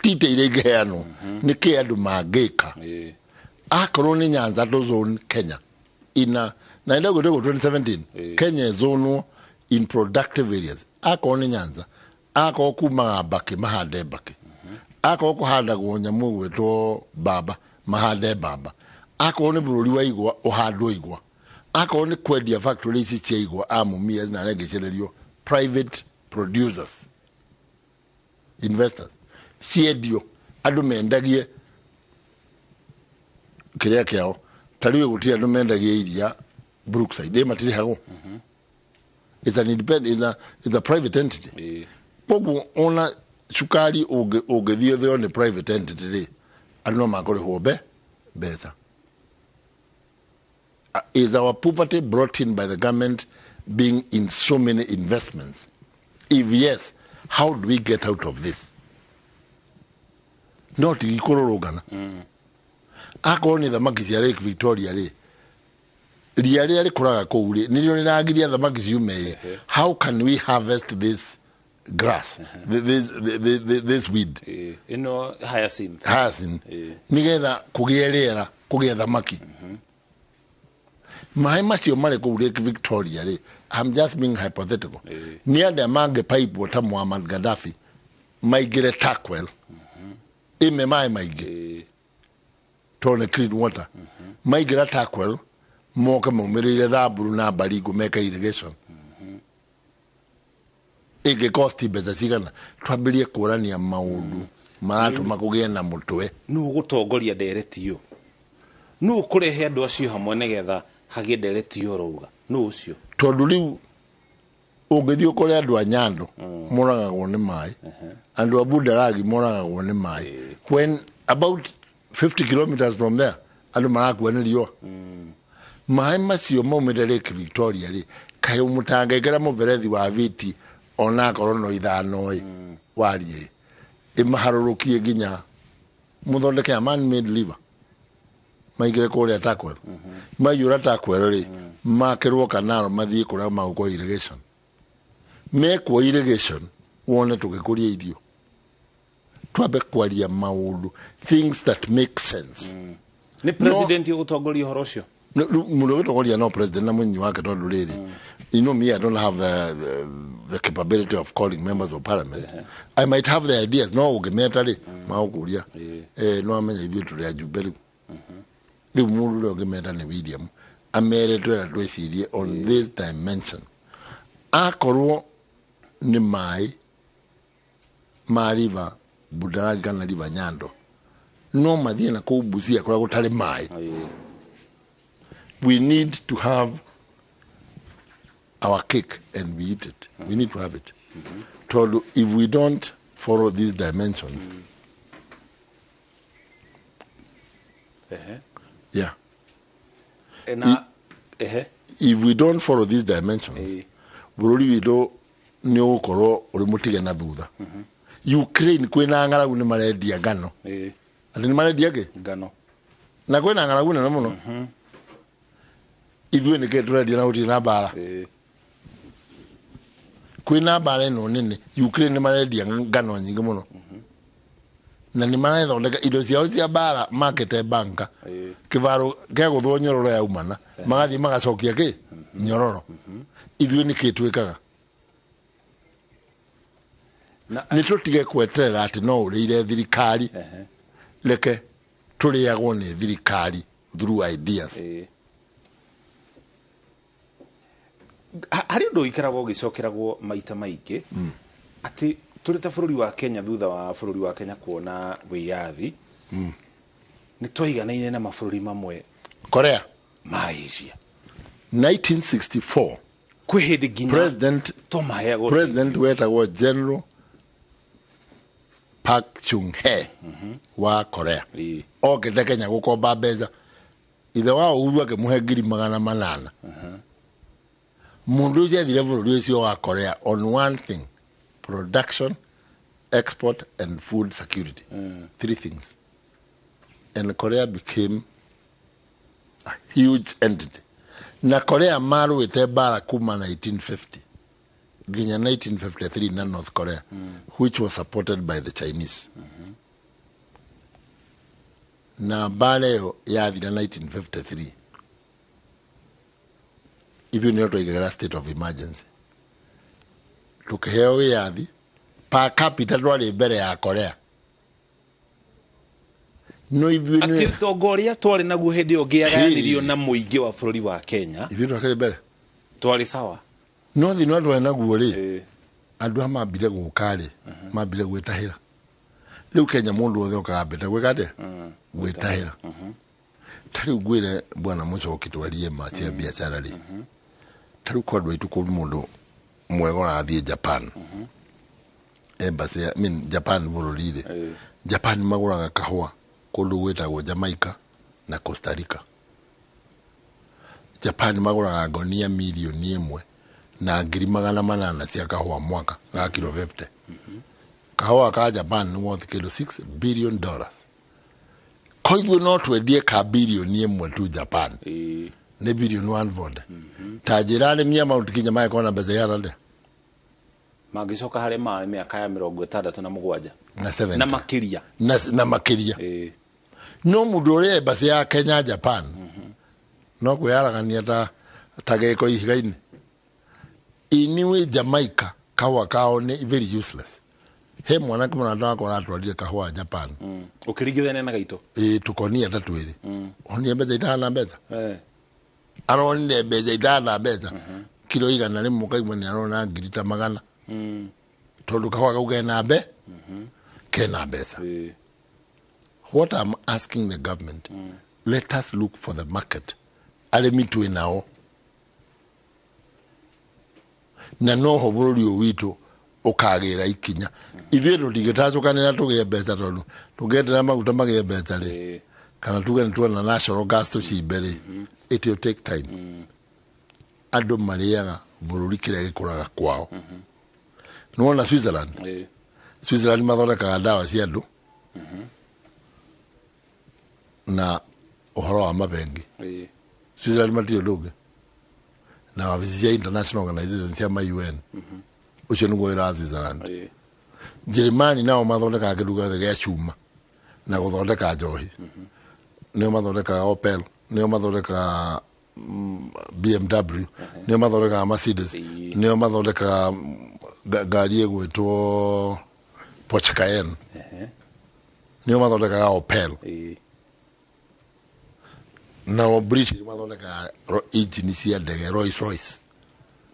S1: tite iria ingĩheanwo, nĩ kĩ andũ mangĩka? Akorwo nĩ Nyanza to zone Kenya ina na enda gwĩtwo 2017 Kenya ĩzonwo in productive areas. Akorwo nĩ Nyanza, akorwo kumaga mbakĩ, mahande mbakĩ. Akorwo kũhandagwo nyamũ ĩgwĩtwo mbamba, mahande mbamba. Akorwo nĩ bũrũri wa igwa, ũhandwo igwa. Akorwo nĩ kwendia factory ici cia igwa a Mumias na arĩa angĩ, private producers, investors, ciendio, andũ mendagie kĩrĩa kĩao. Ta rĩu gũtirĩ andũ mendagia iria Brookside, ĩ matirĩhagwo. It's an independent, it's a private entity. Koguo ona cukari ũngĩthiĩ ũthĩo nĩ private entity rĩ, andũ no makũrĩhwo mbeca. Is our poverty brought in by the government being in so many investments? If yes, how do we get out of this? No tigikũrũrũngana. Akorwo nĩ thamaki cia Lake Victoria rĩ, ria rĩrĩa rĩkũraga kũu rĩ, nĩrĩo rĩragiria thamaki ciume ĩ. How can we harvest this grass, this weed?
S25: Ĩno hyacinth.
S1: Hyacinth, nĩgetha kũgĩe rĩera, kũgĩe thamaki? Maĩ macio marĩ kũu Lake Victoria rĩ, I'm just being hypothetical, nĩ andũ mangĩpaipwo ta Muammar Gaddafi maingĩre Turkwel, ĩme maĩ maingĩ tondũ nĩ clean water. Maingĩra Turkwel, moke maumĩrĩire Thamburu na Baringo, meke irrigation. Ĩngĩ mbeca cigana? Twambĩrie kũrania maũndũ maratũma kũgĩe na mũtwe.
S25: Nũ ũgũtongoria ndereti ĩyo? Nũ ũkũrehe andũ acio hamwe nĩgetha hagĩe ndereti ĩyo ũrauga? Nũ ũcio?
S1: Tondũ rĩu ũngĩthiĩ ũkore andũ a Nyando moragagwo nĩ maĩ, andũ a Budaragi moragagwo nĩ maĩ, when about 50 kilometers from there andũ marakua nĩ riũa. Maĩ macio maumĩte Lake Victoria rĩ, kaĩ mũtangĩkĩra mũberethi wa viti onakorwo no 5 ĩ wariĩ, ĩmaharũrũkie nginya mũthondeke a man made river, maingĩre kũrĩa Turkwel? Maiyũra Turkwel rĩ, makĩrwo kanalo mathiĩ kũrĩa magũkwo irrigation. Mekwo irrigation, wone tũgĩkũria irio. Twambe kwaria maũndũ, things that make sense.
S25: Nĩ president ũgũtongoria ũhoro ũcio?
S1: Mũndũ ũgũtongoria no president na mũnyinyi wake, tondũ rĩrĩ, you know me, I don't have the capability of calling members of parliament. I might have the ideas, no ũngĩmeta rĩ, magũkũria no amenya ithuĩ tũrĩ ajumbe. Rĩu mũndũ ũrĩa ũngĩmeta nĩ William, amere twĩra twĩcirie on this dimension. Akorwo nĩ maĩ ma river Budaragi kana river Nyando, No mathiĩ na kũu Busia kũrĩa gũtarĩ maĩ. We need to have our cake and we eat it. We need to have it. Tondũ if we don't follow these dimensions, yeah.
S25: Na ehe.
S1: If we don't follow these dimensions, bũrũri witũ nĩ ũgũkorwo ũrĩ mũtige na thutha. Ukraine kwĩna ng'aragu nĩ marendia ngano. Atĩ nĩ marendia kĩ?
S25: Ngano.
S1: Na kwĩna ng'aragu nene mũno. Ithuĩ nĩkĩ tũrendia na gũtirĩ na mbara? Kwĩna mbara ĩno nene, Ukraine nĩ marendia ngano nyingĩ mũno. Na nĩ marethondeka indo ciao cia mbara makĩte banka. Kĩbaro kĩa gũthwo nyororo yaumana, magathiĩ magacokia kĩ? Nyororo. Ithuĩ nĩkĩ twĩkaga? Nĩ tũtige kweterera atĩ no ũrĩire thirikari. Reke tũrĩagwo nĩ thirikari through ideas.
S25: Harĩ ũndũ ũikaragwo ũgĩcokeragwo maita maingĩ atĩ tũrĩ ta bũrũri wa Kenya, thutha wa bũrũri wa Kenya kuona wĩyathi, nĩ twaiganaine na mabũrũri mamwe
S1: Korea
S25: ma Asia.
S1: 1964
S25: kwĩ hĩndĩ nginya
S1: president
S25: twamaheagwo
S1: president wetagwo General Park Chung-hee wa Korea okĩte Kenya gũkomba mbeca. Ithe wa Uhuru akĩmũhe 800,000. Mũndũ ũcio athire bũrũri ũcio wa Korea on one thing: production, export and food security. Three things. And Korea became a huge entity. Na Korea marũĩte mbara kuma 1950 nginya 1953 na North Korea, which was supported by the Chinese. Na mbara ĩyo yathira 1953, ithuĩ nĩo twaigagĩra state of emergency, tũkĩheo wĩyathi. Per capita twarĩ mbere ya Korea. No ithuĩ
S25: atĩ ũtonga ũrĩa twarĩ naguo hĩndĩ ĩyo ũngĩagayanirio na mũingĩ wa bũrũri wa Kenya,
S1: ithuĩ twakĩrĩ mbere,
S25: twarĩ sawa.
S1: No thĩna twarĩ naguo rĩ, andũ a mambire gũka rĩ, mambire gwĩtahĩra. Rĩu Kenya mũndũ wothe okaga ambĩte gwĩka atĩa? Gwĩtahĩra. Ta rĩu ngwĩre bwana Mũcoki, twarie ma cia biacara rĩ, ta rĩu kwa andũ aitũ kũrĩ mũndũ mwega ũrathiĩ Japan. Embassy, I mean, Japan bũrũri rĩ, Japan magũraga kahũa kũndũ gwĩtagwo Jamaica na Costa Rica. Japan magũraga ngonia 1,800,000 cia kahũa mwaka ga kilo 50. Kahũa ka Japan nĩ worth kĩndũ $6 billion. Koiguo no twendie ka 1 billion tu Japan. Nĩ billion 140. Ta njĩra arĩmi a Mount Kenya magĩkorwo na mbeca igana atĩa?
S25: Mangĩcoka harĩa marĩ mĩaka ya 67
S1: na 70
S25: na makĩria.
S1: Na makĩria. No mũndũ ũrĩa embassy ya Kenya Japan no kwĩyaragania ta gĩko ihiga-inĩ. Anyway, Jamaica kahũa kao nĩ very useless. He mwanake mũrata wakwa aratwarire kahũa Japan.
S25: Ũkĩringithania na gaitũ?
S1: Ĩĩ, tũkonia ta twĩrĩ. Onire mbeca itahana mbeca. Aronire mbeca itahana mbeca. Kilo 100 ũkaigua nĩ arona 100,000. Tondũ kahũa kau kena kena mbeca. What I'm asking the government, let us look for the market. Arĩmi twĩ nao. Na noho bũrũri ũyũ witũ ũkagĩra ikinya. Ithuĩ tũtingĩtacũkanĩra tũgĩe mbeca tondũ tũngĩendera maguta magĩe mbeca rĩ, kana tuge nĩ tuona natural gas tũcimbe rĩ, it will take time. Andũ marĩaga bũrũri kĩrĩa gĩkũraga kwao. Nĩwona Switzerland? Switzerland mathondekaga ndawa cia andũ na ũhoro wa mabengi. Switzerland matirĩ ũndũ ũngĩ. Na wabici cia international organization cia ma UN. Ũcio nĩguo wĩra wa Switzerland. Njĩrĩmani nao mathondekaga kĩndũ gĩothe gĩa cuma na gũthondeka njohi. Nĩo mathondekaga Opel, nĩo mathondekaga BMW, nĩo mathondekaga Mercedes, nĩo mathondekaga ngari ĩgwĩtwo Porsche Cayenne. Nĩo mathondekaga Opel. Nao British mathondekaga engine cia ndege Rolls Royce.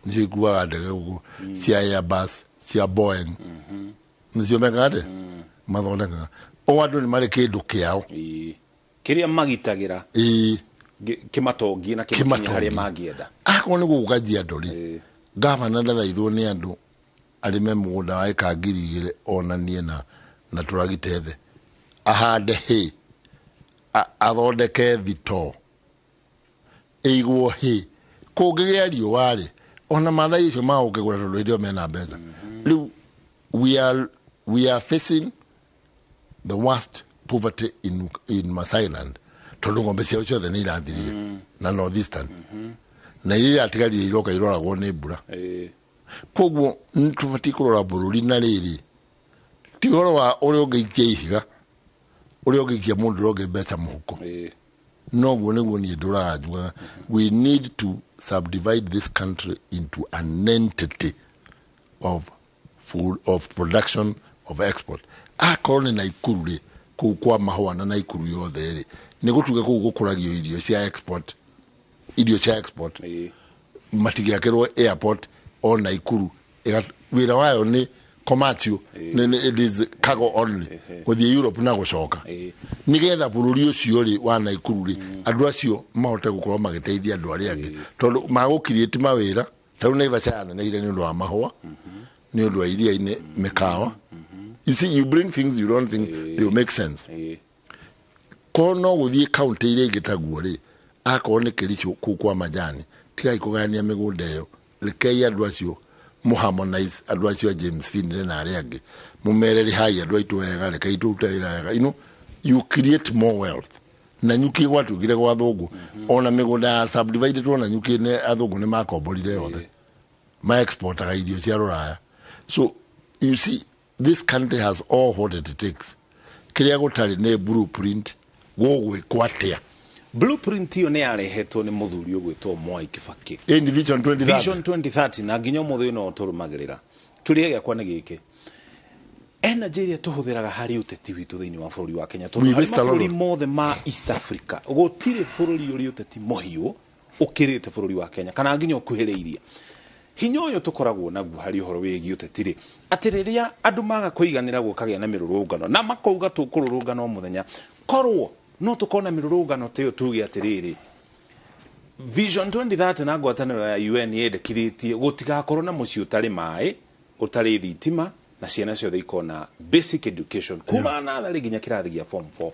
S1: Nĩcio ikuaga ndege gũkũ cia Airbus, cia Boeing. Nĩcio mekaga atĩa? Mathondekaga. O andũ nĩ marĩ kĩndũ kĩao
S25: kĩrĩa magitagĩra kĩmatongie na kĩmakinyia harĩa mangĩenda.
S1: Akorwo nĩ gũkũ Kajiado rĩ, gavana ndathaithwo nĩ andũ arĩme mũgũnda wa ĩka 2,000 onanie na tũragita ethe, ahande hay, athondeke thitoo ĩigwo hay, kũngĩgĩa riũa rĩ, ona Maathai acio magũkĩgũra tondũ hĩndĩ ĩyo mena mbeca. Rĩu we are facing the worst poverty in Maasailand tondũ ng'ombe ciao ciothe nĩ irathirire na Northeastern na iria iratigarire iroka iroragwo nĩ mbura. Koguo nĩ tũbatiĩ kũrora bũrũri na rĩrĩ ti ũhoro wa ũrĩa ũngĩikia ihiga, ũrĩa ũngĩikia mũndũ ũrĩa ũngĩ mbeca mũhuko. Noguo nĩguo niĩ ndũraga njugaga we need to subdivide this country into an entity of food, of production, of export. Akorwo nĩ Naikuru rĩ, kũu kwa mahũa na Naikuru yothe rĩ, nĩ gũtuge kũu gũkũragio irio cia export, irio cia export matigĩakĩrwo airport o Naikuru, wĩra wayo nĩ commercial, it is cargo only, gũthiĩ Europe na gũcoka, nĩgetha bũrũri ũcio rĩ wa Naikuru rĩ, andũ acio mahote gũkorwo magĩteithia andũ arĩa angĩ, tondũ magũ create mawĩra. Ta rĩu Naivasha yaneneire nĩ ũndũ wa mahũa, nĩ ũndũ wa iria-inĩ, mĩkawa. You see, you bring things you don't think they will make sense. Korwo no gũthiĩ kaunti iria ingĩ taguo rĩ, akorwo nĩ Kericho kũu kwa majani, tigai kũgayania mĩgũnda ĩyo, rekei andũ acio mũharmonize, andũ acio a James Finlay na arĩa angĩ, mũmere rĩhai andũ aitũ wega, rekei tũrute wĩra wega. You know, you create more wealth. Na nyuki gwatuĩkire gwa athũngũ, ona mĩgũnda ya subdivided na nyuki nĩ athũngũ nĩ makomborire yothe, ma exportaga irio cia rũraya. So you see, this country has all what it takes. Kĩrĩa gũtarĩ nĩ blueprint gũgwĩkwo atĩa.
S25: Blueprint ĩyo nĩ yarehetwo nĩ mũthuri ũgwĩtwo Mwai Kibaki.
S1: Ĩni Vision 2030.
S25: Vision 2030 na nginya ũmũthĩ no tũrũmagĩrĩra. Kĩũria gĩakwa nĩ gĩkĩ, energy ĩrĩa tũhũthĩraga harĩ ũteti witũ thĩinĩ wa bũrũri wa Kenya, tondũ
S1: We
S25: harĩ
S1: waste a lot
S25: mabũrũri
S1: of
S25: mothe ma East Africa gũtirĩ bũrũri ũrĩ ũteti mũhiũ ũkĩrĩte bũrũri wa Kenya kana nginya ũkuhĩrĩirie. Hinya ũyũ tũkoragwo naguo harĩ ũhoro wĩgiĩ ũteti rĩ, atĩ rĩrĩa andũ maga kũiganĩra gũkagĩa na mĩrũrũngano na makauga tũkũrũrũngana o mũthenya, korwo no tũkorwo na mĩrũrũngano ta ĩyo tuge atĩrĩrĩ, Vision 2030 na ngwatanĩro ya UN yendekithĩtie gũtigakorwo na mũciĩ ũtarĩ maĩ, ũtarĩ thitima, na ciana ciothe ikona basic education kuma natharĩ nginya kĩrathi gĩa form 4.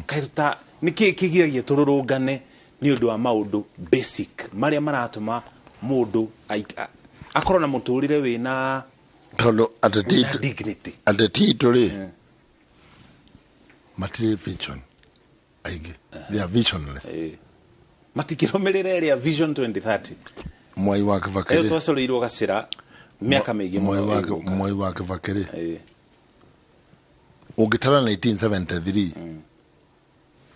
S25: Kaĩ tũta nĩkĩ kĩgiragia tũrũrũngane nĩ ũndũ wa maũndũ basic marĩa maratũma mũndũ akorwo na mũtũrĩre wĩna
S1: tondũ ateti
S25: wĩna dignity.
S1: Ateti itũ rĩ matirĩ vision aingĩ, they are visionless.
S25: Matikĩrũmĩrĩra ĩrĩa Vision 2030
S1: Mwai wa Kibaki
S25: ĩyo
S1: rĩ,
S25: twacoreirwo gacĩra mĩaka mĩingĩ
S1: Mwai
S25: mũno
S1: wa
S25: ĩgũka.
S1: Mwai wa Kibaki rĩ, ũngĩtara 1973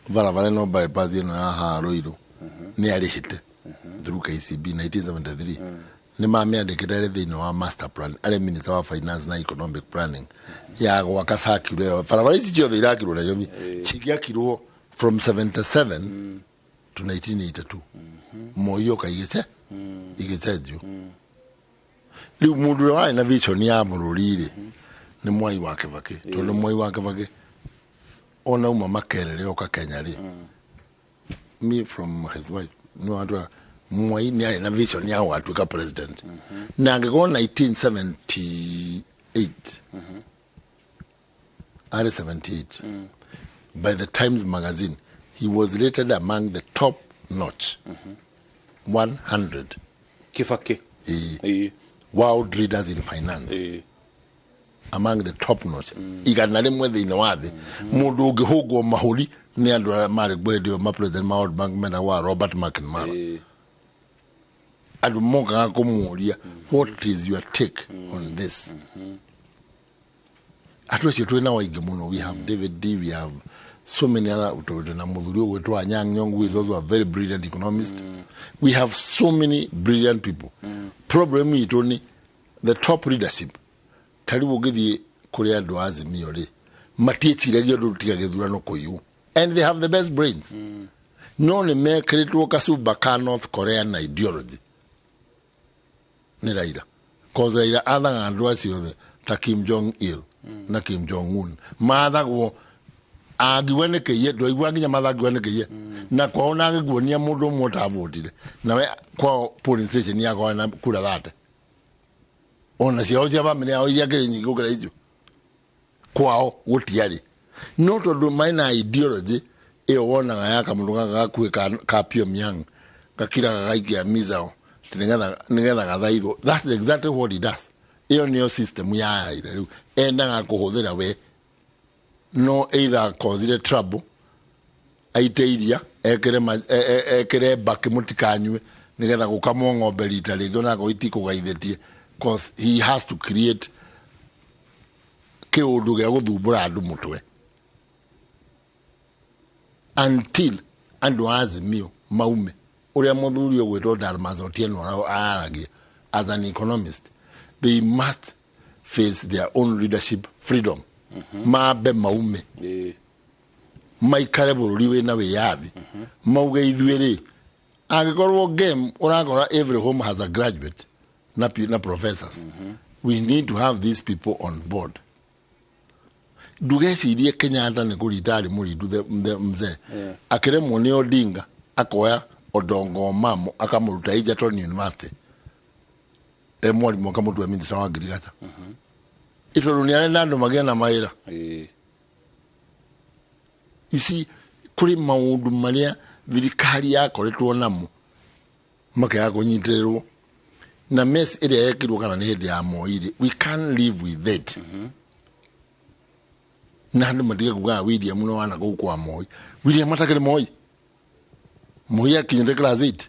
S1: barabara ĩno bypass ĩno ya haha Ruiru nĩ arĩhĩte through KCB 1973, nĩ mamĩandĩkĩte arĩ thĩinĩ wa master plan, arĩ minister wa finance na economic planning ya gwaka circular ĩyo. Barabara ici ciothe irakirwo Nairobi cingĩakirwo from 77 to 1982, Moi oka igĩce igĩcenjio. Rĩu mũndũ ũrĩa warĩ na vision ya bũrũri rĩ nĩ Mwai wa Kibaki, tondũ Mwai wa Kibaki ona uma Makerere oka Kenya rĩ, me from his wife no andũ Mwai nĩ arĩ na vision ya gũgatuĩka president, na angĩkorwo 1978 arĩ 78, by the Times Magazine he was rated among the top notch 100
S25: Kibaki
S1: world leaders in finance, among the top notch 100 thĩinĩ wa thĩ. Mũndũ ũngĩhũngwo mahũri nĩ andũ arĩa marĩ hĩndĩ ĩyo ma president ma World Bank metagwo Robert McNamara, andũ mokaga kũmũria what is your take on this. Andũ acio twĩ nao aingĩ mũno, we have David D, we have so many other, tũrĩ na mũthuri ũgwĩtwo Anyang' Nyong'o who is also a very brilliant economist. We have so many brilliant people. Problem itũ nĩ the top leadership. Ta rĩu ũngĩthiĩ kũrĩ andũ a Azimio rĩ, matiĩciragia ũndũ tiga gĩthurano kũiywo, and they have the best brains, no nĩ mekĩrĩtwo kacumba ka North Korean ideology nĩ Raila, cause Raila athaga andũ acio othe ta Kim Jong Il na Kim Jong Un, mathagwo Angiuga nĩ kĩiye ndwaigua nginya Martha angiuga nĩ kĩiye na kwao na agĩguonia mũndũ ũmwe ũtavotire nawe kwao polling station yakwa na kura 30 ona ciao cia bamĩrĩ yao iria kĩrĩ nyingĩ gũkĩra icio kwao gũtiarĩ no tondũ maina ideology ĩyo wonaga ya kamũndũ gaka gakuhĩ ka Pyongyang gakiraga gaikia missile nĩgetha gathaithwo. That's exactly what he does. Ĩyo nĩyo system ya Raila rĩu endaga kũhũthĩra we no either causire trouble aite iria ekere ekere mbakĩ mũtikanyue nĩgetha gũkamwo ng'ombe rita rĩngĩ onakorwo itikũgaithĩtie, cause he has to create kĩũndũ gĩa gũthumbũra andũ mũtwe until andũ a Azimio maume ũrĩa mũthuri ũgwĩtwo Dalmas Otieno aragia as an economist. They must face their own leadership freedom. Mambe maume maikare bũrũri wĩna wĩyathi mauge ithuĩ rĩ angĩkorwo game ũrakora every home has a graduate na professors. We need to have these people on board. Ndugecirie Kenyatta nĩ kũrita arĩ mũrindu mzee akĩremwo nĩ Odinga akoya Odongo Mamo akamũruta Egerton University e mwarimũ akamũtua minister wa ngirigaca itondũ nĩ arenda andũ magĩe na mawĩra. You see, kũrĩ maũndũ marĩa thirikari yakoretwo namo makĩaga kũnyitĩrĩrwo na mess ĩrĩa yekirwo kana nĩ hĩndĩ ya Moi rĩ, we can't live with it. Na andũ matige kugaga William no wana kũu kwa Moi. William atakĩrĩ Moi. Moi akinyĩte class 8.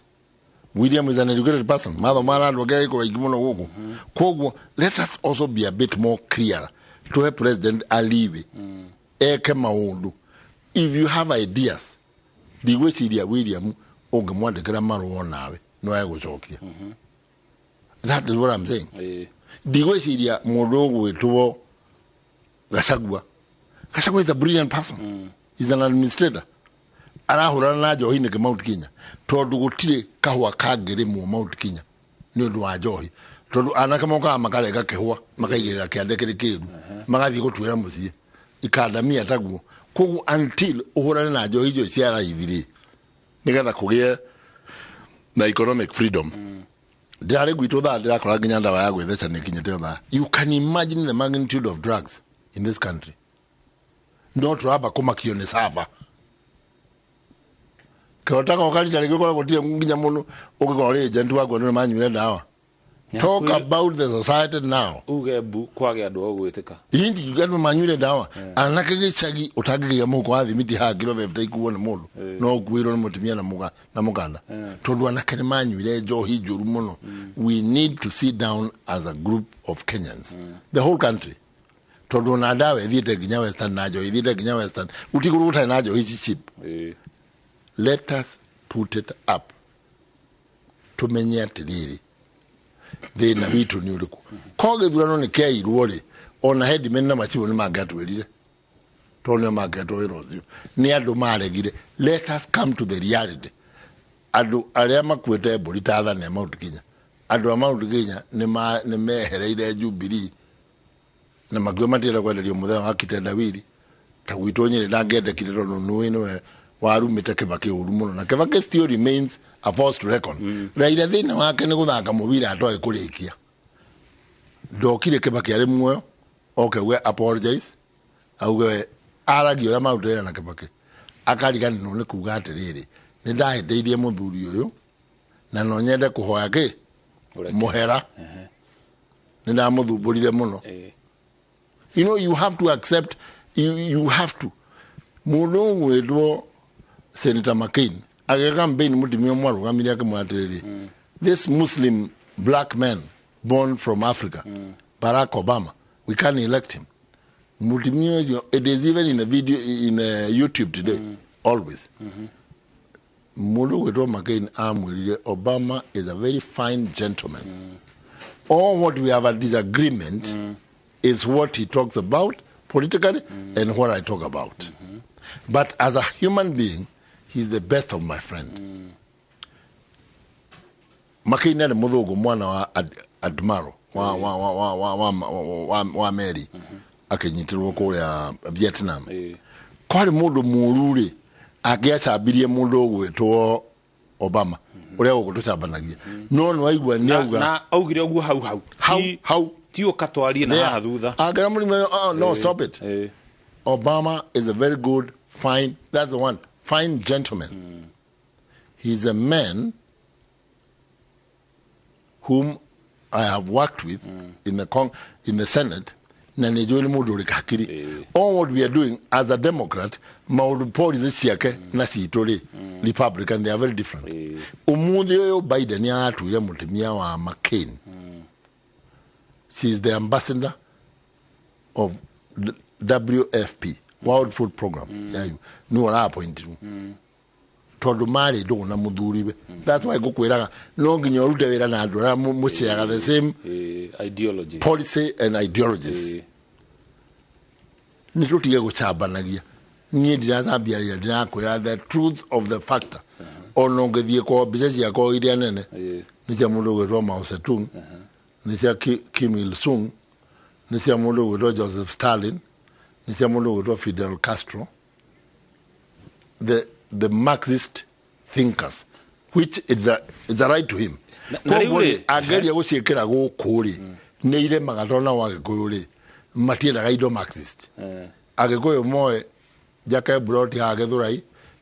S1: William is an educated person. Mathoma na andũ angĩ agĩkũyũ aingĩ mũno gũkũ. Koguo let us also be a bit more clear to president aliwe eke maũndũ. If you have ideas, ndigwĩciria William ũngĩmwandĩkĩra marũa nawe no egũcokia. That is what I'm saying. Ndigwĩciria mũndũ ũgwĩtwo Gachagua. Gachagua is a brilliant person. He's an administrator. Arahũrana na njohi nĩkĩ Mount Kenya tondũ gũtirĩ kahũa kangĩrĩmwo Mount Kenya nĩ ũndũ wa njohi tondũ anake mokaga makarenga kĩhũa makaigĩrĩra kĩande kĩrĩ kĩru magathiĩ gũtuĩra mũciĩ ikandamia taguo. Koguo until ũhũrane na njohi icio cia raithi rĩ nĩgetha kũgĩe na economic freedom. Ndĩrarĩ gwitũ thaa ndĩrakora nginya ndawa ya gwĩtheca nĩ ĩkinyĩte thaa. You can imagine the magnitude of drugs in this country. No tũramba kũmakio nĩ sava kĩhota goka rita rĩngĩ ũkoragwo gũtirĩ nginya mũndũ ũngĩkorwo rĩ agent waku andũ nĩmanyuire ndawa. Talk about the society now.
S25: Uge mbu kwage andũ a gwĩtĩka.
S1: Hindi andũ manyuire ndawa. Anake gĩcagi ũtangĩgĩa mũhuko wa thimiti haha kiro 50 ikuo nĩ mũndũ no ũkuĩrwo nĩ mũtumia na mũkanda tondũ anake nĩ manyuire njohi njũru mũno. We need to sit down as a group of Kenyans, the whole country, tondũ ona ndawa ĩthiĩte nginya Western na njohi ĩthiĩte nginya Western gũtigũrũ gũtarĩ na njohi ici cheap. Let us put it up tumenye atĩrĩrĩ thĩna witũ nĩ ũrĩkũ. Ko gĩthurano nĩ kĩairwo rĩ ona headman na macibũ nĩ mangĩatwĩrire tondũ nĩo mangĩatwo wĩra ũcio nĩ andũ maregire. Let us come to the reality. Andũ arĩa makuĩte mbũri ta athani a Mount Kenya, andũ a Mount Kenya nĩ mehereire Jubilee na makiuga matienda kwenderio mũthenya wa kitendawili ta gwitũ Nyĩrĩ ndangĩendekire tondũ nĩwe nĩwe warumĩte Kibaki ũru mũno na Kibaki still remains a force to reckon. Raila thĩna wake nĩ gũthaka mũbira atoĩ kũrĩkia. Ndokire Kibaki arĩ muoyo oke auge apologize auge aragia ũrĩa marutĩra na Kibaki akariganĩrwo nĩ kuga atĩrĩrĩ nĩ ndahĩtĩirie mũthuri ũyũ na no nyende kũhoya kĩ mũhera nĩ ndamũthumbũrire mũno. You know, you have to accept, you have to. Mũndũ ũgwĩtwo Senator McCain agĩka campaign mũtumia ũmwe arũgamire akĩmwĩra atĩrĩrĩ, this Muslim black man born from Africa, Barack Obama, we can't elect him. Mũtumia ũcio, it is even in the video in YouTube today, always. Mũndũ ũgwĩtwo McCain amwĩrire Obama is a very fine gentleman. All what we have a disagreement is what he talks about politically and what I talk about. But as a human being, he's the best of my friend. McCain arĩ mũthũngũ mwana wa Admaro wa Mary akĩnyitĩrwo kũrĩa Vietnam. Kwarĩ mũndũ mũũru rĩ, angĩacambirie mũndũ ũgwĩtwo Obama ũrĩa gũkũ tũcambanagia, no nĩ waigua nĩ auga.
S25: Na augire ũguo hau hau.
S1: Hau hau.
S25: Ti ũkatwarie na haha thutha.
S1: Angĩra mũrĩmi, oh, no, stop it. Obama is a very good, fine, that's the one, fine gentleman. He's a man whom I have worked with in the Senate, na nĩ njũĩ nĩ mũndũ ũrĩ hakiri. All what we are doing as a Democrat, maũndũ policy ciake na citũ rĩ, Republican, they are very different. Ũmũthĩ ũyũ Biden nĩ aratuire mũtumia wa McCain. She is the ambassador of the WFP, World Food Program. Yeah, nĩ ũra-appointirwo tondũ marĩ ndũgũ na mũthuriwe. That's why ngũkwĩraga no nginya ũrute wĩra na andũ arĩa mũciaga the same
S25: ideologies,
S1: policy and ideologies. Nĩ tũtige gũcambanagia. Niĩ ndiracambia rĩra, ndĩrakwĩra the truth of the factor. Ona ũngĩthiĩ kwa mbica ciakwa iria nene nĩ cia mũndũ ũgwĩtwo Mao Zedong, nĩ cia Kim Il Sung, nĩ cia mũndũ ũgwĩtwo Joseph Stalin, nĩ cia mũndũ ũgwĩtwo Fidel Castro, the Marxist thinkers, which is a right to him.
S25: Na rĩu
S1: Koguo
S25: rĩ,
S1: rĩ, angeria gũciĩkĩra gũkũ rĩ, nĩ iremaga tondũ nao Agĩkũyũ rĩ matiendaga indo Marxist. Agĩkũyũ moe njake Broti haha Gĩthũrai,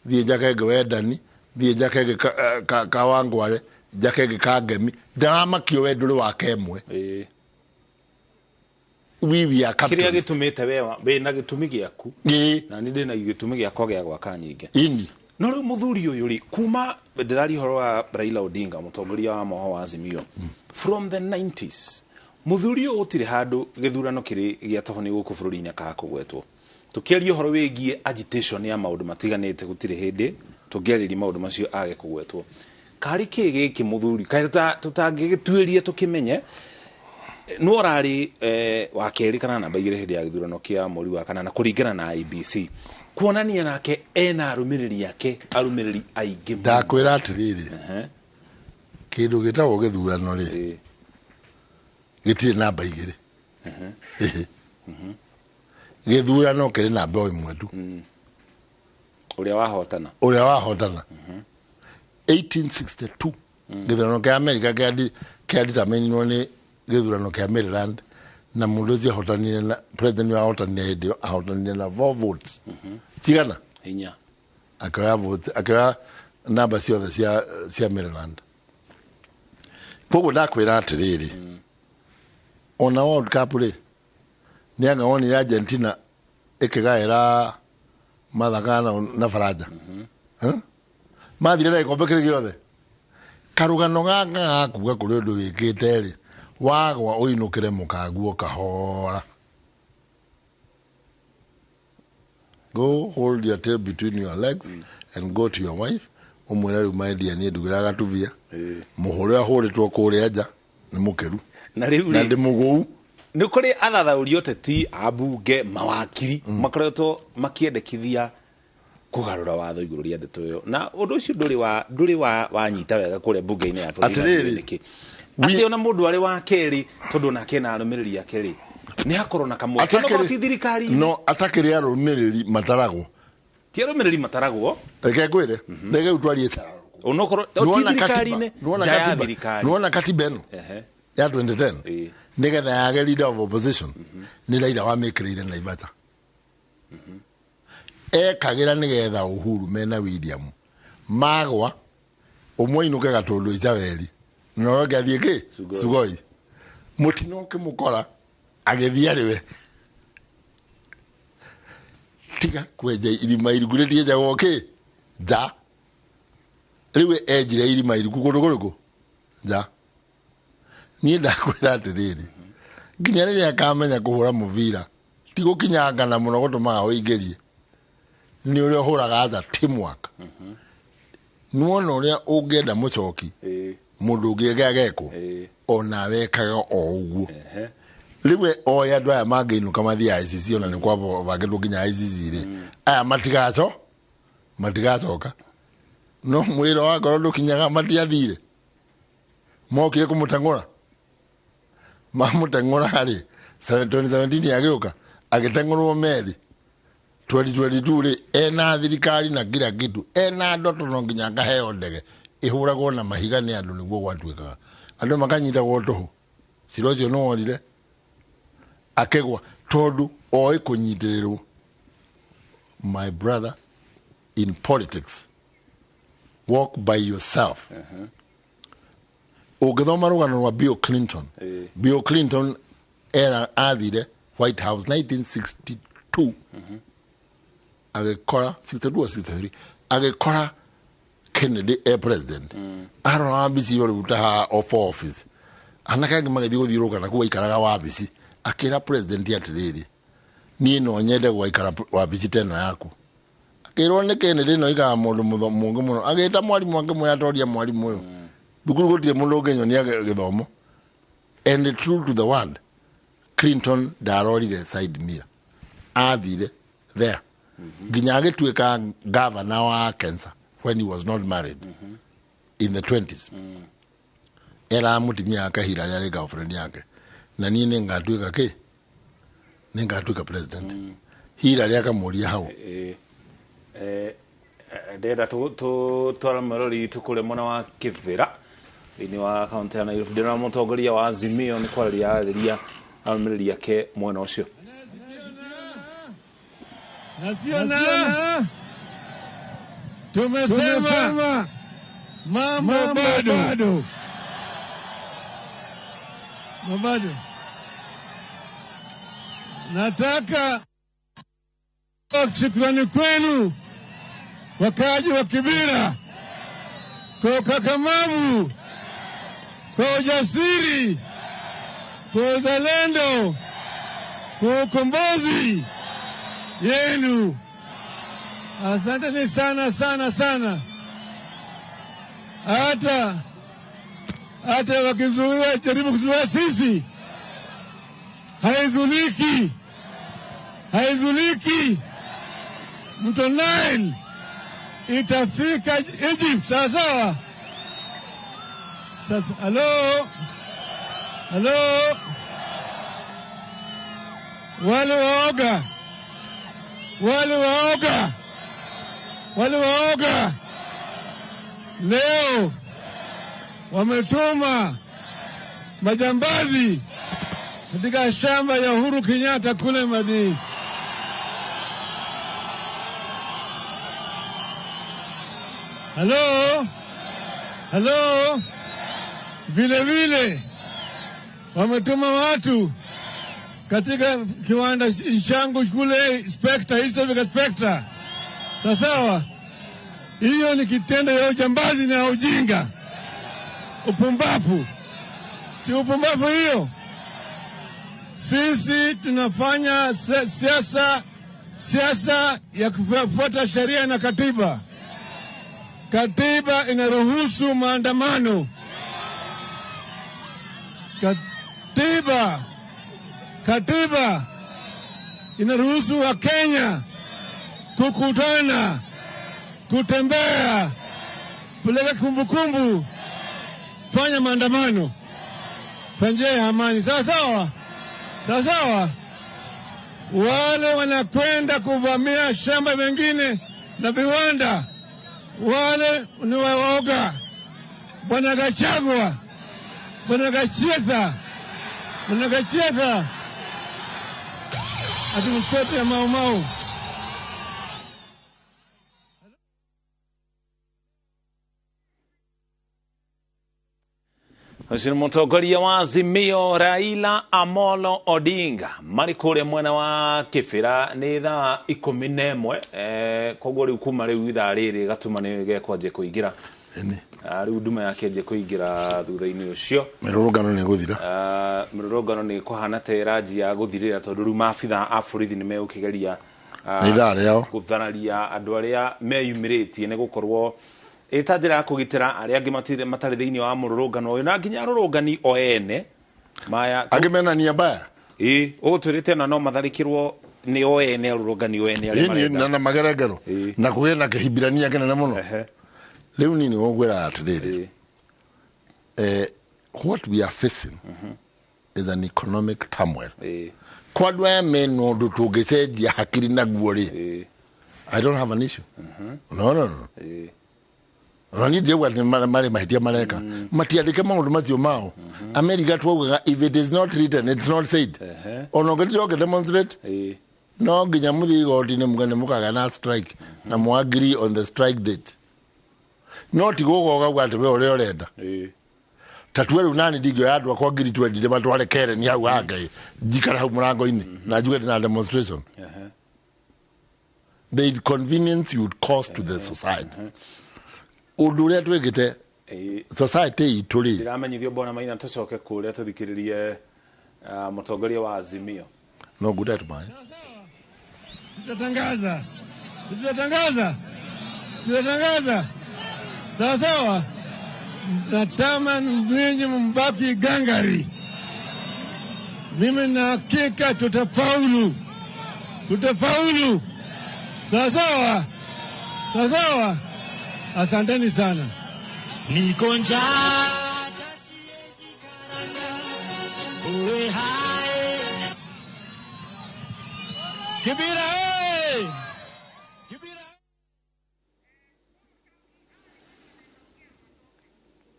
S1: thiĩ njake ĩngĩ Wendani, thiĩ njake ĩngĩ Kawangware, njake ĩngĩ Kangemi, ndaramakio we ndũrĩ wa kemwe. We are
S25: Kĩrĩa
S1: capitalist.
S25: gĩtũmĩte we wĩna gĩtũmi gĩaku na niĩ ndĩna gĩtũmi gĩakwa gĩa gwaka nyingĩ.
S1: Ini.
S25: No rĩu mũthuri ũyũ rĩ, kuma ndĩraria ũhoro wa Raila Odinga, mũtongoria wa moho wa Azimio, from the 90s mũthuri ũyũ gũtirĩ handũ gĩthurano kĩrĩ gĩatabanio gũkũ bũrũri-inĩ akaga kũgwetwo. Tũkĩaria ũhoro wĩgiĩ agitation ya maũndũ matiganĩte, gũtirĩ hĩndĩ tũngĩarĩria maũndũ macio age kũgwetwo. Karĩ kĩ gĩkĩ mũthuri kaĩ tũtangĩgĩtuĩria tũkĩmenye no ũrarĩ wa kerĩ kana namba igĩrĩ hĩndĩ ya gĩthurano kĩa mweri wa kanana kũringana na IEBC, kuonania nake ena arũmĩrĩri ake, arũmĩrĩri aingĩ mũno.
S1: Ndakwĩra atĩrĩrĩ, kĩndũ gĩtagwo gĩthurano rĩ gĩtirĩ namba igĩrĩ. Ĩhĩ. Gĩthurano kĩrĩ namba o ĩmwe tu.
S25: Ũrĩa wahotana.
S1: Ũrĩa wahotana. 1862 gĩthurano kĩa America kĩa determinirwo nĩ gĩthurano kĩa Maryland, na mũndũ ũcio ahotanire na president ũyũ ahotanire hĩndĩ ĩyo, ahotanire na 4 votes. Cigana?
S25: Inya.
S1: Akĩoya votes, akĩoya namba ciothe cia Maryland. Koguo ndakwĩra atĩrĩrĩ, ona World Cup rĩ, nĩ anga wonire Argentina ĩkĩgaĩra Mathaka na Faranja. Mathire na gĩkombe kĩrĩ gĩothe. Karũgano gaka gakuga kũrĩ ũndũ wĩkĩte rĩ, wagwa ũinũkĩre mũkaguo kahora. Go hold your tail between your legs and go to your wife. Ũmwĩre rĩu my dear, niĩ ndugĩra gatubia. Mũhũre ahũrĩtwo kũrĩa nja nĩ mũkĩru.
S25: Na rĩu
S1: Na
S25: rĩ,
S1: ndĩ mũgũu.
S25: Nĩ kũrĩ athathaũri ũteti, ambunge, mawakiri makoretwo makĩendekithia kũgarũra watho igũrũ rĩa ndeto ĩyo, na ũndũ ũcio ndũrĩ wanyita wega kũrĩa mbunge-inĩ ya bũrũri.
S1: Atĩrĩrĩ,
S25: Nĩkĩ? Atĩ ona mũndũ arĩ wa kerĩ, tondũ onake ena arũmĩrĩri ake rĩ, nĩ hakorwo na kamweke. No ti thirikari.
S1: No atakĩrĩ arũmĩrĩri mataragwo.
S25: Ti arũmĩrĩri mataragwo.
S1: Reke ngwĩre, reke rĩu twarie cara.
S25: Onokorwo ti
S1: Nĩwona
S25: thirikari-inĩ,
S1: katiba, nĩwona
S25: nja ya
S1: katiba,
S25: thirikari.
S1: Nĩwona katiba ĩno ya 2010 nĩgetha yage leader of opposition nĩ Raila wamĩkĩrĩire Naivasha. Ekagĩra nĩgetha Uhuru mena William magwa ũmwe ainũke Gatũndũ Icaweri na ũrĩa ũngĩ athiĩ kĩ
S25: Sugoi.
S1: Sugoi. Mũtino ũkĩmũkora agĩthiĩ arĩ we. Tiga kwenja irima iriku rĩtienjagwo kĩ nja. Rĩu enjire irima iriku kũndũ kũrĩkũ nja. Niĩ ndakwĩra atĩrĩrĩ, nginya rĩrĩa akamenya kũhũra mũbira ti gũkinyangana mũno gũtũmaga ũingĩrie, nĩ ũrĩa ũhũraga as a teamwork. Nĩwona ũrĩa ũngĩenda mũcoki mũndũ ũngĩ agekwo ona wekaga o ũguo. Rĩu oe andũ aya mangĩinũka mathiĩ ICC, ona nĩ kwabangĩtwo nginya ICC rĩ, aya matigacoka. No mwĩra wa ngoro ndũkinyaga, matiathire, mokire kũmũteng'ũra. Mamũteng'ũra rĩ, 2017 agĩũka agĩteng'ũrwo meri 2022 rĩ ena thirikari na kila kitu ena ndoto no nginya ngaheo ndege ihuragwo na mahiga nĩ andũ nĩguo gwatuĩkaga andũ makanyitagwo tũhũ cira ũcio nĩ worire akĩgwa tondũ oĩ kũnyitĩrĩrwo. My brother, in politics walk by yourself. Ũngĩthoma rũgano rwa Bill Clinton, Bill Clinton era athire White House 1962 agĩkora 62 or 63 agĩkora Kennedy e president. Arora wabici yo rĩu ta of office anake angĩ magĩthiĩ gũthiũrũrũka na kũu aikaraga wabici akĩra president atĩrĩrĩ niĩ no nyende gwaikara wabici ta ĩno yaku. Akĩrwo nĩ Kennedy no igaga mũndũ mũngĩ mũno agĩta mwarimũ akĩmwĩra atoria mwarimũ ũyũ thukuru gũtirĩ mũndũ ũngĩnyonia gĩthomo. And true to the word, Clinton ndarorire side mirror athire there nginya agĩtuĩka governor wa Arkansas when he was not married in the 20s. Era mũtumia ake Hillary arĩ girlfriend yake na niĩ nĩngatuĩka kĩ nĩngatuĩka president. Hillary akamũria hau
S25: ndĩrenda twara mwĩrori witũ kũrĩa mwena wa Kĩbĩra thĩinĩ wa kaunti ya Nairobi. Ndĩrona mũtongoria wa Azimio nĩ kwarĩria ararĩria arũmĩrĩri ake mwena ũcio.
S12: Na sio na tumesema mambo bado bado. Nataka shukrani kwenu wakaji wa Kibera kwa ukakamavu, kwa ujasiri, kwa uzalendo, kwa ukombozi yenu. Asanteni sana sana sana. Hata wakizuia, jaribu kuzuia sisi, haizuliki, haizuliki. Mto Nile itafika Egypt, sawa sawa. Sasa halo halo, wale waoga, wale waoga, wale waoga leo wametuma majambazi katika shamba ya Uhuru Kenyatta kule Madini. Halo halo, vile vile wametuma watu katika kiwanda changu kule Spectre, East Africa Spectre. Sawa, hiyo ni kitendo ya ujambazi na ujinga, upumbavu. Si upumbavu hiyo? Sisi tunafanya siasa ya kufuata sheria na katiba. Katiba inaruhusu maandamano. Katiba inaruhusu wa Kenya kukutana, kutembea, peleka kumbukumbu, fanya maandamano kwa njia ya amani. Sawa sawa, sawa sawa. Wale wanakwenda kuvamia shamba mengine na viwanda, wale ni waoga. Bwana Gachagua, Bwana Gachetha, Bwana Gachetha ati mtoto ya Mau Mau.
S25: Ũcio nĩ mũtongoria wa Azimio Raila Amolo Odinga marĩ kũrĩa mwena wa Kĩbĩra nĩ thaa 11 koguo rĩu kuma rĩu ithaa rĩrĩ gatuma nĩ gekwanjia kũingĩra rĩu nduma yake nje kũingĩra thutha-inĩ ũcio
S1: mĩrũrũngano nĩ gũthira.
S25: Mĩrũrũngano nĩ kũhana ta ĩranjia gũthirĩra tondũ rĩu maabitha a borithi nĩ megũkĩgeria gũthararia andũ arĩa meyumĩrĩtie nĩ gũkorwo ĩta njĩra ya kũgitĩra arĩa angĩ matarĩ thĩinĩ wa mũrũrũngano ũyũ na nginya arũrũngani o ene maya
S1: angĩ mena nia mbaya.
S25: Ĩĩ ũgũtwĩrĩte na no matharĩkĩrwo nĩ o ene arũrũngani o ene arĩa marenda
S1: na magerengero na kũgĩe na kĩhibirania kĩnene mũno. Rĩu niĩ nĩgũkwĩra atĩrĩrĩ, what we are facing is an economic turmoil. Kwa andũ aya mena ũndũ tũngĩcenjia hakiri naguo rĩ, I don't have an issue. No, no, no. Ona niĩ ndiauga atĩ marĩ mahĩtia mareka. Matiandĩke maũndũ macio mao. America twaugaga if it is not written, it's not said. Ona ũngĩtira ũngĩ demonstrate, no nginya mũthiĩ igoti-inĩ muge nĩ mũkagĩa na strike na mũ agree on the strike date. No ti gũka ũkauga atĩ we ũrĩa ũrenda. Ta tuwe rĩu nani ndingĩoya andũ akwa 20,000 ndĩmatware Karen hau ha Ngai, njikare hau mũrango-inĩ na njuge ndĩna demonstration. The inconvenience you would cause to the society. Ũndũ ũrĩa twĩkĩte society itũ rĩ,
S25: Ndĩramenyithio Bwana Maina tũcoke kũrĩa tũthikĩrĩrie mũtongoria wa Azimio.
S1: No ngute tũmaĩ.
S5: Tutatangaza. Tutatangaza. Tutatangaza. Sawa sawa. Natamani nyinyi mbaki gangari. Mimi na hakika tutafaulu. Tutafaulu. Sawa sawa. Sawa sawa. Asanteni sana.
S4: Niko njaa hata siwezi karanga. Uwe hai.
S5: Kibira hey!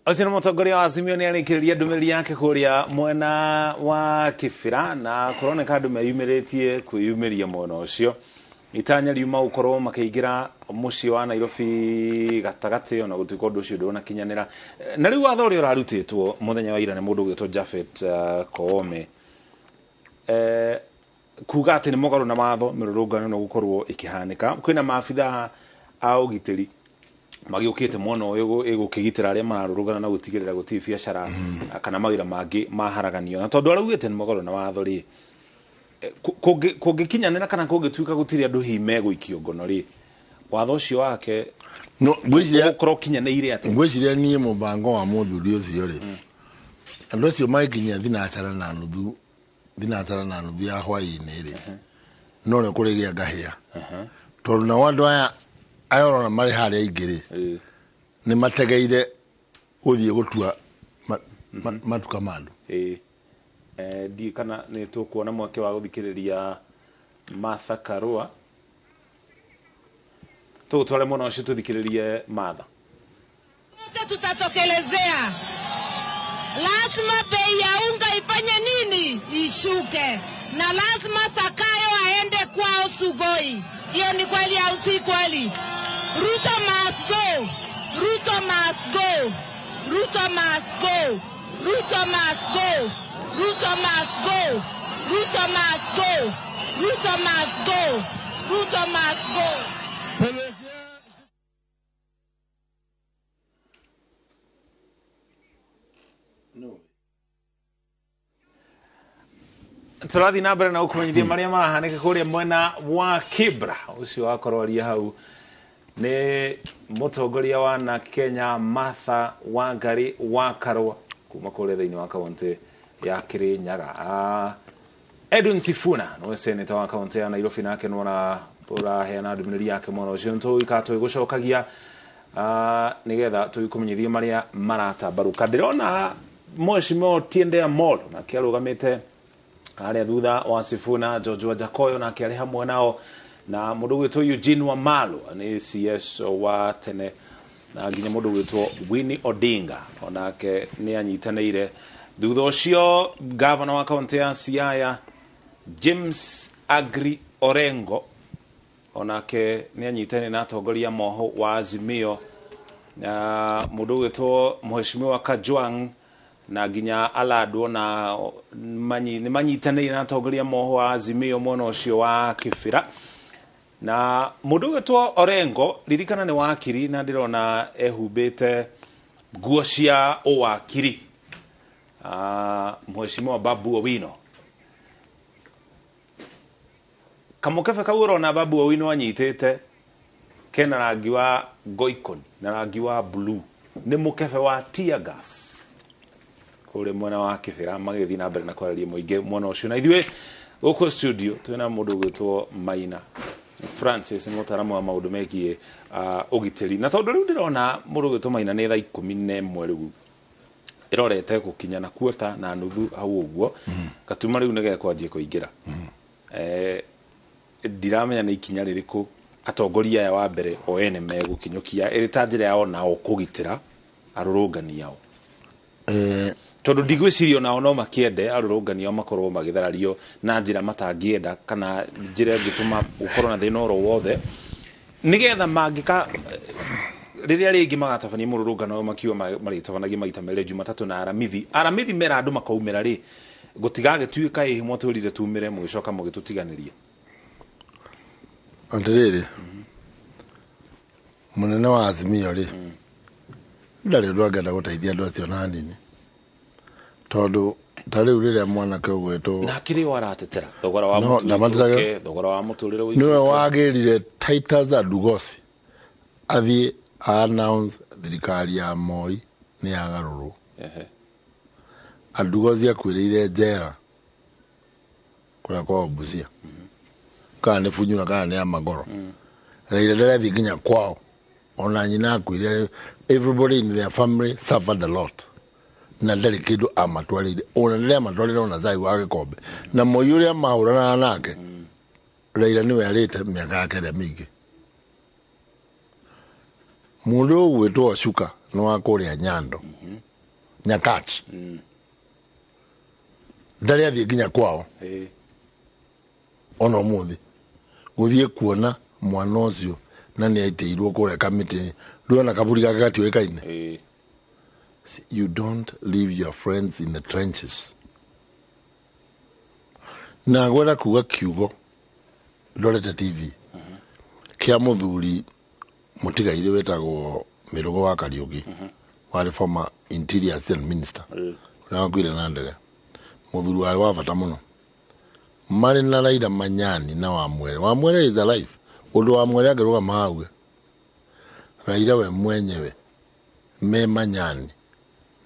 S25: Ũcio nĩ mũtongoria wa Azimio nĩ arĩkĩrĩria ndũmĩrĩri yake kũrĩa mwena wa Kibera na kũroneka andũ meyumĩrĩtie kwĩyumĩria mwena ũcio. Itanya riuma gũkorwo makĩingĩra mũciĩ wa Nairobi gatagatĩ ona gũtuĩka ũndũ ũcio ndũnakinyanĩra. Na rĩu watho ũrĩa ũrarutĩtwo mũthenya wa ira nĩ mũndũ ũgwĩtwo Japhet Koome, kuga atĩ nĩ mũgarũ na watho mĩrũrũngano no gũkorwo ĩkĩhanĩka. Kwĩna maabithaa a ũgitĩri magĩũkĩte mwena ũyũ ĩgũkĩgitĩra arĩa mararũrũngana na gũtigĩrĩra gũtirĩ biacara kana mawĩra mangĩ maharaganio. Na tondũ araugĩte nĩ mũgarũ na watho rĩ, kũngĩkinyanĩra kana kũngĩtuĩka gũtirĩ andũ hihi megũikio ngono rĩ, watho ũcio wake
S1: no ngwĩciria
S25: ũgũkorwo ũkinyanĩire atĩa?
S1: Ngwĩciria niĩ mũbango wa mũthuri ũcio rĩ, andũ acio magĩkinyia 4:30 ya hwaĩ-inĩ rĩ, no nĩ kũrĩgĩa ngahĩa. Tondũ nao andũ aya aya ũrona marĩ harĩa aingĩ rĩ, nĩ mategeire gũthiĩ gũtua matuka ma andũ.
S25: Ndiĩ kana nĩ tũkuona mweke wa gũthikĩrĩria Martha Karua. Tũgũtware mwena ũcio tũthikĩrĩrie Martha.
S3: Wote tutatokelezea. Lazima bei ya unga ifanye nini? Ishuke. Na lazima Zakayo aende kwao Sugoi. Hiyo ni kweli au si kweli? Ruto must go. Ruto must go. Ruto must go. Ruto must go. Ruto must go. Ruto must go. Ruto must go. Ruto must go.
S25: Tũrathiĩ na mbere na gũkũmenyithia marĩa marahanĩka kũrĩa mwena wa Kibra. Ũcio wakorwo aria hau nĩ mũtongoria wa NARC Kenya Martha Wangari wa Karua kuma kũrĩa thĩinĩ wa kaũntĩ ya Kirinyaga. Edwin Sifuna nĩwe seneta wa kaũntĩ ya Nairobi nake nĩ ũraheana ndũmĩrĩri yake mwena ũcio. Nĩtũgũikara tũgĩgũcokagia nĩgetha tũgĩkũmenyithie marĩa maratambarũka. Ndĩrona Mheshimiwa Otiende Amollo nake arũgamĩte harĩa thutha wa Sifuna, George Wajackoyah nake arĩ hamwe nao na mũndũ ũgwĩtwo Eugene Wamalwa nĩ CS wa tene na nginya mũndũ ũgwĩtwo Winnie Odinga onake nĩ anyitanĩire. Thutha ũcio gavana wa kaũntĩ ya Siaya James Agri Orengo onake nĩ anyitanĩire na atongoria moho wa Azimio na mũndũ ũgwĩtwo Mheshimiwa Kajwang na nginya Aladwo na nĩ manyitanĩire na atongoria moho wa Azimio mwena ũcio wa Kibera. Na mũndũ ũgwĩtwo Orengo ririkana nĩ wakiri na ndĩrona ehumbĩte nguo cia ũwakiri. Mheshimiwa Babu Owino kamũkebe kau ũrona Babu Owino anyitĩte kena rangi wa goikoni na rangi wa blue, nĩ mũkebe wa tear gas kũrĩa mwena wa Kibera magĩthiĩ na mbere na kwarĩria mũingĩ mwena ũcio. Na ithuĩ gũkũ studio twĩna mũndũ ũgwĩtwo Maina Francis, nĩ mũtaaramu wa maũndũ megiĩ ũgitĩri. Na tondũ rĩu ndĩrona mũndũ ũgwĩtwo Maina nĩ thaa 11 rĩu Ĩrorete gũkinya na kuota na nuthu hau ũguo. Gatuma rĩu nĩgekwanjia kũingĩra. Ndiramenya nĩ ikinya rĩrĩkũ atongoria aya wa mbere o ene megũkinyũkia ĩrĩ ta njĩra yao nao kũgitĩra arũrũngani ao. Tondũ ndigwĩciria onao no makĩende arũrũngani ao makorwo magĩtharario na njĩra matangĩenda kana njĩra ĩngĩtũma gũkorwo na thĩna oro wothe, nĩgetha mangĩka rĩrĩa rĩngĩ magatabania mũrũrũngano ũyũ makiuga marĩtabanagia maita merĩ Jumatatũ na Aramithi. Aramithi mera andũ makaumĩra rĩ, gũtigagĩtuĩka ĩhĩ mwatwĩrire tumĩre mũgĩcoka mũgĩtũtiganĩria.
S1: Atĩrĩrĩ, mũnene wa Azimio rĩ, ndarĩ ũndũ angĩenda gũteithia andũ acio na hanini, tondũ ta rĩu rĩrĩa mwanake ũgwĩtwo
S25: na kĩrĩ o aratetera thogora wa
S1: No,
S25: mũtu
S1: ndamatetaga-
S25: ũikũrũke, thogora wa mũtũrĩre
S1: nĩwe
S25: ũikũrũke.
S1: wagĩrire Titus Adugosi athiĩ announce thirikari ya Moi nĩ yagarũrwo. Adugosi akuĩrĩire njera kũrĩa kwao Busia, kana nĩ Bunyura kana nĩ Amagoro. Raila ndarathiĩ nginya kwao, ona nyina akuire. Everybody in their family suffered a lot, na ndarĩ kĩndũ amatwarĩire, ona ndarĩ amatwarĩire ona cai wa gĩkombe. Na Moi ũrĩa mahũranaga nake, Raila nĩwe arĩte mĩaka yake ĩrĩa mĩingĩ. Mũndũ ũgwĩtwo Ochuka nĩ wa kũrĩa Nyando, Nyakach, ndarĩ athiĩ nginya kwao ona ũmũthĩ gũthiĩ kuona mwana ũcio, na nĩ aitĩirwo kũrĩa kamĩtĩ rĩu ona kaburi gake gatiũĩkaine. You don't leave your friends in the trenches. Na ngwenda kuga kiugo ndorete TV kĩa mũthuri mũtigairĩ wĩtagwo Mĩrũgo wa Kariũki, warĩ former interior assistant minister ũrĩa wakuire na ndege, mũthuri warĩ wa bata mũno, marĩ na Raila Manyani na Wamwere. Wamwere is alive. Ũndũ Wamwere angĩrũgama auge Raila we mwenyewe me Manyani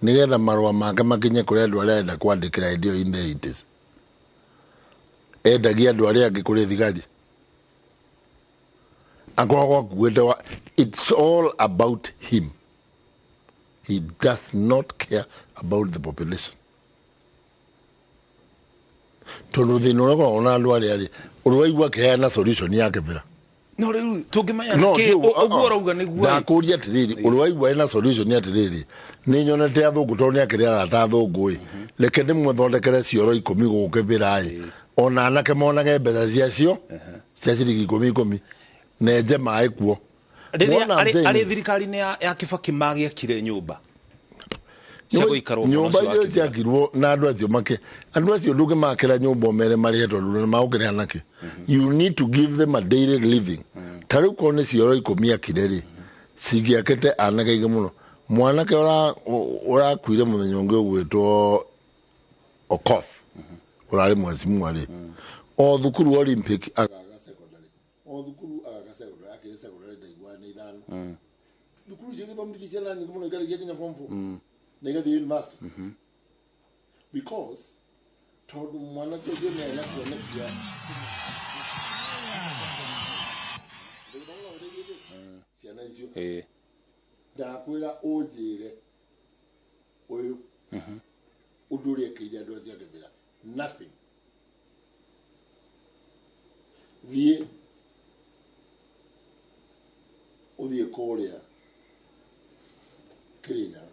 S1: nĩgetha marũa make makinye kũrĩ andũ arĩa arenda kwandĩkĩra hĩndĩ ĩyo in the 80s, endagia andũ arĩa angĩ kũrĩ thigari akoragwo akuĩte wa. It's all about him. He does not care about the population, tondũ thĩna ũrĩa ũkoragwo na andũ arĩa rĩ, ũrĩa waigua akĩheana solution ya kĩbĩra.
S25: No rĩu tũngĩmenya
S1: No,
S25: nĩkĩ
S1: ũguo
S25: ũguo ũrauga nĩguo ĩ.
S1: Ndakũria atĩrĩrĩ, ũrĩa waigua ena solution nĩ atĩrĩrĩ, nĩ nyonete athũngũ tondũ nĩ akĩrĩ arata athũngũ ĩ, reke ndĩmũthondekere cioro 10 gũkũ kĩbĩra ĩ, ona anake monage mbeca ciacio cia ciringi 10 10, nenje maĩ kuo.
S25: Rĩrĩa
S1: Wona
S25: arĩ
S1: I'm saying?
S25: thirikari-inĩ ya Kibaki magĩakire nyũmba cia gũikarwo mwena
S1: Nyũmba
S25: ũcio wa
S1: icio
S25: Kibera.
S1: ciakirwo na andũ acio make, andũ acio ndũngĩmakĩra nyũmba ũmere marĩhe, tondũ nĩ magũkĩrĩha nakĩ? You need to give them a daily living. Ta rĩu korwo nĩ cioro 10 akire rĩ, cingĩakĩte anake aingĩ mũno. Mwanake ũrakuire mũthenya ũngĩ ũgwĩtwo Okoth, ũrarĩ mheshimiwa rĩ, o thukuru Olympic agaga secondary, o thukuru agaga secondary, akĩrĩ secondary ndaigua nĩ 5. Thukuru icio igĩthomithia ciana nyingĩ mũno, ikarĩkia nginya form 4 na igathiĩ university, because tondũ mwanake ũcio nĩ arĩ na kĩonekia ciana icio. Ndakwĩra ũnjĩre ũyũ ũndũ ũrĩa ekĩire andũ acio a Kĩbĩra, nothing. Thiĩ ũthiĩ kũrĩa Kĩrĩnyaga,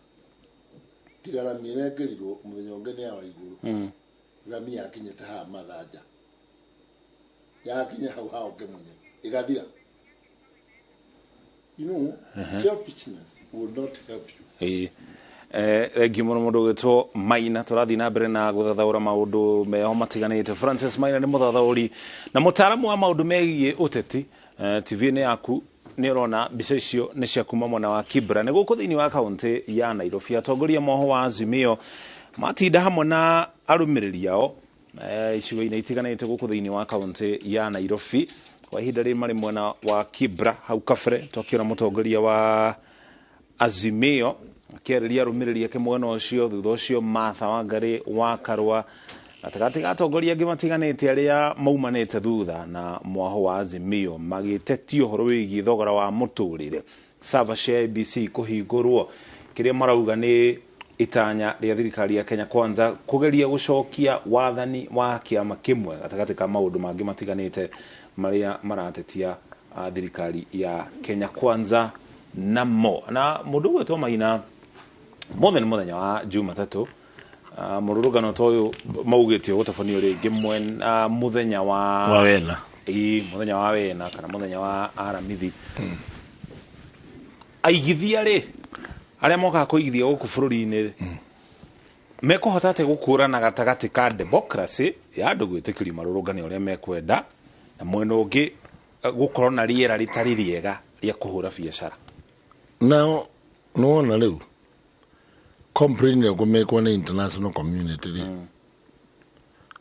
S1: tiga rami ĩrengerirwo mũthenya ũngĩ nĩ ya Waigũrũ. Rami yakinyĩte haha mathanja, yakinya hau hao Kĩmunye ĩgathira. Selfishness will not help you.
S25: Ĩĩ. Thengiũ mũno mũndũ ũgwĩtwo Maina. Tũrathiĩ na mbere na gũthathaũra maũndũ meho matiganĩte. Francis Maina nĩ mũthathaũri na mũtaaramu wa maũndũ megiĩ ũteti. TV-inĩ yaku nĩ ũrona mbica icio nĩ cia kuma mwena wa Kibra, nĩ gũkũ thĩinĩ wa kaũntĩ ya Nairobi. Atongoria moho wa Azimio matinda hamwe na arũmĩrĩri ao icigo-inĩ itiganĩte gũkũ thĩinĩ wa kaũntĩ ya Nairobi. Kwa ihinda rĩrĩ marĩ mwena wa Kibra. Hau kabere twakĩona mũtongoria wa Azimio akĩarĩria arũmĩrĩri ake mwena ũcio. Thutha ũcio Martha Wangari wa Karua gatagatĩ ga atongoria angĩ matiganĩte arĩa maumanĩte thutha na mwaho wa Azimio magĩtetia ũhoro wĩgiĩ thogora wa mũtũrĩre, server cia ABC kũhingũrwo, kĩrĩa marauga nĩ Itanya rĩa thirikari ya Kenya Kwanza kugeria gucokia wathani wa kiama kimwe gatagatĩ ka maũndũ mangĩ matiganĩte marĩa maratetia thirikari ya Kenya Kwanza namo. Na mũndũ ũgwĩtwo Maina mothe nĩ mũthenya wa Jumatatũ, mũrũrũngano ta ũyũ maugĩte ũgũtabanio rĩngĩ mwena mũthenya wa
S1: wena.
S25: Ĩĩ, mũthenya wa wena kana mũthenya wa Aramithi. Aigithia rĩ arĩa mokaga kũigithia gũkũ bũrũri-inĩ mekũhota atĩa gũkũrana gatagatĩ ka democracy ya andũ gwĩtĩkĩrio marũrũngane ũrĩa mekwenda na mwena ũngĩ gũkorwo na rĩera rĩtarĩ rĩega rĩa kũhũra biacara?
S1: Nao nĩwona rĩu complain ĩrĩa kũmekwo nĩ international community rĩ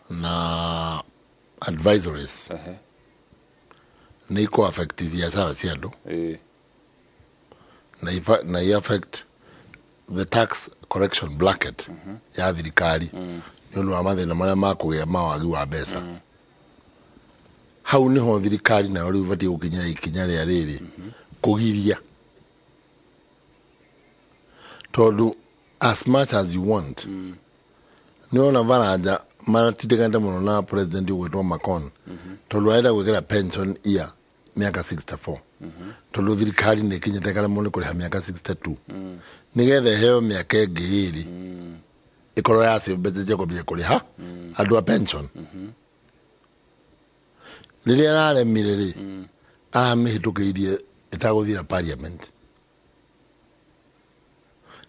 S1: na advisories nĩ ikũ affect biacara cia andũ na i affect the tax correction bracket ya thirikari nĩ ũndũ wa mathĩna marĩa makũgĩa ma wagi wa mbeca. Hau nĩho thirikari nayo rĩu ĩbatiĩ gũkinyĩra ikinya rĩa rĩrĩ kũgiria, tondũ as much as you want nĩwona Baranja maratindĩkanĩte mũno na president ũgwĩtwo Macron tondũ arenda gwĩkĩra pension year mĩaka 64 tondũ thirikari nĩ ĩkinyĩte ĩkaremwo nĩ kũrĩha mĩaka 62 nĩgetha ĩheo mĩaka ĩngĩ ĩrĩ ĩkorwo ya save mbeca cia kwambia kũrĩha andũ a pension. Rĩrĩa araremire rĩ aramĩhĩtũkĩirie ĩtagũthira parliament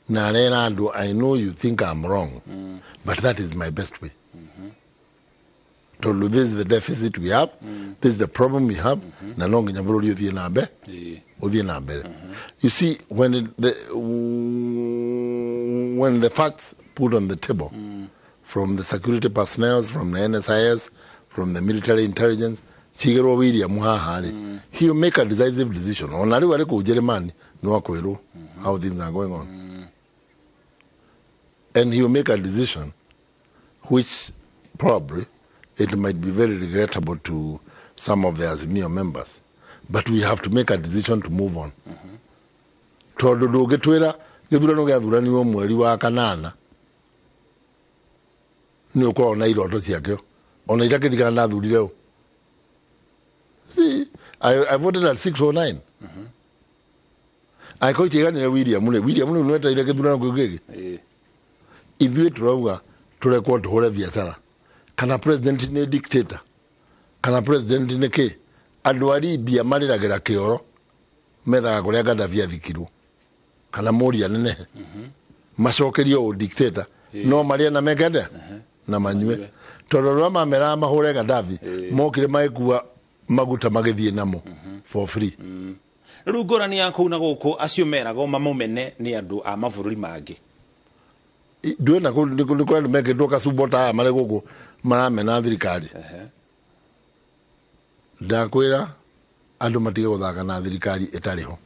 S1: na arera andũ, I know you think I'm wrong, but that is my best way. Tondũ this is the deficit we have, this is the problem we have, na no nginya bũrũri ũthiĩ na mbere, ũthiĩ na mbere. You see, when the facts put on the table from the security personnel, from the NSIS, from the military intelligence, cigĩrwo William haha rĩ, he will make a decisive decision. Ona rĩu arĩ kũu Jeremani no akwĩrwo how things are going on. And he will make a decision which probably it might be very regrettable to some of the Azimio members. But we have to make a decision to move on. Tondũ ndũngĩtwĩra gĩthurano gĩathuranirwo mweri wa kanana nĩ ũkoragwo na iroto ciakĩo ona itakĩririkana ndathurire ũ. See, I voted at 6:09. Angĩkorwo itiaiganĩire William rĩ, William rĩu nĩwetereire gĩthurano kĩu kĩngĩ. Ithuĩ tũrauga tũrekwo tũhũre biacara kana president nĩ dictator kana president nĩ kĩ. Andũ a Libya marĩragĩra kĩoro methaga kũrĩa Gaddafi athikirwo kana Mũria nenehe macokerio ũ dictator no marĩe na mekende na manyue tondũ rĩrĩa mameraga mahũre Gaddafi mokire magĩkua maguta magĩthiĩ namo for free.
S25: Rĩu ngũrani ya kũu na gũkũ acio meragwo mamũmene nĩ andũ a mabũrũri mangĩ.
S1: Ndwena kũ nĩ kũrĩ andũ mekĩtwo kacumbo ta aya marĩ gũkũ maramena thirikari. Ndakwĩra andũ matige gũthaka na thirikari ĩtarĩ ho.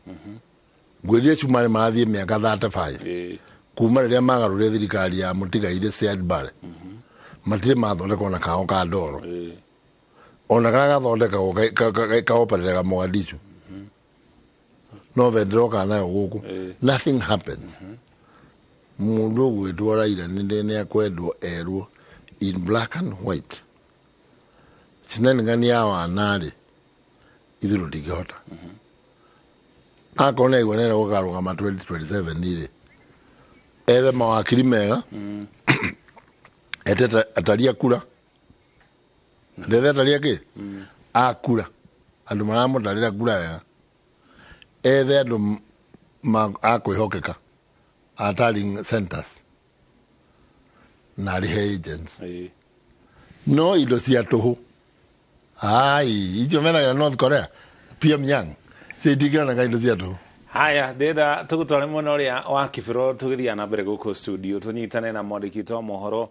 S1: Ngwĩrire Cumarĩ marathiĩ mĩaka 35 kuma rĩrĩa magarũrire thirikari ya mũtigairĩ Siad Barre matirĩ mathondeka ona kao ka ndoro ona karĩa gathondekagwo kaopereraga Mogadishu no vendroka nayo gũkũ. Nothing happens. Mũndũ ũgwĩtwo Raila nĩ akwendwo erwo in black and white cinenengani ya wana rĩ ithuĩ tũtingĩhota. Akorwo nĩ aigua nĩarenda gũkarũgama 2027 rĩ ethe mawakiri mega ete atari a kura ndethe atari a kĩ a kura andũ maramũtarĩra kura wega ethe andũ a kwĩhokeka a tallying centers na arĩhe agents no indo cia tũhũ ai icio menagĩra North Korea Pyongyang citingĩoneka indo cia tũhũ.
S25: Haya, ndĩrenda tũgũtware mwena ũrĩa wa Kibero tũgĩthiĩ na mbere gũkũ studio tũnyitane na mwandĩki witũ wa mohoro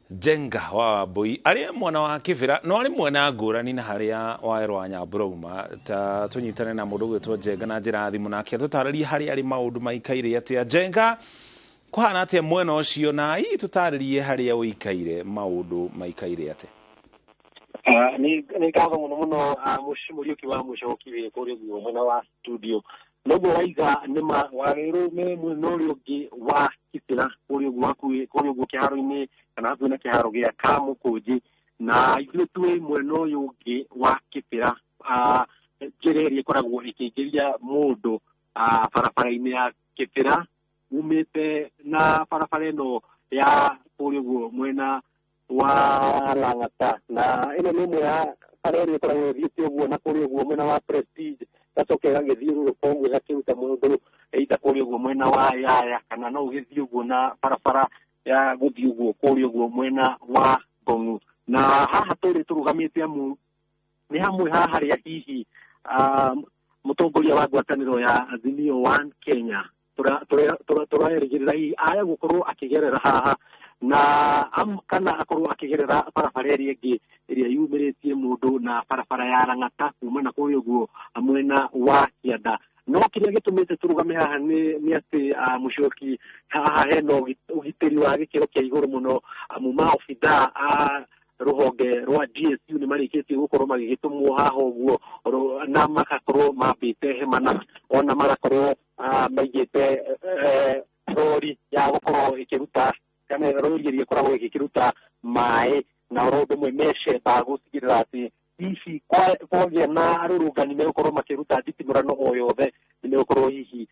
S25: Njenga wa Wambui arĩ mwena wa Kibera no arĩ mwena ngũrani na harĩa Wawerũ wa Nyambura uma. Ta tũnyitane na mũndũ ũgwĩtwo Njenga na njĩra ya thimũ nake atũtarĩrie harĩa arĩ maũndũ maikaire atĩa. Njenga, kũhana atĩa mwena ũcio na hihi tũtarĩrie harĩa ũikaire maũndũ maikaire atĩa?
S7: Nĩ ngatho mũno mũno Mũriũki wa Mũcoki wĩ kũrĩa ũguo mwena wa studio. Noguo waiga nĩ ma Wawerũ me mwena ũrĩa ũngĩ wa Kibera kũrĩa ũguo hakuhĩ kũrĩa ũguo kĩharo-inĩ kana hakuhĩ na kĩharo gĩa Kamũkũnjĩ, na ithuĩ twĩ mwena ũyũ ũngĩ wa Kibera, njĩra ĩrĩa ĩkoragwo ĩkĩingĩria mũndũ barabara-inĩ ya Kibera umĩte na barabara ĩno ya kũrĩa ũguo mwena wa Lang'ata, na ĩno nĩ ĩmwe ya bara ĩrĩa ĩkoragwo ĩthiĩte ũguo na kũrĩa ũguo mwena wa Prestige, gacoka ĩgagĩthiũrũrũka ũguo ĩgakĩruta mũndũ either kũrĩa ũguo mwena wa Yaya kana no ũgĩthiĩ ũguo na barabara ya gũthiĩ ũguo kũrĩa ũguo mwena wa Ngong'u. Na haha tũrĩ tũrũgamĩte amu nĩ hamwe ha harĩa hihi mũtongoria wa ngwatanĩro ya Azimio One Kenya tũrerĩgĩrĩra hihi aya gũkorwo akĩgerera haha na kana akorwo akĩgerera barabara ĩrĩa ĩngĩ ĩrĩa yumĩrĩtie mũndũ na barabara ya Lang'ata kuma na kũrĩa ũguo mwena wa Kĩanda. No kĩrĩa gĩtũmĩte tũrũgame haha nĩ atĩ mũcoki haha hena ũgitĩri wa gĩkĩro kĩa igũrũ mũno, amu maobithaa a rũhonge rwa GSU nĩ marĩkĩtie gũkorwo magĩgĩtũmwo haha ũguo na magakorwo mambĩte hema na ona magakorwo maigĩte rori ya gũkorwo ĩkĩruta kana rori ĩrĩa ĩkoragwo ĩgĩkĩruta maĩ, na oro ũndũ ũmwe mecemba gũtigĩrĩra atĩ hihi kwagĩa na arũrũngani megũkorwo makĩruta nditimũrano o yothe nĩ megũkorwo hihi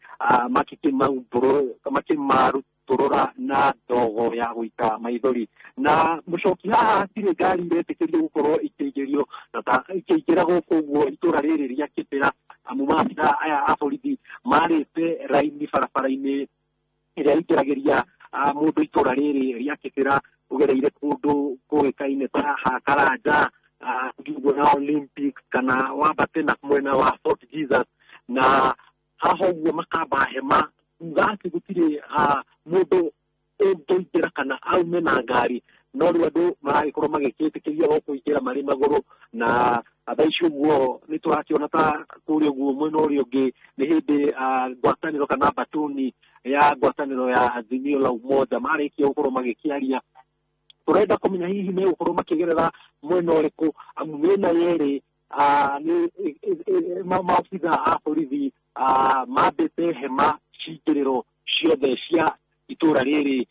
S7: makĩmarutũrũra na ndogo ya gũita maithori. Na mũcoki haha hatirĩ ngari iretĩkĩrio gũkorwo ikĩingĩrio na ikĩingĩra gũkũ ũguo itũra rĩrĩ rĩa Kibera, amu maabithaa aya a borithi marĩte raini barabara-inĩ ĩrĩa ĩingĩragĩria mũndũ itũra rĩrĩ rĩa Kibera ũgereire kũndũ kũĩkaine ta ha Karanja, ũguo na Olympics kana wambate na mwena wa Fort Jesus, na haha ũguo makamba hema kuga atĩ gũtirĩ mũndũ ũngĩingĩra kana aume na ngari, no rĩu andũ maragĩkorwo magĩkĩtĩkĩrio o kũingĩra marĩ magũrũ. Na thaa ici ũguo nĩ tũrakĩona ta kũrĩa ũguo mwena ũrĩa ũngĩ nĩ hĩndĩ ngwatanĩro kana mbatuni ya ngwatanĩro ya Azimio la Umoja marĩkia gũkorwo magĩkĩaria. Tũrenda kũmenya hihi megũkorwo makĩgerera mwena ũrĩkũ, amu mĩena yerĩ nĩ maobithaa a borithi mambĩte hema cingĩrĩro ciothe cia itũra rĩrĩ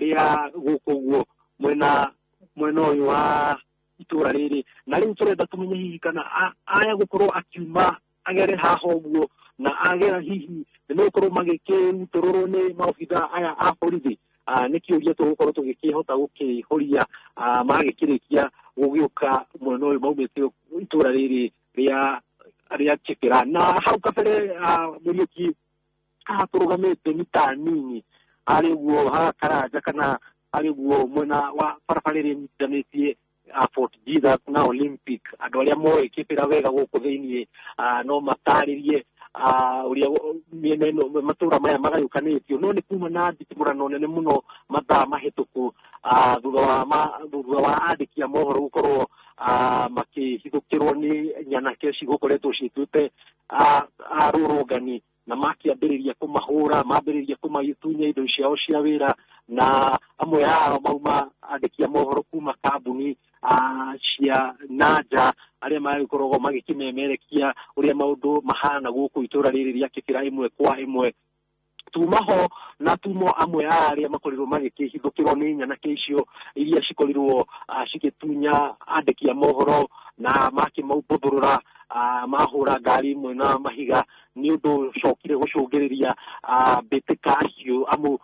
S7: rĩa gũkũ ũguo mwena ũyũ wa itũra rĩrĩ. Na rĩu tũrenda tũmenye hihi kana aya gũkorwo akiuma agere haha ũguo na agera hihi nĩ megũkorwo magĩkĩrutũrũrwo nĩ maobithaa aya a borithi. Nĩ kĩũria tũgũkorwo tũgĩkĩhota gũkĩhoria magĩkĩrĩkia gũgĩũka mwena ũyũ maumĩte itũra rĩrĩ rĩa Kibera. Na hau kabere Mũriũki haha tũrũgamĩte nĩ ta nini harĩ ũguo haha Karanja kana harĩ ũguo mwena wa barabara ĩrĩa ĩnyitithanĩtie Fort Jesus na Olympic. Andũ arĩa moĩ Kibera wega gũkũ thĩiniĩ no matarĩrie ũrĩa mĩena ĩno matũra maya magayũkanĩtio, no nĩ kuma na nditimũrano nene mũno mathaa mahĩtũku thutha wa andĩki a mohoro gũkorwo makĩhithũkĩrwo nĩ nyanake cigũkoretwo ciĩtuĩte arũrũngani na makĩambĩrĩria kũmahũra, mambĩrĩria kũmatunya indo ciao cia wĩra, na amwe ao mauma andĩki a mohoro kuma kambuni cia nanja arĩa magĩkoragwo magĩkĩmemerekia ũrĩa maũndũ mahana gũkũ itũra rĩrĩ rĩa Kibera ĩmwe kwa ĩmwe. Tuma ho na tumo amwe a arĩa makorirwo magĩkĩhithũkĩrwo nĩ nyanake icio iria cikorirwo cigĩtunya andĩki a mohoro na makĩmaumbũthũrũra mahũra ngari imwe na mahiga, nĩ ũndũ ũcokire gũcũngĩrĩria mbĩtĩka acio, amu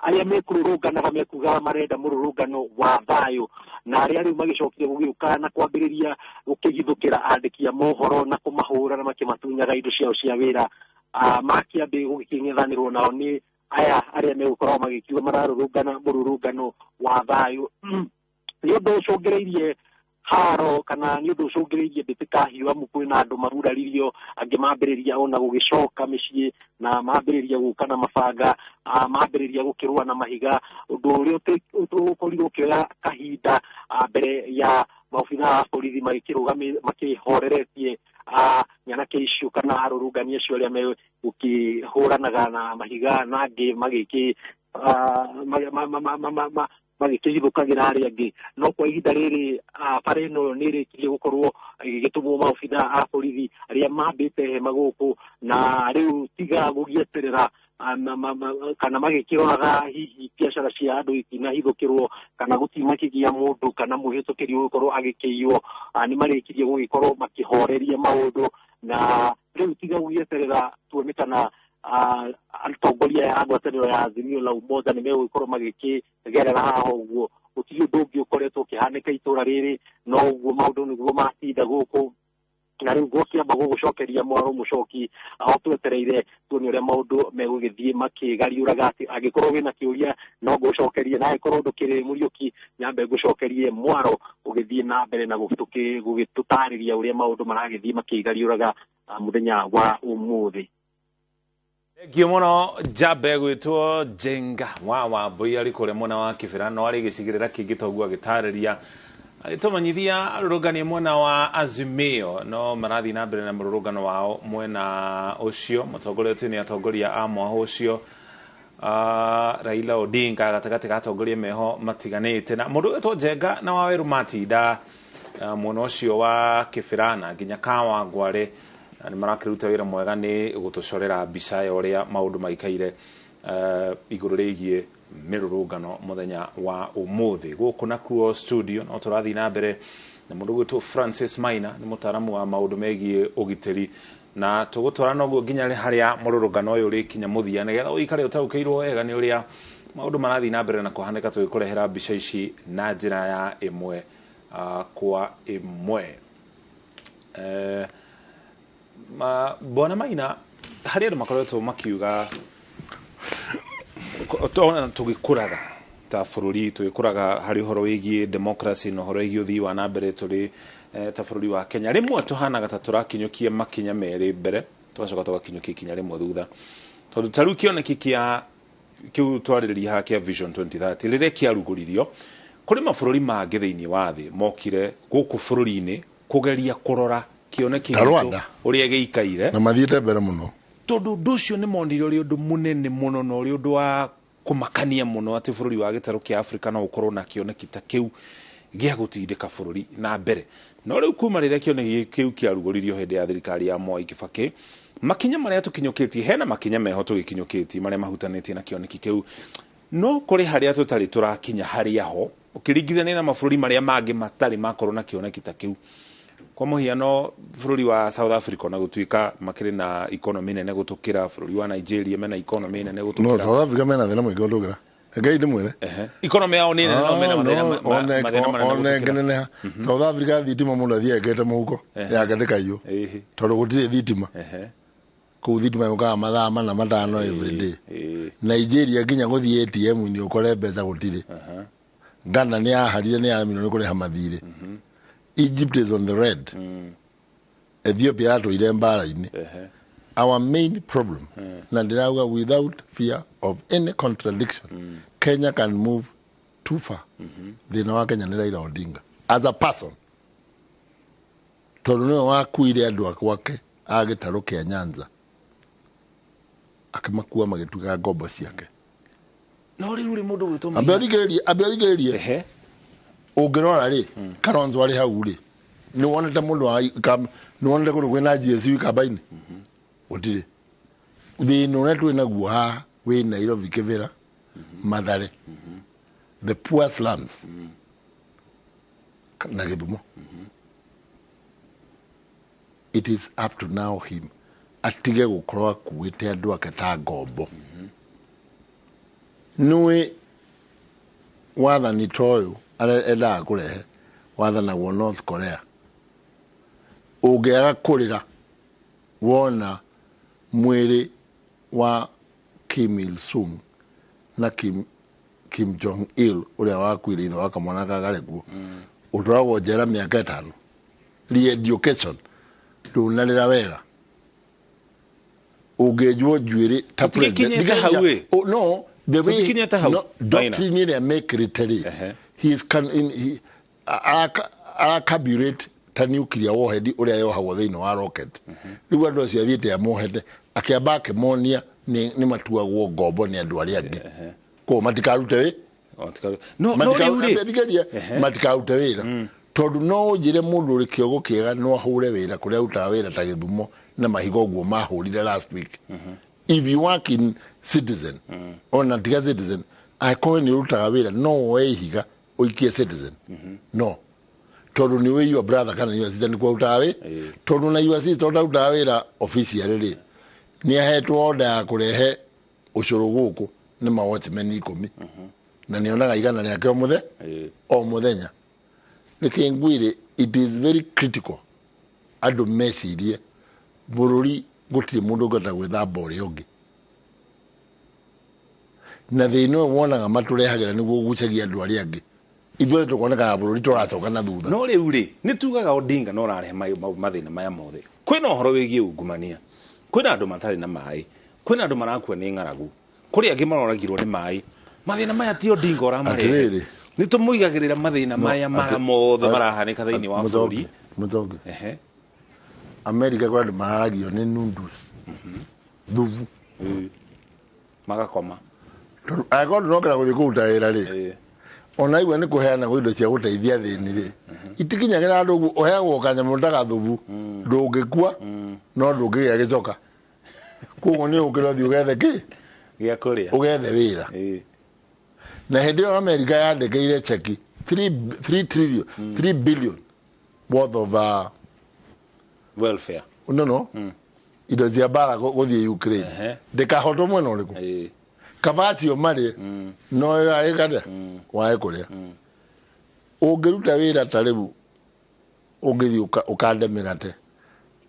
S7: arĩa mekũrũrũnganaga mekugaga marenda mũrũrũngano wa thayũ, na arĩa rĩu magĩcokire gũgĩũka na kwambĩrĩria gũkĩgithũkĩra andĩki a mohoro na kũmahũra na makĩmatunyaga indo ciao cia wĩra, makĩambĩrĩria gũgĩkĩng'ethanĩrwo nao nĩ aya arĩa megũkorwo magĩkiuga mararũrũngana mũrũrũngano wa thayũ. Nĩ ũndũ ũcũngĩrĩirie haro kana nĩ ũndũ ũcũngĩrĩirie mbĩtĩka hiũ, amu kwĩna andũ maruraririo, angĩ mambĩrĩria ona gũgĩcoka mĩciĩ na mambĩrĩria gũka na mabanga, mambĩrĩria gũkĩrũa na mahiga, ũndũ ũrĩa ũkorirwo ũkĩoya kahinda mbere ya maobithaa a borithi makĩhoreretie nyanake icio kana arũrũngani acio arĩa megũkĩhũranaga na mahiga na angĩ magĩkĩ magĩkĩhithũkagĩra arĩa angĩ. No kwa ihinda rĩrĩ bara ĩno nĩ ĩrĩkirie gũkorwo ĩgĩtũmwo maobitha a borithi arĩa mambĩte hema gũkũ, na rĩu tiga gũgĩeterera kana magĩkĩroraga hihi biacara cia andũ itinahithũkĩrwo kana gũtinakĩgia mũndũ kana mũhĩtũkĩri gũkorwo agĩkĩiywo. Nĩ marĩkirie gũgĩkorwo makĩhoreria maũndũ, na rĩu tiga gũgĩeterera tuone kana atongoria a ngwatanĩro ya Azimio la Umoja nĩ megũgĩkorwo magĩkĩgerera haha ũguo. Gũtirĩ ũndũ ũngĩ ũkoretwo ũkĩhanĩka itũra rĩrĩ, no ũguo maũndũ nĩguo matinda gũkũ. Na rĩu ngũkĩamba gũgũcokeria mwaro mũcoki o twetereire tuone ũrĩa maũndũ megũgĩthiĩ makĩgariũraga. Atĩ angĩkorwo wĩna kĩũria no ngũcokerie, na angĩkorwo ndũkĩrĩ Mũriũki nyambe ngũcokerie mwaro ũgĩthiĩ na mbere na gũgĩtũtarĩria ũrĩa maũndũ maragĩthiĩ makĩgariũraga mũthenya wa ũmũthĩ.
S25: Thengio mũno Njambe gwĩtwo Njenga wa Wambui arĩ kũrĩa mwena wa Kĩbĩra, no arĩ gĩcigĩrĩra kĩngĩ toguo agĩtarĩria agĩtũmenyithia arũrũngani mwena wa Azimio no marathiĩ na mbere na mũrũrũngano wao mwena ũcio mũtongoretio nĩ atongoria a mwaho ũcio Raila Odinga gatagatĩ ga atongoria meho matiganĩte. Na mũndũ wĩtwo Njenga na Waweru matinda mwena ũcio wa Kĩbĩra na nginya Kawangware nĩ marakĩruta wĩra mwega nĩ gũtũcorera mbica ya ũrĩa maũndũ maikaire igũrũ rĩgiĩ mĩrũrũngano mũthenya wa ũmũthĩ. Gũkũ nakuo studio no tũrathiĩ na mbere na mũndũ gwĩtwo Francis Maina, nĩ mũtaaramu wa maũndũ megiĩ ũgitĩri, na tũgũtwara noguo nginya harĩa mũrũrũngano ũyũ ũrĩkinya mũthia nĩgetha ũikare ũtaũkĩirwo wega nĩ ũrĩa maũndũ marathiĩ na mbere na kũhanĩka, tũgĩkũrehera mbica ici na njĩra ya ĩmwe kwa ĩmwe. Bwana Maina, harĩ andũ makoretwo makiuga tũgĩkũraga ta bũrũri, tũgĩkũraga harĩ ũhoro wĩgiĩ democracy na ũhoro wĩgiĩ ũthii wa na mbere tũrĩ ta bũrũri wa Kenya, rĩmwe tũhanaga ta tũrakinyũkia makinya merĩ mbere tũgacoka tũgakinyũkia ikinya rĩmwe thutha, tondũ ta rĩu kĩoneki kĩa kĩu twarĩrĩria haha kĩa Vision 2030 rĩrĩa kĩarugũririo, kũrĩ mabũrũri mangĩ thĩinĩ wa thĩ mokire gũkũ bũrũri-inĩ kũgeria kũrora kĩoneki gitũ ũrĩa gĩikaire
S1: na mathiĩte mbere mũno,
S25: tondũ ũndũ ũcio nĩ monire ũrĩ ũndũ mũnene mũno na ũrĩ ũndũ wa kũmakania mũno atĩ bũrũri wa gĩtarũ kĩa Afrika no ũkorwo na kĩoneki ta kĩu gĩa gũtindĩka bũrũri na mbere. No rĩu kuma rĩrĩa kĩoneki kĩu kĩarugũririo hĩndĩ ya thirikari ya Mwai Kibaki, makinya marĩa tũkinyũkĩtie, hena makinya meho tũgĩkinyũkĩtie marĩa mahutanĩtie na kĩoneki kĩu, no kũrĩ harĩa tũtarĩ tũrakinya harĩa ho ũkĩringithania na mabũrũri marĩa mangĩ matarĩ makorwo na kĩoneki ta kĩu. Kwa mũhiano bũrũri wa South Africa na gũtuĩka makĩrĩ na economy nene gũtũkĩra bũrũri wa Nigeria, mena economy nene gũtũkĩra.
S1: No South Africa mena thĩna mũingĩ gũtũkĩra. Ngai ndĩmwĩre.
S25: Economy yao nĩ nene no mena mathĩna manene gũtũkĩra.
S1: South Africa thitima mũndũ athiĩ ekĩrĩte mũhuko yake ndĩkaiywo tondũ gũtirĩ thitima. Kũu thitima yũkaga mathaa 4 5 every day. Nigeria nginya gũthiĩ ATM-inĩ ũkore mbeca gũtirĩ. Ghana nĩ yaharire nĩ yaremirwo nĩ kũrĩha mathirĩ. Egypt is on the red. Ethiopia yatũire mbara-inĩ. Our main problem, na ndĩrauga without fear of any contradiction, Kenya can move too far. Thĩna wa Kenya nĩ Raila Odinga as a person, tondũ nĩwe wakuire andũ gwake a gĩtarũ kĩa Nyanza akĩmakua magĩtuĩka ngombo ciake.
S25: No rĩu rĩ mũndũ gwĩtwo
S1: ambe ũthikĩrĩrie ũngĩrora rĩ Kalonzo arĩ hau rĩ nĩ wonete mũndũ wa nĩ wonete kũndũ kwĩna GSU Ikamba-inĩ? Gũtirĩ. Thĩna ũrĩa twĩ naguo haha wĩ Nairobi, Kĩbĩra, Mathare, the poor slums na Gĩthumo. It is up to now him atige gũkorwo akuĩte andũ ake ta ngombo. Nĩũĩ wathani ta ũyũ arĩa endaga kũrehe wathanagwo North Korea, ũngĩaga kũrĩra wona mwĩrĩ wa Kim Il Sung na Kim Jong Il ũrĩa wakuire ithe wa kamwana kagarekuo, ũtwaragwo njera mĩaka 5. Re-education ndũnarĩra wega, ũngĩenjwo njuĩrĩ ta
S25: president.
S1: No, the way no doctrine ĩrĩa mekĩrĩte rĩ, he is can in he aracarburate ta nuclear warhead ũrĩa yohagwo thĩinĩ wa rocket. Rĩu andũ acio athiĩte amohete akĩamba akĩmonia nĩ matuagwo ngombo nĩ andũ arĩa angĩ, koguo matikarute
S25: No no rĩu rĩ
S1: matikarute wĩra tondũ no ũnjĩre mũndũ ũrĩ kĩogo kĩega no ahũre wĩra kũrĩa arutaga wĩra ta Gĩthumo na mahiga ũguo mahũrire last week. If you work in Citizen ona tiga Citizen angĩkorwo nĩ ũrutaga wĩra no woe ihiga ũikie Citizen no tondũ nĩ wĩ your brother kana your sister nĩ kũrutaga wĩ tondũ na your sister ũtarutaga wĩra officially rĩ nĩ ahetwo order ya kũrehe ũcũrũ gũkũ nĩ ma watchmen 10 na nĩonaga 100 rĩake o mũthenya. Reke ngwĩre it is very critical andũ mecirie bũrũri gũtirĩ mũndũ ũngĩhota gwĩthamba ũrĩa ũngĩ na thĩna ũyũ wonaga matũrehagĩra nĩguo ũgucagia andũ arĩa angĩ ithuothe tũkonekaga bũrũri tũracoka na thutha.
S25: No rĩu rĩ nĩ tugaga Odinga no ũrarehe mathĩna maya mothe. Kwĩna ũhoro wĩgiĩ ungumania, kwĩna andũ matarĩ na maĩ, kwĩna andũ marakua nĩ ng'aragu, kũrĩ angĩ maroragirwo nĩ maĩ. Mathĩna maya ti Odinga ũramarehe, nĩ tũmũigagĩrĩra mathĩna maya mara mothe marahanĩka thĩinĩ wa bũrũri.
S1: Mũtongi America kwa andũ mararagio nĩ nundus thubu
S25: magakoma
S1: angĩkorwo ndũnokĩra gũthiĩ kũruta wĩra rĩ ona igua nĩ kũheana indo cia gũteithia thĩni rĩ itikinyagĩra andũ ũguo ũheagwo kanyamũ ta gathubu ndũngĩkua no ndũngĩgĩa gĩcoka koguo nĩ ũkĩra ũthiĩ ũgethe kĩ
S25: gĩa kũrĩa
S1: ũgethe wĩra. Na hĩndĩ ĩyo America yandĩkĩire cheki 3 billion worth of
S25: welfare
S1: no indo cia mbara gũthiĩ Ukraine ndĩkahotwo mwena ũrĩkũ kabacio marĩ no ĩgate wae kũrĩa ũngĩruta wĩra ta rĩu ũngĩthiĩ ũkande mĩgate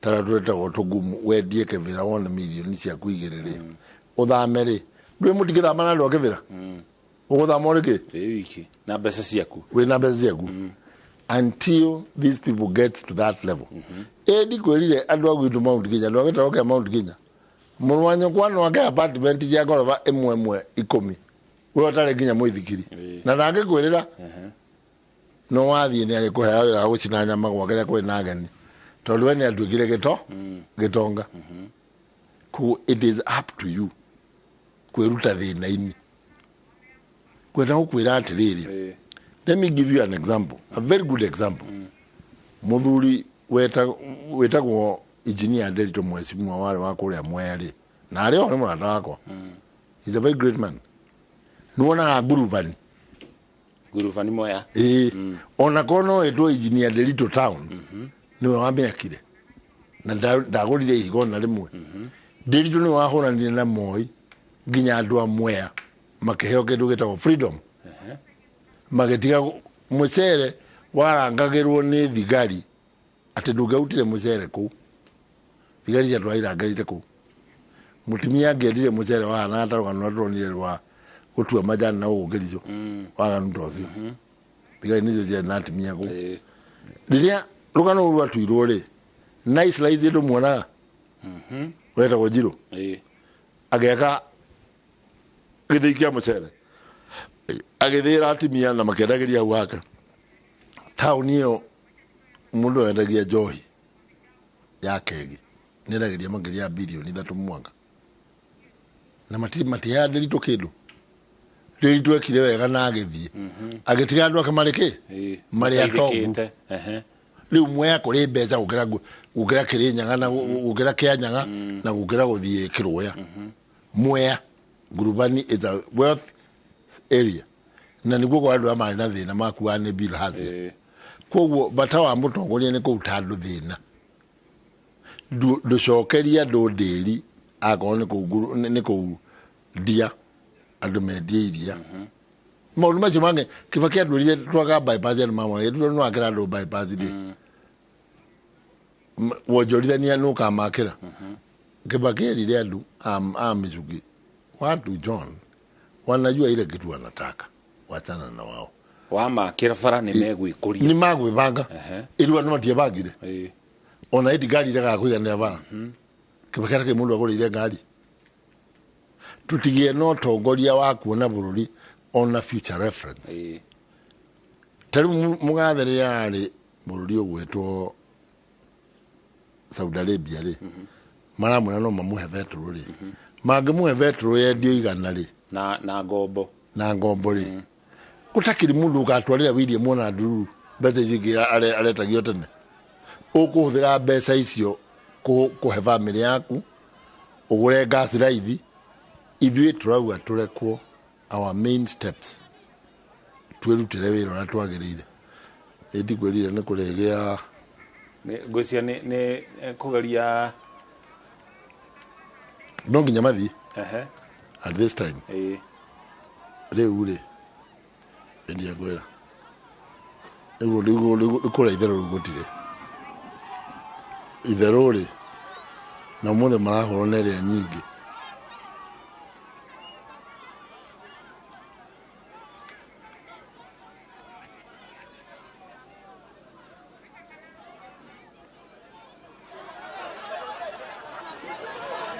S1: ta rĩa twĩtagwo tũgumu wendie kĩbĩra wone mirioni ciaku 2 rĩ ũthame rĩ ndũĩ mũtingĩthama na andũ a kĩbĩra ũgũthama ũrĩ kĩ
S25: wiki na mbeca ciaku
S1: wĩna mbeca ciaku until these people get to that level. Ĩndi kwĩrire andũ a gwitũ Mount Kenya andũ a gĩtarũ kĩa Mount Kenya mũrũ wa nyũkwa no ake apartment cia ngoroba 1 1 we ũtarĩ nginya mũithikiri na ndangĩkwĩrĩra no wathiĩ nĩ arĩkũhea wĩra wa gũcina nyama gwake rĩrĩa kwĩ na ageni tondũ we nĩ atuĩkire gĩtonga. Koguo it is up to you kwĩruta thĩna-inĩ. Kwenda gũkwĩra atĩrĩrĩ, let me give you an example, a very good example. Mũthuri wetagwo engineer Nderito Mheshimiwa warĩ wa kũrĩa Mwea rĩ na arĩ oho nĩ mũrata wakwa. He's a very great man. Nĩwonaga ngurubani
S25: Mwea
S1: ĩĩ ona korwo no ĩtwo engineer Nderito town nĩwe wamĩakire na ndagũrire ihiga ona rĩmwe. Nderito nĩwe wahũranire na Moi nginya andũ a Mwea makĩheo kĩndũ gĩtagwo freedom magĩtiga mũcere warangagĩrwo nĩ thigari atĩ ndũngĩautire mũcere kũu thigari cia twairangĩrĩte kũu mũtumia angĩendire mũcere wahanaga ta rũgano rũrĩa tũronire rwa gũtua majani na gũkũ Kericho waganu ta ũcio thigari nĩcio ciarĩ na atumia kũu. Rĩrĩa rũgano rũu rwatuirwo rĩ Nice Lies tũmuonaga wetagwo Njirũ agĩaka gĩthĩi kĩa mũcere agĩthĩĩra atumia na makĩendagĩria hau hake. Taũni ĩyo mũndũ endagia njohi ya kegi nĩendagĩria makĩria ya birioni 3 mwaka na matiheaga Nderito kĩndũ. Nderito ekire wega na agĩthiĩ agĩtiga andũ ake marĩ kĩ marĩ atongu. Rĩu Mwea kũrĩ mbeca gũkĩra Kĩrĩnyaga na gũkĩra Kĩanyaga na gũkĩra gũthiĩ Kĩrũya. Mwea Ngurubani is a wealth area na nĩguo kwa andũ aya marĩ na thĩna makuaga nĩ bilharzia. Koguo bata wa mũtongoria nĩ kũruta andũ thĩna ndũcokeria andũ ndĩri akorwo nĩ kũu ndia andũ mendie iria maũndũ macio mangĩ Kibaki andwĩrire twaga bypass andũ mamwe no akĩra andũ bypass rĩ wonjorithania nĩ ũkamakĩra. Kibaki erire andũ a Michuki watu John wanajua ile kitu wanataka wachana na wao
S25: wamakĩra bara nĩ megwĩkũria
S1: nĩ magwĩbanga ĩrua nĩ matiebangire ona ĩti ngari iregaga kũiganĩra bara. Kibaki atakĩrĩ mũndũ agũrĩire ngari. Tũtigĩe na ũtongoria wa kuona bũrũri ona future reference. Ta rĩu mũgathe rĩrĩa arĩ bũrũri ũgwĩtwo Saudi Arabia rĩ maramwĩra no mamũhe betũrũ rĩ mangĩmũhe betũrũ yendio 100 rĩ
S25: na ngombo
S1: na ngombo rĩ Gũtakĩrĩ mũndũ ũgatwarĩra William ona ndururu mbeca icio ingĩ aretagio tene. Ũkũhũthĩra mbeca icio kũhe bamĩrĩ yaku, ũgũre ngasi raithi. Ithuĩ tũrauga tũrekwo our main steps, twĩrutĩre wĩra ũrĩa twagĩrĩire. Ĩndikwĩrire nĩ kũrĩgĩa
S25: Ngwĩciria nĩ kũgeria.
S1: No nginya mathiĩ at this time. Rĩu rĩ, ndiakwĩra rĩu rĩu kũrĩa itherũ rĩu gũtirĩ itherũ rĩ, na ũmũthĩ marahũrwo na ĩrĩa nyingĩ.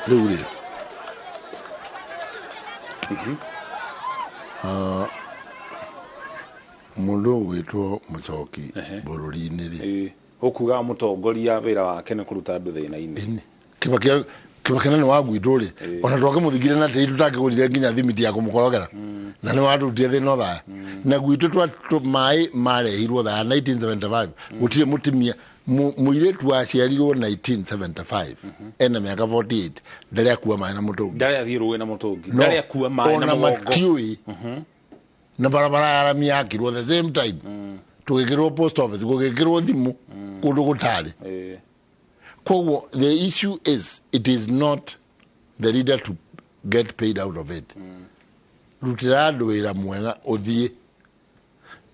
S1: Rĩu rĩ, mũndũ ũgwĩtwo Mũcoki bũrũri-inĩ rĩ,
S25: Ũkuga mũtongoria wĩra wake nĩ kũruta andũ thĩna-inĩ.
S1: Kĩbakĩ nĩ wa gwitũ rĩ, ona twakĩmũthikire na tĩri tũtangĩgũrire nginya thimiti ya kũmũkorogera, na nĩ warutire thĩna ũthaya na gwitũ maĩ marehirwo thaya 1975. Gũtirĩ mũtumia mũirĩtu waciarirwo 1975 ena mĩaka 48 ndarĩ akua maĩ na mũtũngi.
S25: Ndarĩ athiĩ rũĩ na mũtũngi. Ndarĩ akua maĩ na
S1: Ona
S25: mũgongo.
S1: Matiũĩ na barabara ya rami yakirwo the same time, tũgĩkĩrwo post office, gũgĩkĩrwo thimũ kũndũ gũtarĩ. Koguo the issue is, it is not the leader to get paid out of it. Rutĩra andũ wĩra mwega, ũthiĩ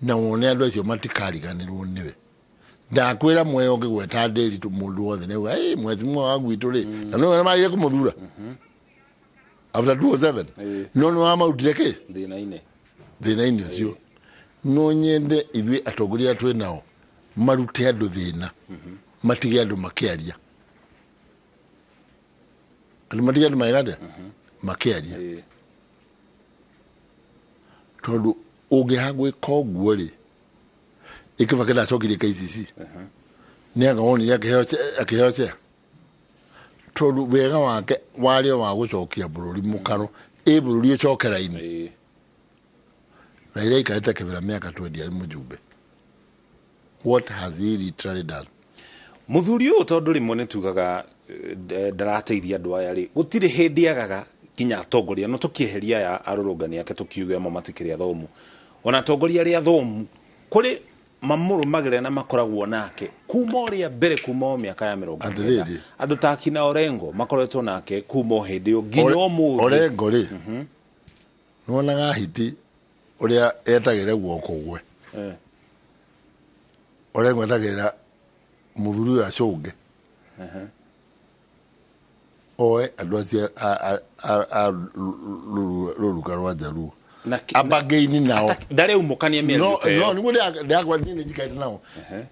S1: na wone andũ acio matikariganĩrwo nĩwe. Ndakwĩra mweyo ũngĩgweta ndĩri tu mũndũ wothe nĩuga, "Ĩ, mwezi mwe wa gwitũ rĩ," na nĩwe marire kũmũthura after 2007, no nĩ wamarutire kĩ
S25: thĩna-inĩ.
S1: Thĩna-inĩ ũcio. No nyende ithuĩ atongoria twĩ nao marute andũ thĩna, matige andũ makĩaria, andũ matige andũ magĩka atĩa, makĩaria, tondũ ũngĩaga gwĩka ũguo rĩ, ĩkĩbake ndacokirie KCC nĩ anga wonire akĩheo chair, tondũ wega wake warĩ o wa gũcokia bũrũri mũkaro, ĩ bũrũri ũcokera-inĩ. Raila aikarĩte kĩbĩra mĩaka 20 arĩ mũjumbe. What has he literally done?
S25: Mũthuri ũyũ, tondũ rĩmwe nĩ tugaga ndarateithia andũ aya rĩ, gũtirĩ hĩndĩ agaga nginya atongoria no tũkĩeheria aya arũrũngani ake, tũkiuge amwe matikĩrĩ athomu, ona atongoria arĩa athomu kũrĩ mamũrũmagĩrĩra na makoragwo nake kuma ũrĩa mbere, kuma o mĩaka ya 90.
S1: Atĩrĩrĩ.
S25: Andũ ta akina Orengo makoretwo nake kuma o hĩndĩ ĩyo nginya ũmũthĩ.
S1: Orengo rĩ, nĩwonaga hiti ũrĩa etagĩra guoko gwe. Orengo etagĩrĩra mũthuri ũyũ acũnge oe andũ acio a rũruka rwa Njaruo abagaini nao.
S25: Ndarĩ mĩario
S1: No.
S25: ta ĩyo.
S1: No nĩguo ndĩrakwa niĩ nĩ njikarĩte nao,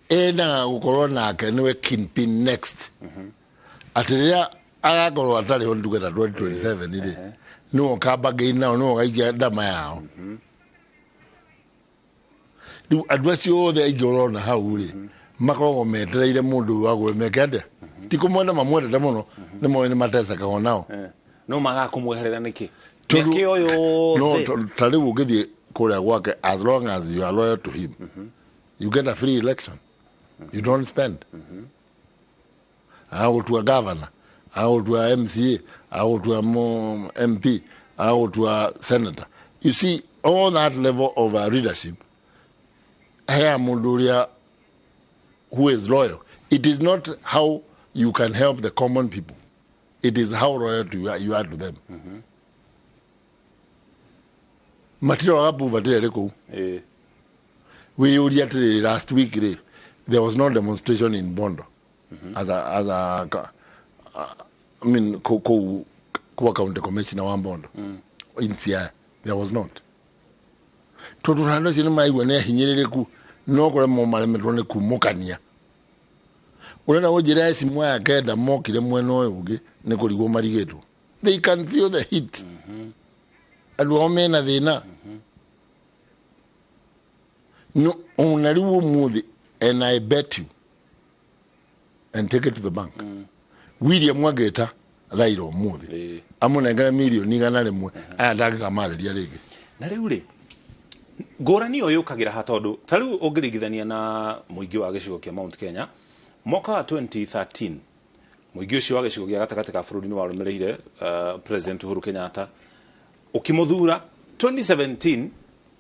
S1: endaga gũkorwo nake nĩwe kingpin next, atĩ rĩrĩa agakorwo atarĩ ho, nduge ta 2027 rĩ, nĩwe ũkambagaini nao, nĩwe ũgaikia ndama yao. Rĩu andũ acio othe aingĩ ũrona hau rĩ, makoragwo metereire mũndũ ũyũ agwe meke atĩa. Ti kũmwenda mamwendete mũno, nĩ moĩ nĩ matecekaga nao.
S25: No magaga kũmweherera nĩkĩ?
S1: Tondũ-
S25: Mĩaka ĩyo
S1: No
S25: yothe.
S1: ta rĩu ũngĩthiĩ kũrĩa gwake, as long as you are loyal to him, you get a free election, you don't spend. Agagũtua governor, agagũtua MCA, agagũtua MP, agagũtua senator. You see all that level of leadership hea mũndũ ũrĩa who is loyal. It is not how you can help the common people, it is how loyal you are to them. Matiroraga poverty ĩrĩ kũu. Wĩyũrie atĩrĩrĩ, last week rĩ, there was no demonstration in Bondo as a I mean, kũu kwa county commissioner wa Bondo in Siaya, there was not, tondũ andũ acio nĩ maraigua nĩ ahinyĩrĩrĩku, no kũremwo maremetwo nĩ kumũkania. Ũrenda gũnjĩra ecimu aya kenda mokire mwena ũyũ ũngĩ nĩ kũrigwo marigĩtwo. They can feel the heat. Andũ ao mena thĩna. No ona rĩu ũmũthĩ, and I bet you and take it to the bank, William angĩta Raila ũmũthĩ amũnengere mirioni 100, aya ndangĩkamarĩria rĩngĩ.
S25: Na rĩu rĩ, Ngũrani ĩyo yũkagĩra ha tondũ ta rĩu ũngĩringithania na mũingĩ wa gĩcigo kĩa Mount Kenya mwaka wa 2013, mũingĩ ũcio wa gĩcigo gĩa gatagatĩ ka bũrũri nĩ warũmĩrĩire President Uhuru Kenyatta ũkĩmũthura. 2017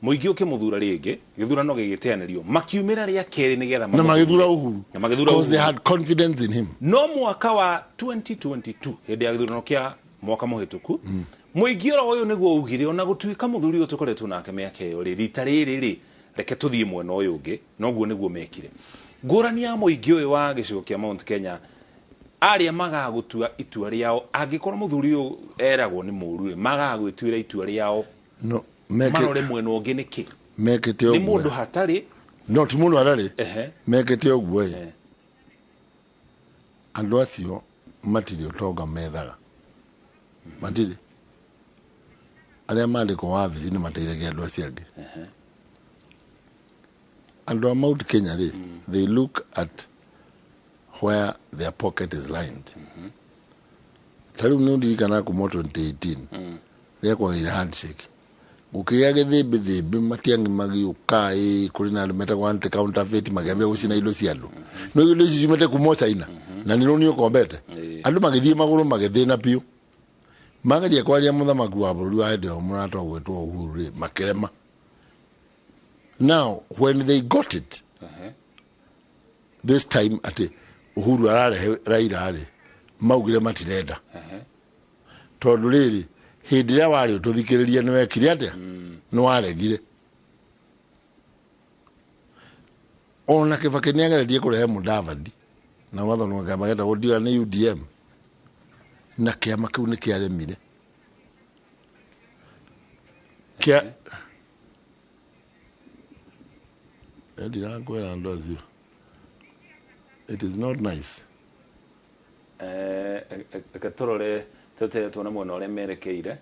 S25: mũingĩ ũkĩmũthura rĩngĩ, gĩthurano gĩgĩteanĩrio, makiumĩra rĩa kerĩ nĩgetha
S1: na
S25: mamũthure.
S1: Magĩthura Uhuru
S25: Na magĩthura
S1: because they
S25: Uhuru.
S1: had confidence in him.
S25: No mwaka wa 2022, hĩndĩ ya gĩthurano kĩa mwaka mũhĩtũku, mũingĩ oro ũyũ nĩguo ugire ona gũtuĩka mũthuri ũyũ tũkoretwo nake mĩaka ĩyo rĩ, rita rĩrĩ rĩ, reke tũthiĩ mwena ũyũ ũngĩ. Noguo nĩguo mekire. Ngũrani ya mũingĩ ũyũ wa gĩcigo kĩa Mount Kenya arĩa magagũtua itua rĩao, angĩkorwo mũthuri ũyũ eragwo nĩ mũũru rĩ, magagwĩtuĩra itua rĩao
S1: no meke
S25: marore mwena ũngĩ nĩkĩ?
S1: Mekĩte
S25: Nĩ
S1: ũguo
S25: mũndũ hatarĩ
S1: no ti mũndũ hatarĩ. Mekĩte ũguo ĩ, andũ acio matirĩ ũtonga methaga, matirĩ arĩa mandĩkwo wabici nĩ mateithagia andũ acio angĩ. Andũ a Mount Kenya rĩ, they look at where their pocket is lined. Ta rĩu nĩ ũndirikanaga kuma 2018 rĩrĩa kwagĩire handshake, gũkĩgĩa gĩthĩmbĩ thĩmbĩ, Matiang'i magĩũka ĩ, kũrĩ na andũ metagwo anti counterfeit makĩambia gũcina indo cia andũ, no indo icio ciumĩte kuma China na nĩ rũni ũkombete. Andũ magĩthiĩ magũrũ magĩthĩna biũ, mageria kwaria mũthamaki wa bũrũri wa hĩndĩ ĩyo mũrata ũgwĩtwo Uhuru rĩ, makĩrema. Now when they got it this time atĩ Uhuru ararehe Raila rĩ, maugire matirenda, tondũ rĩrĩ hĩndĩ ĩrĩa warĩ ũtũthikĩrĩria nĩ wekire atĩa? Nĩ waregire. Ona Kĩbakĩ nĩ ageretie kũrehe Mudavadi na wathonwo kĩama gĩtagwo ndiũa nĩ UDM, na kĩama kĩu nĩ kĩaremire kĩa ndirakwĩra andũ acio, it is not nice.
S25: Reke tũrore, tweterere tuone mwena ũrĩa merekeire.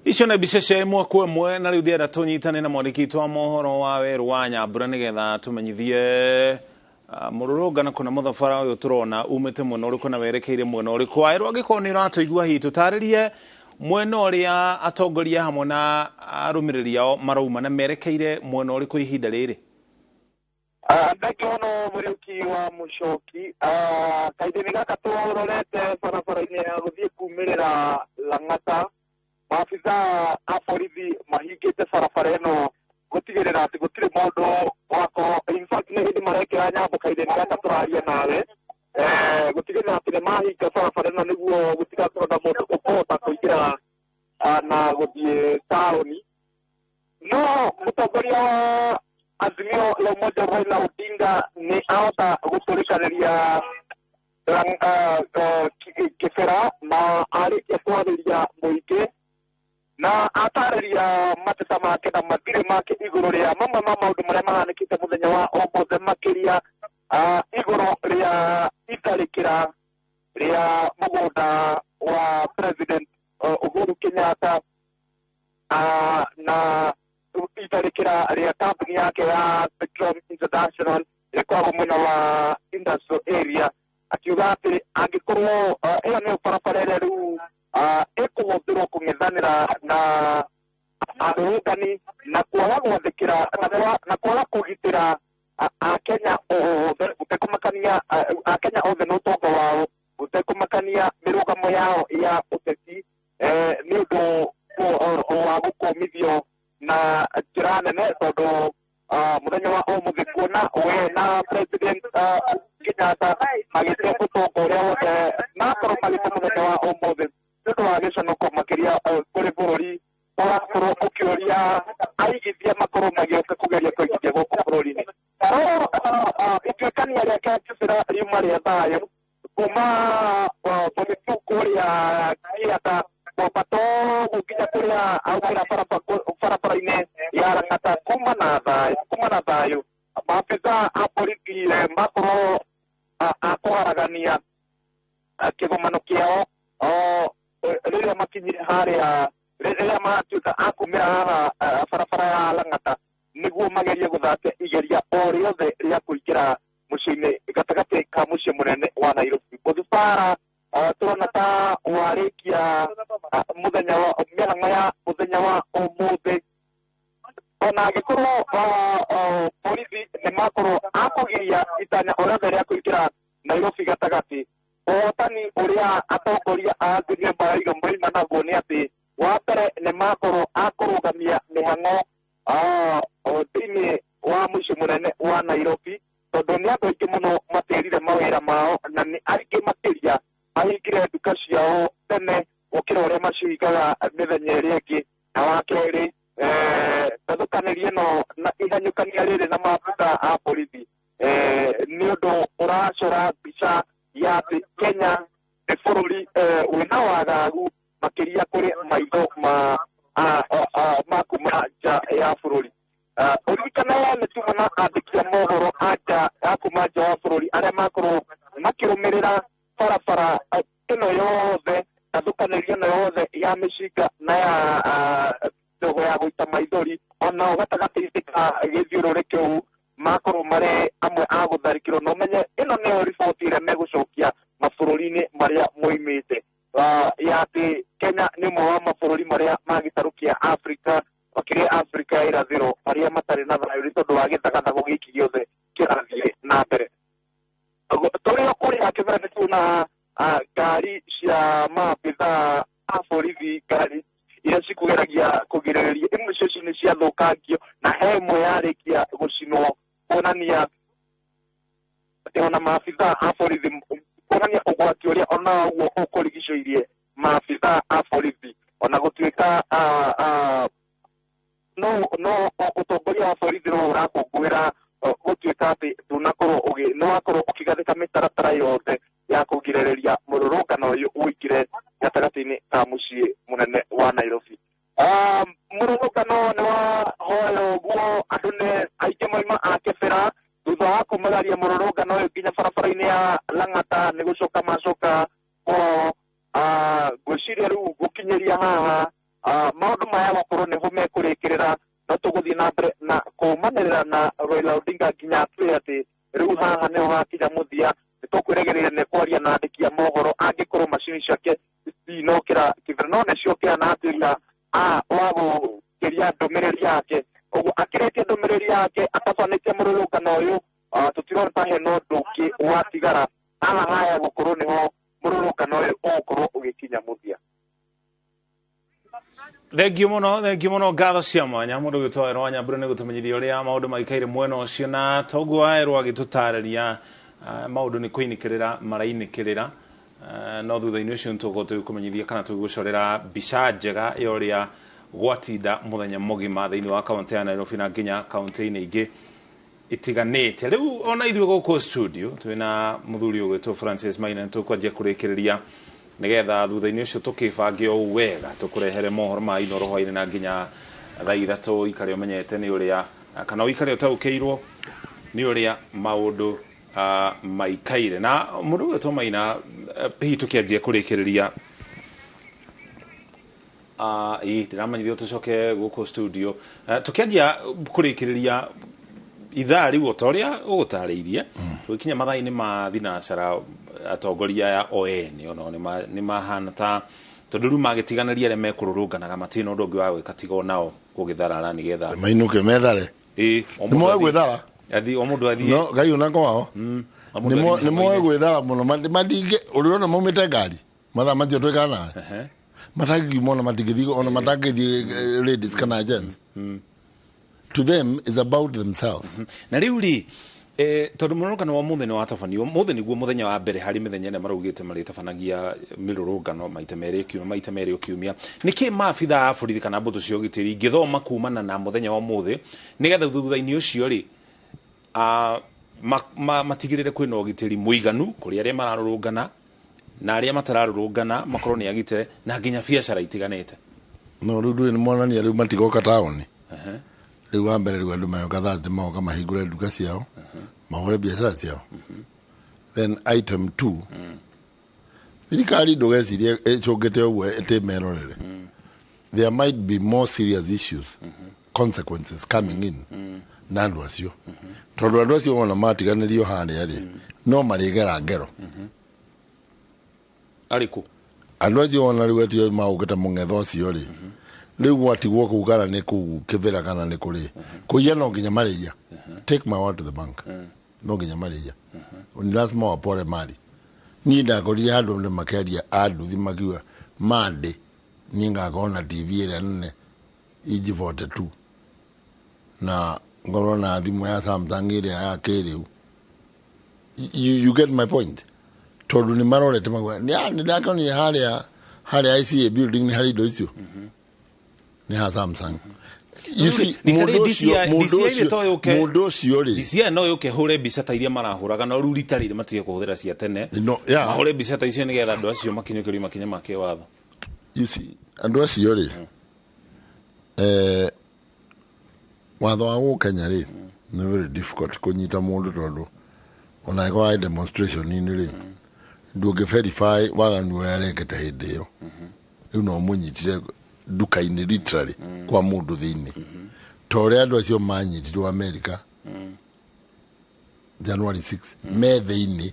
S25: Icio nĩ mbica cia ĩmwe kwa ĩmwe. Na rĩu ndĩrenda tũnyitane na mwandĩki witũ wa mohoro wa werũ wa Nyambura nĩgetha tũmenyithie mũrũrũngano kana mũthabara ũyũ tũrona umĩte mwena ũrĩkũ na werekeire mwena ũrĩkũ. Waerũ, angĩkorwo nĩ ũratũigua, hihi tũtarĩrie mwena ũrĩa atongoria hamwe na arũmĩrĩri ao marauma na merekeire mwena ũrĩkũ ihinda rĩrĩ.
S11: Thengiũ mũno, Mũriũki wa Mũcoki. Kahinda-inĩ gaka tũrorete barabara-inĩ ya gũthiĩ kumĩrĩra Lang'ata, maabitha a borithi mahingĩte barabara ĩno gũtigĩrĩra atĩ gũtirĩ mũndũ wakorwo, in fact nĩ hĩndĩ marekĩra nyambo kahinda-inĩ gaka tũraria nawe, gũtigĩrĩra atĩ nĩ mahinga barabara ĩno nĩguo gũtigakorwo na mũndũ ũkũhota kũingĩra na gũthiĩ taũni. No mũtongoria wa Azimio la Umoja Raila Odinga nĩ ahota gũtũrĩkanĩria Kibera na arĩkia kwarĩria mũingĩ na atarĩria mateta make na mathirĩ make igũrũ rĩa mamwe ma maũndũ marĩa mahanĩkĩte mũthenya wa ũmũthĩ, makĩria igũrũ rĩa itharĩkĩra rĩa mũgũnda wa President Uhuru Kenyatta na itharĩkĩra rĩa kambuni yake ya Spectrum International ĩkoragwo mwena wa industrial area, akiuga atĩ angĩkorwo ĩyo nĩyo barabara ĩrĩa rĩu ĩkũhũthĩrwo kũng'ethanĩra na arũrũngani na kwaga gwathĩkĩra na kwaga kũgitĩra Akenya othe gũtekũmakania Akenya othe na ũtonga wao, gũtekũmakania mĩrũgamo yao ya ũteti, nĩ ũndũ wa gũkũmithio na njĩra nene, tondũ mũthenya wa ũmũthĩ kuona we na President Kenyatta magĩte ũtonga ũrĩa wothe makorwo magĩte mũthenya wa ũmũthĩ nĩ ũndũ wa gĩconoko makĩria kũrĩ bũrũri ũrakorwo ũkĩũria aigithia makorwo magĩũka kũgeria kũigithia gũkũ bũrũri-inĩ. Ituĩkania rĩake Kibera riuma rĩa thayũ kuma Bonitu kũrĩa Kĩata mwambato gũkinya kũrĩa aumĩra barabara-inĩ ya Lang'ata kuma na thayũ. Maabitha a borithi makorwo a kũharagania kĩgomano kĩao rĩrĩa makinyire harĩa rĩrĩa matuĩka a kumĩra haha barabara ya Lang'ata nĩguo magerie gũthatia igeria o rĩothe rĩa kũingĩra mũciĩ-inĩ gatagatĩ ka mũciĩ mũnene wa Nairobi. Mũthubara tũrona ta warĩkia mũthenya wa mĩhang'o ya mũthenya wa ũmũthĩ, ona angĩkorwo borithi nĩ makorwo a kũgiria itanya o rĩothe rĩa kũingĩra Nairobi gatagatĩ, ũhotani ũrĩa atongoria a Azimio maraiga moima naguo nĩ atĩ wa mbere nĩ makorwo a kũrũgamia mĩhang'o thĩinĩ wa mũciĩ mũnene wa Nairobi, tondũ nĩ andũ aingĩ mũno matĩrire mawĩra mao na nĩ aingĩ makĩria mahingire nduka ciao tene gũkĩra ũrĩa macihingaga mĩthenya ĩrĩa ĩngĩ. Na wa kerĩ ndathũkanĩria ĩno na ihanyũkania rĩrĩ na maabitha a borithi nĩ ũndũ ũracora mbica ya atĩ Kenya nĩ bũrũri wĩna wagagu makĩria kũrĩ maitho ma kuma nja ya bũrũri. Ũririkane nĩ tuma na andĩki a mohoro a kuma nja wa bũrũri arĩa makorwo makĩrũmĩrĩra barabara ĩno yothe ndathũkanĩria ĩno yothe ya mĩcinga na ya ndogo ya gũita maithori, onao gatagatĩ-inĩ ka gĩthiũrũrĩ kĩu makorwo marĩ amwe a gũtharĩkĩrwo, na ũmenye ĩno nĩyo riboti ĩrĩa megũcokia mabũrũri-inĩ marĩa moimĩte ya atĩ Kenya nĩ ũmwe wa mabũrũri marĩa ma gĩtarũ kĩa Afrika, makĩria Afrika ya irathĩro, marĩa matarĩ na thayũ nĩ tondũ wa gĩthagathago gĩkĩ gĩothe kĩrathiĩ na mbere. Tũrĩ o kũrĩa Kibera nĩ tuona ngari cia maabitha a borithi, ngari iria cikũgeragia kũgirĩrĩria imwe ciacio nĩ ciathũkangio na he ĩmwe yarĩkia gũcinwo, kuonania atĩ ona maabitha a borithi, kuonania ũgwati ũrĩa onaguo ũkũrigicĩirie maabitha a borithi, ona gũtuĩka no ũtongoria wa borithi no ũrakũngũĩra gũtuĩka atĩ ndũnakorwo nĩ wakorwo ũkĩgathĩka mĩtaratara yothe ya kũgirĩrĩria mũrũrũngano ũyũ ũingĩre gatagatĩ-inĩ ka mũciĩ mũnene wa Nairobi. Mũrũrũngano nĩ wahoya ũguo andũ nĩ aingĩ moima a Kibera thutha wa kũmagaria mũrũrũngano ũyũ nginya barabara-inĩ ya Lang'ata nĩ gũcoka macoka kwao. Ngwĩciria rĩu gũkinyĩria haha maũndũ maya gũkorwo nĩho mekũrĩkĩrĩra, no tũgũthiĩ na mbere na kũmanĩrĩra na Raila Odinga nginya atwĩre atĩ rĩu haha nĩho hakinya mũthia. Nĩ tũkwĩrĩgĩrĩra nĩ kwaria na andĩki a mohoro angĩkorwo macini ciake citinokĩra Kibera, no nĩ ciokĩra na atuĩka wa gũkĩria ndũmĩrĩri yake. Ũguo akĩrĩtie ndũmĩrĩri yake atabanĩtie mũrũrũngano ũyũ, tũtirona ta hena ũndũ ũngĩ watigara haha haya gũkorwo nĩho mũrũrũngano ũyũ ũgũkorwo ũgĩkinya mũthia.
S25: Thengiå må no ngatho cia mwanya må ndå gä two erwo Nyambura nä gå tå menyithia å rä a maå ndå magikaire mwena å cio, na toguo erwo agä tå tarä ria maå ndå nä kå inä kä rä ra marainä kä rä ra, no thutha-inĩ ũcio nĩ tũgũkorwo tũgĩkũmenyithia kana tũgĩgũcorera mbica njega ya ũrĩa gwatinda mũthenya mũgima thĩinĩ wa kaunti ya Nairobi na nginya kaunti-inĩ ingĩ. Itiganĩte. Rĩu ona ithuĩ gũkũ studio twĩna mũthuri ũgwĩtwo Francis Maina, tũkwanjia kũrĩkĩrĩria nĩgetha thutha-inĩ ũcio tũkĩbange o wega tũkũrehere mohoro ma Inooro hwainĩ na nginya thaa 3 ikare ũmenyete nĩ ũrĩa kana ũikare ũtaũkĩirwo nĩ ũrĩa maũndũ maikaire. Na mũndũ ũgwĩtwo Maina, hihi tũkĩanjia kũrĩkĩrĩria, ĩ ndĩramanyithio tũcoke gũkũ studio, tũkĩanjia kũrĩkĩrĩria ithaa rĩu o ta ũrĩa ũgũtarĩirie, gũkinya mathaa-inĩ ma thinacara, atongoria aya o ene onao nĩ mahana ta tondũ rĩu magĩtiganĩria arĩa mekũrũrũnganaga matirĩ na ũndũ ũngĩ wa gwĩka tiga onao gũgĩtharara nĩgetha
S1: mainũke methare.
S25: Ĩ o
S1: nĩ
S25: mũndũ
S1: moe
S25: athiĩ-
S1: gwĩthara.
S25: Athiĩ o mũndũ athiĩ.
S1: No ngai ona kwao.
S25: O mũndũ athiĩ
S1: nĩ moe
S25: mĩhang'o-inĩ.
S1: Gwĩthara mũno. Matingĩ ũrĩ ona maumĩte ngari mathaa macio twĩkana nawe matangiuma ona matingĩthiĩ ona matangĩthiĩ, ladies kana gents, to them is about themselves.
S25: Na rĩu rĩ, tondũ mũrũrũngano wa mũthĩ nĩ watabanio mũthĩ, nĩguo mũthenya wa mbere harĩ mĩthenya ĩrĩa maraugĩte marĩtabanagia mĩrũrũngano maita merĩ kiumia, maita merĩ o kiumia. Nĩkĩ maabitha a borithi kana mbũtũ cia ũgitĩri ingĩthoma kumana na mũthenya wa ũmũthĩ nĩgetha thutha-inĩ ũcio rĩ matigĩrĩre kwĩna ũgitĩri mũiganu kũrĩ arĩa mararũrũngana na arĩa matararũrũngana makorwo nĩ agitĩre na nginya biacara itiganĩte?
S1: No rĩu ndũĩ nĩ monania rĩu matigoka taũni. Rĩu wa mbere rĩu andũ magoka Thursday, magoka mahingũre nduka ciao, mahũre biacara ciao. Then item two, thirikari ndũgecirie ĩcũngĩte ũguo ĩtĩ merorere. There might be more serious issues, consequences coming in na andũ acio, tondũ andũ acio wona matiganĩrio harĩa rĩ, no marĩgera ngero.
S25: Arĩkũ?
S1: Andũ acio wona rĩu atio maũkĩte mũng'etho ũcio rĩ, rĩu gwatigwo kũu kana nĩ kũu Kĩbĩra kana nĩ kũrĩ kũiya, no nginya marĩiya. Take my word to the bank, no nginya marĩiya, ni lazima wapore mali. Niĩ ndakorire handũ nĩ makĩaria a nduthi makiuga mandĩ niĩ ngakorwo na TV ĩrĩa nene inji 42 na ngorwo na thimũ ya Samsung ĩrĩa ya kĩrĩu. You get my point? Tondũ nĩ marorete maguo nĩ ndakonire harĩa ICA building nĩ harĩ indo icio nĩ ha Samsung, you see.
S25: Rita
S1: mũndũ
S25: rĩ
S1: ũcio mũndũ
S25: DCI
S1: ũcio
S25: to yũke
S1: mũndũ ũcio rĩ
S25: DCI no yũke hũre mbica ta iria marahũraga, no rĩu rita rĩrĩ matige kũhũthĩra cia tene.
S1: No, yeah.
S25: Mahũre mbica ta icio nĩgetha andũ acio makinyũkĩrio makinya ma kĩwatho.
S1: You see, andũ acio rĩ, watho wa gũkũ Kenya rĩ nĩ very difficult kũnyita mũndũ, tondũ ona angĩkorwo warĩ demonstration-inĩ rĩ, ndũngĩ verify waganu ũrĩa arekete hĩndĩ ĩyo. Rĩu no ũmũnyitire nduka-inĩ, literally kwa mũndũ thĩinĩ, ta ũrĩa andũ acio manyitirwo America January 6 me thĩinĩ,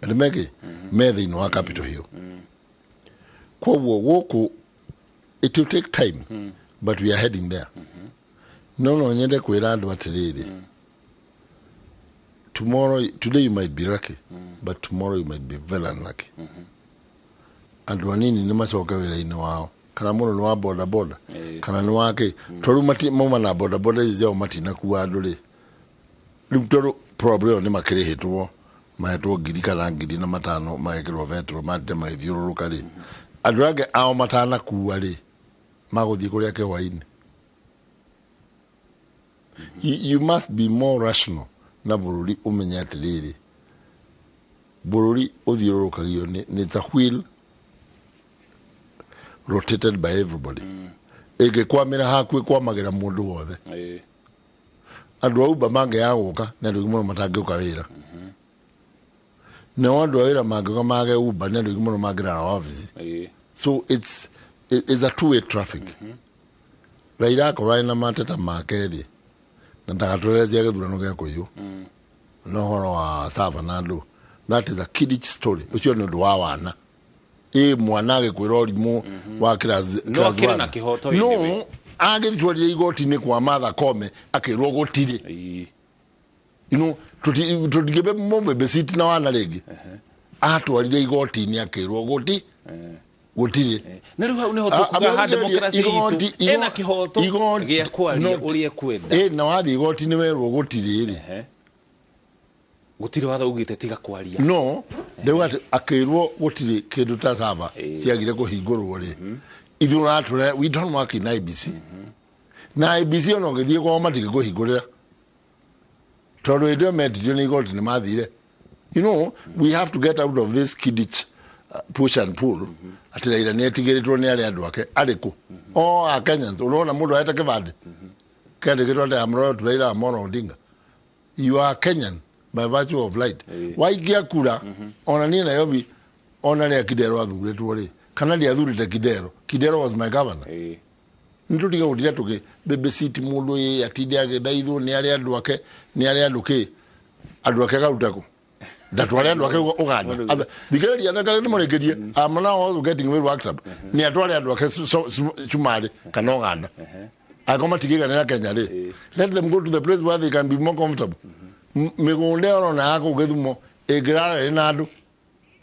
S1: andũ meke me thĩinĩ wa Capitol Hill. Koguo gũkũ it will take time, but we are heading there. No nyende kwĩra andũ atĩrĩrĩ, tomorrow, today you might be lucky, but tomorrow you might be very unlucky. Andũ anini nĩ macoke wĩra-inĩ wao, kana mũndũ nĩ wa boda boda kana nĩ wake, tondũ mauma na boda boda ici ciao matinakua andũ rĩ. Rĩu tondũ probably o nĩ makĩrĩhĩtwo, mahetwo ngiri kana 5,000, magekĩrwo betũrũ matinde magĩthiũrũrũka rĩ, andũ angĩ ao matanakua rĩ magũthiĩ kũrĩa kĩhwainĩ. You must be more rational na bũrũri ũmenye atĩrĩrĩ, bũrũri ũthiũrũrũkagio nĩ it's a wheel rotated by everybody. Ĩngĩkwamĩra haku ĩkwamagĩra mũndũ wothe. Andũ a Uber mangĩaga gũka nĩ andũ aingĩ mũno matangĩũka wĩra, nao andũ a wĩra mangĩũka mage Uber nĩ andũ aingĩ mũno mangĩrara wabici. So it's a two way traffic. Raila akorwo arĩ na mateta make rĩ, na ndagatũrerecia gĩthurano gĩa kũiywo na ũhoro wa sava na andũ, that is a kiddish story. Ũcio nĩ ũndũ wa wana, ĩ mwana agĩkwĩra ũrimũ wa class
S25: No
S1: class
S25: akĩrĩ
S1: one.
S25: na kĩhoto
S1: No
S25: anyway.
S1: agĩtwarire igoti-inĩ kwa Martha Koome akĩrwo gũtirĩ. Tũtingĩbe mũbĩbĩciti na wana rĩngĩ. Atwarire igoti-inĩ akĩrwo gũtirĩ.
S25: Na rĩu hau nĩho tũkuga ha democracy itũ ĩna kĩhoto gĩa kwaria ũrĩa ekwenda.
S1: Ĩ na wathiĩ igoti-inĩ werwo gũtirĩ rĩ,
S25: gũtirĩ watho ugĩte tiga kwaria.
S1: No ndauga atĩ akĩrwo gũtirĩ kĩndũ ta sava ciagire kũhingũrwo rĩ, ithuĩ ũratũre, we don't work in IEBC. Na IEBC ona ũgĩthiĩ kwao matingĩkũhingũrĩra tondũ hĩndĩ ĩyo metirio nĩ igoti nĩ mathire. You know, we have to get out of this kiddish push and pull atĩ Raila nĩ etigĩrĩtwo nĩ arĩa andũ ake arĩkũ o a Kenyans. Ũrona mũndũ ahete kĩbandĩ kĩandĩkĩtwo atĩ I'm loyal to Raila Amolo Odinga. You are Kenyan by virtue of right. Waikia kura ona niĩ Nairobi, ona rĩa Kidero athurĩtwo rĩ, kana ndiathurĩte Kidero, Kidero was my governor. Nĩ tũtige gũtinda tũkĩ babysit mũndũ ĩ atinde agĩthaithwo nĩ arĩa andũ ake, nĩ arĩa andũ kĩ andũ ake akaruta kũ ndatware andũ ake Uganda. Thikĩrĩria na nĩ mũrĩkĩrie. I'm now also getting very worked up. Nĩ atware andũ ake Cumarĩ kana Uganda angĩkorwo matingĩiganĩra Kenya rĩ, let them go to the place where they can be more comfortable. Mĩgũnda ĩyo ũrona ya kũu Gĩthumo ĩngĩrara ĩrĩ na andũ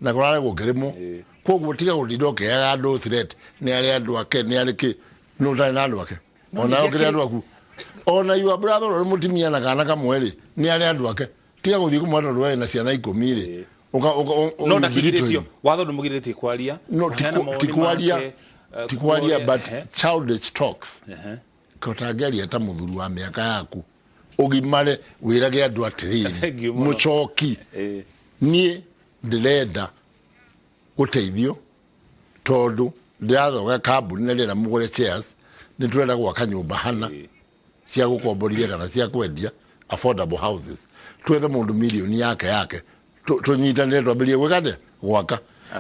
S1: na kũrare gũkĩrĩmwo. Koguo tiga gũtinda ũkĩheaga andũ threat nĩ arĩa andũ ake nĩ arĩ kĩ nĩ ũtarĩ na andũ ake.
S25: No,
S1: ona
S25: ningĩ
S1: ũkĩrĩ andũ aku, ona your brother ũrĩa mũtimia na kana kamwe rĩ, nĩ arĩ andũ ake. Tiga gũthiĩ kũmwe tondũ we na ciana 10 rĩ.
S25: No ndakigirĩtio, watho ndũmũgirĩtie kwaria.
S1: No,
S25: kũheana mawoni
S1: ti kwaria,
S25: make,
S1: ti kwaria,
S25: kuoria,
S1: but childish talks kotangĩaria ta mũthuri wa mĩaka yaku ũgimare wĩrage andũ atĩrĩrĩ,
S25: Thank you mũno.
S1: Mũcoki, niĩ ndĩrenda gũteithio tondũ ndĩrathoga kambuni na ndĩrenda mũgũre chairs, nĩ tũrenda gwaka nyũmba hana cia gũkomborithia kana cia kwendia, affordable houses. Twethe mũndũ mirioni yake yake tũnyitanĩre twambĩrĩrie gwĩka atĩa, gwaka.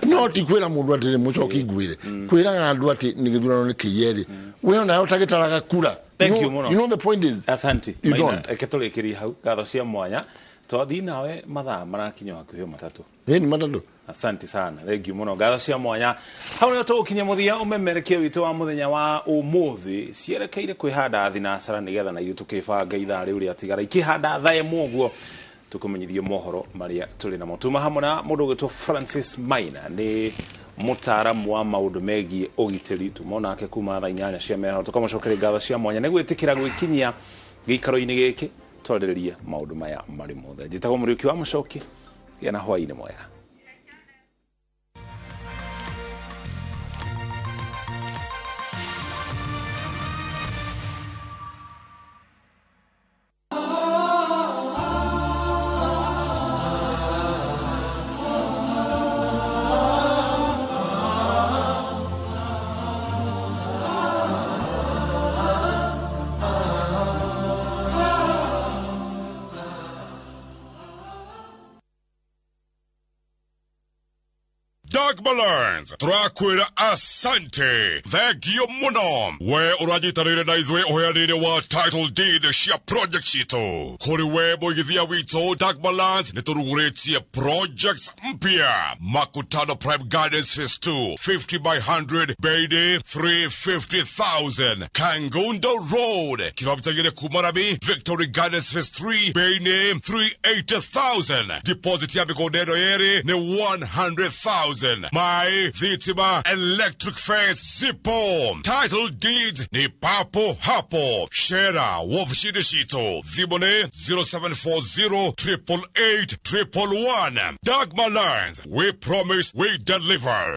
S1: No ti kwĩra mũndũ atĩrĩ mũcoki ngwĩre, kwĩraga andũ atĩ nĩ gĩthurano nĩ kĩiye rĩ, we onawe ũtagĩtaraga kura.
S25: Thank
S1: You
S25: you
S1: know,
S25: mũno.
S1: you know the point is
S25: Asante.
S1: You
S25: Maina,
S1: don't.
S25: Reke tũrĩkĩrie hau ngatho cia mwanya twathiĩ nawe mathaa marakinya hakuhĩ 3.
S1: Ĩni 3.
S25: Asante sana, thank you mũno, ngatho cia mwanya. Hau nĩho tũgũkinya mũthia ũmemerekia witũ wa mũthenya wa ũmũthĩ cierekeire kwĩhanda thinacara nĩgetha na ithuĩ tũkĩbanga ithaa rĩu rĩatigara ikĩhanda thaa ĩmwe ũguo tũkũmenyithie mohoro marĩa tũrĩ namo. Tuma hamwe na mũndũ ũgwĩtwo Francis Maina, nĩ mũtaaramu wa maũndũ megiĩ ũgitĩri. Tuma onake kuma thaa 8 cia mĩaraho. Tũkamũcokeria ngatho cia mwanya nĩ gwĩtĩkĩra gwĩkinyia gĩikaro-inĩ gĩkĩ twarĩrĩrie maũndũ maya marĩ mothe. Njĩtagwo Mũriũki wa Mũcoki, gĩa na hwaĩ-inĩ mwega.
S2: Dagmar Learns turakwira asante thengio muno we uranyitanĩire na ithuĩ ũheanĩire wa title deed cia project citũ kũrĩ we mũigithia witũ. Dagmar Lands nĩ tũrugũrĩtie projects mpya. Makutano Prime Gardens Phase 2 50 by 100 bei nĩ 350,000. Kangundo Road kilomita 2 kuma Rami Victory Gardens Phase 3 bei nĩ 380,000. Deposit ya mĩgũnda ĩno yerĩ nĩ 100,000. Mai thitima electric fence zipo. Title deeds ni papo hapo. Shera wofishini citũ thimũ nĩ 0740 888 111. Dagmar Lands, we promise we deliver.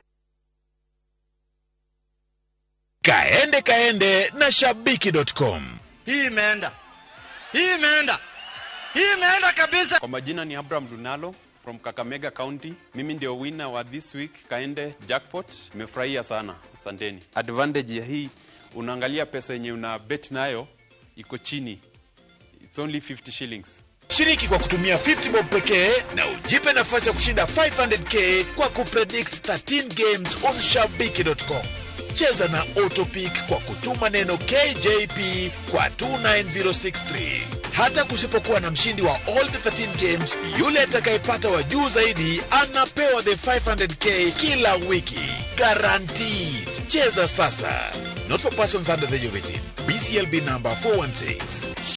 S13: Kaende kaende na shabiki.com.
S14: Hii imeenda. Hii imeenda. Hii imeenda kabisa.
S15: Kwa majina ni Abraham Dunalo from Kakamega County. Mimi ndio winner wa this week Kaende jackpot. Nimefurahia sana. Asanteni. Advantage ya hii, unaangalia pesa yenye una bet nayo iko chini. It's only 50 shillings.
S13: Shiriki kwa kutumia 50 bob pekee na ujipe nafasi ya kushinda 500k kwa kupredict 13 games on shabiki.com. Cheza na Autopick kwa kutuma neno KJP kwa 29063. Hata kusipokuwa na mshindi wa all the 13 games, yule atakayepata wa juu zaidi anapewa the 500k kila wiki. Guaranteed. Cheza sasa. Not for persons under the age of 18. BCLB number 416.